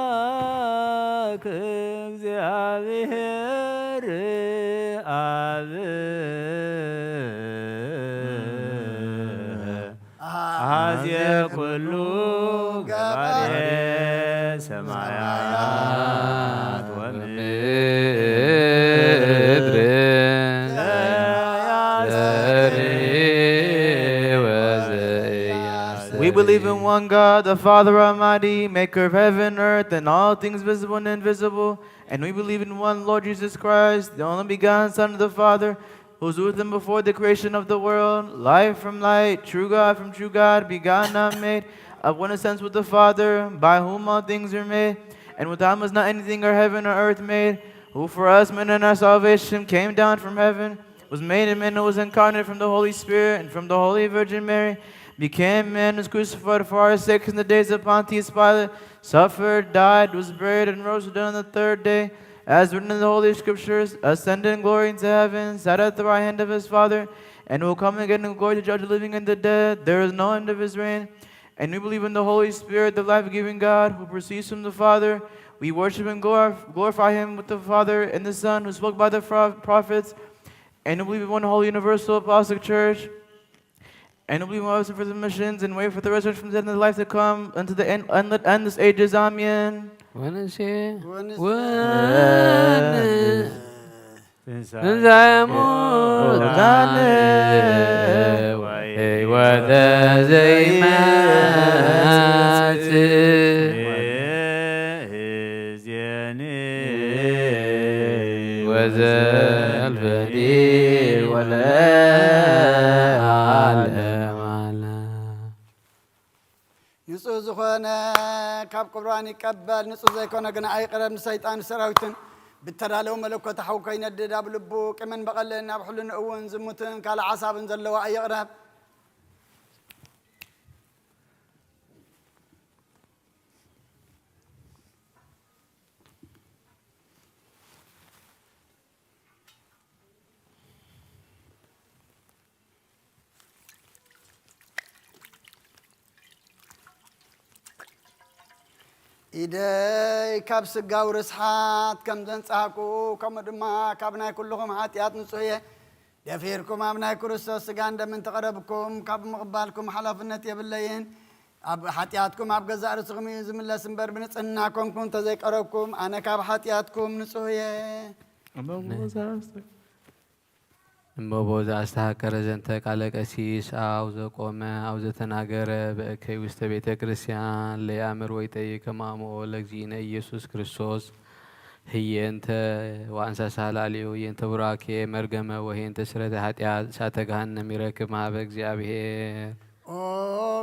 አምላክ እግዚኣብሔር አብ አዜ ኩሉ ገባሬ ሰማያት ወምድር ዘያስተሪ ወዘያስተሪ። We believe in one God, the Father Almighty, maker of heaven and earth, and all things visible and invisible. And we believe in one Lord Jesus Christ, the only begotten Son of the Father, who was with him before the creation of the world, light from light, true God from true God, begotten, not made, of one essence with the Father, by whom all things were made, and without him was not anything or heaven or earth made, who for us men and our salvation came down from heaven, was made in men, and was incarnate from the Holy Spirit and from the Holy Virgin Mary, became man, was crucified for our sakes in the days of Pontius Pilate, suffered, died, was buried, and rose from the dead on the third day, as written in the Holy Scriptures, ascended in glory into heaven, sat at the right hand of his Father, and will come again in glory to judge the living and the dead. There is no end of his reign. And we believe in the Holy Spirit, the life-giving God, who proceeds from the Father. We worship and glorif-, glorify him with the Father and the Son, who spoke by the pro-, prophets. And we believe in one holy universal apostolic church. And we believe in all for the missions and wait for the resurrection from the dead and the life to come unto the end, end, endless ages. Amen. ወንሴ ወንስ- ወን- ትንሣኤ ትንሣኤ ሙታን ሙታን ወሕይወተ ዘይመጽእ ወዘልፈኒ ወለዓለመ ዓለም። ንጹህ ዝኾነ ካብ ቁርባን ይቀበል፣ ንጹህ ዘይኮነ ግን ኣይቕረብ፣ ንሰይጣን ሰራዊትን ብተዳለወ መለኮት ሓው ከይነድድ ኣብ ልቡ ቂምን በቐልን ኣብ ሕልንኡ እውን ዝሙትን ካልእ ሓሳብን ዘለዎ ኣይቕረብ። ኢደይ ካብ ስጋዊ ርስሓት ከም ዘንጻህኩ፣ ከምኡ ድማ ካብ ናይ ኩልኹም ሓጢኣት ንጹህ እየ። ደፊርኩም ኣብ ናይ ክርስቶስ ስጋን ደምን ተቐረብኩም፣ ካብ ምቕባልኩም ሓላፍነት የብለይን። ኣብ ሓጢኣትኩም ኣብ ገዛእ ርእስኹም እዩ ዝምለስ እምበር፣ ብንጽህና ኮንኩም እንተዘይቀረብኩም፣ ኣነ ካብ ሓጢኣትኩም ንጹህ እየ። እሞ ብኡ ዘኣስተ- እሞ ብኡ ዘኣስተሃቀረ ዘንተ ቃለ ቀሲስ፣ ኣው ዘቆመ፣ ኣው ዘተናገረ፣ በእከይ ውስተ ቤተ ክርስቲያን ለያእምር ወይጠይቅ ከማምኦ ለእግዚእነ ኢየሱስ ክርስቶስ፣ ህየንተ ወአንሳሳ ላዕሌሁ፣ ህየንተ ቡራኬ መርገመ፣ ወህየንተ ስረተ ኃጢአት እሳተ ገሃነም ይረክብ ማህበ እግዚአብሔር። ኦ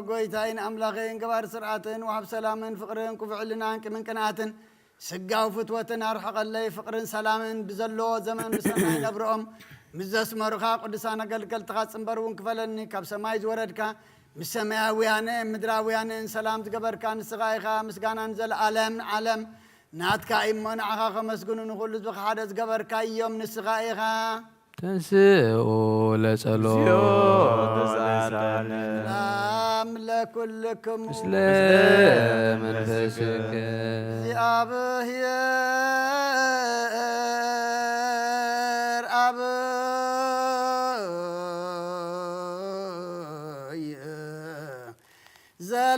ጎይታይን ኣምላኸይን፣ ገባር ስርዓትን፣ ወሃብ ሰላምን ፍቕርን፣ ክፉእ ዕልናን ቂምን ቅንኣትን፣ ስጋዊ ፍትወትን ኣርሕቐለይ። ፍቕርን ሰላምን ብዘለዎ ዘመን ብሰማይ ነብርኦም ምስ ዘስመሩኻ ቅዱሳን ኣገልገልትኻ ጽንበር እውን ክፈለኒ። ካብ ሰማይ ዝወረድካ፣ ምስ ሰማያውያንን ምድራውያንን ሰላም ዝገበርካ ንስኻ ኢኻ። ምስጋና ንዘለኣለም ዓለም ናትካ እዩ እሞ፣ ንዓኻ ከመስግኑ ንኹሉ ህዝብኻ ሓደ ዝገበርካ እዮም ንስኻ ኢኻ። ተንስኡ ለጸሎት። እግዚኦ ተሳለነ። ሰላም ለኩልክሙ። ምስለ መንፈስከ። እግዚአብሔር አብ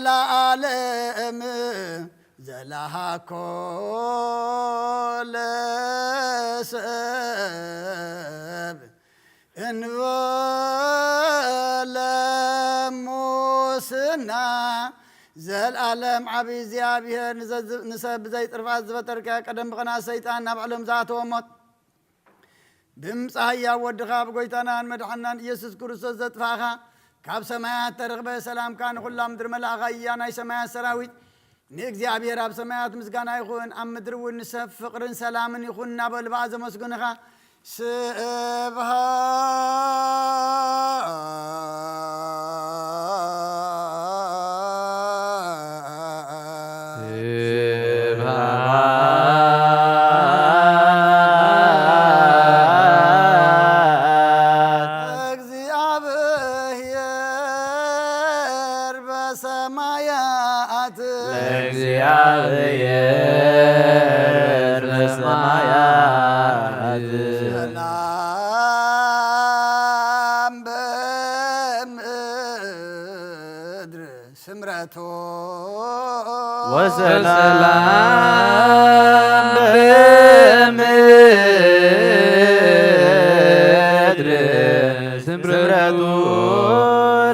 ዘላለም ዘላሃኮ ለሰብ እንበለ ሙስና። ዘልኣለም ዓቢ እግዚኣብሔር ንዘዝ-፣ ንሰብ ብዘይ ጥርፋት ዝፈጠርካ፣ ቀደም ብቕንኣት ሰይጣን ናብ ዓለም ዝኣተወ ሞት ብምጽኣይ ኣብ ወድኻ፣ ኣብ ጎይታናን መድሓናን ኢየሱስ ክርስቶስ ዘጥፋእኻ፣ ካብ ሰማያት ተረኽበ። ሰላምካ ንኹላ ምድሪ መላእኻ እያ። ናይ ሰማያት ሰራዊት ንእግዚኣብሔር ኣብ ሰማያት ምስጋና ይኹን፣ ኣብ ምድሪ እውን ንሰብ ፍቕርን ሰላምን ይኹን እናበሉ ብኣ ዘመስግኑኻ። ስብሐት። ስብሐት። ለእግዚአብሔር በሰማያት። ለእግዚአብሔር በሰማያት። ሰላም በምድር ስምረቱ። ወሰላም በምድር ስምረቱ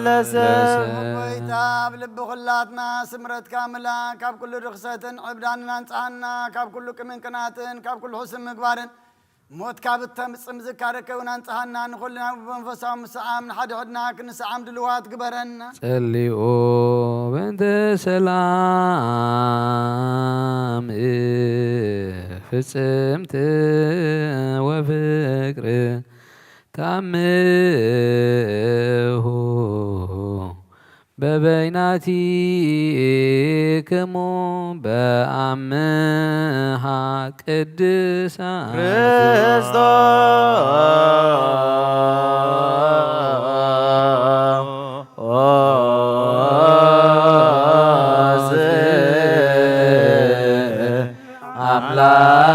ለሰብ። ጎይታ ኣብ ልቢ ኩላትና ስምረትካ ምላ፣ ካብ ኩሉ ርኽሰትን ዕብዳንን ኣንጽሃና፣ ካብ ኩሉ ቅምን ቅናትን፣ ካብ ኩሉ ሕሱም ምግባርን፣ ሞት ካብ እተምጽእ ምዝካረ ከይውን ኣንጽሃና። ንኹልና ብመንፈሳዊ ምስዓም ንሓድሕድና ክንስዓም ድልዋት ግበረና። ጸልዩ በእንተ ሰላም ፍጽምቲ ወፍቅር ታምሁ በበይናቲክሙ በአምሃ ቅድሳት። ክርስቶስ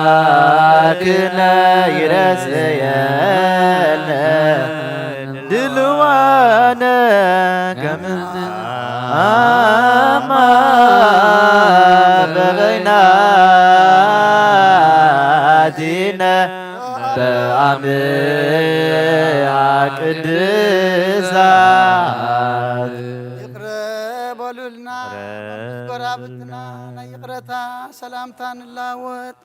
አምላክነ ይረስየነ ድልዋነ ከምንአማ በበይናቲነ በአምሃ ቅድሳት። ይቕረ በሉልና። ጎራብትና ናይ ይቕረታ ሰላምታ ንላወጥ።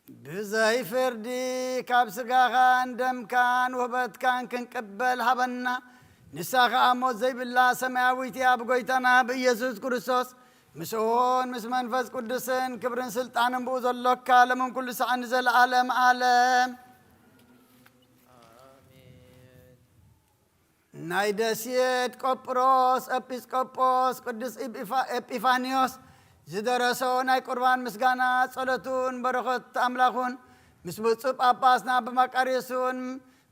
ብዘይ ፍርዲ ካብ ስጋኻን ደምካን ውህበትካን ክንቅበል ሃበና። ንሳ ኸኣ ሞት ዘይብላ ሰማያዊት እያ። ብጎይታና ብኢየሱስ ክርስቶስ ምስኡን ምስ መንፈስ ቅዱስን ክብርን ስልጣንን ብኡ ዘሎካ ለምን ኩሉ ሳዕ ንዘለዓለም ዓለም። ናይ ደሴት ቆጵሮስ ኤጲስቆጶስ ቅዱስ ኤጲፋ-፣ ኤጲፋንዮስ ዝደረሶ ናይ ቁርባን ምስጋና ጸሎቱን በረኸት ኣምላኹን ምስ ብፁዕ ጳጳስና ብማቃርዮስን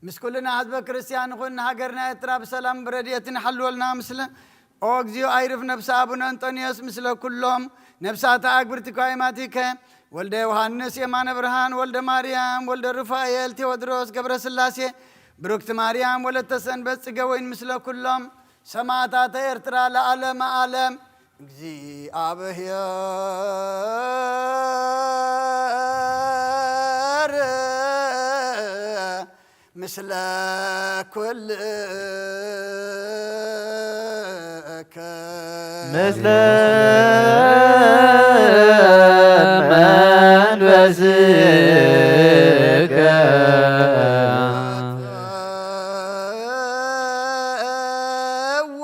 ምስ ኩልና ህዝበ ክርስቲያን ይኹን። ንሃገርና ኤርትራ ብሰላም ብረድኤትን ሓልወልና። ምስለ ኦ እግዚኦ ኣይርፍ ነፍሲ ኣቡነ እንጦንዮስ ምስለ ኩሎም ነፍሳተ ኣግብርቲ ኳይማቲከ ወልደ ዮሃንስ የማነ ብርሃን ወልደ ማርያም ወልደ ሩፋኤል ቴዎድሮስ ገብረ ስላሴ ብሩክቲ ማርያም ወለተ ሰንበት ጽገ ወይን ምስለ ኩሎም ሰማዕታተ ኤርትራ ለዓለመ ዓለም። እግዚኣብሔር ምስለ ኩልከ ምስለ መንፈስከ። እዎ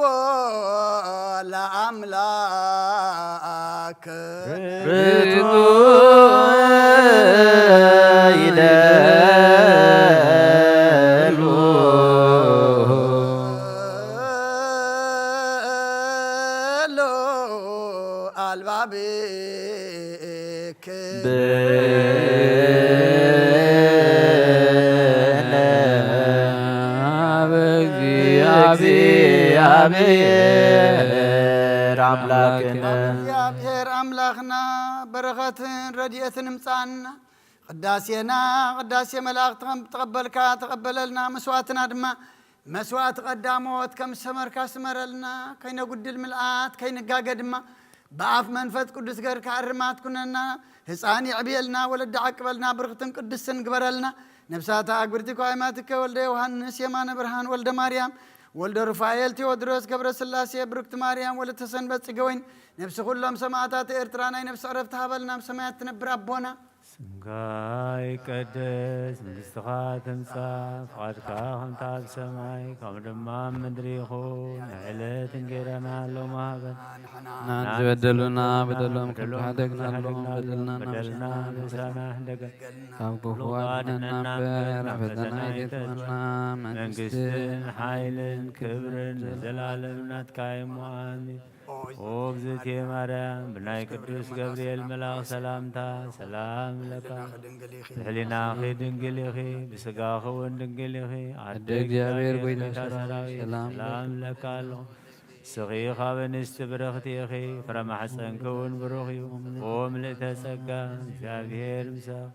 ለአምላክ ርቱ ይደሉ ሉ አልባብክ ብእግዚአብሔር አምላክነ። እግዚኣብሔር ኣምላኽና በረኸትን ረድኤትን እምጻና። ቅዳሴና ቅዳሴ መላእኽቲ ከም ተቐበልካ ተቐበለልና። መስዋዕትና ድማ መስዋዕቲ ቀዳሞት ከም ዝሰመርካ ስመረልና። ከይነጉድል ምልኣት ከይንጋገ ድማ ብኣፍ መንፈስ ቅዱስ ገርካ እርማት ኩነና። ህፃን የዕብየልና፣ ወለዲ ዓቅበልና፣ ብርኽትን ቅድስትን ግበረልና። ነፍሳታ ኣግብርቲ ኳይማትከ ወልደ ዮሃንስ፣ የማነ ብርሃን፣ ወልደ ማርያም፣ ወልደ ሩፋኤል፣ ቴዎድሮስ፣ ገብረ ስላሴ፣ ብርክቲ ማርያም፣ ወለተ ሰንበት፣ ጽገወይን፣ ነፍሲ ኩሎም ሰማዕታት ኤርትራ ናይ ነፍሲ ዕረፍቲ ሃበልና። ኣብ ሰማያት ትነብር ኣቦና። ስምካ ይቀደስ፣ መንግስትኻ ትምጻእ፣ ፍቓድካ ከምታ ኣብ ሰማይ፣ ከምኡ ድማ ኣብ ምድሪ ይኹን። ዕለት እንጌራና ሎሚ ሃበና። ንሕና ዝበደሉና በደሎም ክብሓደግናሎም፣ በደልና በደልና ንሳና ንሕደገን። ካብ ክፉ ኣድነና እምበር፣ ናብ ፈተና ኣይተእትወና። መንግስትን መንግስትን ሓይልን ክብርን ንዘለዓለም ናትካ እዩ። ኣሜን። ኦ እግዝእትየ ማርያም፣ ብናይ ቅዱስ ገብርኤል መልኣኽ ሰላምታ ሰላም እለካ። ብሕሊናኺ ድንግል ኢኺ፣ ብስጋኺ እውን ድንግል ኢኺ። ኣደ ኣደ እግዚኣብሔር እግዚኣብሔር ጎይታ ጎይታ ሰራዊት ሰራዊት፣ ሰላም ሰላም እለካ ኣለኹ። ንስኺ ካብ ኣንስቲ ብርኽቲ ኢኺ፣ ፍረ ማሕፀንኪ እውን ብሩኽ እዩ። ኦ ምልእተ ጸጋ፣ እግዚኣብሔር ምሳኺ።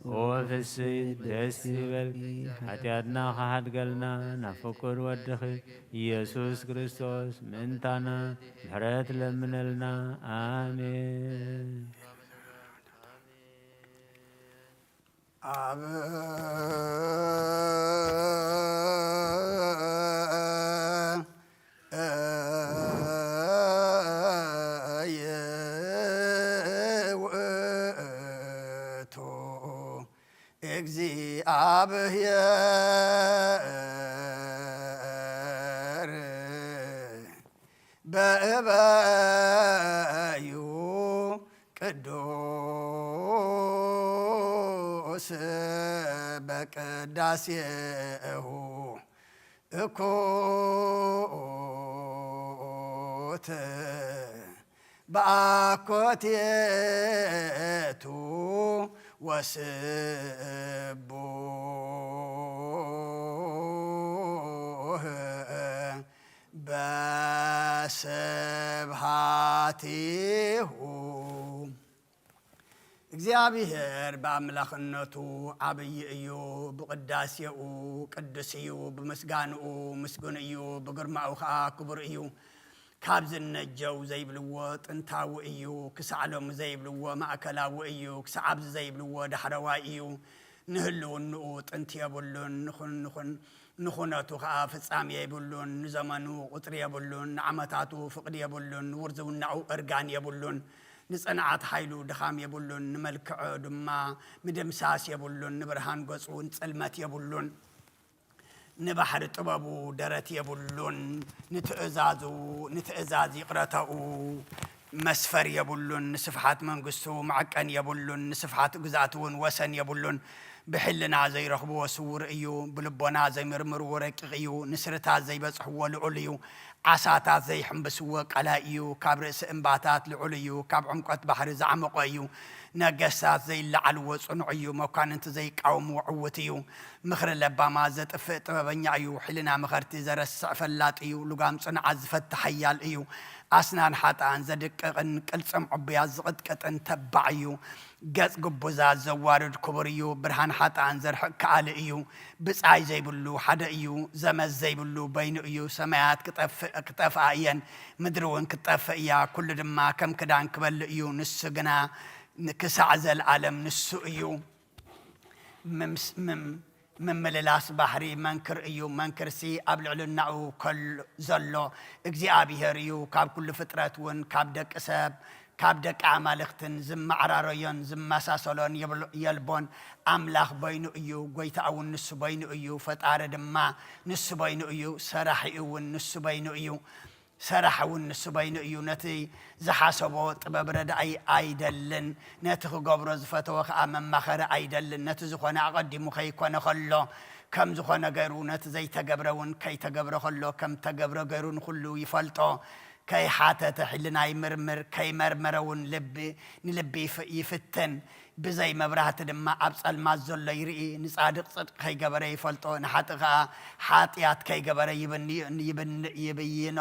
ኦ ፍስሕቲ ደስ ይበልኪ፣ ሓጢኣትና ክሓድገልና ናብ ፍቁር ወድኺ ኢየሱስ ክርስቶስ ምእንታና ምሕረት ለምነልና። ኣሜን። ኣብ እየ ውእቱ እግዚኣብሔር በእበዩ ቅዱስ በቅዳሴሁ እኩት በአኮቴቱ ወስቡህ በስብሃቲሁ። እግዚኣብሔር ብኣምላኽነቱ ዓብዪ እዩ፣ ብቕዳሴኡ ቅዱስ እዩ፣ ብምስጋንኡ ምስጉን እዩ፣ ብግርማኡ ኸዓ ክቡር እዩ። ካብ ዝነጀው ዘይብልዎ ጥንታዊ እዩ፣ ክሳዕ ሎሚ ዘይብልዎ ማእከላዊ እዩ፣ ክሳዕ ኣብዚ ዘይብልዎ ዳሕረዋይ እዩ። ንህልውንኡ ጥንቲ የብሉን፣ ንኹን-፣ ንኹን-፣ ንኹነቱ ኸዓ ፍጻሜ የብሉን፣ ንዘመኑ ቁጽሪ የብሉን፣ ንዓመታቱ ፍቕዲ የብሉን፣ ንውርዝውናኡ እርጋን የብሉን። ንጽንዓት ሓይሉ ድኻም የብሉን፣ ንመልክዑ ድማ ምድምሳስ የብሉን፣ ንብርሃን ገጹ እውን ጽልመት የብሉን። ንባሕሪ ጥበቡ ደረት የብሉን፣ ንትእዛዙ፣ ንትእዛዝ ይቕረተኡ መስፈር የብሉን፣ ንስፍሓት መንግስቱ መዐቀን የብሉን፣ ንስፍሓት ግዝኣቱ እውን ወሰን የብሉን። ብሕልና ዘይረኽብዎ ስዉር እዩ፣ ብልቦና ዘይምርምርዎ ረቂቕ እዩ፣ ንስርታት ዘይበጽሕዎ ልዑል እዩ፣ ዓሳታት ዘይሕምብስዎ ቀላይ እዩ፣ ካብ ርእሲ እምባታት ልዑል እዩ፣ ካብ ዕምቆት ባሕሪ ዝዓመቖ እዩ፣ ነገስታት ዘይለዓልዎ ጽኑዕ እዩ፣ መኳንንቲ ዘይቃወምዎ ዕዉት እዩ። ምኽሪ ለባማት ዘጥፍእ ጥበበኛ እዩ፣ ሕልና መኸርቲ ዘረስዕ ፈላጥ እዩ፣ ልጓም ጽኑዓት ዝፈትሕ ሓያል እዩ፣ ኣስናን ሓጥኣን ዘድቅቕን ቅልጽም ዕቡያት ዝቕጥቅጥን ተባዕ እዩ። ገጽ ግቡዛት ዘዋርድ ክቡር እዩ፣ ብርሃን ሓጥኣን ዘርሕቕ ከኣሊ እዩ። ብጻይ ዘይብሉ ሓደ እዩ፣ ዘመዝ ዘይብሉ በይኑ እዩ። ሰማያት ክጠፍእ ክጠፍኣ እየን፣ ምድሪ እውን ክትጠፍእ እያ፣ ኩሉ ድማ ከም ክዳን ክበልእ እዩ። ንሱ ግና ን- ክሳዕ ዘለኣለም ንሱ እዩ። ምምስ- ምም- ምምልላስ ባሕሪ መንክር እዩ፣ መንክርሲ ኣብ ልዕልናኡ ከል- ዘሎ እግዚኣብሄር እዩ። ካብ ኩሉ ፍጥረት እውን ካብ ደቂ ሰብ ካብ ደቂ ኣማልኽትን ዝመዓራረዮን ዝመሳሰሎን የብሎ- የልቦን። ኣምላኽ በይኑ እዩ፣ ጐይታ እውን ንሱ በይኑ እዩ፣ ፈጣሪ ድማ ንሱ በይኑ እዩ፣ ሰራሒኡ እውን ንሱ በይኑ እዩ። ሰራሕ እውን ንሱ በይኑ እዩ። ነቲ ዝሓሰቦ ጥበብ ረዳኢ ኣይደልን፣ ነቲ ክገብሮ ዝፈተወ ኸኣ መማኸሪ ኣይደልን። ነቲ ዝኾነ ኣቐዲሙ ከይኮነ ኸሎ ከም ዝኾነ ገይሩ፣ ነቲ ዘይተገብረ እውን ከይተገብረ ኸሎ ከም ተገብረ ገይሩ ንኹሉ ይፈልጦ። ከይሓተተ ሕልና ይምርምር፣ ከይመርመረ እውን ልቢ ንልቢ ይፍ- ይፍትን። ብዘይ መብራህቲ ድማ ኣብ ጸልማት ዘሎ ይርኢ። ንጻድቕ ጽድቂ ከይገበረ ይፈልጦ፣ ንሓጥእ ከኣ ሓጥያት ከይገበረ ይብን- ይብን- ይብይኖ።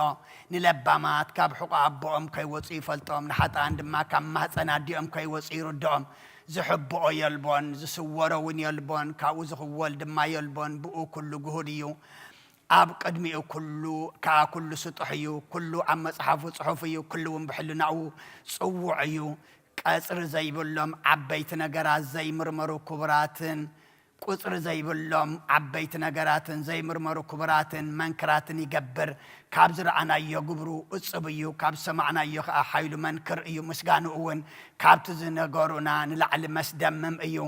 ንለባማት ካብ ሕቖ ኣቦኦም ከይወጹ ይፈልጦም፣ ንሓጥኣን ድማ ካብ ማህጸን ኣዲኦም ከይወጹ ይርድኦም። ዝሕብኦ የልቦን፣ ዝስወሮ እውን የልቦን፣ ካብኡ ዝኽወል ድማ የልቦን፣ ብኡ ኩሉ ግሁድ እዩ። ኣብ ቅድሚኡ ኩሉ ከኣ ኩሉ ስጡሕ እዩ፣ ኩሉ ኣብ መጽሓፉ ጽሑፍ እዩ፣ ኩሉ እውን ብሕልናኡ ጽዉዕ እዩ። ቀጽሪ ዘይብሎም ዓበይቲ ነገራት ዘይምርመሩ ክቡራትን፣ ቁጽሪ ዘይብሎም ዓበይቲ ነገራትን ዘይምርመሩ ክቡራትን መንክራትን ይገብር። ካብ ዝረኣናዮ ግብሩ እጹብ እዩ፣ ካብ ዝሰማዕናዮ ኸኣ ሓይሉ መንክር እዩ። ምስጋንኡ እውን ካብቲ ዝነገሩና ንላዕሊ መስደምም እዩ።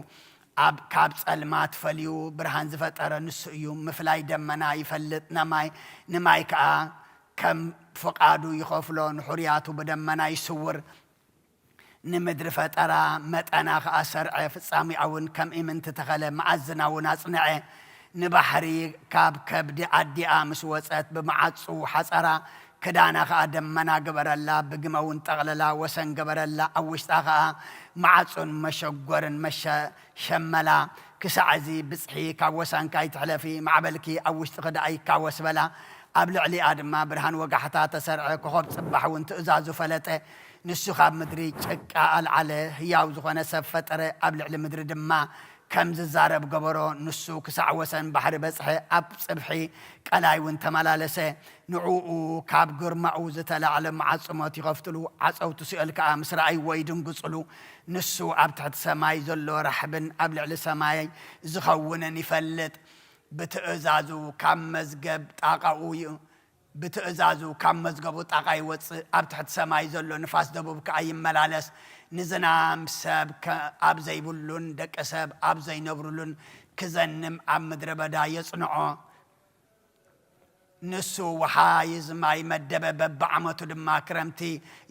ኣብ ካብ ጸልማት ፈልዩ ብርሃን ዝፈጠረ ንሱ እዩ። ምፍላይ ደመና ይፈልጥ፣ ነማይ ንማይ ከኣ ከም ፍቓዱ ይኸፍሎ። ንሕሩያቱ ብደመና ይስውር። ንምድሪ ፈጠራ መጠና ከኣ ሰርዐ፣ ፍጻሜኣ እውን ከም ኢምንቲ ተኸለ፣ መኣዝና እውን ኣጽንዐ። ንባሕሪ ካብ ከብዲ ኣዲኣ ምስ ወጸት ብመዓጹ ሓጸራ፣ ክዳና ከኣ ደመና ገበረላ፣ ብግመ እውን ጠቕለላ፣ ወሰን ገበረላ፣ ኣብ ውሽጣ ከኣ መዓጹን መሸጎርን መሸ- ሸመላ። ክሳዕ እዚ ብጽሒ ካብ ወሰንካ ኣይትሕለፊ፣ ማዕበልኪ ኣብ ውሽጥኺ ደኣ ይካወስ በላ። ኣብ ልዕሊኣ ድማ ብርሃን ወጋሕታ ተሰርዐ፣ ኮኾብ ጽባሕ እውን ትእዛዙ ፈለጠ። ንሱ ካብ ምድሪ ጭቃ ኣልዓለ፣ ህያው ዝኾነ ሰብ ፈጠረ፣ ኣብ ልዕሊ ምድሪ ድማ ከም ዝዛረብ ገበሮ። ንሱ ክሳዕ ወሰን ባሕሪ በጽሐ፣ ኣብ ጽብሒ ቀላይ እውን ተመላለሰ። ንዕኡ ካብ ግርማኡ ዝተላዕለ መዓጽሞት ይኸፍትሉ፣ ዓጸውቲ ሲኦል ከኣ ምስ ረኣይዎ ይድንግጽሉ። ንሱ ኣብ ትሕቲ ሰማይ ዘሎ ራሕብን ኣብ ልዕሊ ሰማይ ዝኸውንን ይፈልጥ። ብትእዛዙ ካብ መዝገብ ጣቓኡ ይ- ብትእዛዙ ካብ መዝገቡ ጣቓ ይወጽእ። ኣብ ትሕቲ ሰማይ ዘሎ ንፋስ ደቡብ ከኣ ይመላለስ። ንዝናም ሰብ ከ- ኣብ ዘይብሉን ደቂ ሰብ ኣብ ዘይነብሩሉን ክዘንም ኣብ ምድረ በዳ የጽንዖ። ንሱ ወሓይዝ ማይ መደበ፣ በብዓመቱ ድማ ክረምቲ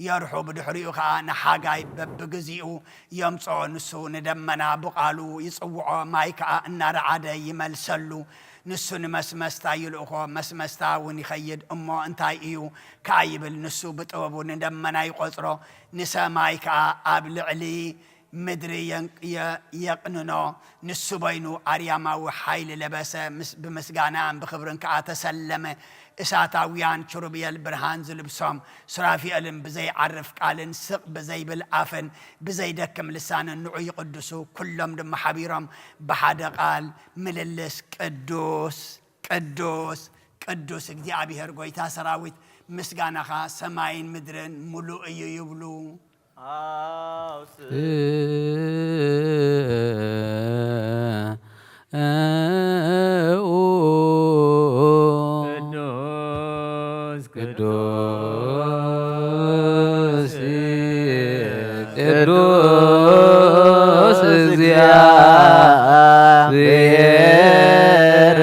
የርሑ፣ ብድሕሪኡ ኸኣ ንሓጋይ በብግዚኡ የምጽኦ። ንሱ ንደመና ብቓሉ ይጽውዖ፣ ማይ ከኣ እናረዓደ ይመልሰሉ። ንሱ ንመስመስታ ይልእኾ፣ መስመስታ እውን ይኸይድ። እሞ እንታይ እዩ ከኣ ይብል፣ ንሱ ብጥበቡ ንደመና ይቖጽሮ፣ ንሰማይ ከኣ ኣብ ልዕሊ ምድሪ የን- የ- የቕንኖ። ንሱ በይኑ ኣርያማዊ ሓይሊ ለበሰ፣ ምስ- ብምስጋናን ብኽብርን ከኣ ተሰለመ። እሳታውያን ኪሩቤል ብርሃን ዝልብሶም፣ ሱራፊኤልን ብዘይዓርፍ ቃልን ስቕ ብዘይብል ኣፍን ብዘይደክም ልሳንን ንዑ ይቕድሱ። ኩሎም ድማ ሓቢሮም ብሓደ ቃል ምልልስ ቅዱስ ቅዱስ ቅዱስ እግዚኣብሔር ጐይታ ሰራዊት፣ ምስጋናኻ ሰማይን ምድርን ምሉእ እዩ ይብሉ። ኣውስኡ ቅዱስ ቅዱስ ቅዱስ እግዚአብሔር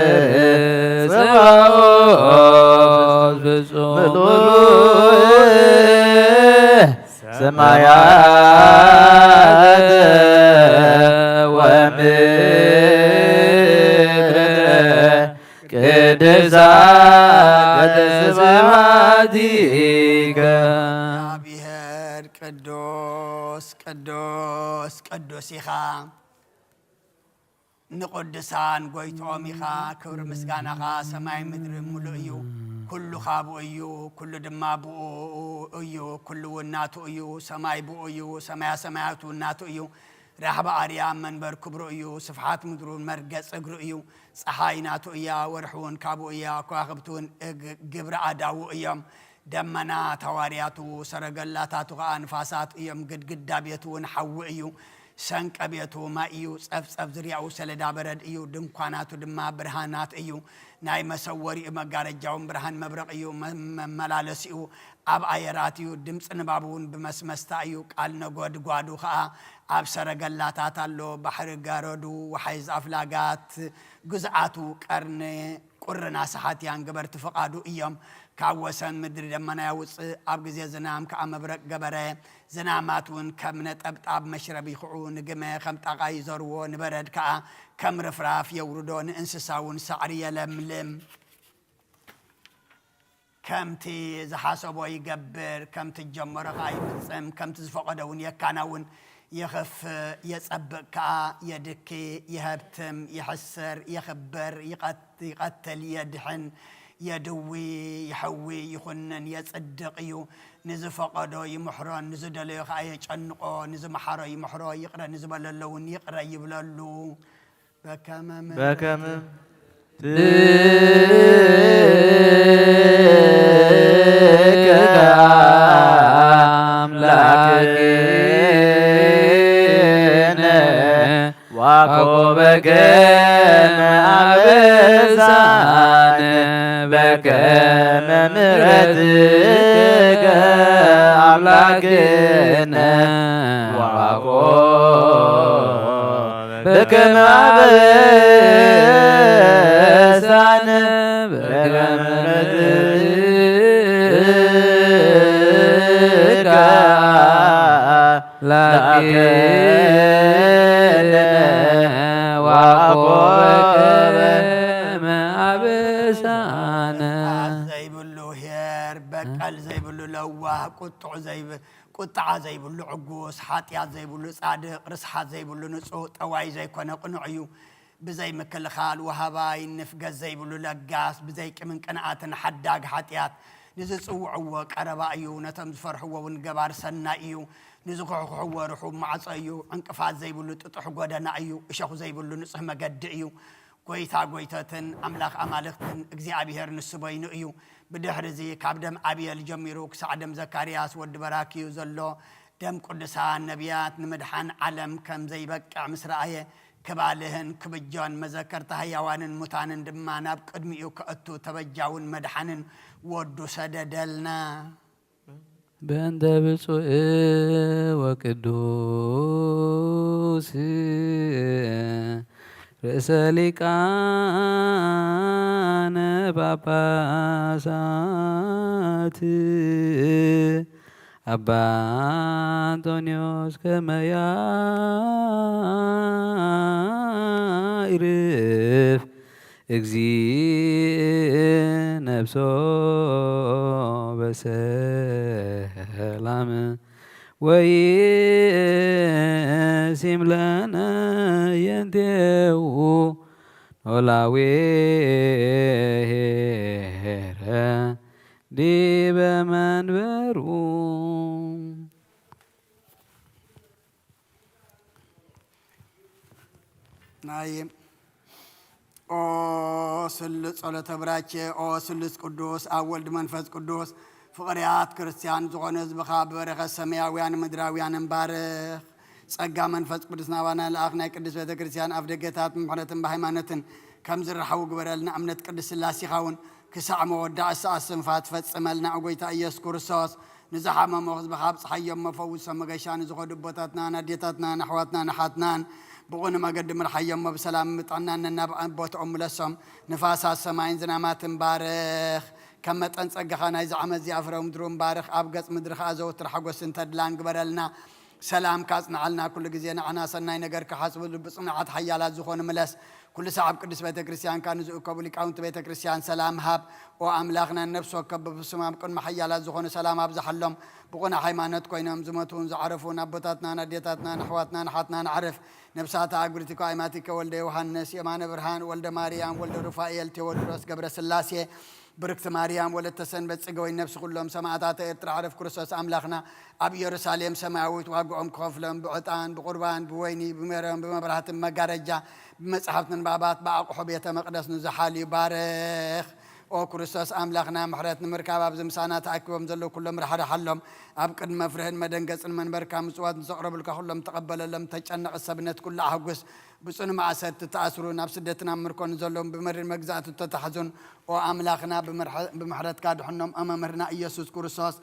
ቅዱስ ኢኻ። ንቅዱሳን ጎይትኦም ኢኻ። ክብሪ ምስጋናኻ ሰማይ ምድሪ ምሉእ እዩ። ኩሉ ካብኡ እዩ፣ ኩሉ ድማ ብኡ እዩ፣ ኩሉ እውን ናቱ እዩ። ሰማይ ብኡ እዩ፣ ሰማያ ሰማያት እውን ናቱ እዩ። ራሕባ ኣርያም መንበር ክብሩ እዩ፣ ስፍሓት ምድሩ መርገጽ እግሩ እዩ። ጸሓይ ናቱ እያ፣ ወርሒ እውን ካብኡ እያ፣ ከዋኽብቲ እውን እግ-፣ ግብሪ ኣዳዉ እዮም። ደመና ሃዋርያቱ፣ ሰረገላታቱ ኸኣ ንፋሳት እዮም። ግድግዳ ቤቱ እውን ሓዊ እዩ። ሰንቀ ቤቱ ማይ እዩ። ጸፍጸፍ ዝርያኡ ሰሌዳ በረድ እዩ። ድንኳናቱ ድማ ብርሃናት እዩ። ናይ መሰወሪኡ መጋረጃውን ብርሃን መብረቕ እዩ። መ-፣ መመላለሲኡ ኣብ ኣየራት እዩ። ድምፂ ንባቡ እውን ብመስመስታ እዩ። ቃል ነጎድጓዱ ኸኣ ኣብ ሰረገላታት ኣሎ። ባሕሪ ገረዱ፣ ወሓይዝ ኣፍላጋት ግዝኣቱ፣ ቀርኒ ቁርና ሰሓትያን ገበርቲ ፍቓዱ እዮም። ካብ ወሰን ምድሪ ደመና የውጽእ፣ ኣብ ግዜ ዝናም ከኣ መብረቕ ገበረ። ዝናማት እውን ከም ነጠብጣብ መሽረብ ይኽዑ፣ ንግመ ከም ጣቓ ይዘርዎ፣ ንበረድ ከኣ ከም ርፍራፍ የውርዶ፣ ንእንስሳ እውን ሳዕሪ የለምልም። ከምቲ ዝሓሰቦ ይገብር፣ ከምቲ ዝጀመሮ ከኣ ይፍጽም፣ ከምቲ ዝፈቐዶ እውን የካናውን። የኽፍእ፣ የጸብቕ ከኣ፣ የድኪ፣ የሀብትም፣ የሕስር፣ የኽብር፣ ይቐት-፣ ይቐትል፣ የድሕን፣ የድዊ፣ ይሕዊ፣ ይኹንን፣ የጽድቕ እዩ። ንዝፈቐዶ ይምሕሮን፣ ንዝደለዮ ከኣ የጨንቖ፣ ንዝመሓሮ ይምሕሮ፣ ይቕረ ንዝበለሎ እውን ይቕረ ይብለሉ። በከመ በከመ ትከ ኣምላክነ ዋኮበከ አበሳነ በከመ ምሕረትከ አምላክነ ዋኮ በከመ አበሳነ በከመ ምሕረትከ ላኪነ ዋኮበ አበሳነ። ዘይብሉ ሄር፣ በቀል ዘይብሉ ለዋህ፣ ቁጥዑ ዘይብ-፣ ቁጥዓ ዘይብሉ ዕጉስ፣ ሓጢኣት ዘይብሉ ጻድቕ፣ ርስሓት ዘይብሉ ንጹህ፣ ጠዋይ ዘይኮነ ቅኑዕ እዩ። ብዘይ ምክልኻል ወሃባይ፣ ንፍገት ዘይብሉ ለጋስ፣ ብዘይ ቂምን ቅንኣትን ሓዳግ ሓጢኣት፣ ንዝጽውዕዎ ቀረባ እዩ፣ ነቶም ዝፈርሕዎ እውን ገባር ሰናይ እዩ። ንዝኹሕኩሕዎ ርሑብ ማዕጾ እዩ፣ ዕንቅፋት ዘይብሉ ጥጡሕ ጎደና እዩ፣ እሾኽ ዘይብሉ ንጹህ መገዲ እዩ። ጎይታ ጎይቶትን ኣምላኽ ኣማልኽትን እግዚኣብሄር ንሱ በይኑ እዩ። ብድሕሪ እዚ ካብ ደም ኣብየል ጀሚሩ ክሳዕ ደም ዘካርያስ ወዲ በራክዩ ዘሎ ደም ቅዱሳን ነቢያት ንምድሓን ዓለም ከም ዘይበቅዕ ምስ ረኣየ፣ ክባልህን ክብጆን መዘከርታ ህያዋንን ሙታንን ድማ ናብ ቅድሚኡ ከእቱ ተበጃውን መድሓንን ወዱ ሰደደልና። በእንተ ብፁዕ ወቅዱስ ርእሰ ሊቃነ ጳጳሳት አባ አንጦንዮስ ከመ ያዕርፍ እግዚእ ነፍሶ በሰላም ወይሲም ለነ የንቴው ኖላዊ ሄረ ዲበ መንበሩ። ናይ ኦ ስሉስ ጸሎተ ብራኬ፣ ኦ ስሉስ ቅዱስ ኣብ ወልድ መንፈስ ቅዱስ ፍቕርያት ክርስትያን ዝኾነ ህዝብኻ ብበረኸት ሰማያውያን ምድራውያን እምባርኽ። ጸጋ መንፈስ ቅዱስ ናባና ልኣኽ፣ ናይ ቅድስት ቤተ ክርስትያን ኣፍ ደገታት ብምሕረትን ብሃይማኖትን ከም ዝረሓቡ ግበረልና። እምነት ቅድስት ስላሴኻ እውን ክሳዕ መወዳእታ እስትንፋስ ፈጽመልና። ኦ ጎይታ ኢየሱስ ክርስቶስ፣ ንዝሓመሙ ህዝብኻ ኣብጽሓዮም እሞ ፈውሶም። መገሻ ንዝኸዱ ኣቦታትናን ኣዴታትናን ኣሕዋትናን ኣሓትናን ብቕኑዕ መገዲ ምርሓዮም እሞ ብሰላምን ብጥዕናን ነናብ ቦትኦም ምለሶም። ንፋሳት ሰማይን ዝናማትን ባርኽ። ከም መጠን ጸጋኻ ናይዚ ዓመት እዚኣ ፍረ ምድሩን ባርኽ። ኣብ ገጽ ምድሪ ኸኣ ዘወትር ሓጎስን ተድላን ግበረልና። ሰላም ካጽንዓልና፣ ኩሉ ግዜ ንዓና ሰናይ ነገር ክሓስብሉ ብጽንዓት ሓያላት ዝኾኑ ምለስ። ኩሉ ሰዓብ ቅድስት ቤተ ክርስቲያንካ ንዝእከቡ ሊቃውንቲ ቤተ ክርስቲያን ሰላም ሃብ። ኦ ኣምላኽና፣ ነፍሲ ወከፍ ብፍጹም ኣብ ቅድሚ ሓያላት ዝኾኑ ሰላም ኣብዝሓሎም። ብቑኑዕ ሃይማኖት ኮይኖም ዝሞቱን ዝዓረፉን ኣቦታትናን ኣዴታትናን ኣሕዋትናን ኣሓትናን ኣዕርፍ ነፍሳት ኣእጉሪቲከ ኣእማቲከ ወልደ ዮሃንስ፣ የማነ ብርሃን፣ ወልደ ማርያም፣ ወልደ ሩፋኤል፣ ቴዎድሮስ፣ ገብረ ስላሴ፣ ብርክቲ ማርያም ወለተ ሰንበት ጽገወይ ነፍሲ ኩሎም ሰማዕታተ ኤርትራ ዕረፍ ክርስቶስ ኣምላኽና ኣብ ኢየሩሳሌም ሰማያዊት ዋግኦም ክኸፍሎም ብዕጣን ብቁርባን ብወይኒ ብሜሮን ብመብራህትን መጋረጃ ብመጽሓፍቲ ንባባት ብኣቑሑ ቤተ መቕደስ ንዝሓልዩ ባርኽ። ኦ ክርስቶስ ኣምላኽና ምሕረት ንምርካብ ኣብዚ ምሳና ተኣኪቦም ዘለዉ ኩሎም ራሕራሓሎም። ኣብ ቅድሚ መፍርህን መደንገጽን መንበርካ ምጽዋት ንዘቕረቡልካ ኩሎም ተቐበለሎም። ተጨነቕ ሰብነት ኩሉ ኣሕጉስ። ብጽኑ ማእሰርቲ ተኣስሩ ናብ ስደትን ኣብ ምርኮ ንዘለዉን ብመሪር መግዛእቲ ተታሕዙን ኦ ኣምላኽና፣ ብምርሐ-፣ ብምሕረትካ ድሕኖም። ኦ መምህርና ኢየሱስ ክርስቶስ፣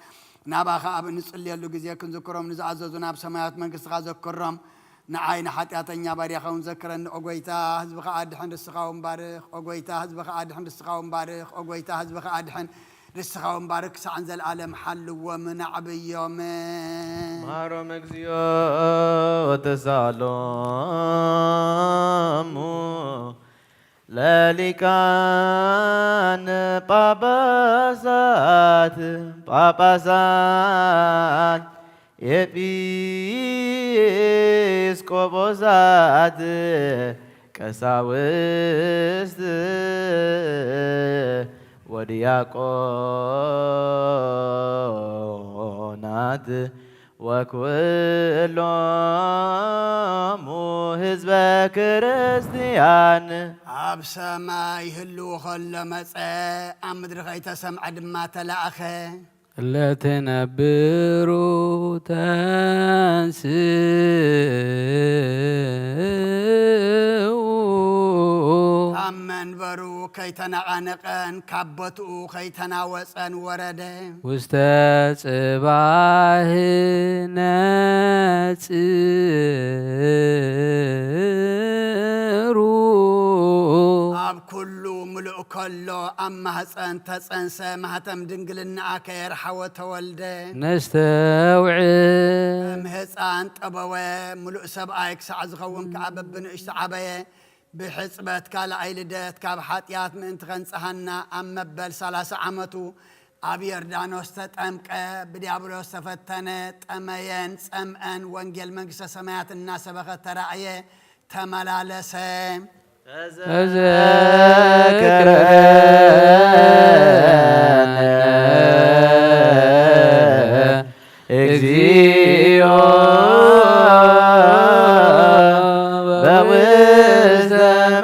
ናባኻ ኣብ እንጽልየሉ ግዜ ክንዝክሮም ንዝኣዘዙ ናብ ሰማያዊት መንግስትኻ ዘክሮም። ንዓይ ንሓጢኣተኛ ባርያኻ እውን ዘክረኒ። ኦ ጎይታ፣ ህዝብኻ ኣድሕን፣ ርስኻ እውን ባርኽ። ኦ ጎይታ፣ ህዝብኻ ኣድሕን፣ ርስኻ እውን ባርኽ። ኦ ጎይታ፣ ህዝብኻ ኣድሕን፣ ርስኻ እውን ባርኽ። ክሳዕ ንዘለኣለም ሓልዎም፣ ኣዕብዮም። ማሮም እግዚኦ ተሳሎሙ ለሊቃነ ጳጳሳት፣ ጳጳሳት፣ ኤጲስቆጶሳት፣ ቀሳውስት ወዲያቆናት ወኩሎሙ ህዝበ ክርስቲያን። ኣብ ሰማይ ህልው ከሎ መጸ፣ ኣብ ምድሪ ከይተሰምዐ ድማ ተላእኸ። ለትነብሩ ተንስኡ። ካብ መንበሩ ከይተነቓነቐን ካብ ቦትኡ ከይተናወጸን ወረደ። ውስተ ጽባህ ነጽሩ። ኣብ ኩሉ ምሉእ ከሎ ኣብ ማህፀን ተፀንሰ፣ ማህተም ድንግልናኣ ከየርሓወ ተወልደ። ነስተውዕል። ከም ህፃን ጠበወ፣ ምሉእ ሰብኣይ ክሳዕ ዝኸውን ከዓ በብንእሽቱ ዓበየ። ብሕፅበት ካልኣይ ልደት ካብ ሓጢኣት ምእንቲ ከንጽሃና ኣብ መበል ሰላሳ ዓመቱ ኣብ ዮርዳኖስ ተጠምቀ፣ ብዲያብሎስ ተፈተነ፣ ጠመየን ጸምአን ወንጌል መንግስተ ሰማያት እናሰበኸ ተራእየ፣ ተመላለሰ። ተዘከረነ እግዚኦ በውስተ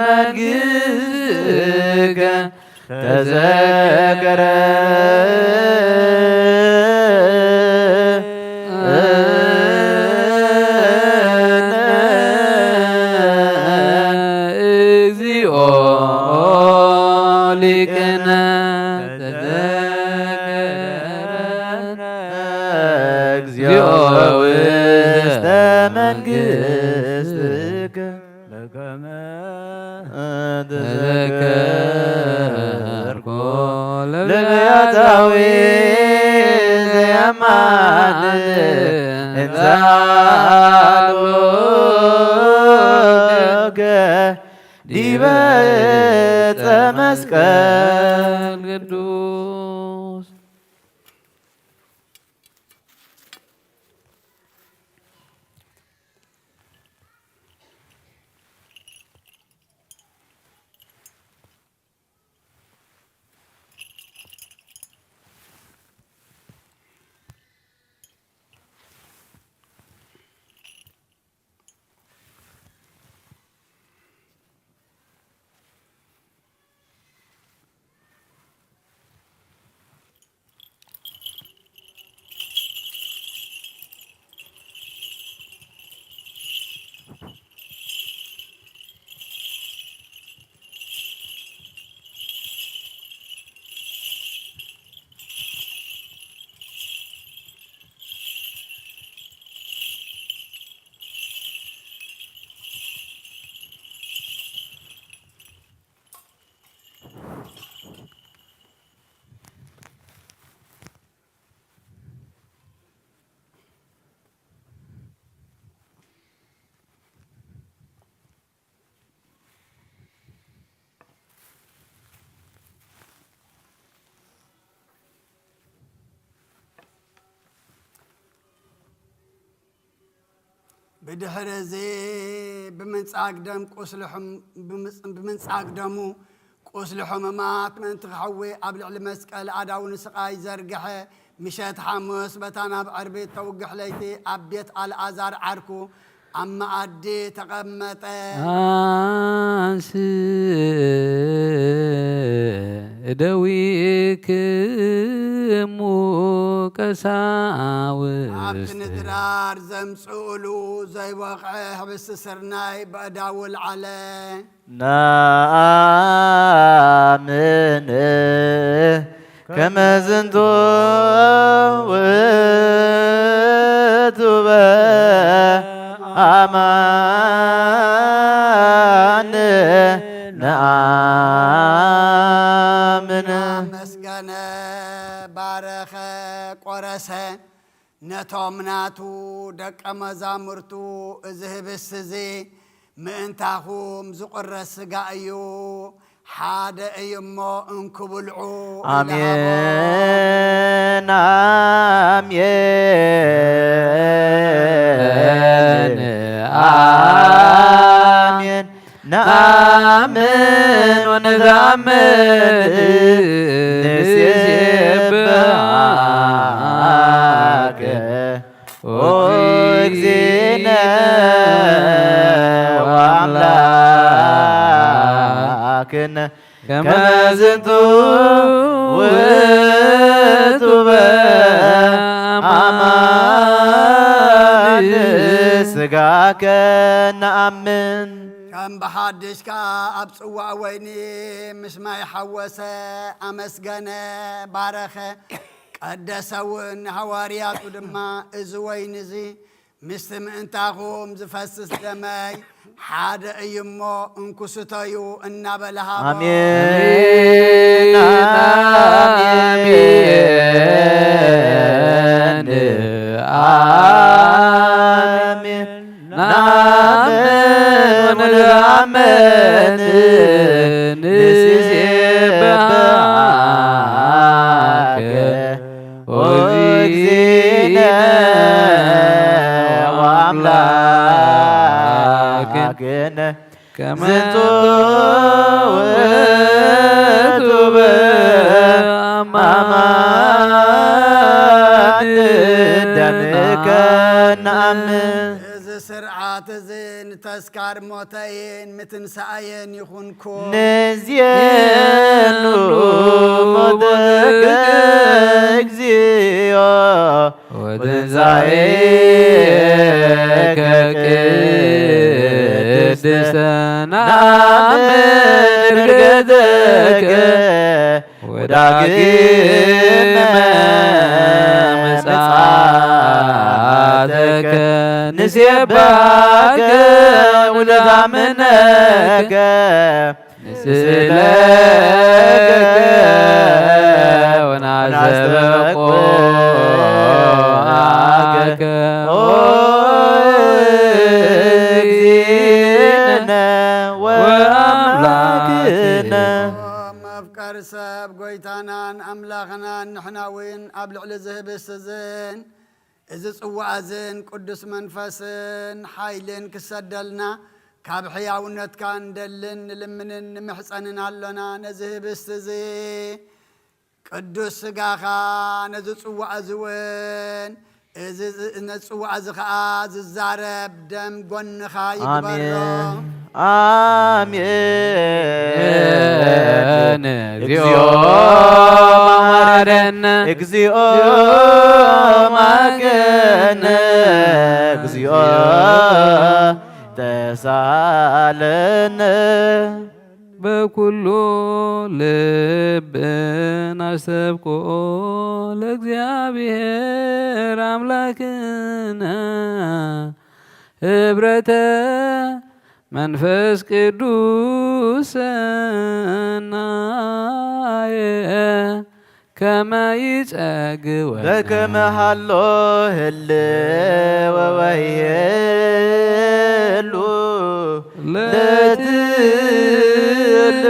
መንግሥትከ ተዘከረ እግዚኦ ሊቅነ ተዘከረ እግዚኦ ውስተ መንግሥትከ ለከመ ተዘከርኩ ለቢያታዊ ዘየማን እንዛሉከ ዲበ ዕፀ መስቀል ቅዱስ። ብድሕሪ እዚ ብምንጻግ ደም ቁስሊ ሕም-፣ ብምጽ-፣ ብምንጻግ ደሙ ቁስሊ ሕሙማት ምእንቲ ክሕዊ ኣብ ልዕሊ መስቀል ኣእዳዉ ንስቓይ ዘርግሐ። ምሸት ሓሙስ በታ ናብ ዕርቢ እተውግሕ ለይቲ ኣብ ቤት ኣልኣዛር ዓርኩ ኣብ መኣዲ ተቐመጠ። ኣንስ እደዊክሙ ቀሳውስት። ኣብቲ ንድራር ዘምጽኡሉ ዘይወቕዐ ሕብስቲ ስርናይ በእዳዉ ልዓለ። ነኣምን ከመ ዝንቱ ውእቱ በአማን ነኣምን። ኣመስገነ፣ ባረኸ፣ ቆረሰ። ነቶም ናቱ ደቀ መዛሙርቱ፣ "እዚ ህብስት እዚ ምእንታኹም ዝቑረስ ስጋ እዩ፣ ሓደ እዩ እሞ እንኩ ብልዑ" ኢሉ ሃቦም። ኣሜን፣ ኣሜን፣ ኣሜን። ነኣምን ወንትኣምን ንሴብሐከ ኦ እግዚእነ ወአምላክነ ከመ ዝንቱ ውእቱ በአማን ስጋከ ነኣምን። ከም ብሓድሽ ከኣ ኣብ ጽዋእ ወይኒ ምስ ማይ ሓወሰ፣ ኣመስገነ፣ ባረኸ፣ ቀደሰ እውን። ንሃዋርያቱ ድማ፣ "እዚ ወይኒ እዚ ምስቲ ምእንታኹም ዝፈስስ ደመይ ሓደ እዩ እሞ እንኩ ስተዩ" እናበለ ሃቦም። ኣሜን፣ ኣሜን፣ ኣሜን። ነኣምን ወንትኣምን ንሴብሐከ ኦ እግዚእነ ወአምላክነ ከመ ዝንቱ ውእቱ በአማን ደምከ ነኣምን። እዚ ስርዓት እዚ ንተስካር ሞተይን ምትንሳኣየን ይኹንኩ። ንዜኑ ሞተከ እግዚኦ ወትንሳኤከ ቅድስተ ነአምን ዕርገተከ ወዳግመ ምጽኣተከ ንሴብሐከ ወነአምነከ። ንስእለከ ወናስተብቆ ወናስተብቆ አከ ኦ እግዚእነ ወአምላክነ። መፍቀር ሰብ ጎይታናን ኣምላኽናን ንሕና እውን ኣብ ልዕሊ እዚ ህብስት እዝን እዚ ጽዋእ እዝን ቅዱስ መንፈስን ሓይልን ክሰደልና ካብ ሕያውነትካ እንደልን ንልምንን ንምሕጸንን ኣሎና። ነዚ ህብስት እዚ ቅዱስ ስጋኻ፣ ነዚ ጽዋእ እዚ እውን፣ እዚ ዝ-፣ ነዚ ጽዋእ እዚ ኸኣ ዝዛረብ ደም ጎንኻ ይግበሮ። ኣሜን። ኣሜን። እግዚኦ መሐረነ። እግዚኦ መሐረነ። እግዚኦ ተሳለነ። በኩሉ ልብና ሰብኮ ለእግዚአብሔር አምላክነ ህብረተ መንፈስ ቅዱስ ሰናየ ከመ ይጸግወነ። በከመ ሃሎ ህልወ ወይሄሉ ለትውልድ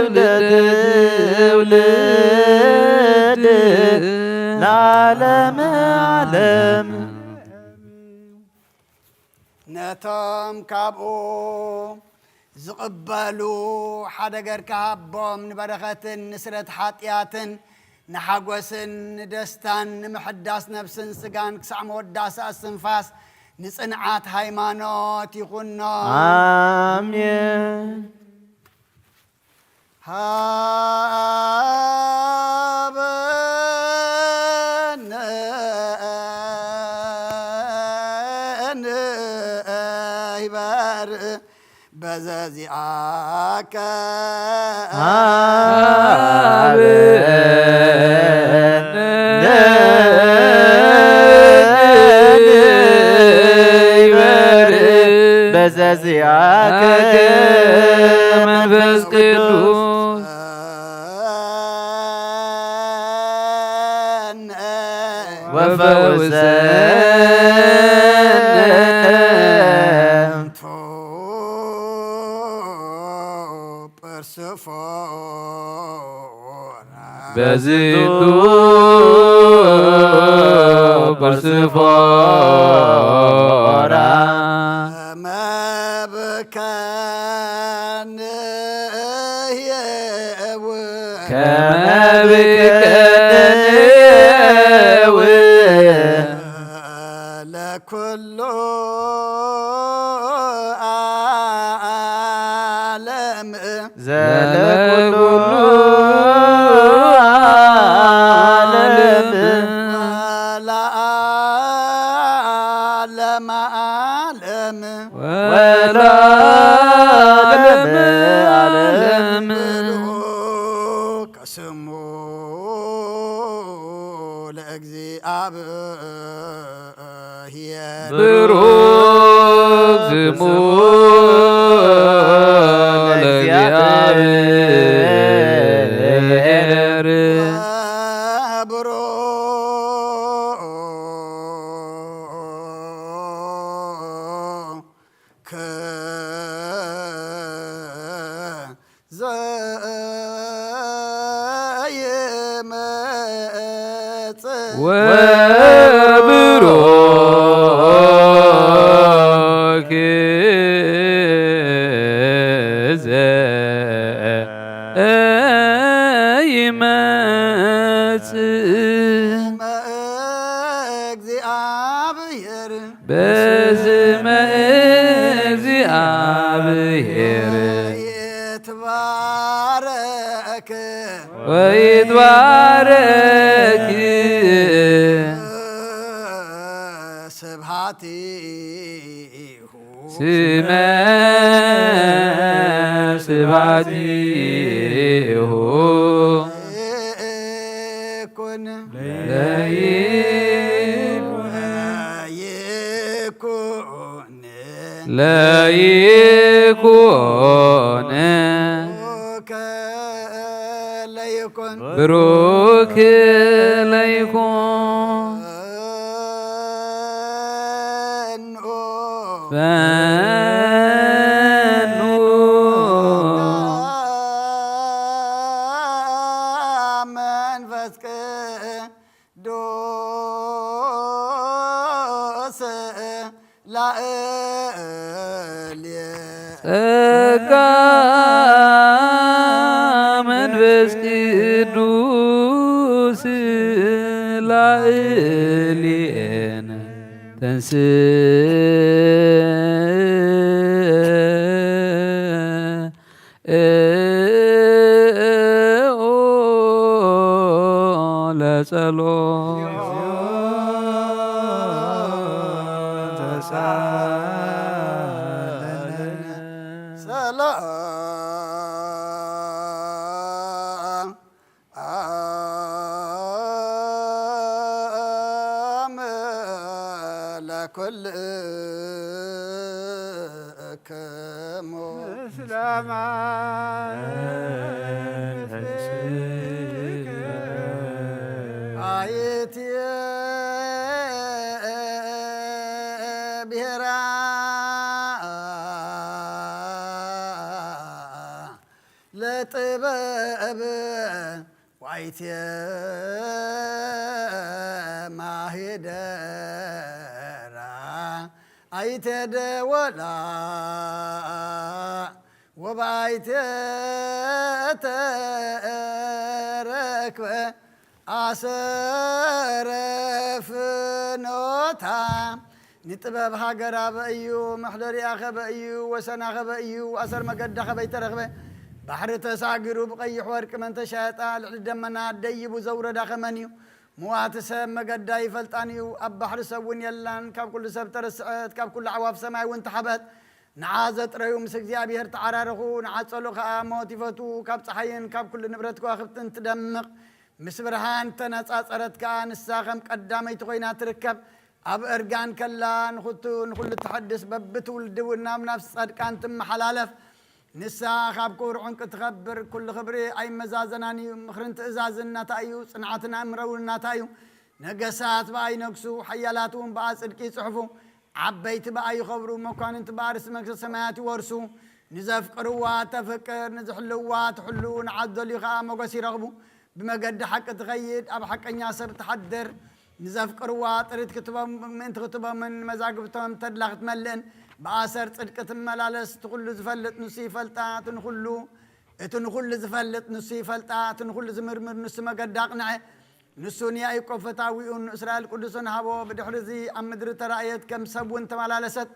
ለትውልድ ለዓለመ ዓለም። ነቶ ካብኡ ዝቕበሉ ሓደ ገርካ ሃቦም፣ ንበረኸትን ንስረት ሓጢኣትን ንሓጎስን ንደስታን ንምሕዳስ ነፍስን ስጋን ክሳዕ መወዳእታ እስትንፋስ ንጽንዓት ሃይማኖት ይኹኖም። ኣሜን። ሃበነ ይበር በዘዚኣከ ሃበነ ይበር በዘዚኣከ መንፈስ ቅዱስ ወፈውሰነ በዝንቱ በስፎራ መብከንየ ከመብከንየ ለኩሉ ዓለም ዘለኩሉ ዓለም ለዓለመ ዓለም ወለዓለመ ዓለም ብሩክ ስሙ ለእግዚኣብሔር። ብሩክ ስሙ ለእግዚኣብሔር። ብሩክ ዘይመጽእ ወብሩክ ዘይመጽእ እግዚአብሔር በስመ እግዚአብሔር ይትባረክ ወይትባረክ ስብሐቲሁ ስመ ስብሐቲሁ ይኩን ለይኩን ለይኩን ለይኩን ብሩክ ለይኩን ፈኑ መንፈስ ቅዱስ ላዕሌ ጸጋ መንፈስ ቅዱስ ላዕሌነ ተንስእ ኦ ለጸሎት ሰላም ለኩልክሙ ምስለ መንፈስከ አይትየ ብሔራ ለጥበብ ዋይትየ ማሂደራ ኣይተ ደወላ ወባይተ ተረክበ ኣሰረ ፍኖታ። ንጥበብ ሃገር ኣበይ እዩ? መሕደሪኣ ከበይ እዩ? ወሰና ከበይ እዩ? ኣሰር መገዳ ከበይ ተረኽበ? ባሕሪ ተሳጊሩ ብቐይሕ ወርቂ መን ተሻየጣ? ልዕሊ ደመና ደይቡ ዘውረዳ ከመን እዩ? ምዋቲ ሰብ መገዳ ይፈልጣን እዩ። ኣብ ባሕሪ ሰብ እውን የላን። ካብ ኩሉ ሰብ ተረስዐት፣ ካብ ኩሉ ኣዕዋፍ ሰማይ እውን ተሓበት። ንዓ ዘጥረዩ ምስ እግዚኣብሔር ተዓራረኹ፣ ንዓ ጸሉ ኸኣ ሞት ይፈቱ። ካብ ጸሓይን ካብ ኩሉ ንብረት ከዋኽብትን ትደምቕ፣ ምስ ብርሃን ተነጻጸረት ከኣ ንሳ ከም ቀዳመይቲ ኮይና ትርከብ። ኣብ እርጋን ከላ ንኹቱ ንኹሉ ትሐድስ፣ በብትውልዲ እውን ናብ ናፍሲ ጻድቃን ትመሓላለፍ። ንሳ ካብ ክቡር ዑንቂ ትኸብር፣ ኩሉ ክብሪ ኣይመዛዘናን እዩ። ምኽርን ትእዛዝን ናታ እዩ፣ ጽንዓትን ኣእምሮ እውን ናታ እዩ። ነገሳት ብኣ ይነግሱ፣ ሓያላት እውን ብኣ ጽድቂ ይጽሕፉ። ዓበይቲ ብኣ ይኸብሩ፣ መኳንንቲ ብኣ ርእሲ መንግስተ ሰማያት ይወርሱ። ንዘፍቅርዋ ተፍቅር፣ ንዝሕልዋ ትሕሉ፣ ንዓት ዘልዩ ኸኣ ሞገስ ይረኽቡ። ብመገዲ ሓቂ ትኸይድ፣ ኣብ ሓቀኛ ሰብ ትሓድር። ንዘፍቅርዋ ጥሪት ክትቦም፣ ምእንቲ ክትቦምን ንመዛግብቶም ተድላ ክትመልእን፣ ብኣሰር ጽድቂ ትመላለስ። እቲ ኩሉ ዝፈልጥ ንሱ ይፈልጣ፣ እቲ ንኹሉ፣ እቲ ንኹሉ ዝፈልጥ ንሱ ይፈልጣ፣ እቲ ንኹሉ ዝምርምር ንሱ መገዲ ኣቕንዐ። ንሱ ንያእቆብ ፈታዊኡን ንእስራኤል ቅዱሱን ሃቦ። ብድሕሪ እዚ ኣብ ምድሪ ተራእየት፣ ከም ሰብ እውን ተመላለሰት።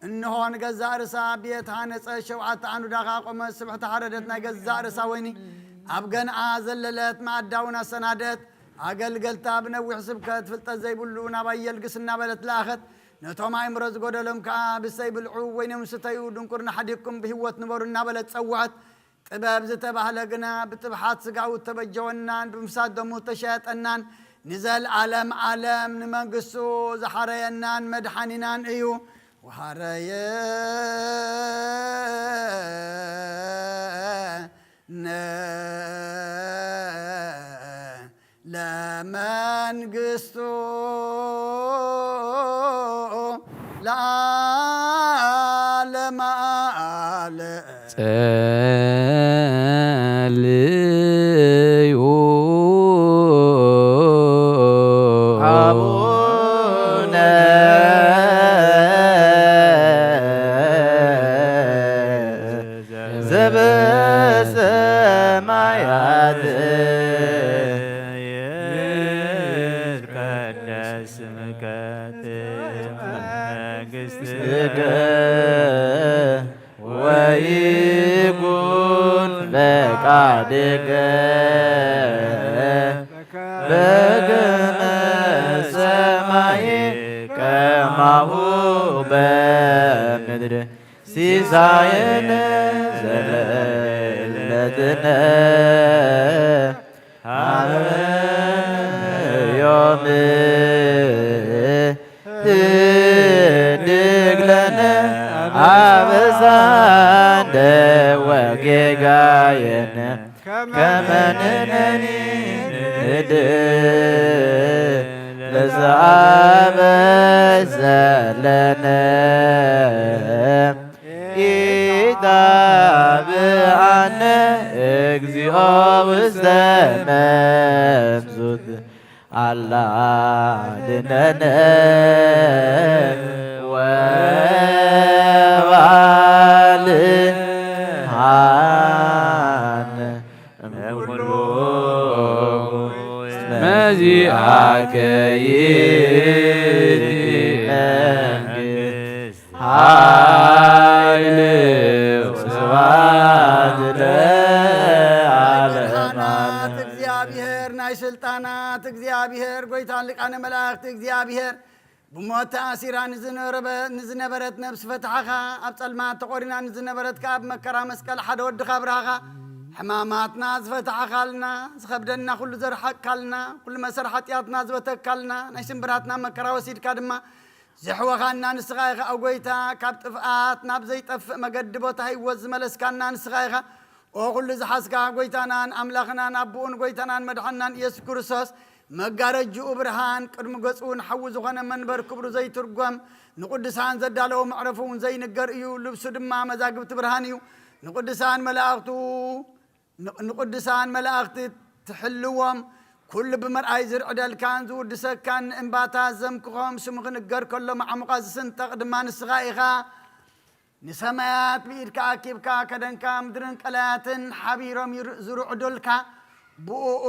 እንሆ ንገዛእ ርእሳ ቤት ሃነጸት፣ ሸውዓተ ዓኑዳ ኸኣ ቆመት፣ ስብሕቲ ሓረደት፣ ናይ ገዛእ ርእሳ ወይኒ ኣብ ገንኣ ዘለለት፣ መኣዳ እውን ኣሰናደት። ኣገልገልታ ብነዊሕ ስብከት ፍልጠት ዘይብሉ ናባይ የልግስ እናበለት ለኣኸት። ነቶም ኣእምሮ ዝጎደሎም ከኣ ብሰይ ብልዑ ወይኖም ስተዩ፣ ድንቁርና ሓዲግኩም ብህይወት ንበሩ እናበለት ጸውዐት። ጥበብ ዝተባህለ ግና ብጥብሓት ስጋኡ እተበጀወናን ብምፍሳት ደሙ እተሸየጠናን ንዘልኣለም ኣለም ንመንግስቱ ዝሓረየናን መድሓኒናን እዩ። ወሃረየ ነ ለመንግስቱ ለዓለመ ዓለም። ጸልዩ አቡነ ዘበሰማያት ይትቀደስ ስምከ ትምጻእ መንግሥትከ ወይኩን ፈቃድከ በከመ በሰማይ ከማሁ በምድር። ሲሳየነ ዘለለትነ ሀበነ ዮም ህድግ ለነ አበሳነ ወጌጋየነ ከመ ንሕነኒ ንህድግ ለዘአበሰ ለነ። ኢታብአነ እግዚኦ ውስተ መንሱት አላ ድነነ ወባልሃነ እምኩሉ መዚአከ ይእቲ መንግስት ኃይል ወስብሐት ለዓለመ ዓለም። ስልጣናት እግዚአብሔር፣ ናይ ስልጣናት እግዚኣብሔር፣ ጎይታን ሊቃነ መላእክቲ እግዚኣብሔር፣ ብሞት ተኣሲራ ንዝነበረ-፣ ንዝነበረት ነብሲ ፈታሕኻ፣ ኣብ ጸልማት ተቖሪና ንዝነበረት ከኣ ኣብ መከራ መስቀል ሓደ ወድኻ ኣብርሃኻ። ሕማማትና ዝፈታሕኻልና፣ ዝኸብደና ኩሉ ዘርሓቅካልና፣ ኩሉ መሰር ሓጢኣትና ዝበተካልና፣ ናይ ስንብራትና መከራ ወሲድካ ድማ ዘሕወኻና ንስኻ ኢኻ። ኦ ጎይታ፣ ካብ ጥፍኣት ናብ ዘይጠፍእ መገዲ ቦታ ህይወት ዝመለስካና ንስኻ ኢኻ። ኦ ኩሉ ዝሓዝካ ጎይታናን ኣምላኽናን ኣቦኡን ጎይታናን መድሓንናን ኢየሱስ ክርስቶስ፣ መጋረጅኡ ብርሃን፣ ቅድሚ ገጹ እውን ሓዊ ዝኾነ መንበር ክብሩ ዘይትርጎም፣ ንቅዱሳን ዘዳለዎ መዕረፉ እውን ዘይንገር እዩ። ልብሱ ድማ መዛግብቲ ብርሃን እዩ። ንቅዱሳን መላእኽቱ፣ ን-፣ ንቅዱሳን መላእኽቲ ትሕልዎም፣ ኩሉ ብምርኣይ ዝርዕደልካን ዝውድሰካን ንእምባታት ዘምክኾም ስሙ ክንገር ከሎ ማዕሙቓ ዝስንጠቕ ድማ ንስኻ ኢኻ። ንሰማያት ብኢድካ ኣኪብካ ከደንካ ምድርን ቀላያትን ሓቢሮም ይር- ዝርዕዱልካ። ብእኡ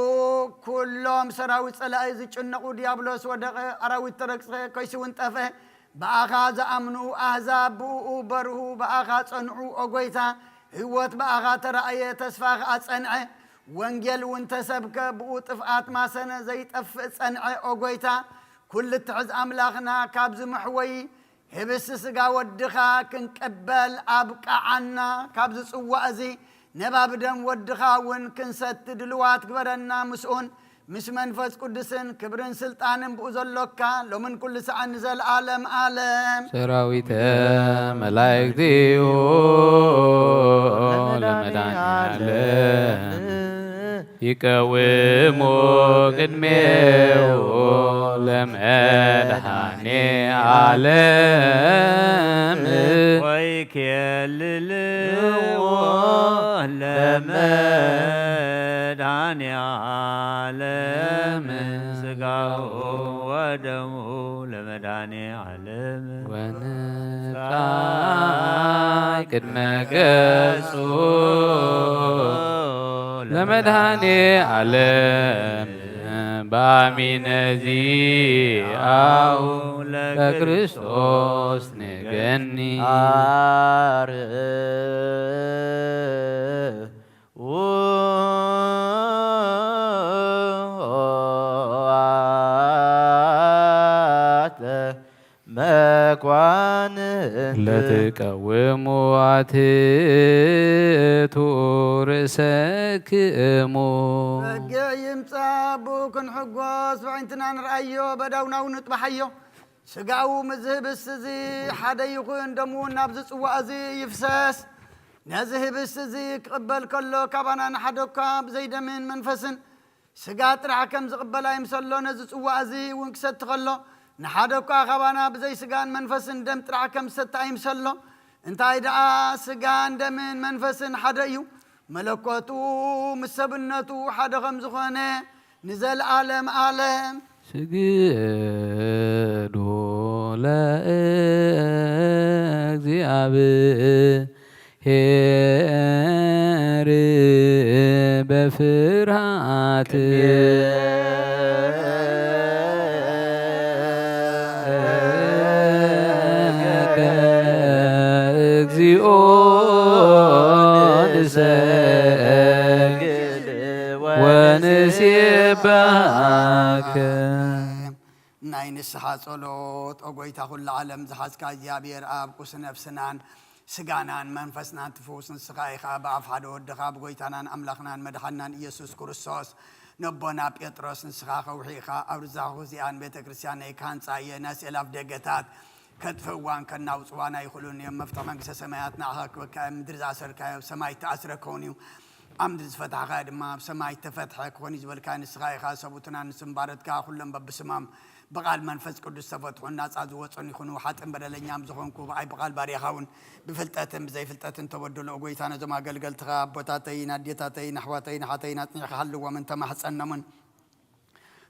ኩሎም ሰራዊት ጸላኢ ዝጭነቑ ዲያብሎስ ወደቐ፣ ኣራዊት ተረግጸ፣ ከይሲ እውን ጠፍአ። ብኣኻ ዝኣምኑ ኣህዛብ ብእኡ በርሁ፣ ብኣኻ ጸንዑ ኦ ጎይታ። ህይወት ብኣኻ ተራእየ፣ ተስፋ ኸኣ ጸንዐ። ወንጌል እውን ተሰብከ፣ ብኡ ጥፍኣት ማሰነ ዘይጠፍእ ጸንዐ። ኦ ጐይታ፣ ኩሉ እትሕዝ ኣምላኽና፣ ካብዚ መሕወዪ ህብስቲ ስጋ ወድኻ ክንቅበል ኣብቅዓና። ካብዚ ጽዋእ እዚ ነባብ ደም ወድኻ እውን ክንሰቲ ድልዋት ግበረና። ምስኡን ምስ መንፈስ ቅዱስን ክብርን ስልጣንን ብኡ ዘሎካ ሎምን ኩሉ ሰዓን ንዘለዓለም ዓለም። ሰራዊተ መላእክቲሁ ለመድኃኔዓለም ይቀውሙ ቅድሜሁ ለመድኃኔዓለም። ወይኬልልዎ ለመድኃኔዓለም ስጋሁ ወደሙ ለመድኃኔዓለም። ወንጻ ቅድመ ገጹ ለመድኃኔዓለም በአሚነ ዚአሁ ለክርስቶስ ንገኒ። መኳንንት ለትቀውሙ አትቱ ርእሰክሙ። በጊዕ ይምጻእ ብኡ ክንሕጎስ፣ ብዕንትና ንርኣዮ፣ በዳውናው ንጥባሓዮ። ስጋኡ ምስዚ ህብስት እዚ ሓደ ይኹን፣ ደሙ እውን ናብዚ ጽዋእ እዚ ይፍሰስ። ነዚ ህብስት እዚ ክቕበል ከሎ፣ ካባና ንሓደ እኳ ብዘይ ደምን መንፈስን ስጋ ጥራሕ ከም ዝቕበል ኣይምሰሎ፣ ነዚ ጽዋእ እዚ እውን ክሰቲ ከሎ፣ ንሓደ እኳ ካባና ብዘይ ስጋን መንፈስን ደም ጥራሕ ከም ዝሰቲ ኣይምሰሎ። እንታይ ደኣ፣ ስጋን ደምን መንፈስን ሓደ እዩ። መለኮቱ ምስ ሰብነቱ ሓደ ከም ዝኾነ ንዘለዓለም ዓለም። ስግዱ ለእግዚኣብሔር ሄር በፍርሃት። እግዚኦ ንሰግድ ወንሴብሐከ። ናይ ንስሓ ጸሎት። ኦ ጐይታ፣ ኹሉ ዓለም ዝሓዝካ እግዚኣብሔር ኣብ፣ ቁስ ነፍስናን ስጋናን መንፈስናን ትፍውስ ንስኻ ኢኻ። ብኣፍ ሓደ ወድኻ፣ ብጐይታናን ኣምላኽናን መድሓንናን ኢየሱስ ክርስቶስ፣ ነቦና ጴጥሮስ፣ ንስኻ ከውሒ ኢኻ፣ ኣብ ርዛኹ እዚኣን ቤተ ክርስቲያነይ ክሃንጻ እየ፣ ናይ ስዕል ኣፍ ደገታት ከጥፍእዋን ከናውጽዋን ኣይኽእሉን እዮም። መፍትሒ መንግስተ ሰማያት ንዓኻ ክበካ እየ። ምድሪ ዝኣሰርካዮ ኣብ ሰማይ እተኣስረ ክኸውን እዩ፣ ኣብ ምድሪ ዝፈታሕካዮ ድማ ኣብ ሰማይ እተፈትሐ ክኾን እዩ ዝበልካ ንስኻ ኢኻ። ሰብኡትናን ንስም ባረትካ ኩሎም በብስሞም ብቓል መንፈስ ቅዱስ ዝተፈትሑን ናጻ ዝወጹን ይኹኑ። ሓጥእን በደለኛም ዝኾንኩ ብኣይ ብቓል ባርያኻ እውን ብፍልጠትን ብዘይፍልጠትን ተበደሉ። ኦ ጐይታ፣ ነዞም ኣገልገልትኻ ኣቦታተይን ኣዴታተይን ኣሕዋተይን ኣሓተይን ኣጽኒዕካ ሃልዎምን ተማሕጸኖምን።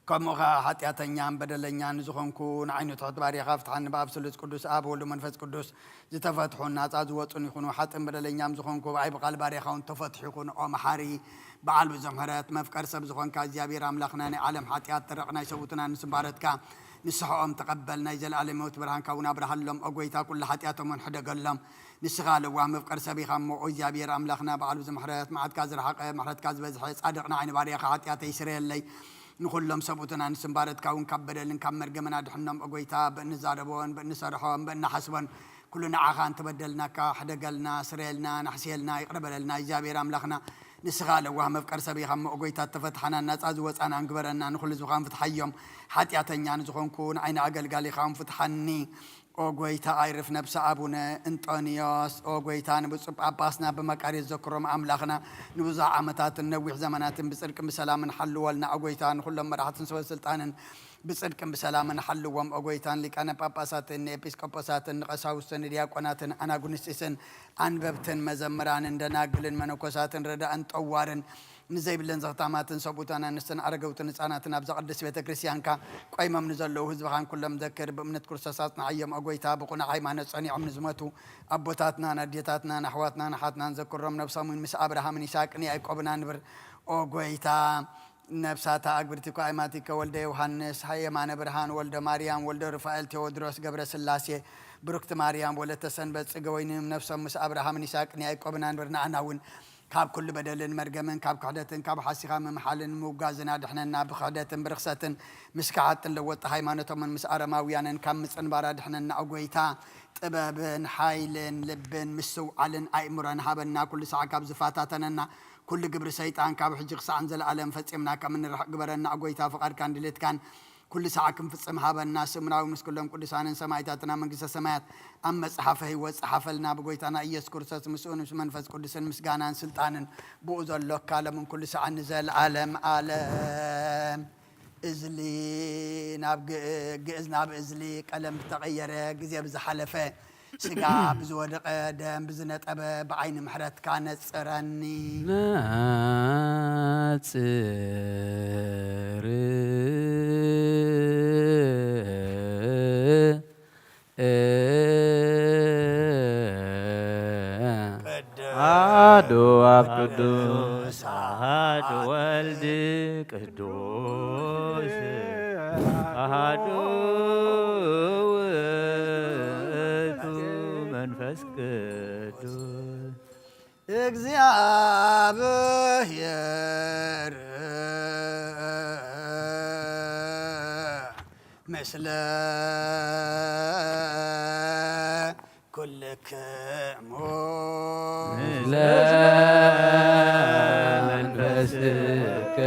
ከምኡ ኸኣ ሓጢኣተኛን በደለኛን ዝኾንኩ ንዓይኑ ትሑት ባርያኻ ፍትሓኒ። ብኣብ ስሉስ ቅዱስ ኣብ ወልድ መንፈስ ቅዱስ ዝተፈትሑን ናጻ ዝወጹን ይኹኑ። ሓጥእን በደለኛም ዝኾንኩ ብኣይ ብቓል ባርያኻ እውን ተፈትሑ ይኹን። ኦ መሓሪ በዓል ብዙሕ ምሕረት መፍቀር ሰብ ዝኾንካ እግዚኣብሔር ኣምላኽና ናይ ዓለም ሓጢኣት ተረቕ ናይ ሰብኡትና ንስም ባረትካ ንስሕኦም ተቐበል። ናይ ዘለኣለም ህይወት ብርሃንካ እውን ኣብርሃሎም። ኦ ጐይታ ኩሉ ሓጢኣቶም እውን ሕደገሎም። ንስኻ ለዋህ መፍቀር ሰብ ኢኻ እሞ ኦ እግዚኣብሔር ኣምላኽና በዓል ብዙሕ ምሕረት መዓትካ ዝረሓቐ ምሕረትካ ዝበዝሐ ጻድቕ ንዓይኒ ባርያኻ ሓጢኣተይ ስረየለይ። ንኹሎም ሰብኡትና ንስም ባረትካ እውን ካብ በደልን ካብ መርገምን ኣድሕኖም። ኦ ጐይታ፣ ብእንዛረቦን ብእንሰርሖን ብእንሓስቦን ኩሉ ንዓኻ እንተበደልናካ ሕደገልና፣ ስረየልና፣ ናሕስየልና፣ ይቕረ በለልና። እግዚኣብሔር ኣምላኽና ንስኻ ለዋህ መፍቀር ሰብ ኢኻ እሞ፣ ኦ ጐይታ፣ እተፈትሓናን ናጻ ዝወጻናን ግበረና። ንኹሉ ህዝብኻ እውን ፍትሓዮም። ሓጢኣተኛ ንዝኾንኩ ንዓይኒ ኣገልጋሊኻ እውን ፍትሓኒ። ኦ ጐይታ፣ ኣይርፍ ነብሲ ኣቡነ እንጦንዮስ፣ ኦ ጐይታ፣ ንብፁዕ ጳጳስና ብመቃርዮስ ዘክሮም ኣምላኽና ንብዙሕ ዓመታትን ነዊሕ ዘመናትን ብጽድቅን ብሰላምን ሓልወልና። ኦ ጐይታ፣ ንኹሎም መራሕትን ሰበ ስልጣንን ብጽድቅን ብሰላምን ሓልዎም። ኦ ጐይታ፣ ንሊቃነ ጳጳሳትን ንኤጲስቆጶሳትን ንቐሳውስትን ንዲያቆናትን ኣናጉንስጢስን ኣንበብትን መዘምራንን ደናግልን መነኮሳትን ረዳእን ጠዋርን ንዘይብለን ዘኽታማትን ሰብኡትን ኣንስትን ኣረገውትን ህፃናትን ኣብዛ ቅድስት ቤተ ክርስቲያንካ ቆይሞም ንዘለዉ ህዝብኻን ኩሎም ዘክር። ብእምነት ክርስቶስ ኣጽንዓዮም። ኦ ጎይታ፣ ብቕኑዕ ሃይማኖት ጸኒዖም ንዝሞቱ ኣቦታትናን ኣዴታትናን ኣሕዋትናን ኣሓትናን ዘክሮም። ነብሶምን ምስ ኣብርሃምን ይስሐቅን ያዕቆብን ኣንብር። ኦ ጎይታ፣ ነብሳታ ኣግብርቲ እኳ ኣይማቲከ ወልደ ዮሃንስ፣ የማነ ብርሃን፣ ወልደ ማርያም፣ ወልደ ሩፋኤል፣ ቴዎድሮስ፣ ገብረ ስላሴ፣ ብሩክቲ ማርያም፣ ወለተ ሰንበት፣ ጽገ ወይኒ፣ ነብሶም ምስ ኣብርሃምን ይስሐቅን ያዕቆብን ኣንብር። ንዓና እውን ካብ ኩሉ በደልን መርገምን ካብ ክሕደትን ካብ ሓሲኻ ምምሓልን ምውጋዝን ኣድሕነና። ብክሕደትን ብርኽሰትን ምስ ከሓድትን ለወጥቲ ሃይማኖቶምን ምስ ኣረማውያንን ካብ ምጽንባር ኣድሕነና። ኦ ጎይታ፣ ጥበብን ሓይልን ልብን ምስትውዓልን ኣእምሮን ሃበና። ኩሉ ሳዕ ካብ ዝፈታተነና ኩሉ ግብሪ ሰይጣን ካብ ሕጂ ክሳዕ ንዘለኣለም ፈጺምና ከም እንርሕቕ ግበረና። ኦ ጎይታ፣ ፍቓድካን ድሌትካን ኩሉ ሳዕ ክንፍጽም ሃበና። ስምናዊ ምስ ኩሎም ቅዱሳንን ሰማዕታትን ኣብ መንግስተ ሰማያት ኣብ መጽሓፈ ህይወት ጸሓፈልና። ብጎይታና ኢየሱስ ክርስቶስ ምስኡን ምስ መንፈስ ቅዱስን ምስጋናን ስልጣንን ብኡ ዘሎ ካለምን ኩሉ ሳዕ ንዘለኣለም ኣለም። እዝሊ ናብ ግእ-፣ ግእዝ ናብ እዝሊ ቀለም ብተቐየረ፣ ግዜ ብዝሓለፈ፣ ስጋ ብዝወደቐ፣ ደም ብዝነጠበ፣ ብዓይኒ ምሕረትካ ነጽረኒ። ነጽር ኣሐዱ ኣብ ቅዱስ ኣሐዱ ወልድ ቅዱስ ኣሐዱ ውእቱ መንፈስ ቅዱስ። እግዚኣብሔር ምስለ ኩልክሙ። ምስለ መንፈስከ።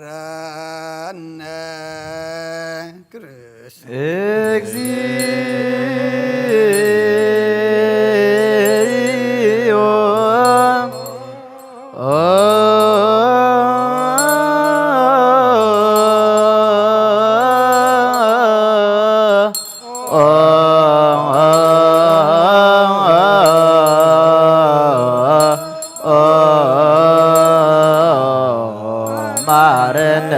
መሃረነ ክርስቶስ። እግዚኦ። ማረነ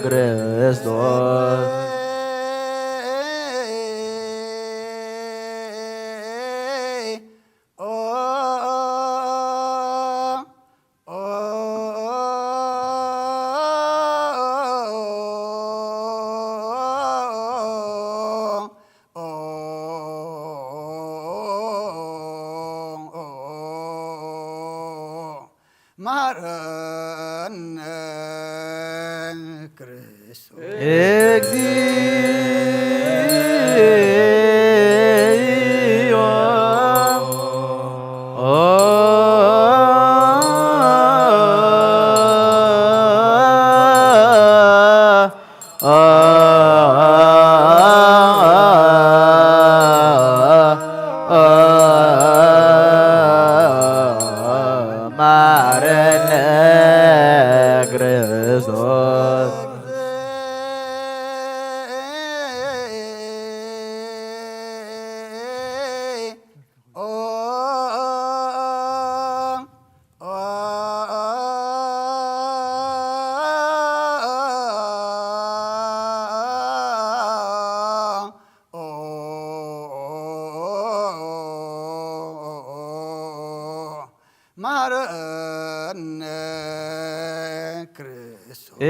ክርስቶስ። መሃረነ ክርስቶስ። እግዚኦ። ማረነ ክርስቶስ። ማረነ ክርስቶስ።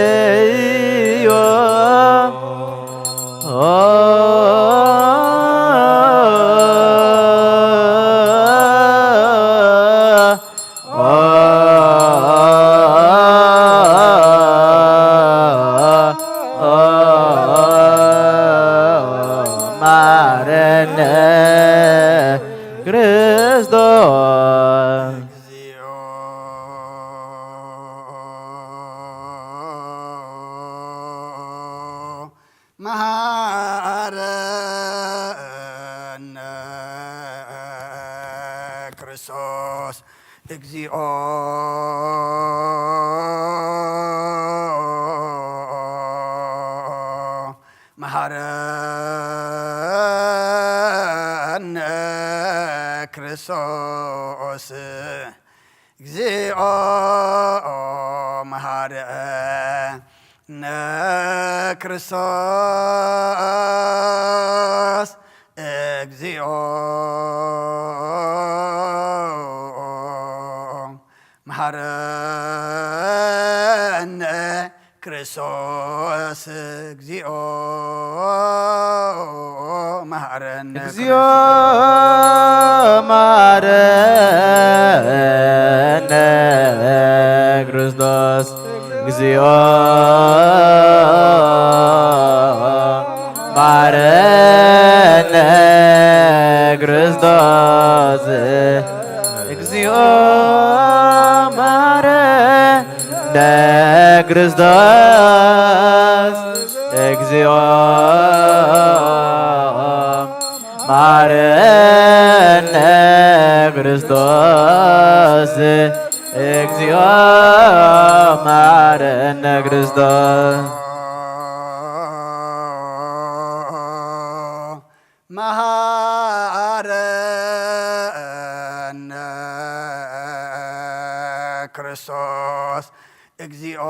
እግዚኦ። ማረነ ክርስቶስ። እግዚኦ መሐረነ ክርስቶስ። እግዚኦ መሐረነ ክርስቶስ። እግዚኦ መሐረነ ክርስቶስ። እግዚኦ መሐረነ ክርስቶስ። እግዚኦ መሐረነ እግዚኦ መሐረነ ክርስቶስ። እግዚኦ መሐረነ ክርስቶስ። እግዚኦ መሐረነ ክርስቶስ። እግዚኦ መሐረነ ክርስቶስ። እግዚኦ መሐረነ ክርስቶስ። መሐረነ ክርስቶስ። እግዚኦ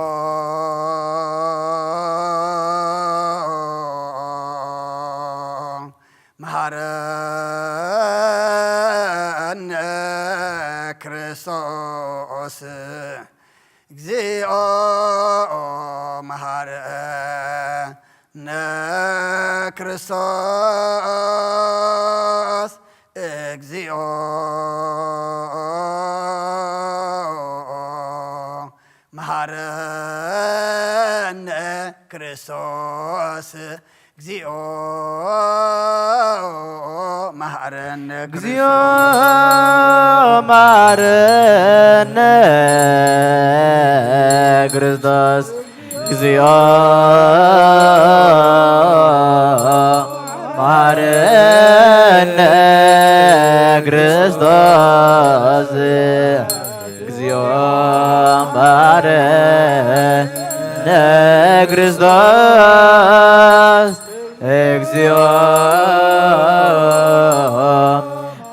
መሐረነ ክርስቶስ። እግዚኦ መሐረነ ክርስቶስ። እግዚኦ መሐረነ ክርስቶስ። እግዚኦ መሐረነ እግዚኦ መሐረነ ክርስቶስ። እግዚኦ መሐረነ ክርስቶስ። እግዚኦ መሐረነ ክርስቶስ። እግዚኦ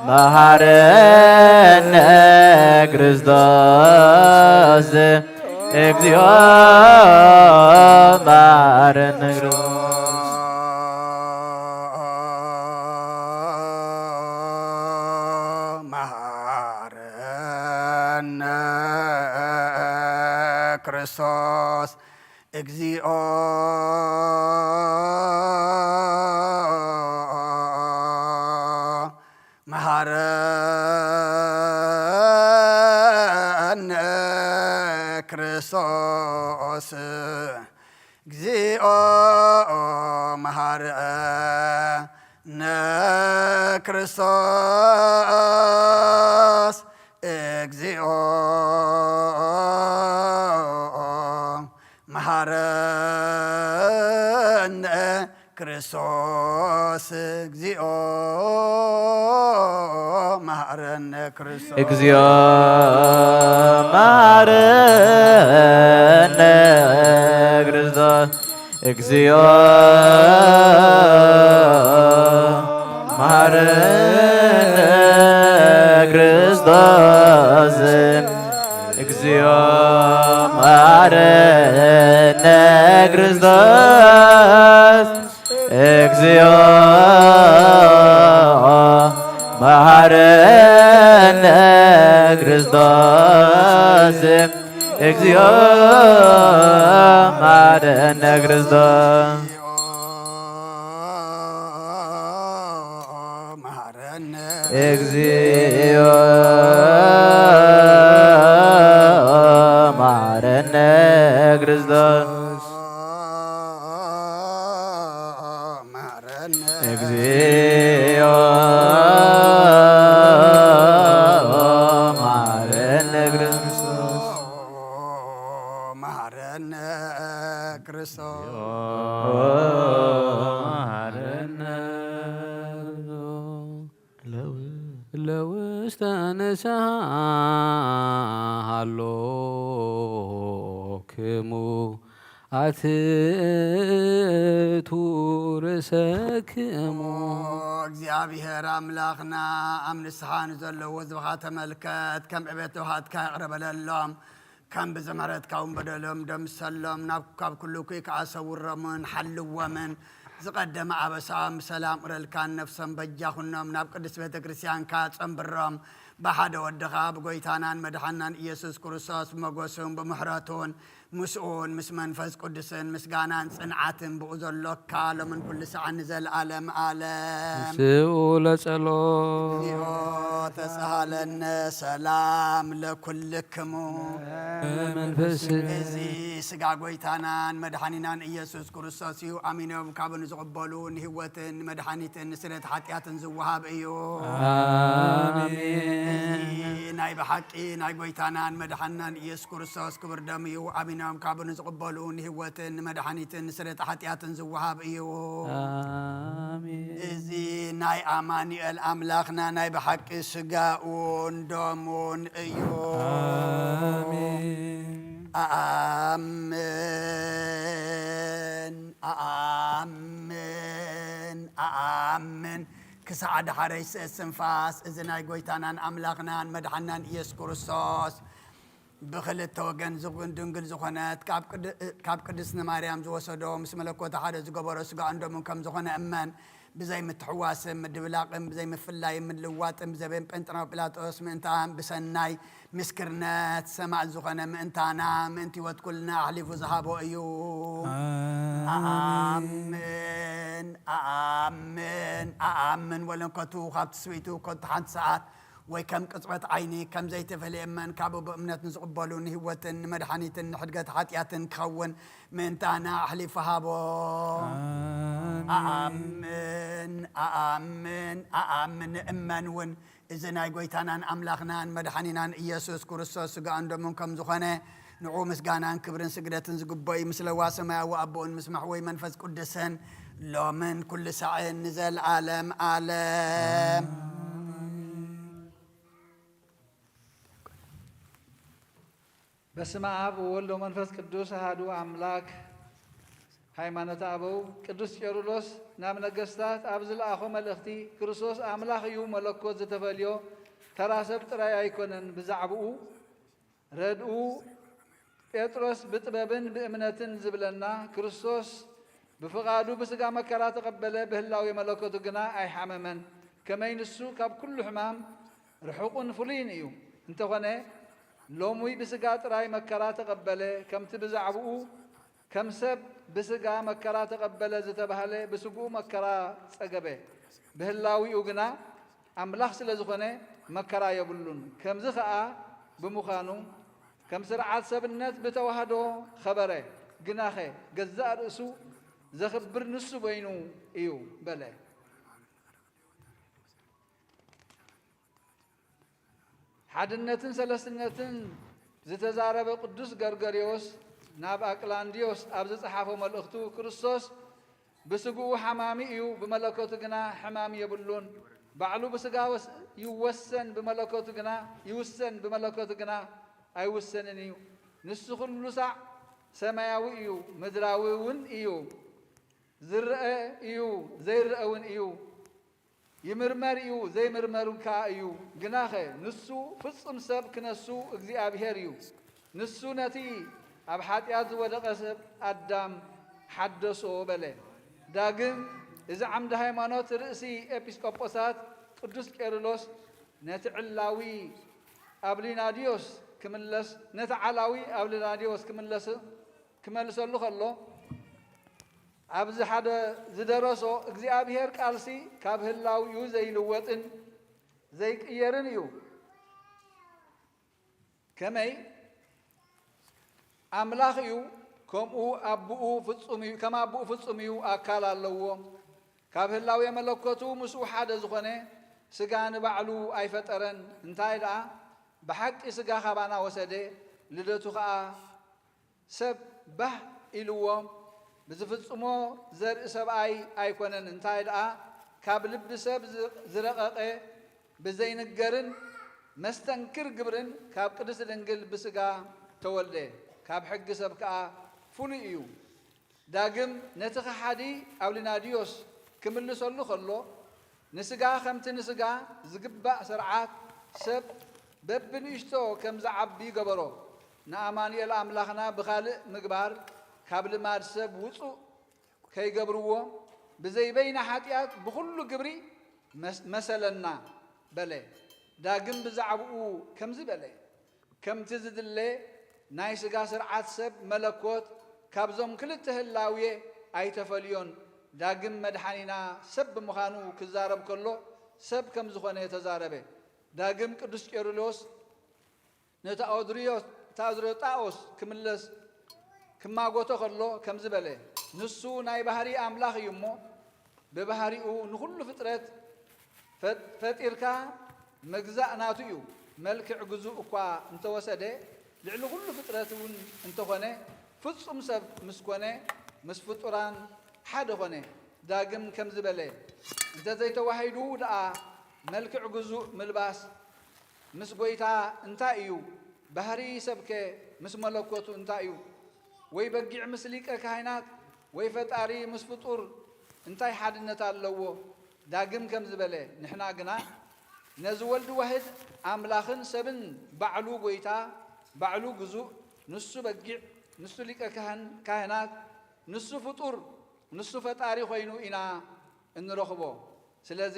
መሐረነ ክርስቶስ። እግዚኦ መሐረነ ክርስቶስ። መሐረነ ክርስቶስ። እግዚኦ መሐረነ ክርስቶስ። እግዚኦ መሐረነ ክርስቶስ። እግዚኦ መሐረነ ክርስቶስ። እግዚኦ መሐረነ ክርስቶስ። እግዚኦ መሐረነ ክርስቶስ። እግዚኦ መሐረነ ክርስቶስ። እግዚኦ መሐረነ ክርስቶስ። እግዚኦ መሐረነ ክርስቶስ። እግዚኦ መሐረነ ክርስቶስ። መሐረነ እግዚኦ መሐረነ ክርስቶስ። መሐረነ እግዚኦ ውስተ ንስሓ ሃሎክሙ ኣትቱ ርእሰክሙ። እግዚኣብሔር ኣምላኽና፣ ኣብ ንስሓ ንዘለዉ ህዝብኻ ተመልከት፣ ከም ዕቤት ተውሃትካ ይቕረ በለሎም። ከም ብዝምሕረትካ እውን በደሎም ደምሰሎም፣ ናብ ካብ ኩሉ እኩይ ከኣ ሰውሮምን ሓልዎምን። ዝቐደመ ኣበሳኦም ብሰላም እረልካን ነፍሶም በጃ ኩኖም፣ ናብ ቅድስት ቤተ ክርስቲያንካ ጸንብሮም። ብሓደ ወድኻ ብጎይታናን መድሓናን ኢየሱስ ክርስቶስ ብመጎሱን ብምሕረቱን ምስኡን ምስ መንፈስ ቅዱስን ምስጋናን ጽንዓትን ብኡ ዘሎካ ሎምን ኩሉ ሰዓን ንዘለዓለም ዓለም። ስኡ ለጸሎት። እግዚኦ ተሳሃለነ ሰላም ለኩልክሙ። መንፈስ። እዚ ስጋ ጎይታናን መድሓኒናን ኢየሱስ ክርስቶስ እዩ። ኣሚኖም ካብኡ ንዝቕበሉ ንህይወትን ንመድሓኒትን ንስርየት ሓጢኣትን ዝወሃብ እዩ። ኣሜን። እዚ ናይ ብሓቂ ናይ ጎይታናን መድሓናን ኢየሱስ ክርስቶስ ክቡር ደም እዩ። ኣሚኖም ካብኡ ንዝቕበሉ ንህይወትን ንመድሓኒትን ንስርየት ሓጢኣትን ዝወሃብ እዩ። ኣሜን። እዚ ናይ ኣማኑኤል ኣምላኽና ናይ ብሓቂ ስጋኡን ደሙን እዩ። ኣሜን። ኣኣምን፣ ኣኣምን፣ ኣኣምን። ክሳዕ ዳሕረይ ስእት ስንፋስ እዚ ናይ ጎይታናን ኣምላኽናን መድሓናን ኢየሱስ ክርስቶስ ብኽልተ ወገን ዝኹን ድንግል ዝኾነት ካብ ቅድ-፣ ካብ ቅድስቲ ማርያም ዝወሰዶ ምስ መለኮት ሓደ ዝገበሮ ስጋኡን ደሙን ከም ዝኾነ እመን። ብዘይ ምትሕዋስን ምድብላቕን ብዘይ ምፍላይን ምልዋጥን ብዘበን ጴንጠናዊ ጲላጦስ ምእንታን ብሰናይ ምስክርነት ሰማዕት ዝኾነ ምእንታና ምእንቲ ህይወት ኩልና ኣሕሊፉ ዝሃቦ እዩ። ኣሜን። ኣኣምን፣ ኣኣምን፣ ኣኣምን። ወለንከቱ ካብ ትስብእቱ ከቶ ሓንቲ ሰዓት ወይ ከም ቅጽበት ዓይኒ ከም ዘይተፈልየ እመን። ካብኡ ብእምነት ንዝቕበሉ ንህይወትን ንመድሓኒትን ንሕድገት ሓጢኣትን ክኸውን ምእንታና ኣሕሊፉ ሃቦ። ኣሜን። ኣኣምን፣ ኣኣምን፣ ኣኣምን፣ ንእመን እውን እዚ ናይ ጎይታናን ኣምላኽናን መድሓኒናን ኢየሱስ ክርስቶስ ስጋኡን ደሙን ከም ዝኾነ ንዑ ምስጋናን ክብርን ስግደትን ዝግበኦ እዩ። ምስ ለዋ ሰማያዊ ኣቦኡን ምስ መሕወይ መንፈስ ቅዱስን ሎምን ኩሉ ሳዕን ንዘለዓለም ዓለም። በስመ አብ ወወልድ ወመንፈስ ቅዱስ አሐዱ አምላክ። ሃይማኖተ አበው ቅዱስ ቄርሎስ ናብ ነገስታት ኣብ ዝለኣኾ መልእኽቲ፣ ክርስቶስ ኣምላኽ እዩ፣ መለኮት ዝተፈልዮ ተራ ሰብ ጥራይ ኣይኮነን። ብዛዕብኡ ረድኡ ጴጥሮስ ብጥበብን ብእምነትን ዝብለና፣ ክርስቶስ ብፍቓዱ ብስጋ መከራ ተቐበለ፣ ብህላዌ መለኮቱ ግና ኣይሓመመን። ከመይ ንሱ ካብ ኩሉ ሕማም ርሑቕን ፍሉይን እዩ። እንተኾነ፣ ሎሚ ብስጋ ጥራይ መከራ ተቐበለ፣ ከምቲ ብዛዕብኡ ከም ሰብ ብስጋ መከራ ተቐበለ ዝተባህለ፣ ብስግኡ መከራ ጸገበ። ብህላዊኡ ግና ኣምላኽ ስለ ዝኾነ መከራ የብሉን። ከምዚ ኸኣ ብምዃኑ፣ ከም ስርዓት ሰብነት ብተዋህዶ ኸበረ። ግናኸ ገዛእ ርእሱ ዘኽብር ንሱ በይኑ እዩ በለ። ሓድነትን ሰለስትነትን ዝተዛረበ ቅዱስ ገርገርዮስ ናብ ኣቅላንድዮስ ኣብ ዝጸሓፎ መልእኽቱ፣ ክርስቶስ ብስግኡ ሓማሚ እዩ፣ ብመለኮቱ ግና ሕማም የብሉን። ባዕሉ ብስጋ ወስ-፣ ይወሰን፣ ብመለኮቱ ግና ይውሰን፣ ብመለኮቱ ግና ኣይውሰንን እዩ። ንሱ ኩሉ ሳዕ ሰማያዊ እዩ፣ ምድራዊ እውን እዩ። ዝረአ እዩ፣ ዘይረአ እውን እዩ። ይምርመር እዩ፣ ዘይምርመር ከኣ እዩ። ግናኸ ንሱ ፍጹም ሰብ ክነሱ እግዚኣብሔር እዩ። ንሱ ነቲ ኣብ ሓጢኣት ዝወደቐ ሰብ ኣዳም ሓደሶ በለ። ዳግም እዚ ዓምዲ ሃይማኖት ርእሲ ኤጲስቆጶሳት ቅዱስ ቄርሎስ ነቲ ዕላዊ ኣብሊናድዮስ ክምለስ፣ ነቲ ዓላዊ ኣብሊናድዮስ ክምለስ፣ ክመልሰሉ ከሎ፣ ኣብዚ ሓደ ዝደረሶ እግዚኣብሔር ቃልሲ ካብ ህላዊኡ ዘይልወጥን ዘይቅየርን እዩ። ከመይ ኣምላኽ እዩ፣ ከምኡ ኣቦኡ ፍጹም እዩ፣ ከም ኣቦኡ ፍጹም እዩ፣ ኣካል ኣለዎ። ካብ ህላዌ መለኮቱ ምስኡ ሓደ ዝኾነ ስጋ ንባዕሉ ኣይፈጠረን። እንታይ ደኣ ብሓቂ ስጋ ካባና ወሰደ፣ ልደቱ ኸኣ ሰብ ባህ ኢልዎ። ብዝፍጽሞ ዘርኢ ሰብኣይ ኣይኮነን፣ እንታይ ደኣ ካብ ልቢ ሰብ ዝ-፣ ዝረቐቐ ብዘይንገርን መስተንክር ግብርን ካብ ቅድስት ድንግል ብስጋ ተወልደ፣ ካብ ሕጊ ሰብ ከኣ ፍሉይ እዩ። ዳግም ነቲ ከሓዲ ኣውሊናድዮስ ክምልሰሉ ከሎ፣ ንስጋ ከምቲ ንስጋ ዝግባእ ስርዓት ሰብ በብንእሽቶ ከም ዝዓቢ ገበሮ። ንኣማኑኤል ኣምላኽና ብኻልእ ምግባር ካብ ልማድ ሰብ ውጹእ ከይገብርዎ፣ ብዘይ በይና ሓጢኣት ብኹሉ ግብሪ መስ-፣ መሰለና በለ። ዳግም ብዛዕባኡ ከምዚ በለ፣ ከምቲ ዝድለ ናይ ስጋ ስርዓት ሰብ መለኮት ካብዞም ክልተ ህላውየ ኣይተፈልዮን። ዳግም መድሓኒና ሰብ ብምዃኑ ክዛረብ ከሎ ሰብ ከም ዝኾነ ተዛረበ። ዳግም ቅዱስ ቄርሎስ ንታኦድሪዮስ-፣ ታኦድሮጣኦስ ክምለስ ክማጎቶ ከሎ ከምዚ በለ፣ ንሱ ናይ ባህሪ ኣምላኽ እዩ እሞ፣ ብባህሪኡ ንኹሉ ፍጥረት ፈጥ-፣ ፈጢርካ ምግዛእ ናቱ እዩ። መልክዕ ግዙእ እኳ እንተወሰደ፣ ልዕሊ ኩሉ ፍጥረት እውን እንተኾነ፣ ፍጹም ሰብ ምስ ኮነ፣ ምስ ፍጡራን ሓደ ኾነ። ዳግም ከምዚ በለ፣ እንተ ዘይተዋሂዱ ደኣ፣ መልክዕ ግዙእ ምልባስ ምስ ጐይታ እንታይ እዩ? ባህሪ ሰብከ ምስ መለኮቱ እንታይ እዩ? ወይ በጊዕ ምስ ሊቀ ካህናት፣ ወይ ፈጣሪ ምስ ፍጡር እንታይ ሓድነት ኣለዎ? ዳግም ከምዚ በለ፣ ንሕና ግና ነዚ ወልድ ዋህድ ኣምላኽን ሰብን ባዕሉ ጐይታ፣ ባዕሉ ግዙእ፣ ንሱ በጊዕ፣ ንሱ ሊቀ ካህን-፣ ካህናት፣ ንሱ ፍጡር፣ ንሱ ፈጣሪ ኮይኑ ኢና እንረኽቦ። ስለዚ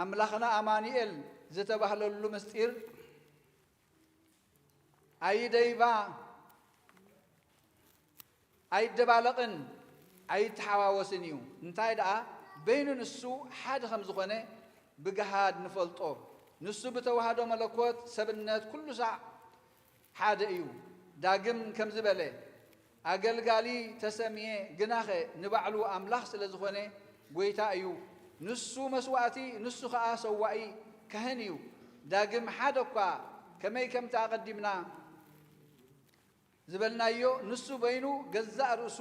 ኣምላኽና ኣማኑኤል ዝተባህለሉ ምስጢር ኣይደይባ፣ ኣይደባለቕን ኣይተሓዋወስን እዩ። እንታይ ደኣ በይኑ ንሱ ሓደ ከም ዝኾነ ብግሃድ ንፈልጦ። ንሱ ብተዋህዶ መለኮት ሰብነት ኩሉ ሳዕ ሓደ እዩ። ዳግም ከምዚ በለ፣ ኣገልጋሊ ተሰምየ፣ ግናኸ ንባዕሉ ኣምላኽ ስለ ዝኾነ ጐይታ እዩ። ንሱ መስዋእቲ፣ ንሱ ኸኣ ሰዋኢ ካህን እዩ። ዳግም ሓደ እኳ ከመይ ከምቲ ኣቐዲምና ዝበልናዮ፣ ንሱ በይኑ ገዛእ ርእሱ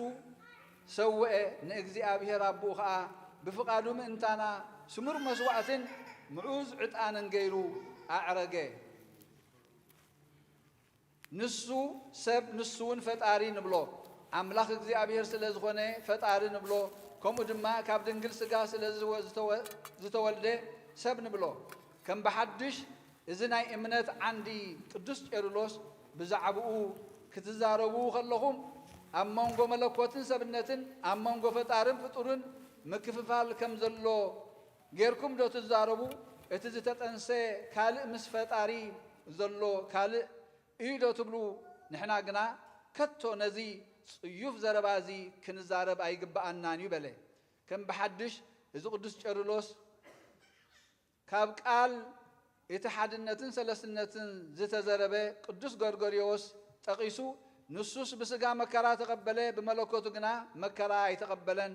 ሰውአ፣ ንእግዚኣብሔር ኣቦኡ ኸኣ ብፍቓዱ ምእንታና ስሙር መስዋእትን ምዑዝ ዕጣንን ገይሩ ኣዕረገ። ንሱ ሰብ፣ ንሱ እውን ፈጣሪ ንብሎ። ኣምላኽ እግዚኣብሔር ስለ ዝኾነ ፈጣሪ ንብሎ። ከምኡ ድማ ካብ ድንግል ስጋ ስለ ዝወ-፣ ዝተወ-፣ ዝተወልደ ሰብ ንብሎ። ከም ብሓድሽ እዚ ናይ እምነት ዓንዲ ቅዱስ ቄርሎስ ብዛዕባኡ ክትዛረቡ ከለኹም፣ ኣብ መንጎ መለኮትን ሰብነትን፣ ኣብ መንጎ ፈጣርን ፍጡርን ምክፍፋል ከም ዘሎ ጌርኩም ዶ ትዛረቡ? እቲ ዝተጠንሰ ካልእ ምስ ፈጣሪ ዘሎ ካልእ እዩ ዶ ትብሉ? ንሕና ግና ከቶ ነዚ ጽዩፍ ዘረባ እዚ ክንዛረብ ኣይግብኣናን እዩ በለ። ከም ብሓድሽ እዚ ቅዱስ ቄርሎስ ካብ ቃል እቲ ሓድነትን ሰለስትነትን ዝተዘረበ ቅዱስ ጎርጎርዮስ ጠቒሱ፣ ንሱስ ብስጋ መከራ ተቐበለ፣ ብመለኮቱ ግና መከራ ኣይተቐበለን።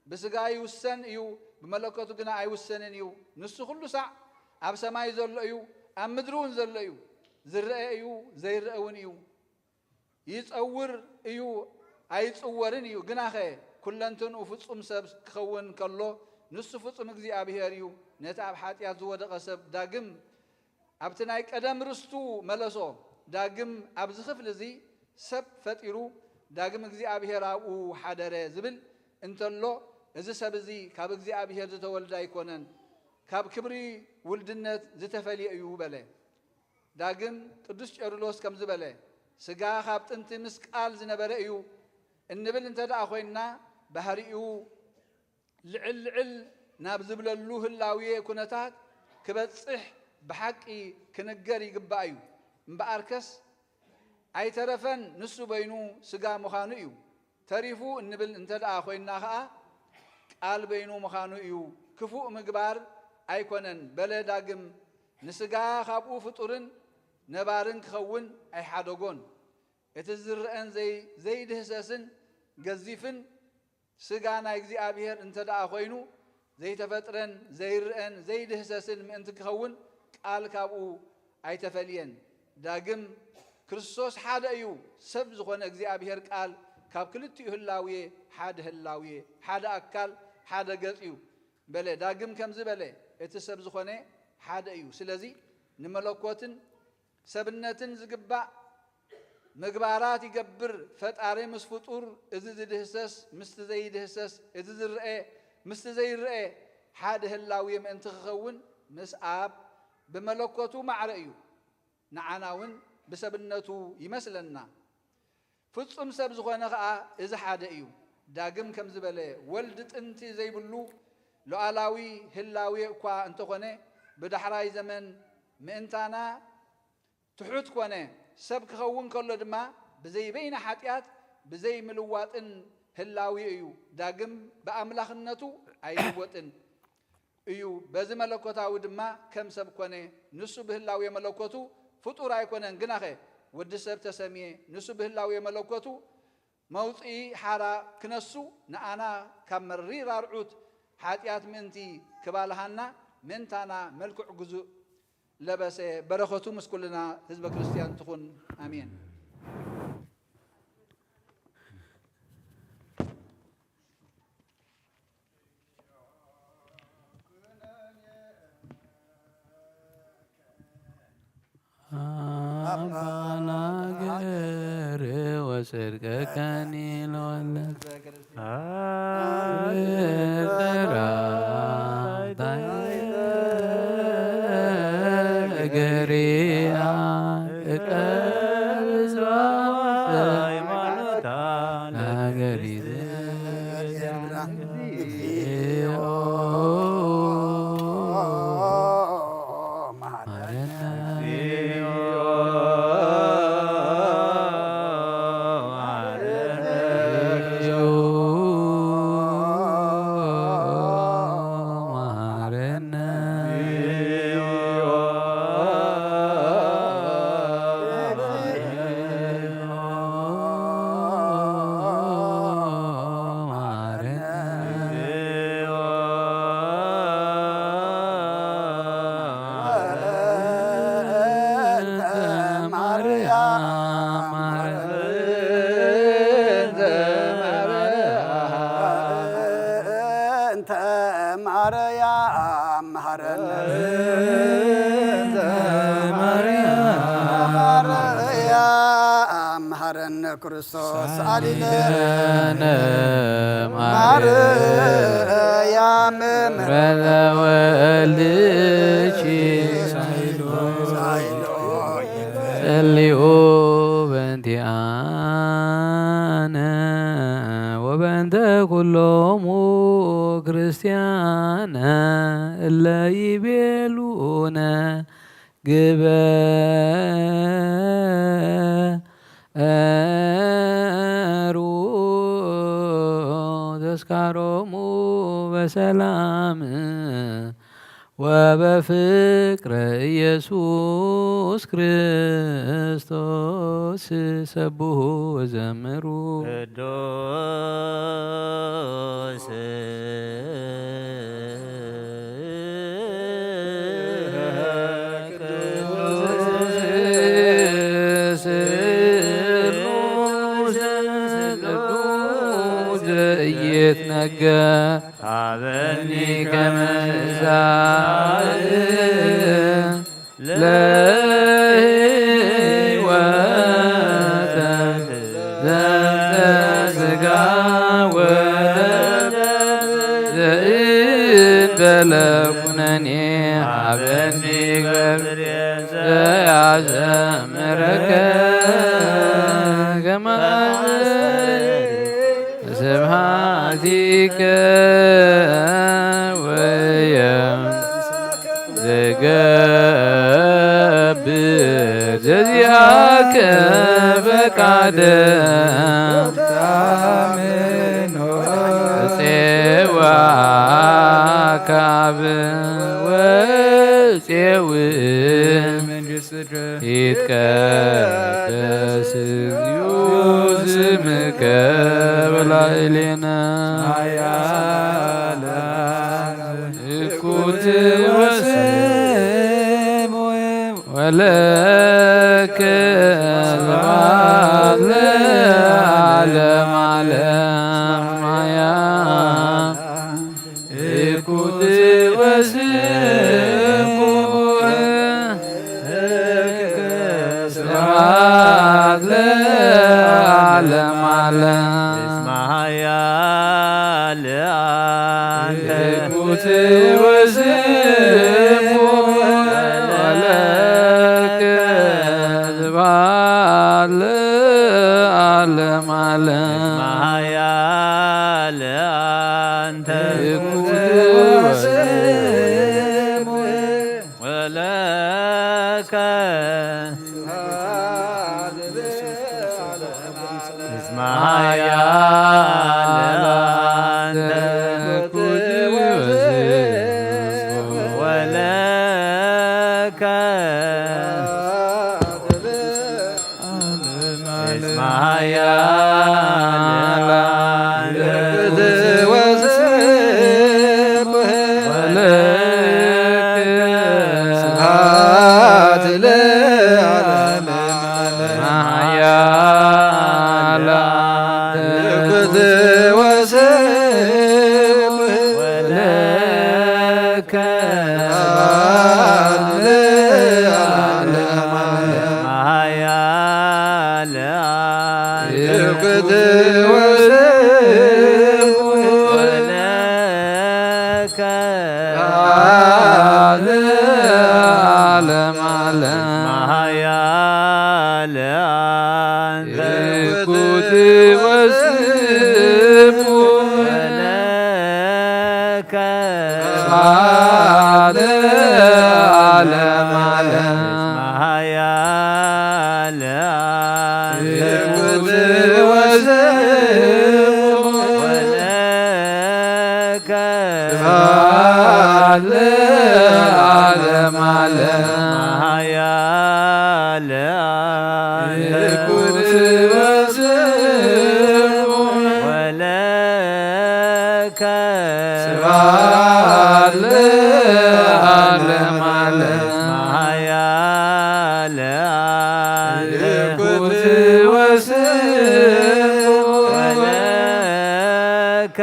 ብስጋ ይውሰን እዩ፣ ብመለኮቱ ግና ኣይውሰንን እዩ። ንሱ ኩሉ ሳዕ ኣብ ሰማይ ዘሎ እዩ፣ ኣብ ምድሪ እውን ዘሎ እዩ። ዝረአ እዩ፣ ዘይረአ እውን እዩ። ይጸውር እዩ፣ ኣይጽወርን እዩ። ግናኸ ኩለንትንኡ ፍጹም ሰብ ክኸውን ከሎ፣ ንሱ ፍጹም እግዚኣብሔር እዩ። ነቲ ኣብ ሓጢኣት ዝወደቐ ሰብ ዳግም ኣብቲ ናይ ቀደም ርስቱ መለሶ። ዳግም ኣብዚ ክፍሊ እዚ ሰብ ፈጢሩ፣ ዳግም እግዚኣብሔር ኣብኡ ሓደረ ዝብል እንተሎ፣ እዚ ሰብ እዚ ካብ እግዚኣብሔር ዝተወልደ ኣይኮነን፣ ካብ ክብሪ ውልድነት ዝተፈልየ እዩ በለ። ዳግም ቅዱስ ቄርሎስ ከምዚ በለ፣ ስጋ ካብ ጥንቲ ምስ ቃል ዝነበረ እዩ እንብል እንተ ደኣ ኮይንና፣ ባህሪኡ ልዕል ልዕል ናብ ዝብለሉ ህላዌ ኩነታት ክበጽሕ ብሓቂ ክንገር ይግባእ እዩ። እምበኣርከስ ኣይተረፈን ንሱ በይኑ ስጋ ምዃኑ እዩ። ተሪፉ እንብል እንተ ደኣ ኮይንና ኸኣ፣ ቃል በይኑ ምዃኑ እዩ። ክፉእ ምግባር ኣይኮነን በለ ዳግም፣ ንስጋ ካብኡ ፍጡርን ነባርን ክኸውን ኣይሓደጎን። እቲ ዝረአን ዘይ-፣ ዘይድህሰስን ገዚፍን ስጋ ናይ እግዚኣብሔር እንተ ደኣ ኮይኑ፣ ዘይተፈጥረን ዘይረአን ዘይድህሰስን ምእንቲ ክኸውን ቃል ካብኡ ኣይተፈልየን። ዳግም ክርስቶስ ሓደ እዩ። ሰብ ዝኾነ እግዚኣብሔር ቃል ካብ ክልቲኡ ህላዌ ሓደ ህላዌ፣ ሓደ ኣካል፣ ሓደ ገጽ እዩ በለ። ዳግም ከምዚ በለ፣ እቲ ሰብ ዝኾነ ሓደ እዩ። ስለዚ ንመለኮትን ሰብነትን ዝግባእ ምግባራት ይገብር ፈጣሪ ምስ ፍጡር፣ እዚ ዝድህሰስ ምስቲ ዘይድህሰስ፣ እዚ ዝረኤ ምስቲ ዘይረኤ ሓደ ህላዌ ምእንቲ ክኸውን ምስ ኣብ ብመለኮቱ ማዕረ እዩ። ንዓና እውን ብሰብነቱ ይመስለና። ፍጹም ሰብ ዝኾነ ኸኣ እዚ ሓደ እዩ። ዳግም ከም ዝበለ፣ ወልድ ጥንቲ ዘይብሉ ሉዓላዊ ህላዌ እኳ እንተኾነ፣ ብዳሕራይ ዘመን ምእንታና ትሑት ኮነ። ሰብ ክኸውን ከሎ ድማ ብዘይ በይና ሓጢኣት፣ ብዘይ ምልዋጥን ህላዌ እዩ። ዳግም ብኣምላኽነቱ ኣይልወጥን እዩ። በዚ መለኮታዊ ድማ ከም ሰብ ኮነ። ንሱ ብህላዌ መለኮቱ ፍጡር ኣይኮነን። ግናኸ ወዲ ሰብ ተሰምየ። ንሱ ብህላዌ መለኮቱ መውፅኢ ሓራ ክነሱ፣ ንኣና ካብ መሪር ኣርዑት ሓጢኣት ምእንቲ ክባልሃና፣ ምእንታና መልክዕ ግዙእ ለበሰ። በረኸቱ ምስ ኩልና ህዝበ ክርስቲያን ትኹን። ኣሜን። አባና ገር ወጽድቀከኒ ለወለ አብ ዘራ ገሪያ እቀብጽ ሃይማኖታ ለገሪት ማርያም መሐረነ ክርስቶስ ሳሊለነ ማርያም ምሕረተ ወልድኪ ጸልዩ በእንቲኣነ ወበእንተ ኩሎሙ ክርስቲያነ እለ ይቤሉነ ግበሩ ተስካሮሙ በሰላም ወበፍቅረ ኢየሱስ ክርስቶስ ሰብሑ ወዘምሩ። ቅዱስ ዘይትነገር ሃበኒ ከመ እሳእ ለህይወተ ዘንተ ሥጋ ወደም ዘእንበለ ኩነኔ ሃበኒ ገብርኤል ዘያዘምረከ ከመ ስብሐቲከ ወየ ዘይገብር ዘዚአከ ፈቃደ ጼዋ ካብ ወጼው ይትቀደስ እግዚኦ ስምከ በላዕሌነ እኩት ወስም ወለከ ስብሐት ለዓለመ ዓለም። ማያ እኩት ወስም ለከ እስመ ኃያል አንተ ወለከ እስመ ኃያል አንተ ወለከ ስብሐት ለዓለመ ዓለም። ኃያል አንተ ወለከ ስብሐት ለዓለመ ዓለም። ኃያል አንተ ወለከ ለዓለመ ዓለም። ኃያል አንተ ወለከ ስብሐት ለዓለመ ዓለም። ኃያል አንተ ወለከ ስብሐት ለዓለመ ዓለም። ኃያል አንተ ወለከ ስብሐት ለዓለመ ዓለም። ኃያል አንተ ወለከ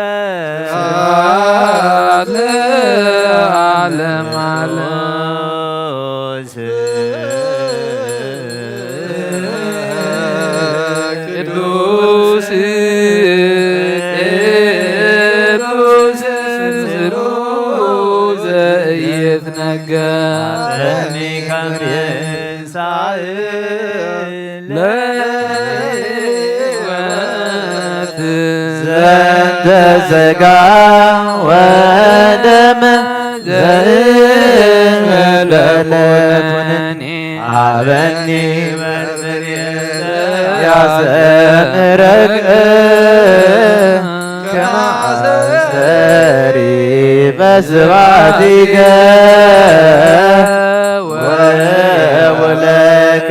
ስብሐት ለዓለመ ዓለም። ቅዱስ ቅዱስ ስሙ ዘኢይትነገር። አበኒ ከመ ይንሳእ ለሕይወት ዘንተ ሥጋ ወደም ዘእንበለ ኩነኔ አበኒ ያዘምረክ ከማሰሪ በስባቲከ ወውለከ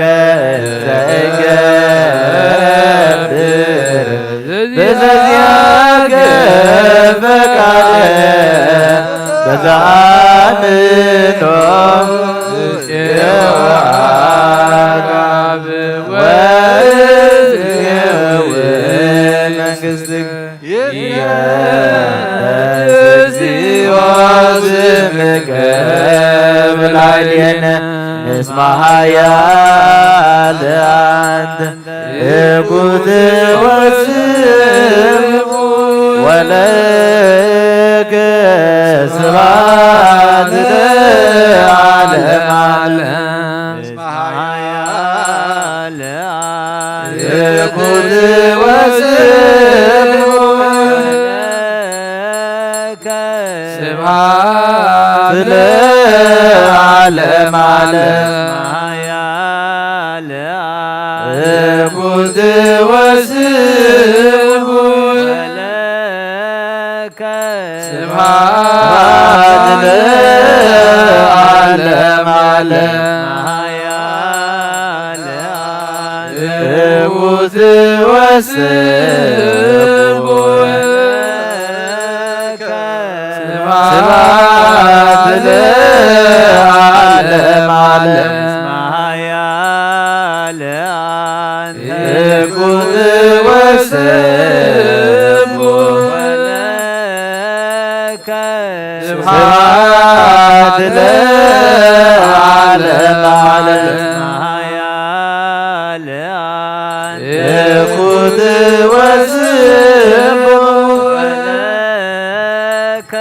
ዘይገብር በዚያከ ፈቃደ በዛምኖ የዋጋብ ወእዝየው መንግሥትከ የእግዚኦ ስምከ ብላዕሌነ እስመ ኃያል አንተ እኩት ወስሙ ወለከ ስብሐት ለዓለመ ዓለም። እስመ ኃያል አንተ እኩት ወስሙ ወለከ ስብሐት ለዓለመ ዓለም። ኃያል አንተ እኩት ወስሙ ወለከ ስብሐት ለዓለመ ዓለም። ኃያል አንተ እኩት ወስሙ ወለከ ስብሐት ለዓለመ ዓለም። ኃያል አንተ እኩት ወስሙ ወለከ ስብሐት ለዓለመ ዓለም። ኃያል አንተ እኩት ወስሙ ወለከ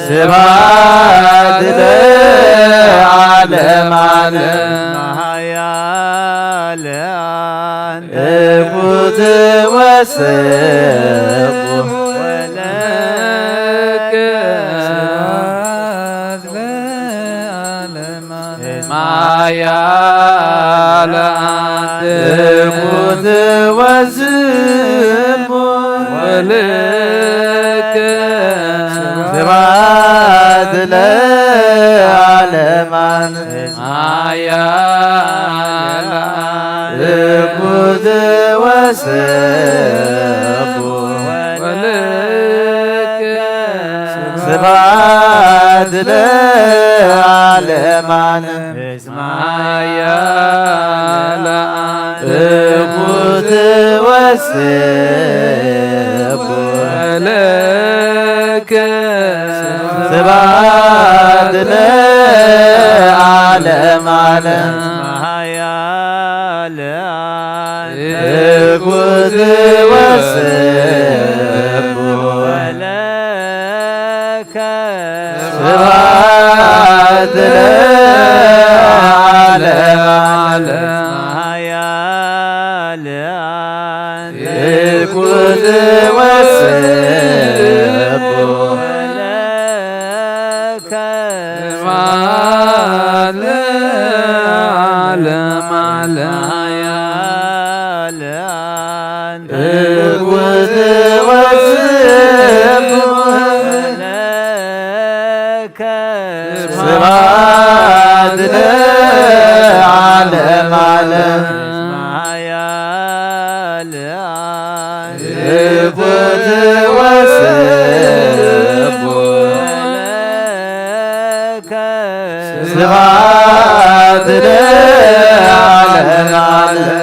ስብሐት ለዓለመ ዓለም። ኃያል አንተ እኩት ወስሙ ወለከ ስብሐት ለዓለመ ማያለ ትኩት ወስሙ ወልክ ስብሐት ለዓለማን ማያለ ትኩት ወስሙ ወልክ ስብሐት ለዓለማን ማያለ ትኩት ወስቡ ለክ ስብሐት ለዓለም ዓለም ማያለ ትኩት ወስቡ ለክ ስብሐት ለዓለም ዓለም ማያለ ትኩት ወስቡ ለክ ስብሐት ለዓለም ዓለም ማያለ ትኩት ወስቡ ለክ ስብሐት ለዓለም ዓለም ማያለ ትኩት ወስቡ ለክ ስብሐት ለዓለም ዓለም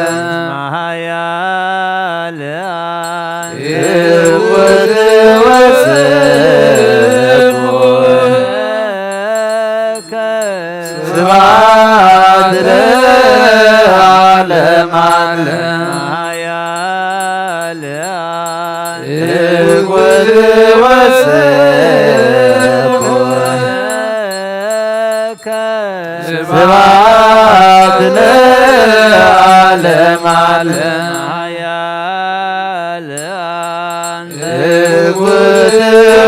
ማያለ ትኩት ወስቡ ለክ ስብሐት ለዓለም ዓለም ማያለ ትኩት ወስቡ ለክ ስብሐት ለዓለም ዓለም ማያለ ትኩት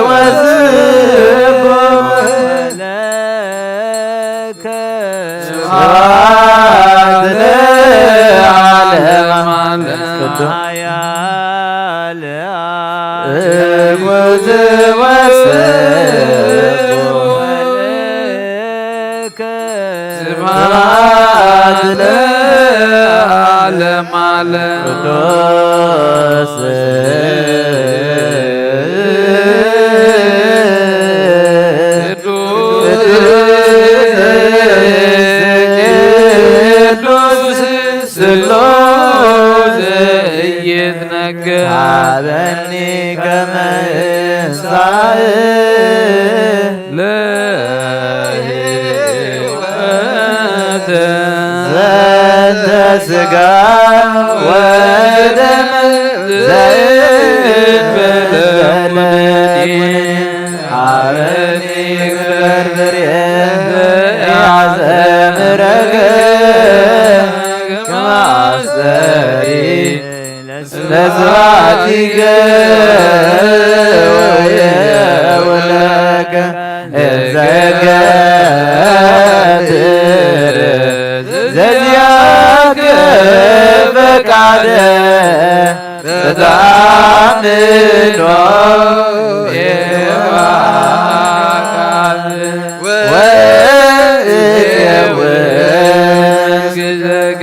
ወስቡ ለክ ስብሐት ለዓለም ዓለም ቅዱስ ማያለ ትኩት ወስቡ ለክ ስብሐት ለዓለም ዓለም ቅዱስ ቅዱስ ስሉስ ይትነገር ሀበኒ ከመ እንሳእ ለህይወት ዘንተ ሥጋ ወደም ዘይበለ ኩነኔ ሀበኒ ግበር ብርኤ ያዘምረከ ከመ አስተሪ ለስብሐቲከ ወየውለከ እንዘገብር ዘዚአከ ፈቃደ በተአምኖ የዋቃል ወእየውስ ግዘገ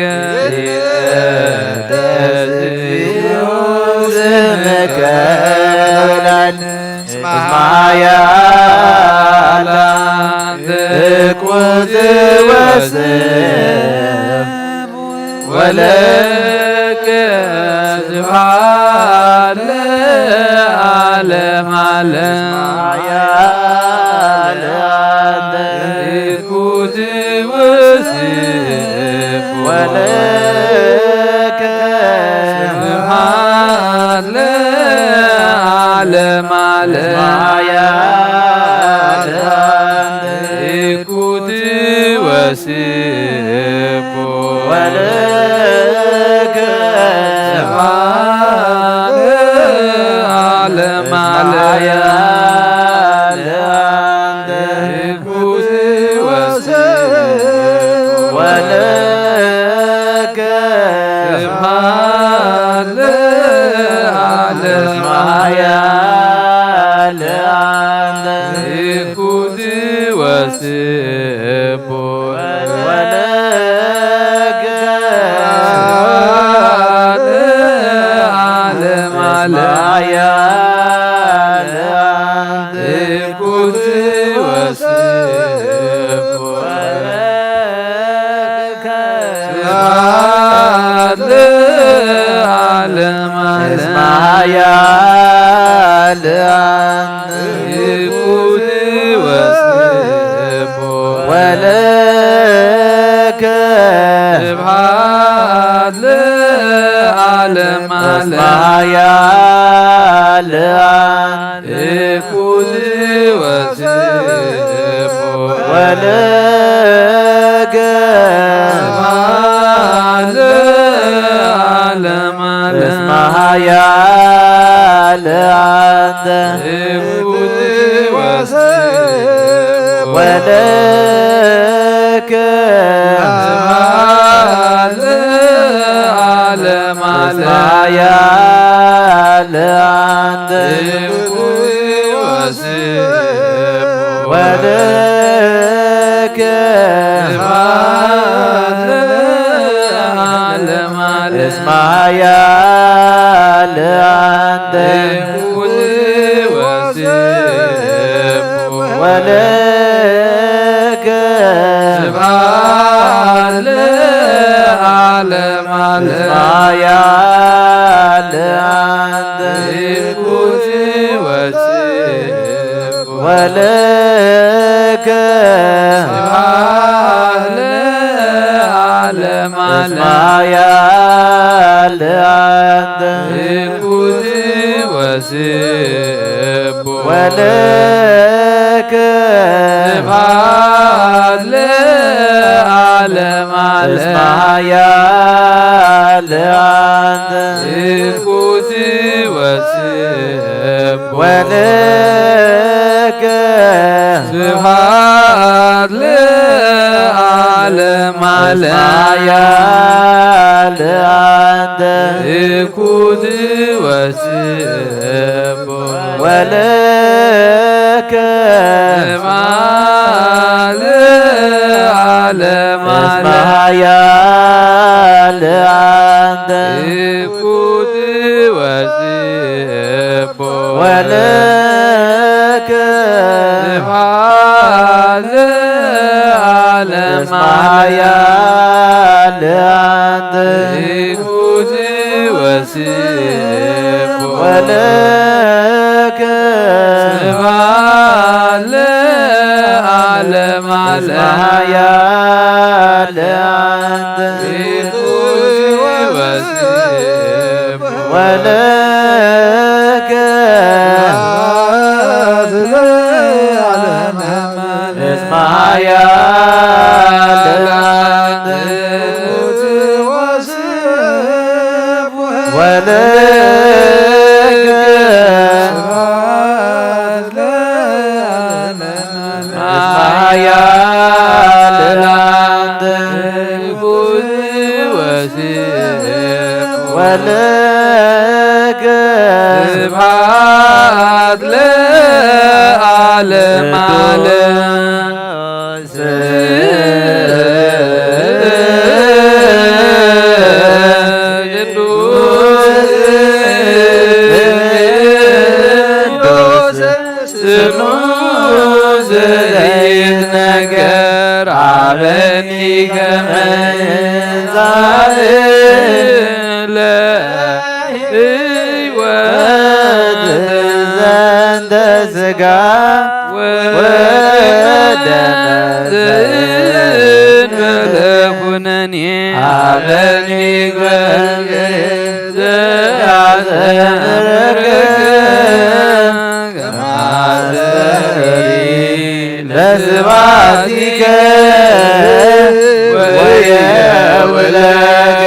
ይትቀደስ እግዚኦ ስምከ ወላድ ማያላ ትኩት ወስብ ወለከ ስብሐት ለዓለም ዓለም። ማያለ ትኩት ወስብ ወለከ ስብሐት ለዓለም ዓለም። ማያለ ትኩት ወስብ ወለከ ስብሐት ለዓለም ዓለም። ማያለ ትኩት ወስብ ስብሐት ለዓለመ ዓለም። እስመ ኃያል አንቲ። ይኩን ወስብሖ ወለከ። ስብሐት ለዓለመ ዓለም። እስመ ኃያል አንቲ። ይኩን ወስብሖ ወለከ። ስብሐት ለዓለመ ዓለም። እስመ ኃያል አንቲ። ይኩን ወስብሖ ወለከ። ስብሐት ለዓለመ ዓለም። እስመ ኃያል አንቲ። ይኩን ወስብሖ ወለከ። ስብሐት ለዓለመ ዓለም። እስመ ኃያል አንቲ። ይኩን ወስብሖ ወለከ። ስብሐት ለዓለመ ዓለም። እስመ ኃያል አንቲ። ይኩን ወስብሖ ወለከ። ስብሐት ለዓለመ ዓለም። እስመ ኃያል አንቲ። ይኩን ወስብሖ ወለከ። ስብሐት ለዓለመ ዓለም። እስመ ኃያል አንቲ። ይኩን ወስብሖ ወለከ። ስብሐት ለዓለመ ዓለም። እስመ ኃያል አንቲ። ይኩን ወስብሖ ወለከ። ስብሐት ለዓለመ እስመ ዓለም። ኃያል አንቲ። ይኩን ወስብሖ ወለከ። ስብሐት ለዓለመ እስመ ዓለም። ኃያል አንቲ። ይኩን ወስብሖ ወለከ። ስብሐት ለዓለመ ዓለም። እስመ ኃያል አንቲ። ይኩን ወስብሖ ወለከ። ስብሐት ለዓለመ ዓለም። እስመ ኃያል አንቲ። ወለከ። ኃያል አንቲ። ወለከ። ስብሐት ለዓለመ ዓለም። ቅዱስ ስሙ ዘይትነገር። አበኒ ከመ ይንሳእ ለሕይወት ዘንተ ሥጋ ወደመ ዘእንበለ ኩነኔ። አበኒ ገብር ዘአስተምረከ ከማስተሪ ለስብሐቲከ ወየውለከ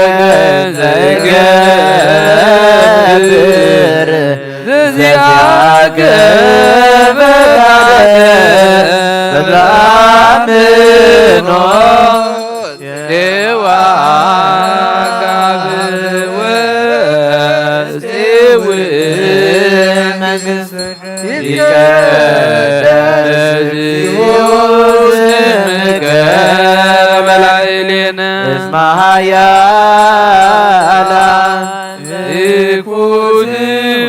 ዘይገብር ዘዚአከ ፈቃደ ተትአምኖ ሔዋን ወአዳም መንግሥት ይትቀደስ ስምከ በላዕሌነ እስመ ኃያል ይኩን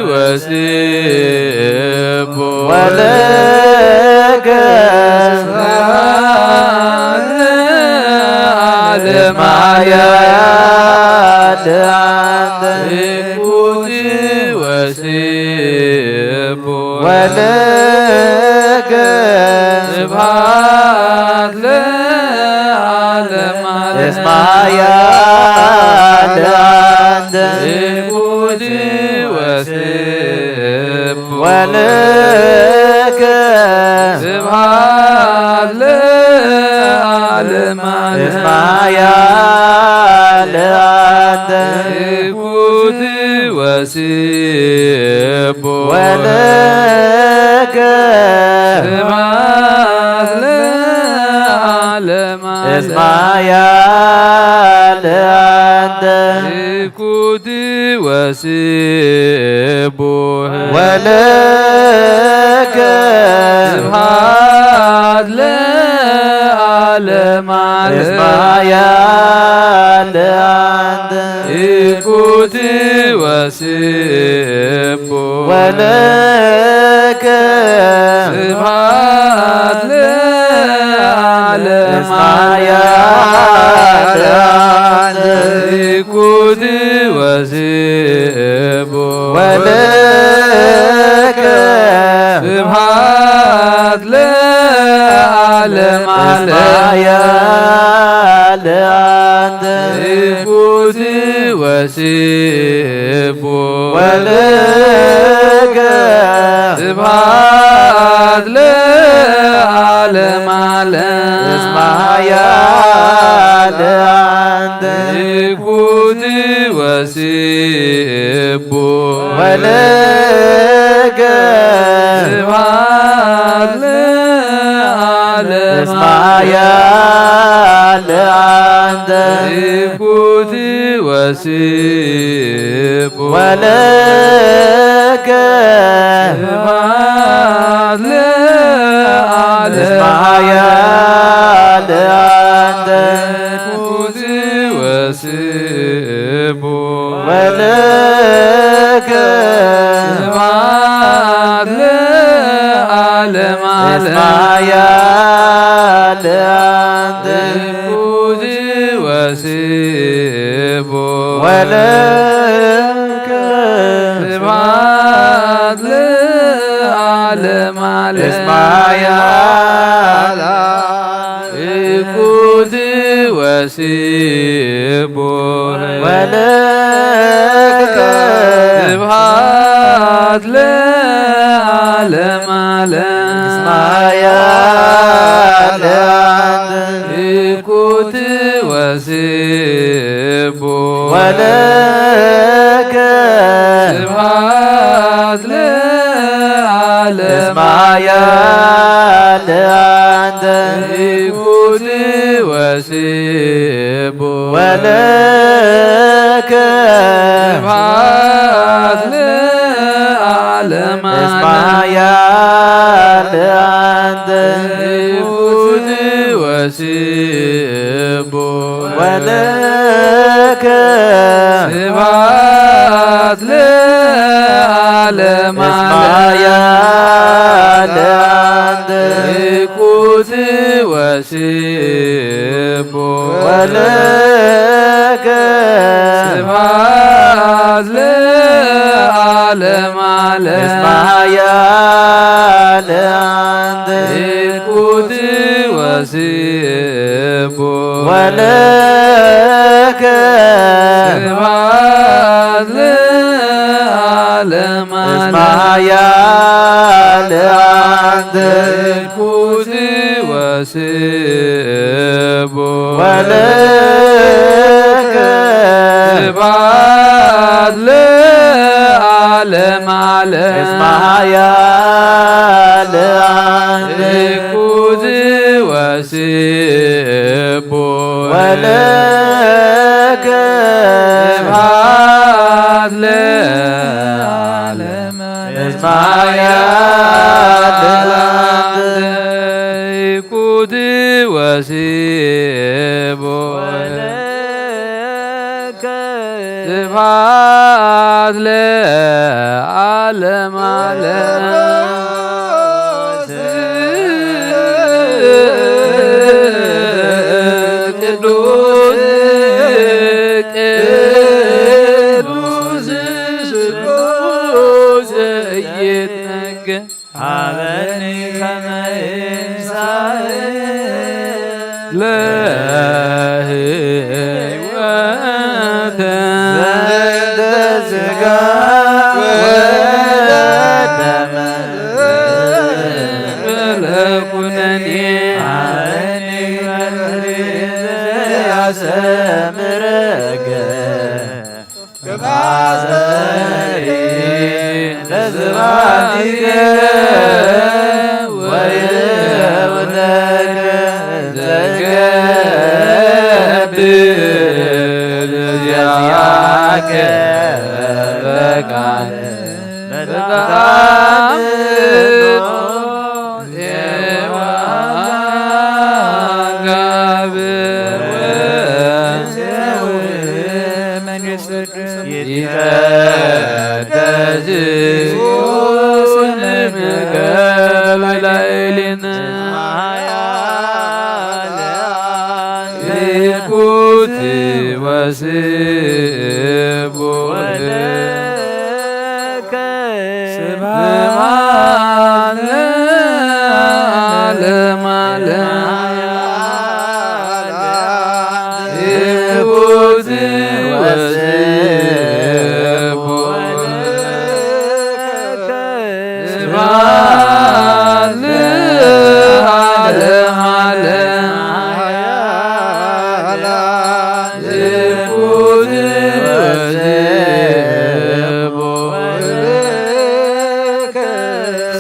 ወስብሖ ወለከ ለማያል አንተ እኩት ወስቡሕ ወለከ ስብሐት ለዓለመ ዓለም። እስመ ኃያል አንተ እኩት ወስቡሕ ወለከ ስብሐት ለዓለመ ዓለም። እስመ ኃያል አንተ እኩት ወስቡሕ ወለከ ስብሐት ለዓለመ ዓለም። እስመ ኃያል አንተ እኩት ወስቡሕ ወለከ ስብሐት ለዓለመ ዓለም። እስመ ኃያል አንተ እኩት ወስቡሕ ወለከ ስብሐት ለዓለመ ዓለም። እስመ ኃያል አንተ እኩት ወስቡሕ ወለከ ስብሐት ለዓለመ ዓለም። እስመ ኃያል አንተ እኩት ወስቡሕ ወለከ ስብሐት ለዓለመ ዓለም። እስመ ኃያል አንተ እኩት ወስቡሕ ወለከ ስብሐት ለዓለመ ዓለም። እስመ ኃያል አንተ እኩት ወስቡሕ ወለከ ስብሐት ለዓለመ። እስመ ኃያል አንተ እኩት ወስቡሕ ወለከ ስብሐት ለዓለመ ዓለም። እስመ ኃያል አንተ እኩት ወስቡሕ ወለከ ስብሐት ለዓለመ ዓለም። እስመ ኃያል እኩት ወስቡሕ ወለከ ስብሐት ለዓለመ ዓለም። እስመ ኃያል አንተ እኩት ወስቡሕ ወለከ ስብሐት ለዓለመ። እስመ ኃያል አንተ እኩት ወስቡሕ ወለከ ስብሐት ለዓለመ። እስመ ኃያል አንተ እኩት ወስቡሕ ወለከ ስብሐት ለዓለመ። እስመ ኃያል አንተ እኩት ወስቡሕ ወለከ ስብሐት ለዓለመ ዓለም። እስመ ኃያል አንተ እኩት ወስቡሕ ወለከ ስብሐት ለዓለመ። እስመ ኃያል አንተ እኩት ወስቡሕ ወለከ ስብሐት ለዓለመ ዓለም። እስመ ኃያል አንተ እኩት ወስቡሕ ወለከ ስብሐት ለዓለመ። እስመ ኃያል አንተ እኩት ወስቡሕ ወለከ ስብሐት ለዓለመ ዓለም። ቅዱስ ቅዱስ ስሉስ ዘይትነገር ሀበኒ ከመ ይንሳእ ለህይወተ ዘንተ ስጋ ወደመ ለኩነኔ ሀበኒ ከመ ያሰምረከ ለስብሐቲከ ወይሁነከ ዘገብር ዚአከ በቃል በጣም ይትቀደስ ስምከ ላዕሌነ። ይኩት ወስቡሕ ስብሐት ለዓለመ ዓለም። ይኩት ወስቡሕ ስብሐት ለዓለመ ዓለም። ይኩት ወስቡሕ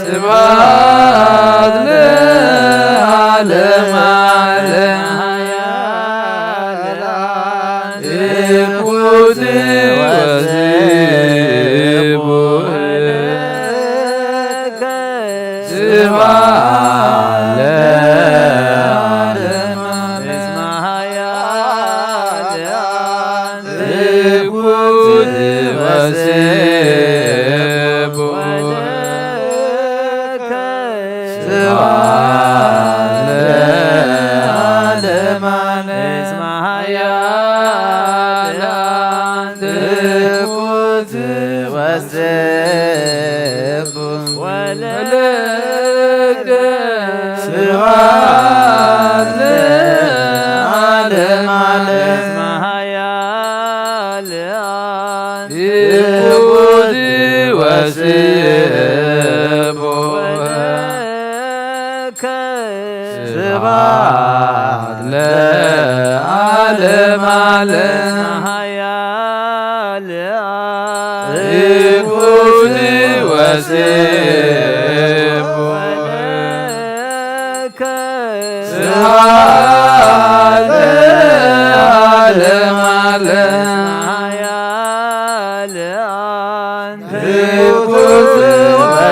ስብሐት ለዓለመ ዓለም። ይኩት ወስቡሕ ስብሐት ለዓለመ ዓለም። ይኩት ወስቡሕ ስብሐት ለዓለመ ዓለም። እስመ ኃያል አንቲ ትኩት ወስቡሕ ወልደ ስብሐት ለዓለመ ዓለም። እስመ ኃያል አንቲ ትኩት ወስቡሕ ስብሐት ለዓለመ ዓለም። ይኩት ወስቡሕ ስብሐት ለዓለመ ዓለም። ይኩት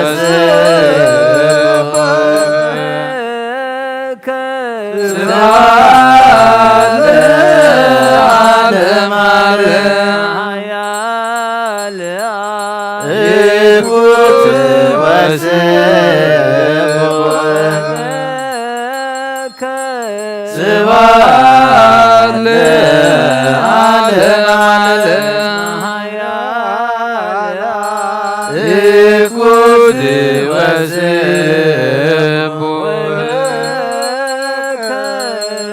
ወስቡሕ ስብሐት ለዓለመ ዓለም። ይኩት ወስቡሕ ስብሐት ለዓለመ ዓለም። ይኩት ወስቡሕ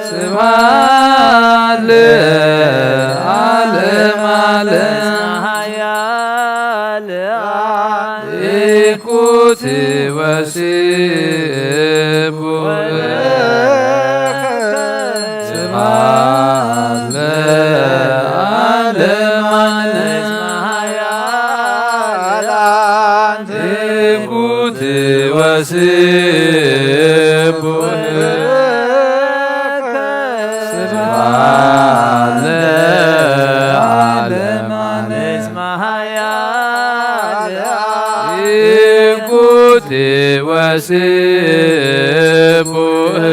ስብሐት ለዓለመ ዓለም። ይኩት ወስቡሕ ስብሐት ለዓለመ ዓለም። ይኩት ወስቡሕ ስብሐት ለዓለመ ዓለም። ይኩት ወስቡሕ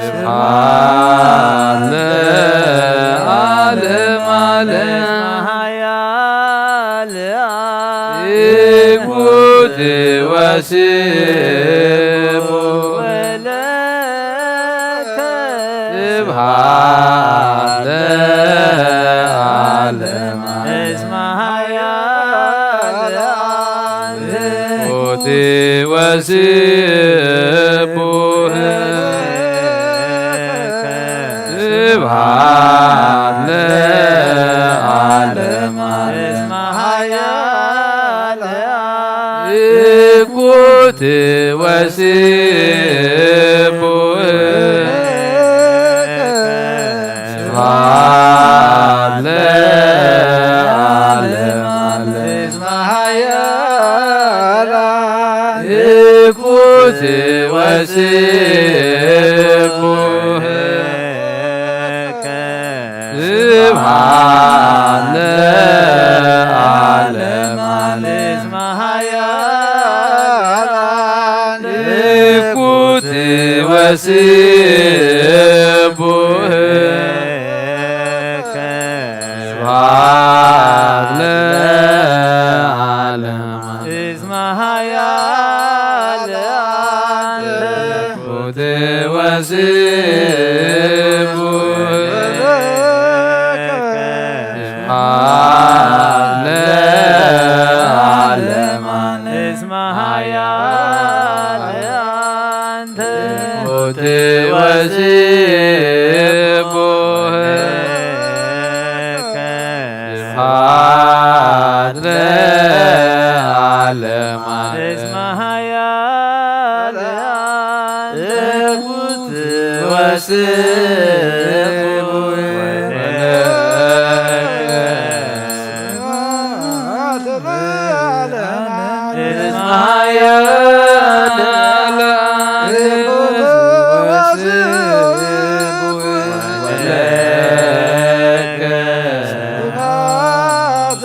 ስብሐት ለዓለመ ዓለም። ይኩት ወስቡሕ ስብሐት ለዓለመ ዓለም። እስመ ኃያል ሞቲ ወስቡሕ። ስብሐት ለዓለመ ዓለም። እስመ ኃያል እኩት ወስቡሕ። ስብሐት ለዓለመ ዓለም። እስመ ኃያል እኩት ወስቡሕ። ስብሐት ለዓለመ ዓለም። እስመ ኃያል እኩት ወስቡሕ። ስብሐት ለዓለመ ዓለም። እስመ ኃያል እኩት ወስቡሕ። ስብሐት ለዓለመ ዓለም። እስመ ኃያል እኩት ወስቡሕ። ስብሐት ለዓለመ ዓለም። እስመ ኃያል እኩት ወስቡሕ። ስብሐት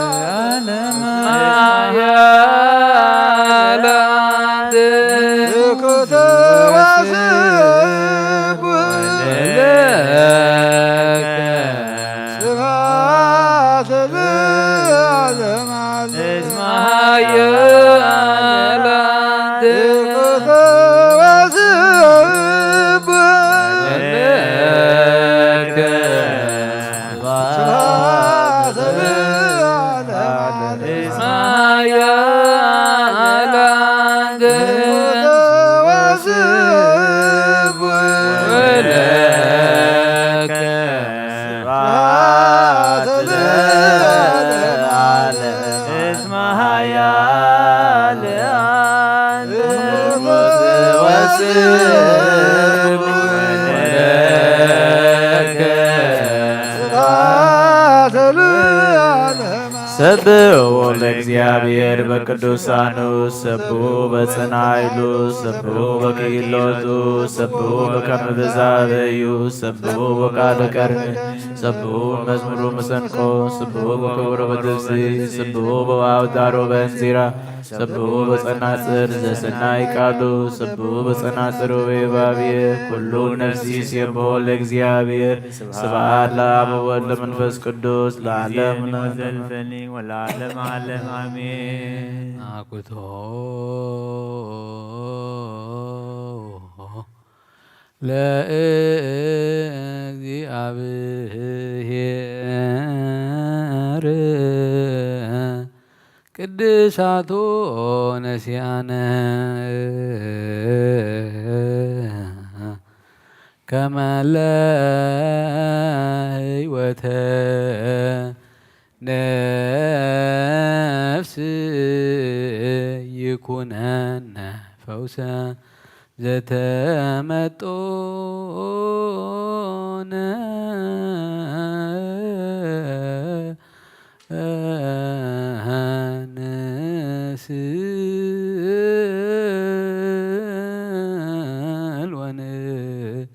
ለዓለመ ዓለም። እስመ ኃያል እኩት ወስቡሕ። ስብሐት ለዓለመ ዓለም። እስመ ኃያል እኩት ወስቡሕ። ስብሐት ለዓለም። እስመ ኃያል እኩት ወስቡሕ። ስብሐት ለዓለም። ሰብሑ ለእግዚአብሔር በቅዱሳኑ፣ ሰብሑ በጽንዓ ኃይሉ፣ ሰብሑ በክኢሎቱ፣ ሰብሑ በከመ ብዝኃ በዩ፣ ሰብሑ በቃለ ከርም፣ ሰብሑ መዝሙሩ መሰንቆ፣ ሰብሑ በከበሮ በትፍስሕት፣ ሰብሑ በወአውታሩ በእንዚራ፣ ሰብሑ በጸናጽል ዘሰናይ ቃሉ፣ ሰብሑ በጸናጽል ወበይባቤ፣ ኩሉ ነፍሲ ይሴብሖ ለእግዚአብሔር። ስብሐት ለአብ ወወልድ ለመንፈስ ቅዱስ ለዓለም ለዓለም። ወዘልፈኒ ወለዓለም ዓለም አሜን። አኩቶ ለእግዚአብሔር ቅድሳቶ ነሲአነ ከመ ለህይወተ ነፍስ ይኩነነ ፈውሰ ዘተመጦነ ንስእል ወንእት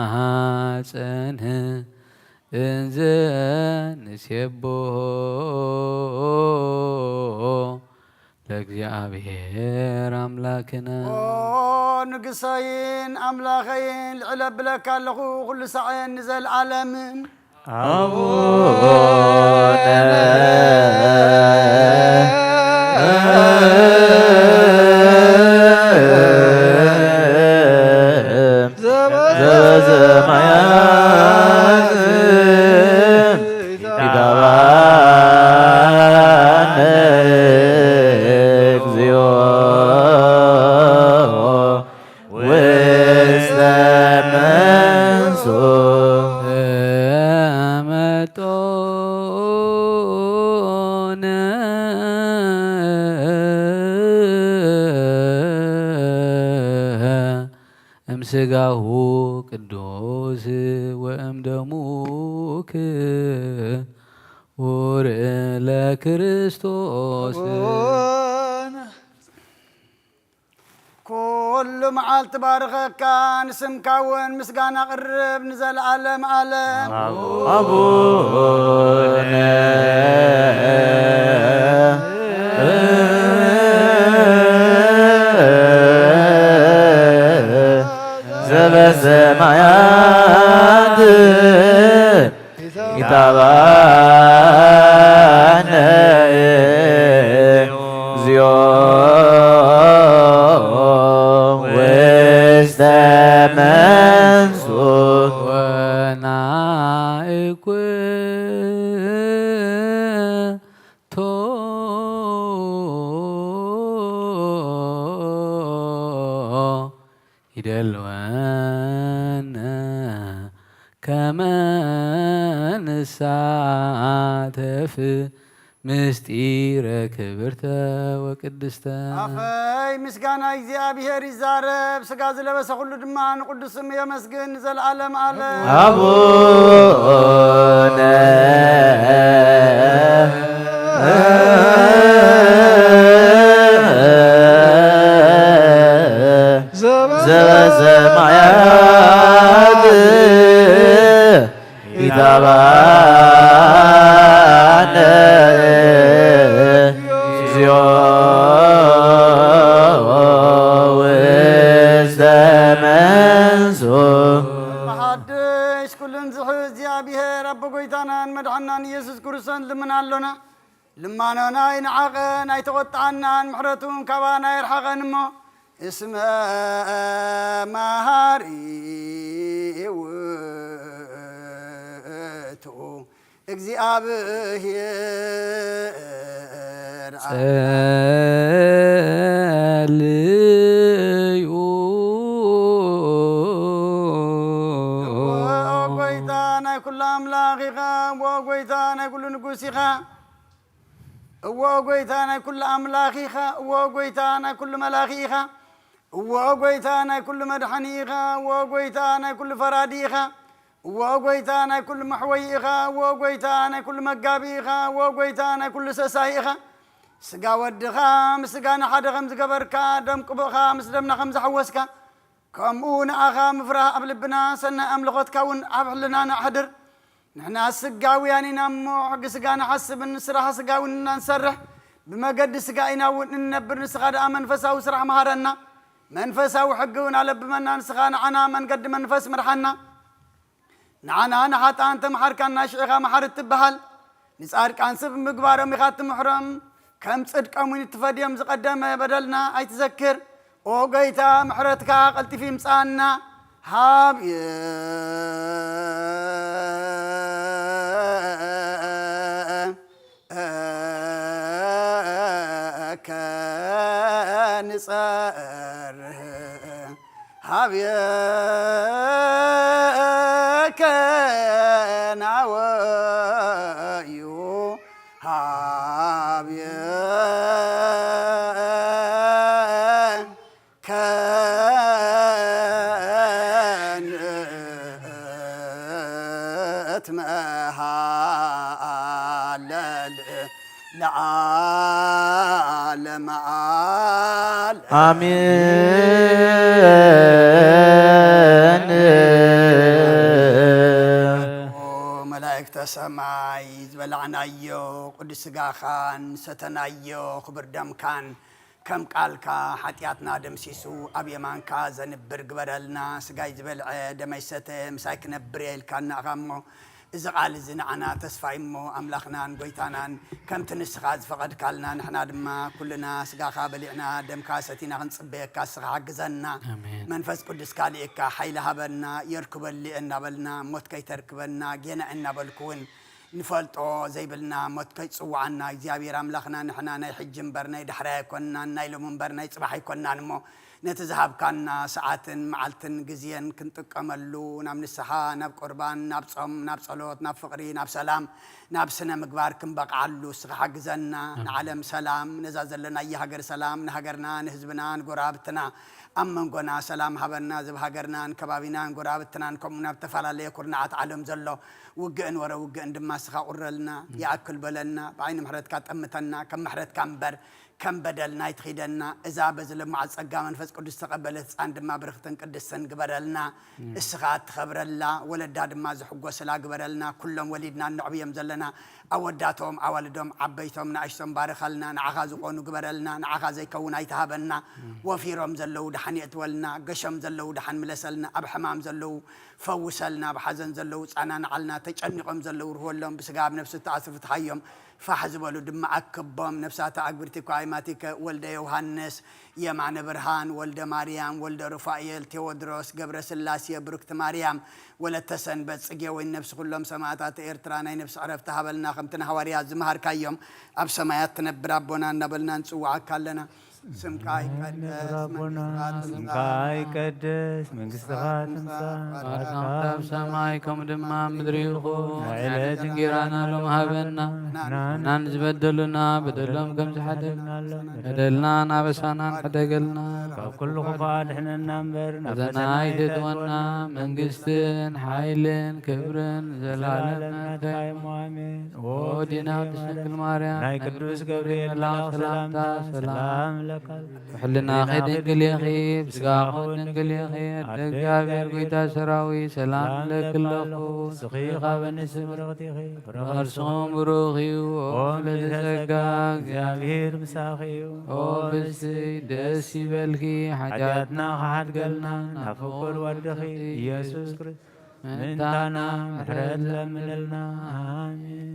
ማሐፀን እንዘ ንሴብሖ ለእግዚአብሔር አምላክነ። ኦ ንግሰይን ኣምላኸይን፣ ልዕል ኣብለካ ኣለኹ፣ ኩሉ ሳዕን ንዘለዓለምን። ኣቡነ ምስጋሁ ቅዱስ ወእምደሙ ክቡር ለክርስቶስ። ኩሉ መዓልቲ ባርኸካ፣ ንስምካ እውን ምስጋና ቅርብ ንዘለዓለም ዓለም። ኣቡነ ዘበሰማያት ይትባረክ እግዚኦ ውስተ መንሱት ወናይኩቶ ይደልወነ ከመ ንሳተፍ ምስጢረ ክብርተ ወቅድስተ። ኣፈይ ምስጋና እግዚኣብሔር ይዛረብ፣ ስጋ ዝለበሰ ኩሉ ድማ ንቅዱስ ስሙ የመስግን ንዘለዓለም ዓለም። ኣቡነ ዘበሰማያት ይትባረክ እግዚኦ ውስተ መንሱት። መሓደሽ ኩሉን ዝሕዝ እግዚኣብሔር ኣቦ ጎይታናን መድሓናን ኢየሱስ ክርስቶስ ልምና ኣሎና። ልማኖና ይንዓቐን ኣይተቖጥዓናን፣ ምሕረቱ እውን ካባና ይርሓቐን እሞ፣ እስመ መሃሪ ውእቱ እግዚኣብሔር። ጸልዩ። እወ ጎይታ ናይ ኩሉ ኣምላኽ ኢኻ፣ እወ ጎይታ ናይ ኩሉ ንጉስ ኢኻ። እዎ ጎይታ ናይ ኩሉ ኣምላኽ ኢኻ፣ እዎ ጎይታ ናይ ኩሉ መላኺ ኢኻ፣ እዎ ጎይታ ናይ ኩሉ መድሓኒ ኢኻ፣ እዎ ጎይታ ናይ ኩሉ ፈራዲ ኢኻ፣ እዎ ጎይታ ናይ ኩሉ መሕወዪ ኢኻ፣ እዎ ጎይታ ናይ ኩሉ መጋቢ ኢኻ፣ እዎ ጎይታ ናይ ኩሉ ሰሳይ ኢኻ። ስጋ ወድኻ ምስ ስጋና ሓደ ከም ዝገበርካ፣ ደም ቅቡእኻ ምስ ደምና ከም ዘሐወስካ፣ ከምኡ ንኣኻ ምፍራህ ኣብ ልብና፣ ሰናይ ኣምልኾትካ እውን ኣብ ሕልናና ኣሕድር። ንሕና ስጋውያን ኢና እሞ፣ ሕጊ ስጋ ንሓስብን ስራሕ ስጋ እውን ኢና ንሰርሕ። ብመገዲ ስጋ ኢና እውን እንነብር፣ ንስኻ ደኣ መንፈሳዊ ስራሕ መሃረና። መንፈሳዊ ሕጊ እውን ኣለብመና፣ ንስኻ ንዓና መንገዲ መንፈስ ምርሓና። ንዓና ንሓጥኣን ተምሓርካና፣ ሽዕኻ መሓሪ እትበሃል። ንጻድቃንሲ ብምግባሮም ኢኻ እትምሕሮም፣ ከም ጽድቆም እውን እትፈድዮም። ዝቐደመ በደልና ኣይትዘክር። ኦ ጎይታ፣ ምሕረትካ ቀልጢፉ ይምጽኣና። ሃብየ ከንጸርህ ሃብየ ከናወዩ ሃብየ ከንእት መሃለል ለዓለመ ዓለም። ኣሜን። መላእክተ ሰማይ ዝበላዕናዮ ቅዱስ ስጋኻን ሰተናዮ ክቡር ደምካን ከም ቃልካ ሓጢኣትና ደምሲሱ ኣብ የማንካ ዘንብር ግበረልና። ስጋይ ዝበልዐ ደመይ ዝሰተ ምሳይ ክነብር እየ ኢልካና ኢኻ እሞ፣ እዚ ቃል እዚ ንዓና ተስፋ እዩ እሞ፣ ኣምላኽናን ጎይታናን ከምቲ ንስኻ ዝፈቐድካልና ንሕና ድማ ኩልና ስጋኻ በሊዕና ደምካ ሰቲና ክንጽበየካ ንስኻ ሓግዘና። ኣሜን። መንፈስ ቅዱስካ ልእካ ሓይሊ ሃበና፣ የርክበሉ እናበልና ሞት ከይተርክበና ጌና እናበልኩ እውን ንፈልጦ ዘይብልና ሞት ከይጽውዓና እግዚኣብሔር ኣምላኽና፣ ንሕና ናይ ሕጂ እምበር ናይ ዳሕራይ ኣይኮንናን፣ ናይ ሎሚ እምበር ናይ ጽባሕ ኣይኮንናን እሞ፣ ነቲ ዝሃብካና ሰዓትን መዓልትን ግዜን ክንጥቀመሉ፣ ናብ ንስሓ፣ ናብ ቁርባን፣ ናብ ጾም፣ ናብ ጸሎት፣ ናብ ፍቕሪ፣ ናብ ሰላም፣ ናብ ስነ ምግባር ክንበቕዓሉ እስኻ ሓግዘና። ንዓለም ሰላም፣ ነዛ ዘለናያ ሃገር ሰላም፣ ንሃገርና፣ ንህዝብና፣ ንጎረባብትና፣ ኣብ መንጎና ሰላም ሃበና፣ ዝብ ሃገርናን ከባቢናን ጎረባብትናን፣ ከምኡ ናብ ተፈላለየ ኩርናዓት ዓለም ዘሎ ውግእን ወረ ውግእን ድማ እስኻ ቁረልና፣ ይኣክል በለና፣ ብዓይኒ ምሕረትካ ጠምተና፣ ከም ምሕረትካ እምበር ከም በደልና ኣይትኺደና። እዛ በዚ ለማዓት ጸጋ መንፈስ ቅዱስ ዝተቐበለት ህጻን ድማ ብርኽትን ቅድስትን ግበረልና። እስኻ እትኸብረላ፣ ወለዳ ድማ ዝሕጎስላ ግበረልና። ኩሎም ወሊድና እነዕብዮም ዘለና፣ ኣወዳቶም፣ ኣዋልዶም፣ ዓበይቶም፣ ንኣሽቶም ባርኸልና። ንዓኻ ዝኾኑ ግበረልና። ንዓኻ ዘይከውን ኣይትሃበና። ወፊሮም ዘለዉ ደሓን የእትወልና። ገሾም ዘለዉ ደሓን ምለሰልና። ኣብ ሕማም ዘለዉ ፈውሰልና። ኣብ ሓዘን ዘለዉ ጻናንዓልና። ተጨኒቖም ዘለዉ ርህወሎም። ብስጋ ኣብ ነፍሲ እተኣስሩ ፍትሓዮም። ፋሕ ዝበሉ ድማ ኣክቦም። ነፍሳተ ኣግብርቲከ ኣይማቲከ ወልደ ዮሃንስ፣ የማነ ብርሃን፣ ወልደ ማርያም፣ ወልደ ሩፋኤል፣ ቴዎድሮስ፣ ገብረ ስላሴ፣ ብርክቲ ማርያም፣ ወለተ ሰንበት፣ ጽጌ ወይን ነፍሲ ኩሎም ሰማእታት ኤርትራ ናይ ነፍሲ ዕረፍቲ ሃበልና። ከምቲ ንሃዋርያት ዝመሃርካዮም፣ ኣብ ሰማያት ትነብር ኣቦና እናበልና ንጽውዓካ ኣለና። ስምካ ይቀደስ፣ መንግስትኻ ትምጻእ፣ ስምካ ይቀደስ፣ መንግስትኻ ትምጻእ፣ ፍቓድካ ፍቓድካ ከም ኣብ ሰማይ ከምኡ ድማ ኣብ ምድሪ ይኹን። ናይ ዕለት እንጌራና ሎም ሃበና። ናን ዝበደሉና በደሎም ከም ዝሓደግናሎም፣ በደልናን ኣበሳናን ሕደገልና። ካብ ኩሉ ክፉእ ኣድሕነና እምበር፣ ናብ ፈተና ኣይተእትወና። መንግስትን ሓይልን ክብርን ዘላለም ናትካ እዩ። ኣሜን። ኦ ዲና ቅድስት ድንግል ማርያም፣ ናይ ቅዱስ ገብርኤል መልኣኽ ሰላምታ ሰላም እለካ። ብሕልናኺ ድንግል ኢኺ፣ ብስጋኺ ድንግል ኢኺ። ኣደ እግዚኣብሔር ጎይታ ሰራዊት ሰላም እለኪ ኣለኹ። ንስኺ ካብ ኣንስቲ ብርኽቲ ኢኺ፣ ፍረ ከርስኹም ብሩኽ እዩ። ኦ ምልዕተ ጸጋ፣ እግዚኣብሔር ምሳኺ እዩ። ኦ ብስቲ ደስ ይበልኪ፣ ሓጢኣትና ክሓድገልና ናብ ፍቁር ወድኺ ኢየሱስ ክርስቶስ ምእንታና ምሕረት ለምንልና። ኣሜን።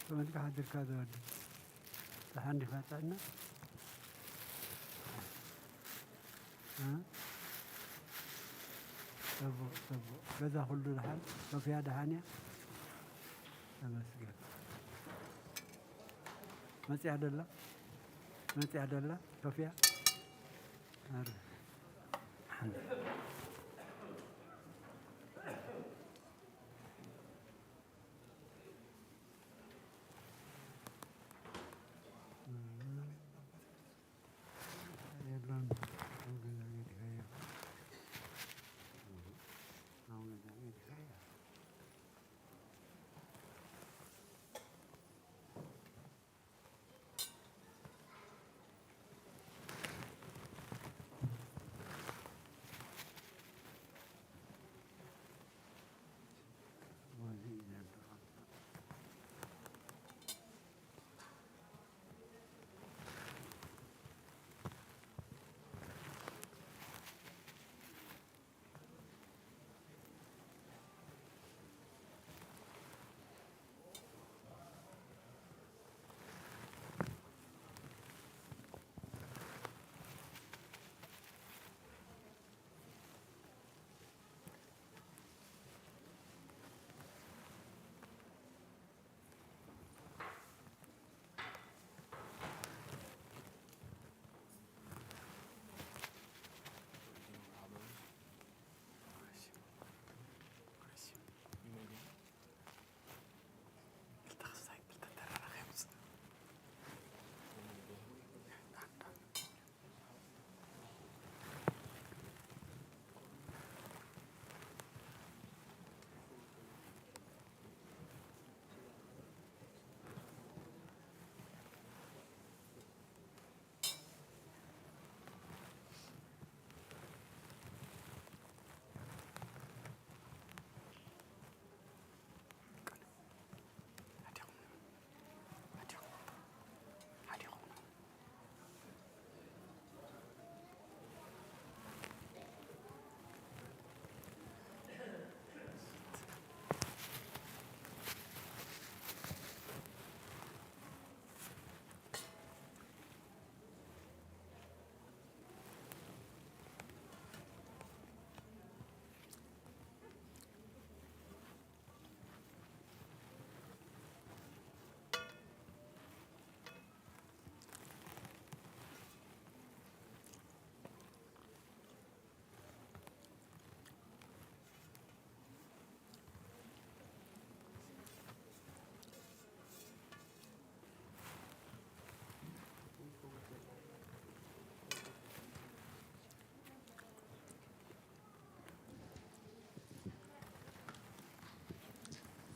ተመልካ ሓድርካ ዘወዲ። ደሓን ዲኻ ጥዕና? እ? ጽቡቕ፣ ጽቡቕ። ገዛ ኩሉ ደሓን? ሶፍያ ደሓን እያ? ተመስገን። መጽያ ደላ? መጽያ ደላ? ሶፍያ? ኣረ።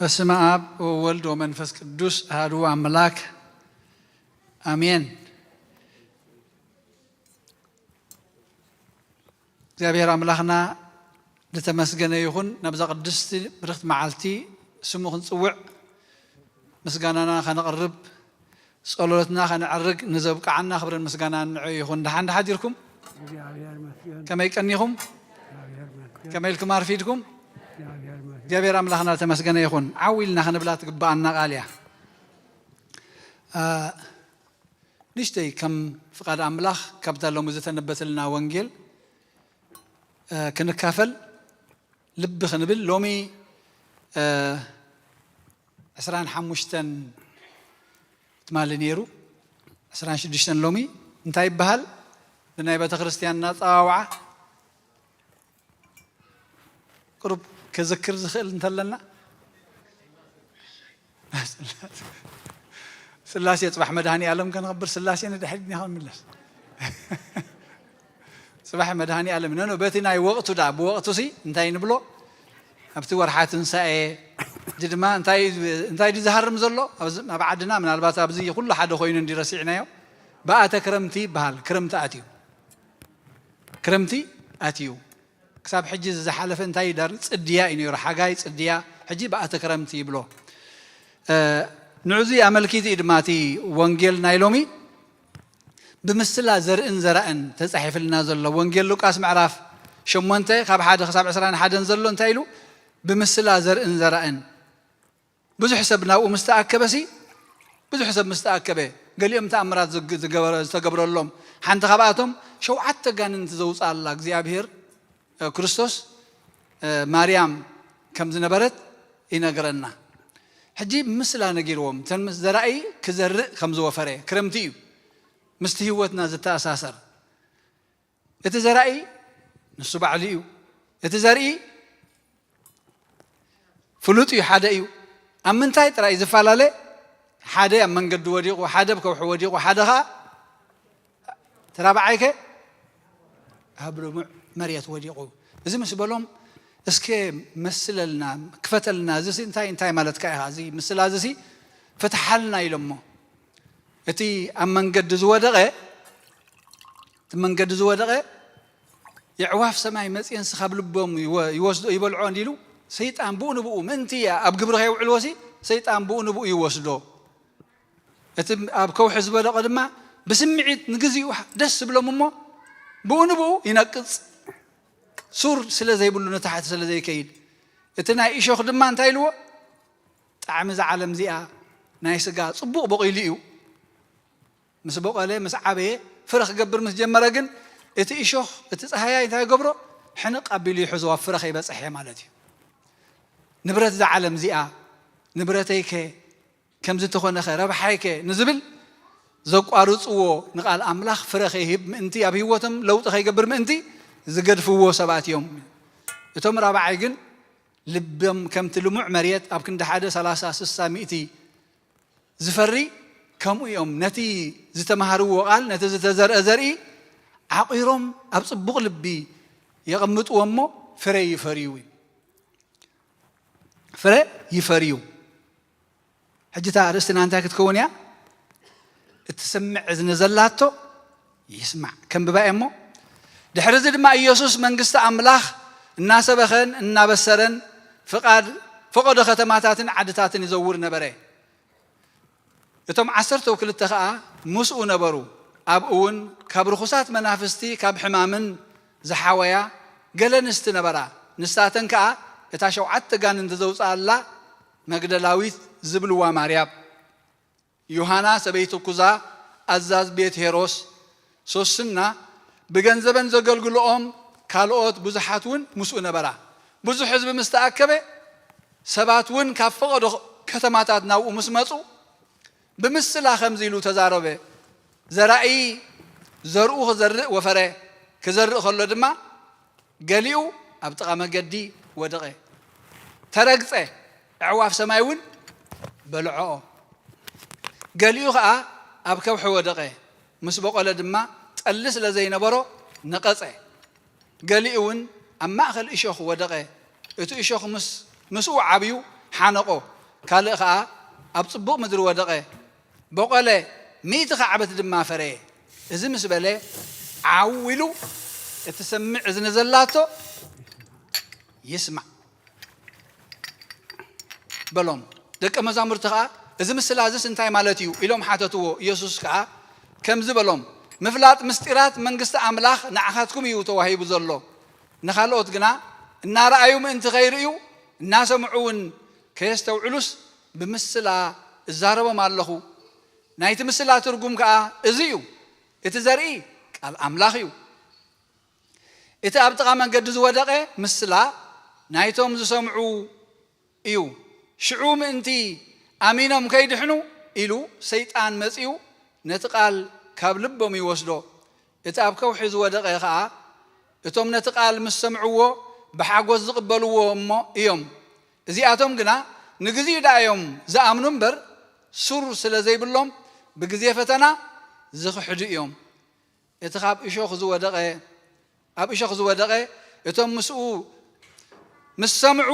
በስመ አብ ወወልድ ወመንፈስ ቅዱስ አሐዱ አምላክ አሜን። እግዚኣብሔር ኣምላኽና ዝተመስገነ ይኹን። ናብዛ ቅድስቲ ብርኽቲ መዓልቲ ስሙ ክንጽውዕ፣ ምስጋናና ከነቕርብ፣ ጸሎትና ከነዕርግ ንዘብቅዓና ክብርን ምስጋናን ንዑ ይኹን። ደሓን ደሓዲርኩም? እግዚኣብሔር ይመስገን። ከመይ ቀኒኹም? እግዚኣብሔር ይመስገን። ከመይ ኢልኩም ኣርፊድኩም? እግዚኣብሔር ይመስገን። እግዚኣብሔር ኣምላኽና ዝተመስገነ ይኹን። ዓው ኢልና ክንብላ ትግብኣና ቃል እያ። አ፣ ንእሽተይ ከም ፍቓድ ኣምላኽ ካብታ ሎሚ ዝተነበተልና ወንጌል፣ አ፣ ክንካፈል ልቢ ክንብል። ሎሚ፣ አ፣ ዕስራን ሓሙሽተን ትማሊ ነይሩ፣ ዕስራን ሽዱሽተን ሎሚ እንታይ ይበሃል? ብናይ ቤተ ክርስቲያንና ኣጸዋውዓ ቁሩብ ክዝክር ዝኽእል እንተለና፣ ስላሴ ጽባሕ መድኃኔ ዓለም ከነኽብር፣ ስላሴ ንድሕሪት ኢና ክንምለስ። ጽባሕ መድኃኔ ዓለም። ኖ፣ ኖ፣ በቲ ናይ ወቕቱ ዳ፣ ብወቕቱ ሲ እንታይ ንብሎ? ኣብቲ ወርሓ ትንሳኤ፣ እዚ ድማ እንታይ፣ እንታይ ድዩ ዝሃርም ዘሎ? ኣብዚ፣ ኣብ ዓድና ምናልባት ኣብዚ ኩሉ ሓደ ኮይኑ እንዲ ረሲዕናዮ። በኣተ ክረምቲ ይበሃል። ክረምቲ ኣትዩ። ክረምቲ ኣትዩ። ክሳብ ሕጂ ዝሓለፈ እንታይ ዳር ጽድያ እዩ ነይሩ፣ ሓጋይ ጽድያ፣ ሕጂ በኣተ ክረምቲ ይብሎ። እ፣ ንዕዚ ኣመልኪቱ እዩ ድማ እቲ ወንጌል ናይ ሎሚ ብምስላ ዘርእን ዘራእን ተጻሒፍልና ዘሎ። ወንጌል ሉቃስ ምዕራፍ ሸሞንተ ካብ ሓደ ክሳብ ዕስራን ሓደን ዘሎ እንታይ ኢሉ? ብምስላ ዘርእን ዘራእን። ብዙሕ ሰብ ናብኡ ምስ ተኣከበሲ፣ ብዙሕ ሰብ ምስ ተኣከበ፣ ገሊኦም ተኣምራት ዝግ-፣ ዝገበረ-፣ ዝተገብረሎም፣ ሓንቲ ካብኣቶም ሸውዓተ ኣጋንንቲ ዘውፅኣላ እግዚኣብሔር፣ እ፣ ክርስቶስ፣ እ፣ ማርያም ከም ዝነበረት ይነግረና። ሕጂ ምስላ ነጊርዎም፣ እተን ምስ ዘራኢ ክዘርእ ከም ዝወፈረ፣ ክረምቲ እዩ፣ ምስቲ ህይወትና ዝተኣሳሰር። እቲ ዘራኢ ንሱ ባዕሉ እዩ። እቲ ዘርኢ ፍሉጥ እዩ፣ ሓደ እዩ። ኣብ ምንታይ ጥራይ ዝፈላለ? ሓደ ኣብ መንገዲ ወዲቑ፣ ሓደ ኣብ ከውሒ ወዲቑ፣ ሓደ ኸኣ እቲ ራብዓይከ ኣብ ልሙዕ መሬት ወዲቑ። እዚ ምስ በሎም፣ "እስከ መስለልና፣ ክፈተልና፣ እዚሲ እንታይ፣ እንታይ ማለትካ ኢኻ? እዚ ምስላ እዚሲ ፍትሓልና" ኢሎሞ። እቲ ኣብ መንገዲ ዝወደቐ፣ እቲ መንገዲ ዝወደቐ፣ "የዕዋፍ ሰማይ መጽየንሲ ካብ ልቦም ይወ-፣ ይወስዶ፣ ይበልዖ" እንዲሉ፣ ሰይጣን ብኡ ንብኡ ምእንቲ ኣብ ግብሪ ከየውዕልዎሲ፣ ሰይጣን ብኡ ንብኡ ይወስዶ። እቲ ኣብ ከውሒ ዝወደቐ ድማ ብስምዒት ንግዚኡ ደስ ዝብሎም እሞ፣ ብኡ ንብኡ ይነቅጽ። ሱር ስለ ዘይብሉ ንታሕቲ ስለ ዘይከይድ። እቲ ናይ እሾኽ ድማ እንታይ ኢልዎ? "ጣዕሚ እዛ ዓለም እዚኣ ናይ ስጋ ጽቡቕ በቒሉ እዩ። ምስ በቐለ፣ ምስ ዓበየ፣ ፍረ ክገብር ምስ ጀመረ ግን፣ እቲ እሾኽ፣ እቲ ጻህያይ እንታይ ይገብሮ? ሕንቕ ኣቢሉ ይሕዞ፣ ኣብ ፍረ ከይበጽሐ ማለት እዩ። ንብረት እዛ ዓለም እዚኣ፣ ንብረተይከ ከምዚ ተኾነኸ፣ ረብሓይከ ንዝብል ዘቋርጽዎ፣ ንቓል ኣምላኽ ፍረ ከይህብ ምእንቲ፣ ኣብ ህይወቶም ለውጢ ከይገብር ምእንቲ ዝገድፍዎ ሰባት እዮም። እቶም ራብዓይ ግን ልቦም ከምቲ ልሙዕ መሬት ኣብ ክንዲ ሓደ፣ ሰላሳ፣ ስሳ፣ ሚእቲ ዝፈሪ፣ ከምኡ እዮም። ነቲ ዝተማሃርዎ ቃል፣ ነቲ ዝተዘርአ ዘርኢ ዓቒሮም ኣብ ጽቡቕ ልቢ የቐምጥዎ እሞ ፍረ ይፈርዩ እዩ። ፍረ ይፈርዩ። ሕጂ እታ ኣርእስትና እንታይ ክትከውን እያ? "እትሰምዕ እዝኒ ዘላቶ ይስማዕ" ከንብባ እየ እሞ። ድሕሪ እዚ ድማ ኢየሱስ መንግስቲ ኣምላኽ እናሰበኸን እናበሰረን ፍቓድ ፈቐዶ ከተማታትን ዓድታትን ይዘውር ነበረ። እቶም ዓሰርተው ክልተ ኸኣ ምስኡ ነበሩ። ኣብኡ እውን ካብ ርኹሳት መናፍስቲ፣ ካብ ሕማምን ዝሓወያ ገለ ኣንስቲ ነበራ። ንሳተን ከኣ እታ ሸውዓተ ኣጋንንቲ ዘውጽኣላ መግደላዊት ዝብልዋ ማርያም፣ ዮሃና ሰበይቲ ኩዛ፣ ኣዛዝ ቤት ሄሮስ፣ ሶስና፣ ብገንዘበን ዘገልግልኦም ካልኦት ብዙሓት እውን ምስኡ ነበራ። ብዙሕ ህዝቢ ምስ ተኣከበ፣ ሰባት እውን ካብ ፈቐዶ ከተማታት ናብኡ ምስ መጹ፣ ብምስላ ከምዚ ኢሉ ተዛረበ፣ "ዘራኢ ዘርኡ ክዘርእ ወፈረ፣ ክዘርእ ከሎ ድማ ገሊኡ ኣብ ጥቓ መገዲ ወደቐ፣ ተረግጸ፣ ኣዕዋፍ ሰማይ እውን በልዖኦ። ገሊኡ ኸኣ ኣብ ከውሒ ወደቐ፣ ምስ በቖለ ድማ ጠሊ ስለ ዘይነበሮ ነቐጸ። ገሊኡ እውን ኣብ ማእከል እሾኽ ወደቐ፣ እቲ እሾኽ ምስ፣ ምስኡ ዓብዩ ሓነቖ፣ ካልእ ኸዓ ኣብ ጽቡቕ ምድሪ ወደቐ፣ በቖለ፣ ሚእቲ ኻዕበት ድማ ፈረየ። እዚ ምስ በለ፣ ዓው ኢሉ፣ እቲ ሰምዕ እዝኒ ዘላቶ ይስማዕ በሎም። ደቀ መዛሙርቲ ኸዓ፣ "እዚ ምስላ እዝስ እንታይ ማለት እዩ?" ኢሎም ሓተትዎ። ኢየሱስ ከኣ ከምዚ በሎም፣ "ምፍላጥ ምስጢራት መንግስቲ ኣምላኽ ንዓኻትኩም እዩ ተዋሂቡ ዘሎ፣ ንኻልኦት ግና እናረኣዩ ምእንቲ ከይርእዩ፣ እናሰምዑ እውን ከየስተውዕሉስ ብምስላ እዛረቦም ኣለኹ። ናይቲ ምስላ ትርጉም ከኣ እዚ እዩ፣ እቲ ዘርኢ ቃል ኣምላኽ እዩ። እቲ ኣብ ጥቓ መንገዲ ዝወደቐ ምስላ ናይቶም ዝሰምዑ እዩ። ሽዑ ምእንቲ ኣሚኖም ከይድሕኑ ኢሉ ሰይጣን መጺኡ ነቲ ቃል ካብ ልቦም ይወስዶ። እቲ ኣብ ከውሒ ዝወደቐ ኸኣ እቶም ነቲ ቃል ምስ ሰምዕዎ ብሓጎስ ዝቕበልዎ እሞ እዮም። እዚኣቶም ግና ንግዚኡ ደኣ እዮም ዝኣምኑ እምበር ሱር ስለ ዘይብሎም ብግዜ ፈተና ዝኽሕዱ እዮም። እቲ ካብ እሾኽ ዝወደቐ፣ ኣብ እሾኽ ዝወደቐ እቶም ምስኡ ምስ ሰምዑ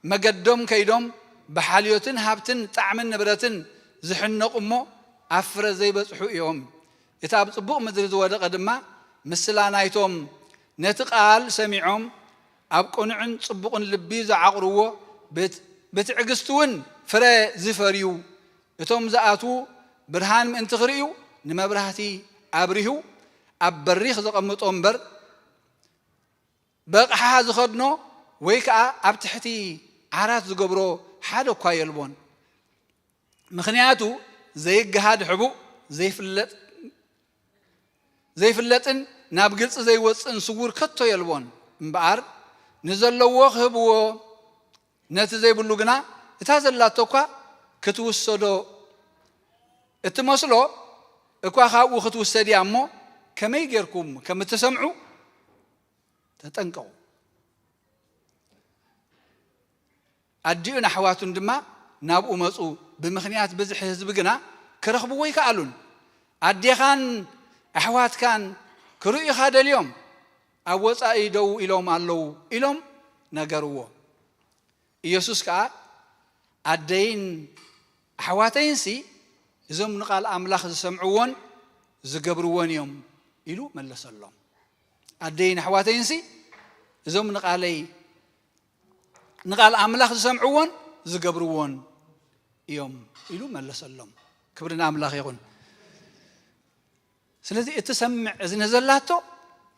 መገዶም ከይዶም ብሓልዮትን ሃብትን ጣዕምን ንብረትን ዝሕነቑ እሞ ኣብ ፍረ ዘይበጽሑ እዮም። እቲ ኣብ ጽቡቕ ምድሪ ዝወደቐ ድማ ምስላ ናይቶም ነቲ ቃል ሰሚዖም ኣብ ቅኑዕን ጽቡቕን ልቢ ዝዓቕርዎ ብት-፣ ብትዕግስቲ እውን ፍረ ዝፈርዩ እቶም ዝኣትዉ ብርሃን ምእንቲ ክርእዩ ንመብራህቲ ኣብሪሁ ኣብ በሪኽ ዘቐምጦ እምበር በቕሓ ዝኸድኖ ወይ ከኣ ኣብ ትሕቲ ዓራት ዝገብሮ ሓደ እኳ የልቦን። ምኽንያቱ ዘይገሃድ ሕቡእ ዘይፍለጥ ዘይፍለጥን ናብ ግልጺ ዘይወጽእን ስዉር ከቶ የልቦን። እምበኣር ንዘለዎ ክህብዎ፣ ነቲ ዘይብሉ ግና እታ ዘላቶ እኳ ክትውሰዶ እትመስሎ እኳ ካብኡ ክትውሰድ እያ እሞ ከመይ ጌርኩም ከም እትሰምዑ ተጠንቀቑ። ኣዲኡን ኣሕዋቱን ድማ ናብኡ መጹ። ብምኽንያት ብዝሒ ህዝቢ ግና ክረኽብዎ ኣይከኣሉን። ኣዴኻን ኣሕዋትካን ክርእዩኻ ደልዮም ኣብ ወጻኢ ደው ኢሎም ኣለዉ ኢሎም ነገርዎ። ኢየሱስ ከኣ ኣደይን ኣሕዋተይንሲ እዞም ንቓል ኣምላኽ ዝሰምዕዎን ዝገብርዎን እዮም ኢሉ መለሰሎም። ኣደይን ኣሕዋተይንሲ እዞም ንቓለይ ንቓል ኣምላኽ ዝሰምዕዎን ዝገብርዎን እዮም ኢሉ መለሰሎም። ክብሪ ንኣምላኽ ይኹን። ስለዚ እቲ ሰምዕ እዝኒ ዘላቶ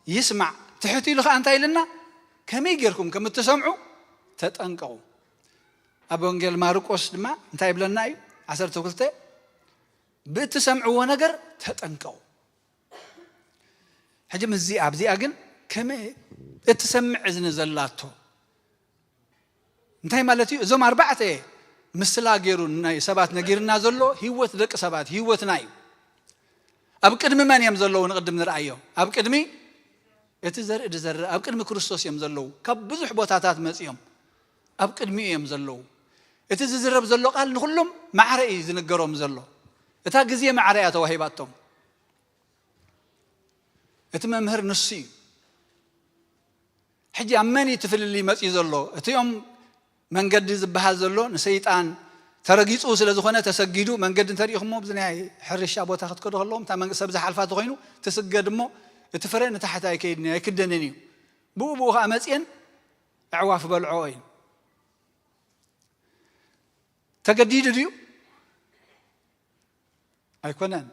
ይስማዕ። ትሕት ኢሉ ኸዓ እንታይ ኢልና? ከመይ ጌርኩም ከም እትሰምዑ ተጠንቀቑ። ኣብ ወንጌል ማርቆስ ድማ እንታይ ይብለና እዩ? ዓሰርተ ክልተ ብእትሰምዕዎ ነገር ተጠንቀቑ። ሕጂ ምስዚ ኣብዚኣ ግን ከመይ እትሰምዕ እዝኒ ዘላቶ እንታይ ማለት እዩ? እዞም ኣርባዕተ ምስላ ገይሩ ናይ ሰባት ነጊርና ዘሎ ህይወት ደቂ ሰባት ህይወትና እዩ። ኣብ ቅድሚ መን እዮም ዘለዉ? ንቅድም ንርኣዮ። ኣብ ቅድሚ እቲ ዘርኢ ዝዘርእ ኣብ ቅድሚ ክርስቶስ እዮም ዘለዉ። ካብ ብዙሕ ቦታታት መጺኦም ኣብ ቅድሚኡ እዮም ዘለዉ። እቲ ዝዝረብ ዘሎ ቃል ንኹሎም ማዕረ እዩ ዝንገሮም ዘሎ። እታ ግዜ ማዕረ እያ ተዋሂባቶም። እቲ መምህር ንሱ እዩ። ሕጂ ኣብ መን እዩ እቲ ፍልልይ መጺኡ ዘሎ? እቲኦም መንገዲ ዝበሃል ዘሎ ንሰይጣን ተረጊጹ ስለ ዝኾነ ተሰጊዱ መንገዲ እንተሪኢኹሞ ብዚ ናይ ሕርሻ ቦታ ክትከዱ ከለዎም እታ መንገዲ ሰብ ዝሓልፋ ተኾይኑ ትስገድ እሞ እቲ ፍረ ንታሕቲ ኣይከይድን እዩ ኣይክደንን እዩ። ብኡ ብኡ ኸዓ መጺአን ኣዕዋፍ በልዖ እዩ። ተገዲዱ ድዩ? ኣይኮነን።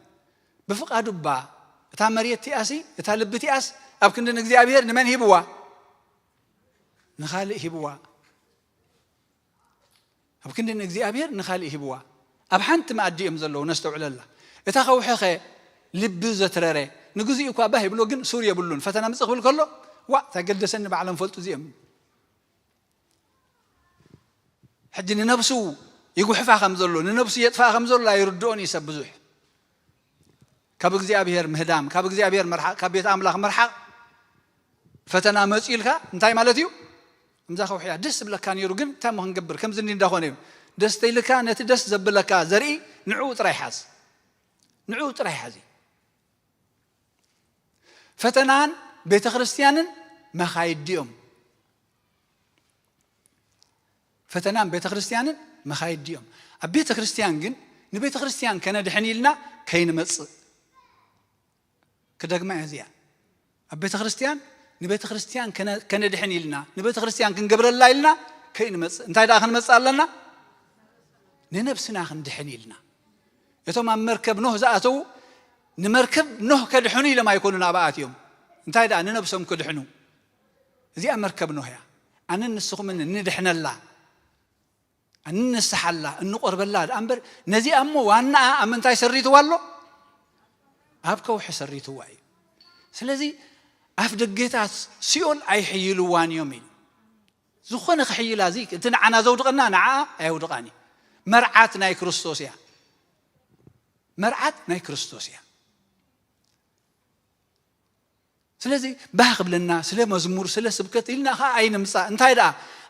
ብፍቓዱ እባ እታ መሬት እቲኣሲ እታ ልቢ እቲኣስ ኣብ ክንዲ ንእግዚኣብሔር ንመን ሂብዋ? ንኻልእ ሂብዋ። ኣብ ክንዲ ንእግዚኣብሔር ንኻልእ ሂብዋ። ኣብ ሓንቲ መኣዲ እዮም ዘለዉ ነስተውዕለላ። እታ ከውሒ ኸ ልቢ ዘትረረ ንግዚኡ እኳ ባህ ይብሎ ግን ሱር የብሉን። ፈተና ምጽእ ክብል ከሎ ዋእ እንታይ ገደሰኒ ባዕሎም ፈልጡ እዚኦም። ሕጂ ንነብሱ ይጉሕፋ ከም ዘሎ ንነብሱ የጥፋ ከም ዘሎ ኣይርድኦን እዩ ሰብ ብዙሕ። ካብ እግዚኣብሔር ምህዳም ካብ እግዚኣብሔር ምርሓቕ ካብ ቤት ኣምላኽ ምርሓቕ ፈተና መፅኡ ኢልካ እንታይ ማለት እዩ? እምዛ ከውሕያ ደስ ዝብለካ ነይሩ ግን እንታይ ሞ ክንገብር ከምዚ እንዲ እንዳኾነ እዩ። ደስ ተይልካ ነቲ ደስ ዘብለካ ዘርኢ ንዕኡ ጥራይ ሓዝ። ንዕኡ ጥራይ ሓዚ። ፈተናን ቤተ ክርስቲያንን መኻይዲ እዮም። ፈተናን ቤተ ክርስቲያንን መኻይድ ድዮም? ኣብ ቤተ ክርስቲያን ግን ንቤተ ክርስቲያን ከነድሕን ኢልና ከይንመጽእ። ክደግማ እየ እዚኣ። ኣብ ቤተ ክርስቲያን ንቤተ ክርስቲያን ከነ-፣ ከነድሕን ኢልና፣ ንቤተ ክርስቲያን ክንገብረላ ኢልና ከይንመጽእ። እንታይ ደኣ ክንመጽእ ኣለና? ንነብስና ክንድሕን ኢልና። እቶም ኣብ መርከብ ኖህ ዝኣተዉ ንመርከብ ኖህ ከድሕኑ ኢሎም ኣይኮኑን ኣብኣ ኣትዮም። እንታይ ደኣ ንነብሶም ክድሕኑ። እዚኣ መርከብ ኖህ እያ። ኣነን ንስኹምን ንድሕነላ፣ እንንስሓላ፣ እንቆርበላ ደኣ እምበር ነዚኣ እሞ ዋናኣ ኣብ ምንታይ ሰሪትዋ ኣሎ? ኣብ ከውሒ ሰሪትዋ እዩ። ስለዚ ኣፍ ደገታት ሲኦል ኣይሕይልዋን እዮም ኢሉ። ዝኾነ ክሕይላ እዚ እቲ ንዓና ዘውድቐና ንዓኣ ኣየውድቓን እዩ። መርዓት ናይ ክርስቶስ እያ። መርዓት ናይ ክርስቶስ እያ። ስለዚ ባህ ክብለና ስለ መዝሙር፣ ስለ ስብከት ኢልና ኸዓ ኣይንምጻእ። እንታይ ደኣ?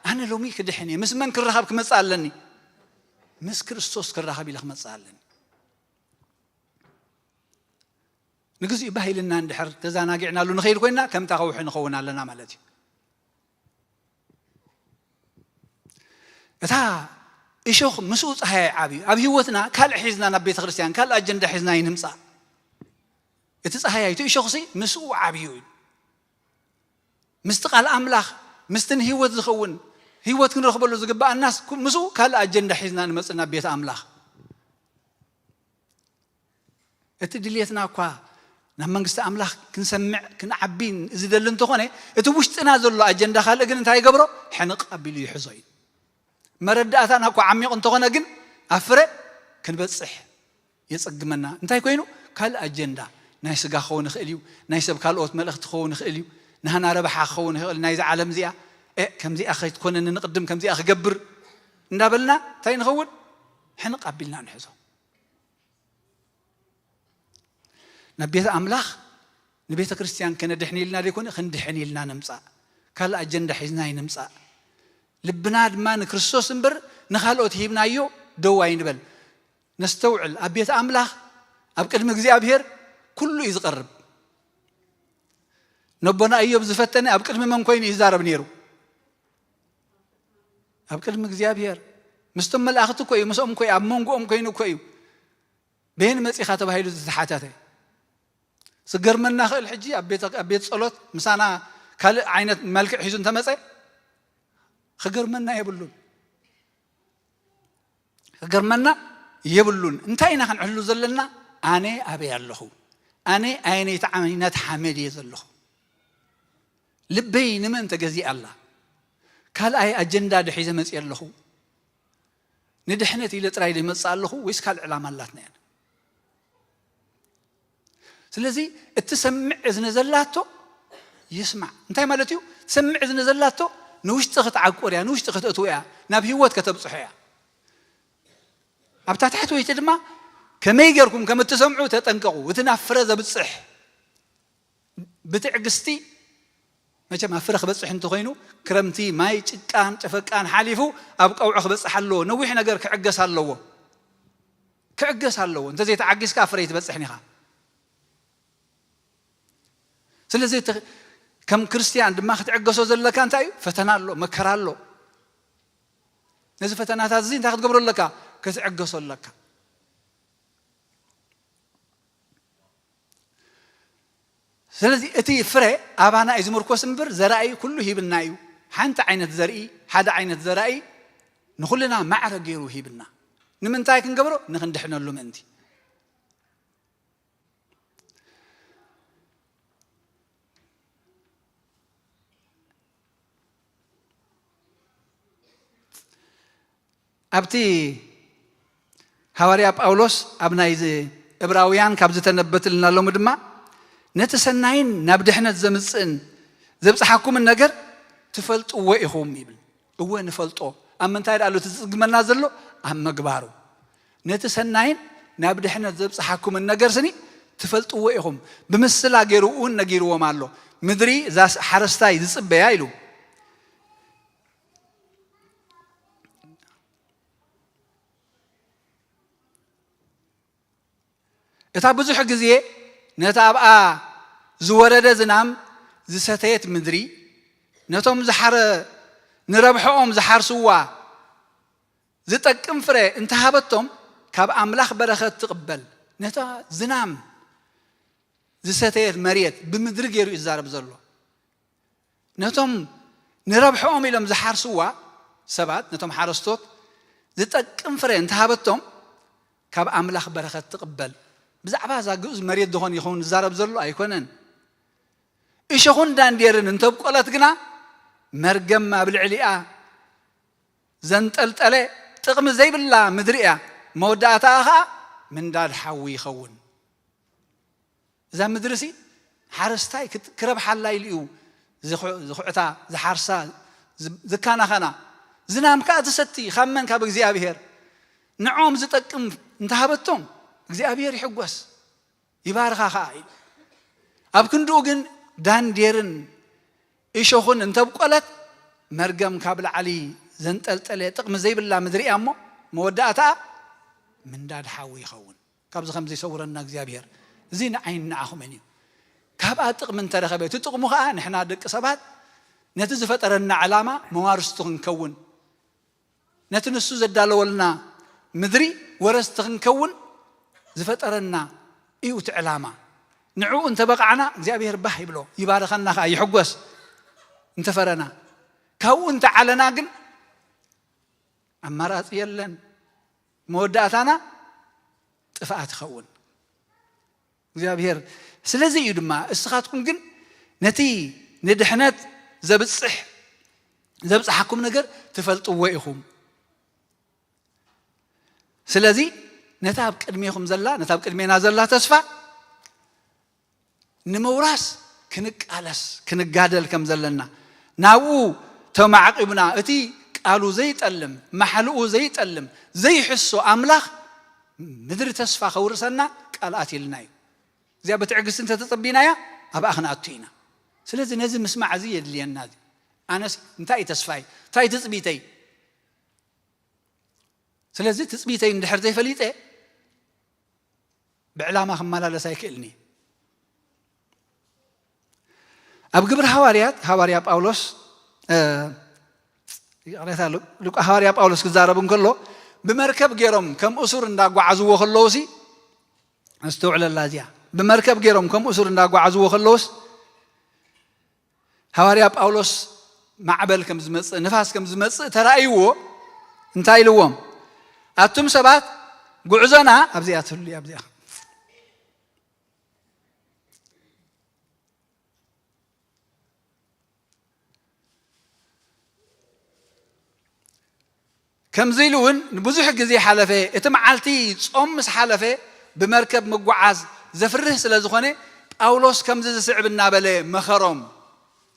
ኣነ ሎሚ ክድሕን እየ። ምስ መን ክራኸብ ክመጽእ ኣለኒ? ምስ ክርስቶስ ክራኸብ ኢለ ክመጽእ ኣለኒ። ንግዚኡ ባህ ኢልና እንድሕር ተዘናጊዕናሉ ንኸይድ ኮይና፣ ከምታ ከውሒ ንኸውን ኣለና ማለት እዩ። እታ እሾኽ ምስኡ ጸሃይ ዓብዩ። ኣብ ህይወትና ካልእ ሒዝና ናብ ቤተ ክርስቲያን፣ ካልእ ኣጀንዳ ሒዝና ይንምጻእ። እቲ ጸሃያይ፣ እቲ እሾኽሲ ምስኡ ዓብዩ እዩ። ምስቲ ቃል ኣምላኽ፣ ምስቲ ንህይወት ዝኸውን፣ ህይወት ክንረኽበሉ ዝግብኣናስ፣ ኩ-፣ ምስኡ ካልእ ኣጀንዳ ሒዝና ንመጽእ ናብ ቤት ኣምላኽ። እቲ ድልየትና እኳ ናብ መንግስቲ ኣምላኽ ክንሰምዕ፣ ክንዓቢ ዝደሊ እንተኾነ፣ እቲ ውሽጥና ዘሎ ኣጀንዳ ካልእ ግን እንታይ ይገብሮ? ሕንቕ ኣቢሉ ይሕዞ እዩ። መረዳእታና እኳ ዓሚቕ እንተኾነ ግን፣ ኣብ ፍረ ክንበጽሕ የጸግመና። እንታይ ኮይኑ? ካልእ ኣጀንዳ፣ ናይ ስጋ ክኸውን ይኽእል እዩ፣ ናይ ሰብ ካልኦት መልእኽቲ ክኸውን ይኽእል እዩ፣ ናህና ረብሓ ክኸውን ይኽእል፣ ናይዛ ዓለም እዚኣ፣ "ኤ፣ ከምዚኣ ከይትኮነኒ ንቕድም ከምዚኣ ክገብር" እንዳበልና እንታይ ንኸውን? ሕንቕ ኣቢልና ንሕዞ። ናብ ቤት ኣምላኽ ንቤተ ክርስቲያን ከነድሕን ኢልና ዘይኮነ፣ ክንድሕን ኢልና ንምጻእ። ካልእ ኣጀንዳ ሒዝና ኣይንምጻእ። ልብና ድማ ንክርስቶስ እምበር ንኻልኦት ሂብናዮ ደው ኣይንበል። ነስተውዕል። ኣብ ቤት ኣምላኽ፣ ኣብ ቅድሚ እግዚኣብሔር ኩሉ እዩ ዝቐርብ። ነቦና እዮብ ዝፈተነ ኣብ ቅድሚ መን ኮይኑ እዩ ይዛረብ ነይሩ? ኣብ ቅድሚ እግዚኣብሔር። ምስቶም መላእኽቲ እኮ እዩ፣ ምስኦም እኮ እዩ፣ ኣብ መንጎኦም ኮይኑ እኮ እዩ። በየን መጺኻ ተባሂሉ ዝተሓተተ። ዝገርመና ክእል ሕጂ ኣብ ቤት፣ ኣብ ቤት ጸሎት ምሳና ካልእ ዓይነት መልክዕ ሒዙ እንተመጸ ክገርመና የብሉን። ክገርመና የብሉን። እንታይ ኢና ክንሕሉ ዘለና? ኣነ ኣበይ ኣለኹ? ኣነ ኣየነይቲ ዓይነት ሓመድ እየ ዘለኹ? ልበይ ንመን ተገዚኣ ኣላ? ካልኣይ ኣጀንዳ ዶ ሒዘ መፅየ ኣለኹ? ንድሕነት ኢለ ጥራይ ዶ ይመፅእ ኣለኹ ወይስ ካልእ ዕላማ ኣላትና እያ? ስለዚ እቲ ሰምዕ እዝኒ ዘላቶ ይስማዕ። እንታይ ማለት እዩ? ትሰምዕ እዝኒ ዘላቶ ንውሽጢ ክትዓቁር እያ፣ ንውሽጢ ከተእትዎ እያ፣ ናብ ህይወት ከተብፅሖ እያ። ኣብታ ታሕተወይቲ ድማ ከመይ ጌርኩም ከም እትሰምዑ ተጠንቀቑ። እቲ ናብ ፍረ ዘብፅሕ ብትዕግስቲ፣ መቸም ኣብ ፍረ ክበፅሕ እንተኾይኑ ክረምቲ ማይ ጭቃን ጨፈቃን ሓሊፉ ኣብ ቀውዒ ክበፅሕ ኣለዎ። ነዊሕ ነገር ክዕገስ ኣለዎ፣ ክዕገስ ኣለዎ። እንተዘይተዓጊስካ ኣብ ፍረ ኣይትበፅሕን ኢኻ። ስለዚ እቲ ከም ክርስትያን ድማ ክትዕገሶ ዘለካ እንታይ እዩ? ፈተና ኣሎ፣ መከራ ኣሎ። ነዚ ፈተናታት እዚ እንታይ ክትገብሮ ኣለካ? ክትዕገሶ ኣለካ። ስለዚ እቲ ፍረ ኣባና እዩ ዝምርኮስ እምበር ዘራኢ ኩሉ ሂብና እዩ። ሓንቲ ዓይነት ዘርኢ፣ ሓደ ዓይነት ዘራኢ ንኹልና ማዕረ ገይሩ ሂብና። ንምንታይ ክንገብሮ? ንክንድሕነሉ ምእንቲ። ኣብቲ ሃዋርያ ጳውሎስ ኣብ ናይ ዝ-፣ እብራውያን ካብ ዝተነበትልና ሎሚ ድማ ነቲ ሰናይን ናብ ድሕነት ዘምጽእን ዘብጽሓኩምን ነገር ትፈልጥዎ ኢኹም ይብል። እወ ንፈልጦ። ኣብ ምንታይ ደኣ ኣሎ እቲ ዝጽግመና ዘሎ? ኣብ ምግባሩ። ነቲ ሰናይን ናብ ድሕነት ዘብጽሓኩምን ነገር ስኒ ትፈልጥዎ ኢኹም። ብምስላ ገይሩ እውን ነጊርዎም ኣሎ። ምድሪ እዛ ሓረስታይ ዝጽበያ ኢሉ። እታ ብዙሕ ግዜ ነታ ኣብኣ ዝወረደ ዝናም ዝሰተየት ምድሪ፣ ነቶም ዝሓረ-፣ ንረብሕኦም ዝሓርስዋ ዝጠቅም ፍረ እንተሃበቶም ካብ ኣምላኽ በረኸት ትቕበል። ነታ ዝናም ዝሰተየት መሬት ብምድሪ ገይሩ እዩ ዝዛረብ ዘሎ። ነቶም ንረብሕኦም ኢሎም ዝሓርስዋ ሰባት፣ ነቶም ሓረስቶት ዝጠቅም ፍረ እንተሃበቶም ካብ ኣምላኽ በረኸት ትቕበል። ብዛዕባ እዛ ግኡዝ መሬት ዝኾን ይኸውን ዝዛረብ ዘሎ ኣይኮነን። እሾኹን ዳንዴርን እንተብቆለት ግና መርገም ኣብ ልዕሊኣ ዘንጠልጠለ ጥቕሚ ዘይብላ ምድሪ እያ። መወዳእታኣ ኸዓ ምንዳድ ሓዊ ይኸውን። እዛ ምድሪ ሲ ሓረስታይ ክት- ክረብሓላ ኢሉ እዩ ዝኹ- ዝኹዕታ፣ ዝሓርሳ፣ ዝ- ዝካናኸና። ዝናም ከኣ ትሰቲ ካብ መን? ካብ እግዚኣብሔር። ንዖም ዝጠቅም እንተሃበቶም እግዚኣብሔር ይሕጎስ፣ ይባርኻ ከኣ ኢሉ። ኣብ ክንድኡ ግን ዳንዴርን እሾኹን እንተብቆለት መርገም ካብ ላዕሊ ዘንጠልጠለ ጥቕሚ ዘይብላ ምድሪ እያ እሞ መወዳእታኣ ምንዳድ ሓዊ ይኸውን። ካብዚ ከም ዘይሰውረና እግዚኣብሔር። እዚ ንዓይን ንዓኹምን እዩ። ካብኣ ጥቕሚ እንተረኸበ፣ እቲ ጥቕሙ ኸዓ ንሕና ደቂ ሰባት ነቲ ዝፈጠረና ዕላማ መዋርስቱ ክንከውን፣ ነቲ ንሱ ዘዳለወልና ምድሪ ወረስቲ ክንከውን ዝፈጠረና እዩ እቲ ዕላማ። ንዕኡ እንተበቓዕና እግዚኣብሔር ባህ ይብሎ፣ ይባርኸና ኸዓ፣ ይሕጎስ። እንተፈረና፣ ካብኡ እንተዓለና ግን ኣማራጺ የለን። መወዳእታና ጥፍኣት ይኸውን እግዚኣብሔር። ስለዚ እዩ ድማ እስኻትኩም ግን ነቲ ንድሕነት ዘብጽሕ ዘብጽሓኩም ነገር ትፈልጥዎ ኢኹም። ስለዚ ነታ ኣብ ቅድሜኹም ዘላ፣ ነታ ኣብ ቅድሜና ዘላ ተስፋ ንምውራስ ክንቃለስ፣ ክንጋደል ከም ዘለና፣ ናብኡ ተማዕቂብና፣ እቲ ቃሉ ዘይጠልም፣ ማሕልኡ ዘይጠልም፣ ዘይሕሶ ኣምላኽ ምድሪ ተስፋ ከውርሰና ቃል ኣትዩልና እዩ። እዚኣ ብትዕግስቲ እንተተጸቢናያ ኣብኣ ክንኣቱ ኢና። ስለዚ ነዚ ምስማዕ እዚ የድልየና። እዚ ኣነስ እንታይ እዩ ተስፋይ? እንታይ ትጽቢተይ? ስለዚ ትጽቢተይ እንድሕር ዘይፈሊጠ ብዕላማ ክመላለስ ኣይክእልን እየ። ኣብ ግብሪ ሃዋርያት ሃዋርያ ጳውሎስ፣ እ፣ ይቕሬታ፣ ሉ-፣ ሉቃ-፣ ሃዋርያ ጳውሎስ ክዛረብ እንከሎ ብመርከብ ገይሮም ከም እሱር እንዳጓዓዝዎ ከለውሲ፣ ኣስተውዕለላ እዚኣ፣ ብመርከብ ገይሮም ከም እሱር እንዳጓዓዝዎ ከለውስ ሃዋርያ ጳውሎስ ማዕበል ከም ዝመጽእ፣ ንፋስ ከም ዝመጽእ ተራእይዎ እንታይ ኢልዎም? ኣቱም ሰባት ጉዕዞና ኣብዚኣ ትህሉ እያ፣ ኣብዚኣ። ከምዚ ኢሉ እውን ንብዙሕ ግዜ ሓለፈ። እቲ መዓልቲ ጾም ምስ ሓለፈ ብመርከብ ምጉዓዝ ዘፍርህ ስለ ዝኾነ ጳውሎስ ከምዚ ዝስዕብ እናበለ መኸሮም።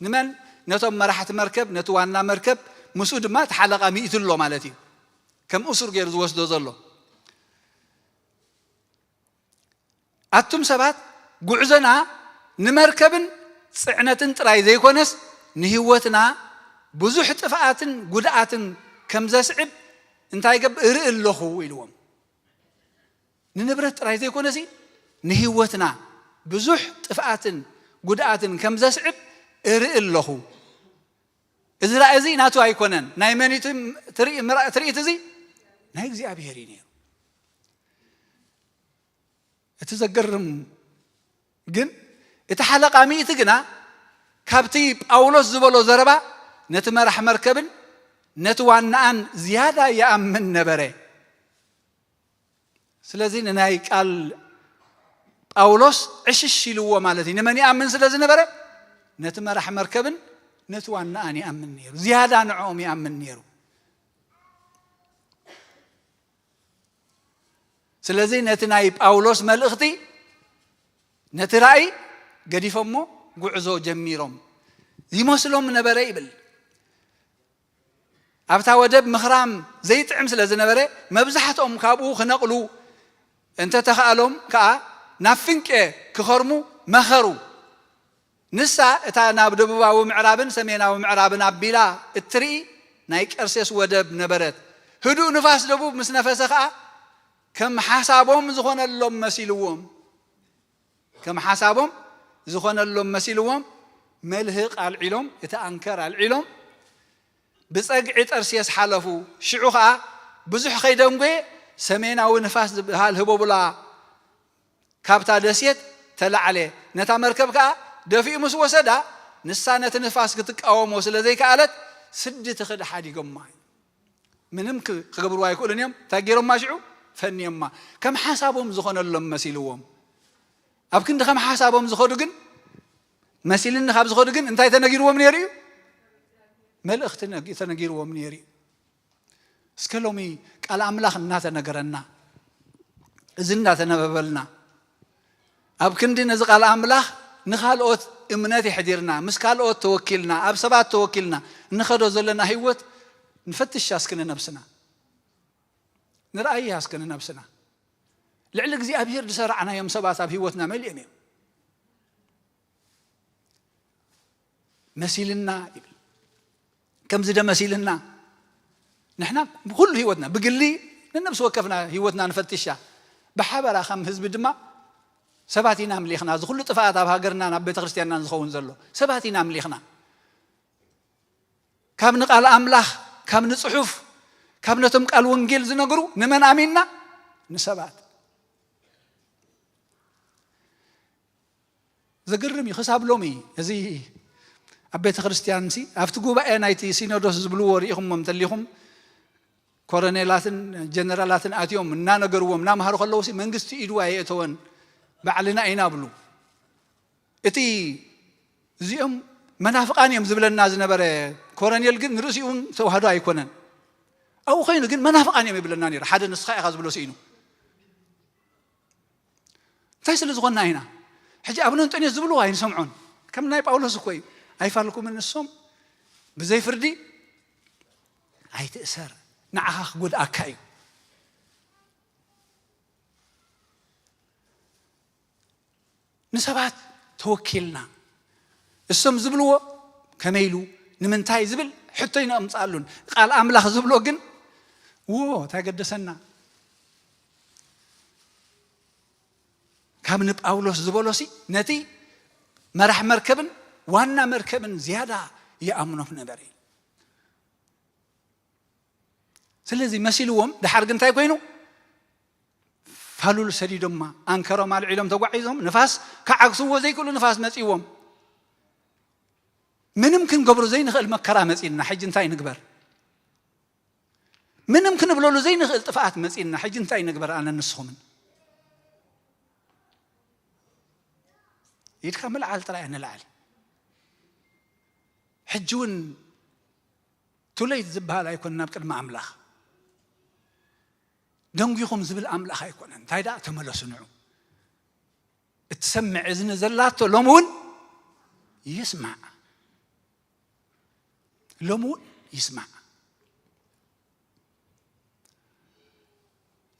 ንመን? ነቶም መራሕቲ መርከብ፣ ነቲ ዋና መርከብ፣ ምስኡ ድማ እቲ ሓለቓ ሚእቲ ኣሎ ማለት እዩ። ከም እሱር ገይሩ ዝወስዶ ዘሎ። ኣቱም ሰባት ጉዕዞና ንመርከብን ጽዕነትን ጥራይ ዘይኮነስ ንህይወትና ብዙሕ ጥፍኣትን ጉድኣትን ከም ዘስዕብ እንታይ ገብ-፣ እርኢ ኣለኹ ኢልዎም። ንንብረት ጥራይ ዘይኮነሲ ንህይወትና ብዙሕ ጥፍኣትን ጉድኣትን ከም ዘስዕብ እርኢ ኣለኹ። እዚ ራእይ እዚ ናቱ ኣይኮነን። ናይ መን እዩ እቲ ትርኢት እዚ? ናይ እግዚኣብሔር እዩ ነይሩ። እቲ ዘገርም ግን እቲ ሓለቓ ሚእቲ ግና ካብቲ ጳውሎስ ዝበሎ ዘረባ ነቲ መራሕ መርከብን ነቲ ዋናኣን ዝያዳ ይኣምን ነበረ። ስለዚ ንናይ ቃል ጳውሎስ ዕሽሽ ኢልዎ ማለት እዩ። ንመን ይኣምን ስለ ዝነበረ? ነቲ መራሕ መርከብን ነቲ ዋናኣን ይኣምን ነይሩ። ዝያዳ ንዕኦም ይኣምን ነይሩ። ስለዚ ነቲ ናይ ጳውሎስ መልእኽቲ፣ ነቲ ራእይ ገዲፎሞ ጉዕዞ ጀሚሮም። ይመስሎም ነበረ ይብል። ኣብታ ወደብ ምኽራም ዘይጥዕም ስለ ዝነበረ፣ መብዛሕትኦም ካብኡ ክነቕሉ እንተተኻእሎም ከኣ ናብ ፍንቄ ክኸርሙ መኸሩ። ንሳ እታ ናብ ደቡባዊ ምዕራብን ሰሜናዊ ምዕራብን ኣቢላ እትርኢ ናይ ቀርሴስ ወደብ ነበረት። ህዱእ ንፋስ ደቡብ ምስ ነፈሰ ኸኣ ከም ሓሳቦም ዝኾነሎም መሲልዎም። ከም ሓሳቦም ዝኾነሎም መሲልዎም መልህቕ ኣልዒሎም፣ እቲ ኣንከር ኣልዒሎም ብጸግዒ ጠርሴስ ሓለፉ። ሽዑ ኸኣ ብዙሕ ከይደንጎየ ሰሜናዊ ንፋስ ዝበሃል ህቦብላ ካብታ ደሴት ተላዕለ። ነታ መርከብ ከኣ ደፊኡ ምስ ወሰዳ፣ ንሳ ነቲ ንፋስ ክትቃወሞ ስለ ዘይከኣለት፣ ስዲ ትኽድ ሓዲጎማ። ምንም ክ-፣ ክገብርዋ ኣይክእሉን እዮም። እንታይ ገይሮማ ሽዑ? ፈንዮማ። ከም ሓሳቦም ዝኾነሎም መሲልዎም። ኣብ ክንዲ ከም ሓሳቦም ዝኸዱ ግን፣ መሲልኒ ካብ ዝኸዱ ግን፣ እንታይ ተነጊርዎም ነይሩ እዩ? መልእኽቲ ነግ-፣ ተነጊርዎም ነይሩ እዩ። እስከ ሎሚ ቃል ኣምላኽ እናተነገረና፣ እዚ እናተነበበልና፣ ኣብ ክንዲ ነዚ ቃል ኣምላኽ ንኻልኦት እምነት የሕዲርና፣ ምስ ካልኦት ተወኪልና፣ ኣብ ሰባት ተወኪልና እንኸዶ ዘለና ህይወት ንፈትሻ እስኪ ንነብስና። ንርኣያ እስኪ ንነብስና። ልዕሊ እግዚኣብሔር ዝሰራዕናዮም ሰባት ኣብ ህይወትና መሊኦም እዮም። መሲልና ይብል። ከምዚ ደ መሲልና? ንሕና ብኹሉ ህይወትና፣ ብግሊ ንነብሲ ወከፍና ህይወትና ንፈትሻ። ብሓበራ ከም ህዝቢ ድማ ሰባት ኢና ኣምሊኽና። እዚ ኩሉ ጥፍኣት ኣብ ሃገርናን ኣብ ቤተ ክርስቲያንናን ዝኸውን ዘሎ ሰባት ኢና ኣምሊኽና። ካብ ንቃል ኣምላኽ፣ ካብ ንጽሑፍ፣ ካብ ነቶም ቃል ወንጌል ዝነግሩ ንመን ኣሚንና? ንሰባት። ዘገርም እዩ። ክሳብ ሎሚ እዚ ኣብ ቤተ ክርስቲያን ሲ፣ ኣብቲ ጉባኤ ናይቲ ሲኖዶስ ዝብልዎ ርኢኹሞ እንተሊኹም፣ ኮረኔላትን ጀነራላትን ኣትዮም እናነገርዎም እናምሃሩ ከለዉ ሲ፣ መንግስቲ ኢዱ ኣየእተወን፣ ባዕልና ኢና ብሉ። እቲ እዚኦም መናፍቃን እዮም ዝብለና ዝነበረ ኮረኔል ግን ንርእሲኡ እውን ተዋህዶ ኣይኮነን። ኣብኡ ኮይኑ ግን መናፍቃን እዮም ይብለና ነይሩ። ሓደ ንስኻ ኢኻ ዝብሎ ስኢኑ። እንታይ ስለ ዝኾንና ኢና? ሕጂ ኣቡነ እንጦንዮስ ዝብልዎ ኣይንሰምዖን። ከም ናይ ጳውሎስ እኮ እዩ። "ኣይፋልኩምን ንሶም ብዘይ ፍርዲ ኣይትእሰር፣ ንዓኻ ክጎድኣካ እዩ።" ንሰባት ተወኪልና፣ እሶም ዝብልዎ ከመይ ኢሉ፣ ንምንታይ ዝብል ሕቶ ይነምጻሉን፣ ቃል ኣምላኽ ዝብሎ ግን፣ "ዎ፣ እንታይ ገደሰና?" ካብ ንጳውሎስ ዝበሎሲ ነቲ መራሕ መርከብን ዋና መርከብን ዝያዳ ይኣምኖም ነበረ። ስለዚ መሲልዎም፣ ደሓር ግን እንታይ ኮይኑ? ፋሉል ሰዲዶማ፣ ኣንከሮም ኣልዒሎም ተጓዒዞም፣ ንፋስ ክዓግስዎ ዘይክእሉ ንፋስ መጺዎም። ምንም ክንገብሮ ዘይንኽእል መከራ መጺና፣ ሕጂ እንታይ ንግበር? ምንም ክንብለሉ ዘይንኽእል ጥፍኣት መጺና፣ ሕጂ እንታይ ንግበር? ኣነ ንስኹምን ኢድካ ምልዓል ጥራይ ንልዓል። ሕጂ እውን ቱለይት ዝበሃል ኣይኮነን ኣብ ቅድሚ ኣምላኽ። ደንጒኹም ዝብል ኣምላኽ ኣይኮነን። እንታይ ደኣ? ተመለሱ ንዑ። እትሰምዕ እዝኒ ዘላቶ ሎም እውን ይስማዕ። ሎም እውን ይስማዕ።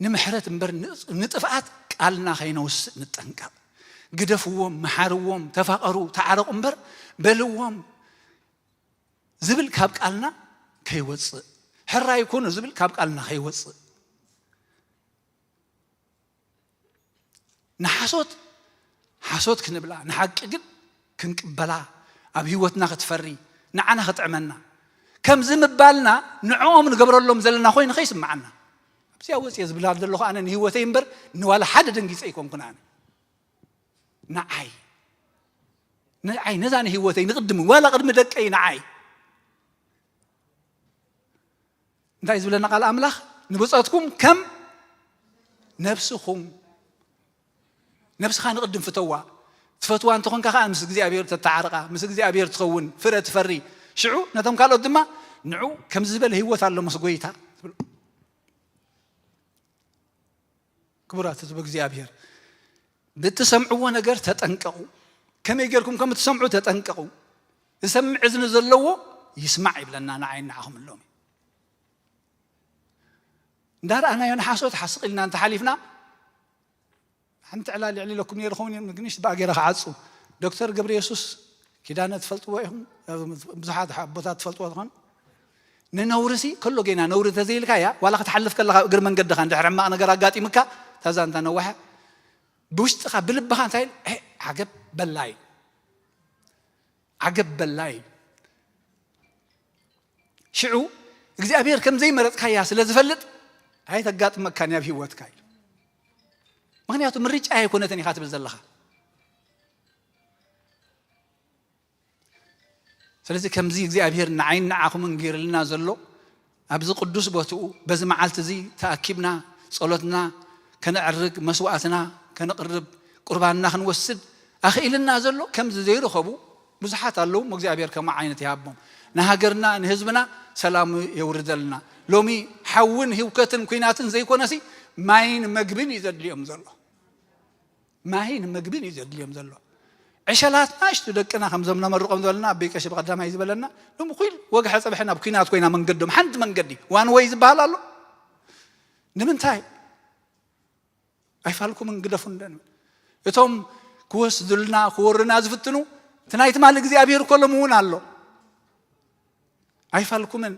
ንምሕረት እምበር ን-፣ ንጥፍኣት ቃልና ከይነውስእ ንጠንቀቕ። ግደፍዎም፣ መሓርዎም፣ ተፋቐሩ፣ ተዓረቑ እምበር በልዎም ዝብል ካብ ቃልና ከይወጽእ፣ ሕራይ ኩኑ ዝብል ካብ ቃልና ከይወጽእ። ንሓሶት ሓሶት ክንብላ፣ ንሓቂ ግን ክንቅበላ፣ ኣብ ህይወትና ክትፈሪ፣ ንዓና ክጥዕመና። ከምዚ ምባልና ንዕኦም ንገብረሎም ዘለና ኮይኑ ከይስምዓና። ኣብዚኣ ወጽየ ዝብላ ዘለኹ ኣነ ንህይወተይ እምበር ንዋላ ሓደ ደንጊጸ ኣይኮንኩን ኣነ። ንዓይ፣ ንዓይ፣ ነዛ ንህይወተይ ንቕድሚ፣ ዋላ ቅድሚ ደቀይ ንዓይ። እንታይ ዝብለና ቃል ኣምላኽ? "ንብጾትኩም ከም ነብስኹም"። ነብስኻ ንቕድም ፍተዋ። ትፈትዋ እንተኾንካ ከኣ ምስ እግዚኣብሔር ተተዓርቓ፣ ምስ እግዚኣብሔር ትኸውን፣ ፍረ ትፈሪ። ሽዑ ነቶም ካልኦት ድማ፣ "ንዑ ከምዚ ዝበለ ህይወት ኣሎ ምስ ጐይታ" ትብሎ። ክቡራት ህዝቢ እግዚኣብሔር፣ ብትሰምዕዎ ነገር ተጠንቀቑ። ከመይ ጌርኩም ከም እትሰምዑ ተጠንቀቑ። ዝሰምዕ እዝኒ ዘለዎ ይስማዕ ይብለና ንዓይ ንዓኹም ሎሚ። እንዳ ረኣናዮ ንሓሶት ሓስቕ ኢልና እንተሓሊፍና፣ ሓንቲ ዕላል የዕሊለኩም ነይሩ ኸውን፣ ግን ሽባእ ገይረ ክዓጹ። ዶክተር ገብረ የሱስ ኪዳነ ትፈልጥዎ ኢኹም፣ ብዙሓት ኣቦታት ትፈልጥዎ ትኾኑ። ንነውርሲ ከሎ ጌና ነውሪ እንተዘይልካያ፣ ዋላ ክትሓልፍ ከለኻ እግሪ መንገድኻ እንድሕር ሕማቕ ነገር ኣጋጢምካ፣ እታ ዛንታ ነዋሐ፣ ብውሽጥኻ ብልብኻ እንታይ ኢል? "ኤ፣ ዓገብ በላይ፣ ዓገብ በላይ።" ሽዑ እግዚኣብሔር ከም ዘይመረጽካያ ስለ ዝፈልጥ፣ ኣይተጋጥመካን ኣብ ህይወትካ ኢሉ። ምኽንያቱ ምርጫ ኣይኮነትን ኢኻ ትብል ዘለኻ። ስለዚ ከምዚ እግዚኣብሔር ንዓይን ንዓኹምን ገይርልና ዘሎ ኣብዚ ቅዱስ ቦትኡ በዚ መዓልቲ እዚ ተኣኪብና ጸሎትና ከነዕርግ መስዋዕትና ከነቕርብ ቁርባንና ክንወስድ ኣኽኢልና ዘሎ ከምዚ ዘይረኸቡ ብዙሓት ኣለዉ። እግዚኣብሔር ከምኡ ዓይነት ይሃቦም። ንሃገርና ንህዝብና ሰላሙ የውርደልና። ሎሚ ሓውን ህውከትን ኲናትን ዘይኮነሲ ማይን መግብን እዩ ዘድልዮም ዘሎ። ማይን መግብን እዩ ዘድልዮም ዘሎ። ዕሸላት ናሽቱ ደቅና ከምዞም ነመርቆም ዝበለና ኣበይ ቀሺ ብቐዳማይ ዝበለና ሎም ኩል ወግሐ ጸብሐ ናብ ኲናት ኮይና መንገዶም ሓንቲ መንገዲ ዋን ወይ ዝበሃል ኣሎ። ንምንታይ ኣይፋልኩምን ግደፉ እንደ ንብል። እቶም ክወስዱልና ክወሩና ዝፍትኑ እቲ ናይ ትማሊ እግዚኣብሔር እኮ ሎም እውን ኣሎ። ኣይፋልኩምን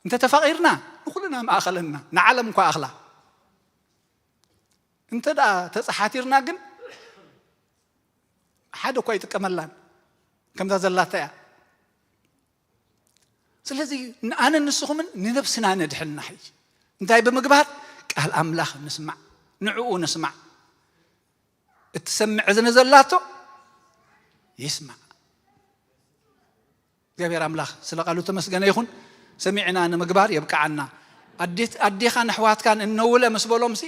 እንተ ተፋቒርና ንኹልና መኣኸለና ንዓለም እኳ ኣኽላ። እንተ ደኣ ተጸሓቲርና ግን ሓደ እኳ ይጥቀመላን ከምዛ ዘላታ እያ። ስለዚ ኣነ ንስኹምን ንነብስና ነድሕንና ሕጂ እንታይ ብምግባር ቃል ኣምላኽ ንስማዕ፣ ንዕኡ ንስማዕ። እትሰምዕ እዝኒ ዘላቶ ይስማዕ። እግዚኣብሔር ኣምላኽ ስለ ቃሉ ተመስገነ ይኹን። ሰሚዕና ንምግባር የብቅዓና። ኣዴት- ኣዴኻን ኣሕዋትካን እነውለ ምስ በሎምሲ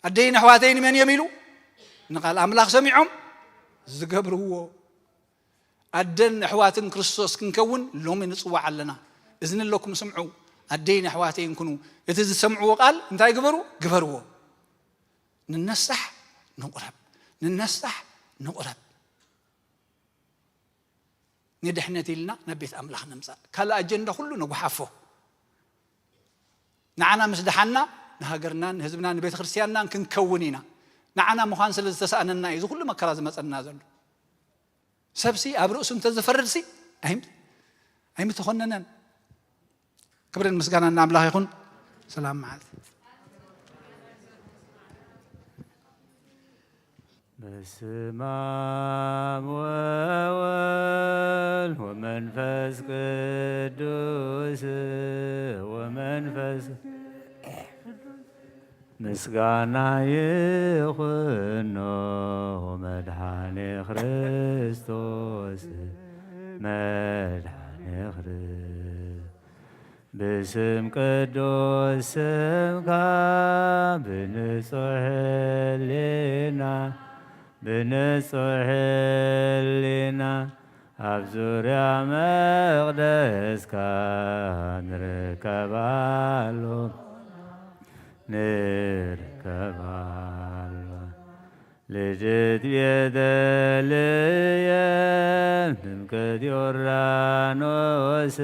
ኣደይን ኣሕዋተይን መን እዮም ኢሉ ንቃል ኣምላኽ ሰሚዖም ዝገብርዎ። ኣደን ኣሕዋትን ክርስቶስ ክንከውን ሎሚ ንጽዋዕ ኣለና። እዝኒ ኣለኩም ስምዑ፣ ኣደይን ኣሕዋተይን ኩኑ። እቲ ዝሰምዕዎ ቃል እንታይ ግበሩ? ግበርዎ። ንነሳሕ ንቑረብ፣ ንነሳሕ ንቑረብ። ንድሕነት ኢልና ናብ ቤት ኣምላኽ ንምጻእ ካልእ ኣጀንዳ ኩሉ ንጉሓፎ። ንዓና ምስ ደሓና ንሃገርናን ንህዝብናን ንቤተ ክርስቲያንናን ክንከውን ኢና። ንዓና ምዃን ስለ ዝተሳእነና እዩ እዚ ኩሉ መከራ ዝመጸና ዘሎ። ሰብሲ ኣብ ርእሱ እንተዝፈርድሲ ኣይም- ኣይምተኾነነን። ክብርን ምስጋናን ንኣምላኽ ይኹን። ሰላም መዓልቲ። በስመ አብ ወወልድ ወመንፈስ ቅዱስ ወመንፈስ ምስጋና ይኹኖ መድኃኔ ክርስቶስ መድኃኔ ክርስቶስ ብስም ቅዱስ ስምካ ብንጹሕ ሕሊና ብንጹሕ ሕሊና ኣብ ዙርያ መቕደስካ ንርከባሉ ንርከባሉ ልደት ቤተልሔም ጥምቀት ዮርዳኖስ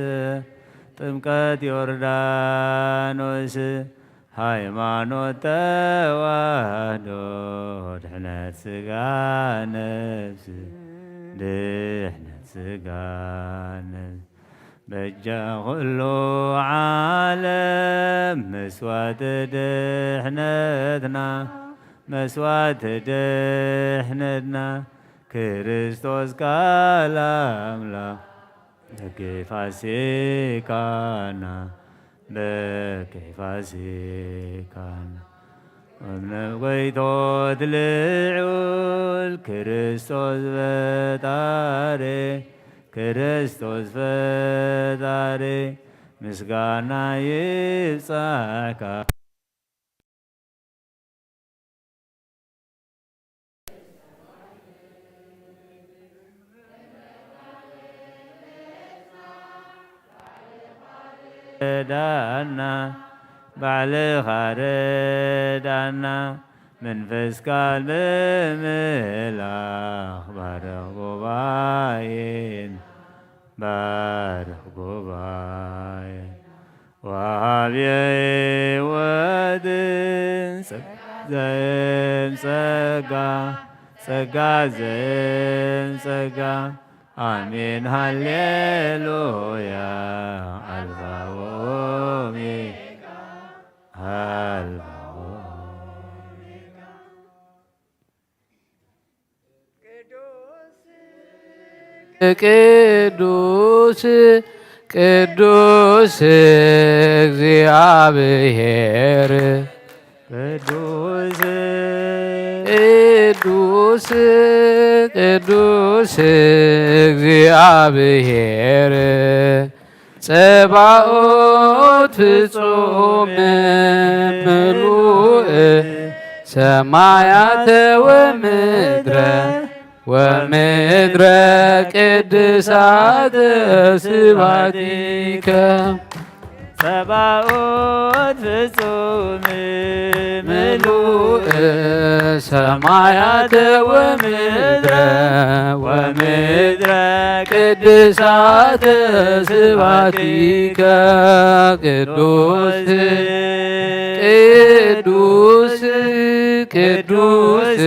ጥምቀት ዮርዳኖስ ሃይማኖት ተዋህዶ ድሕነት ስጋ ነብስ ድሕነት ስጋ ነብስ በጃ ኩሉ ዓለም መስዋዕቲ ድሕነትና መስዋዕቲ ድሕነትና ክርስቶስ ቃል ኣምላኽ በኪ ፋሲካና በኪ ፋሲካና እምነ ጎይቶት ልዑል ክርስቶስ ፈጣሪ ክርስቶስ ፈጣሪ ምስጋና ይብጻሕካ። ዳና ባዕልኻ ርዳና መንፈስ ቃል ብምልኣኽ ባርኽ ጉባኤን ባርኽ ጉባኤን ወሃብየ ሕይወትን ጸጋ ዘየም ጸጋ ጸጋ ዘየም ጸጋ ኣሜን ሃሌሉያ ኣልፋ ወኦሜጋ ኣልፋ ወኦሜጋ ቅዱስ ቅዱስ እግዚኣብሔር ቅዱስ ቅዱስ ቅዱስ እግዚኣብሔር ጸባኦት ፍጹም ምሉእ ሰማያተ ወምድረ ወምድረ ቅድሳተ ስባቲከ ጸባኦት ፍጹም ምሉእ ሰማያተ ወምድረ ወምድረ ቅድሳተ ስባቲከ ቅዱስ ቅዱስ ቅዱስ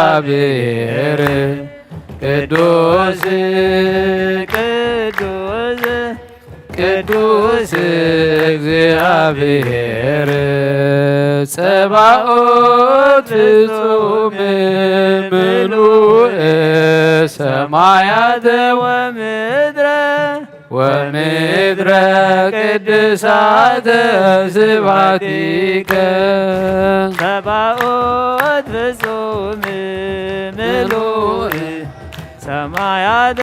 እግዚኣብሔር ቅዱስ ቅዱስ ቅዱስ እግዚኣብሔር ጸባኦት ፍጹም ምሉእ ሰማያተ ወምድረ ወምድረ ቅድሳተ ስባቲከ ጸባኦት ፍጹም ምሉእ ሰማያት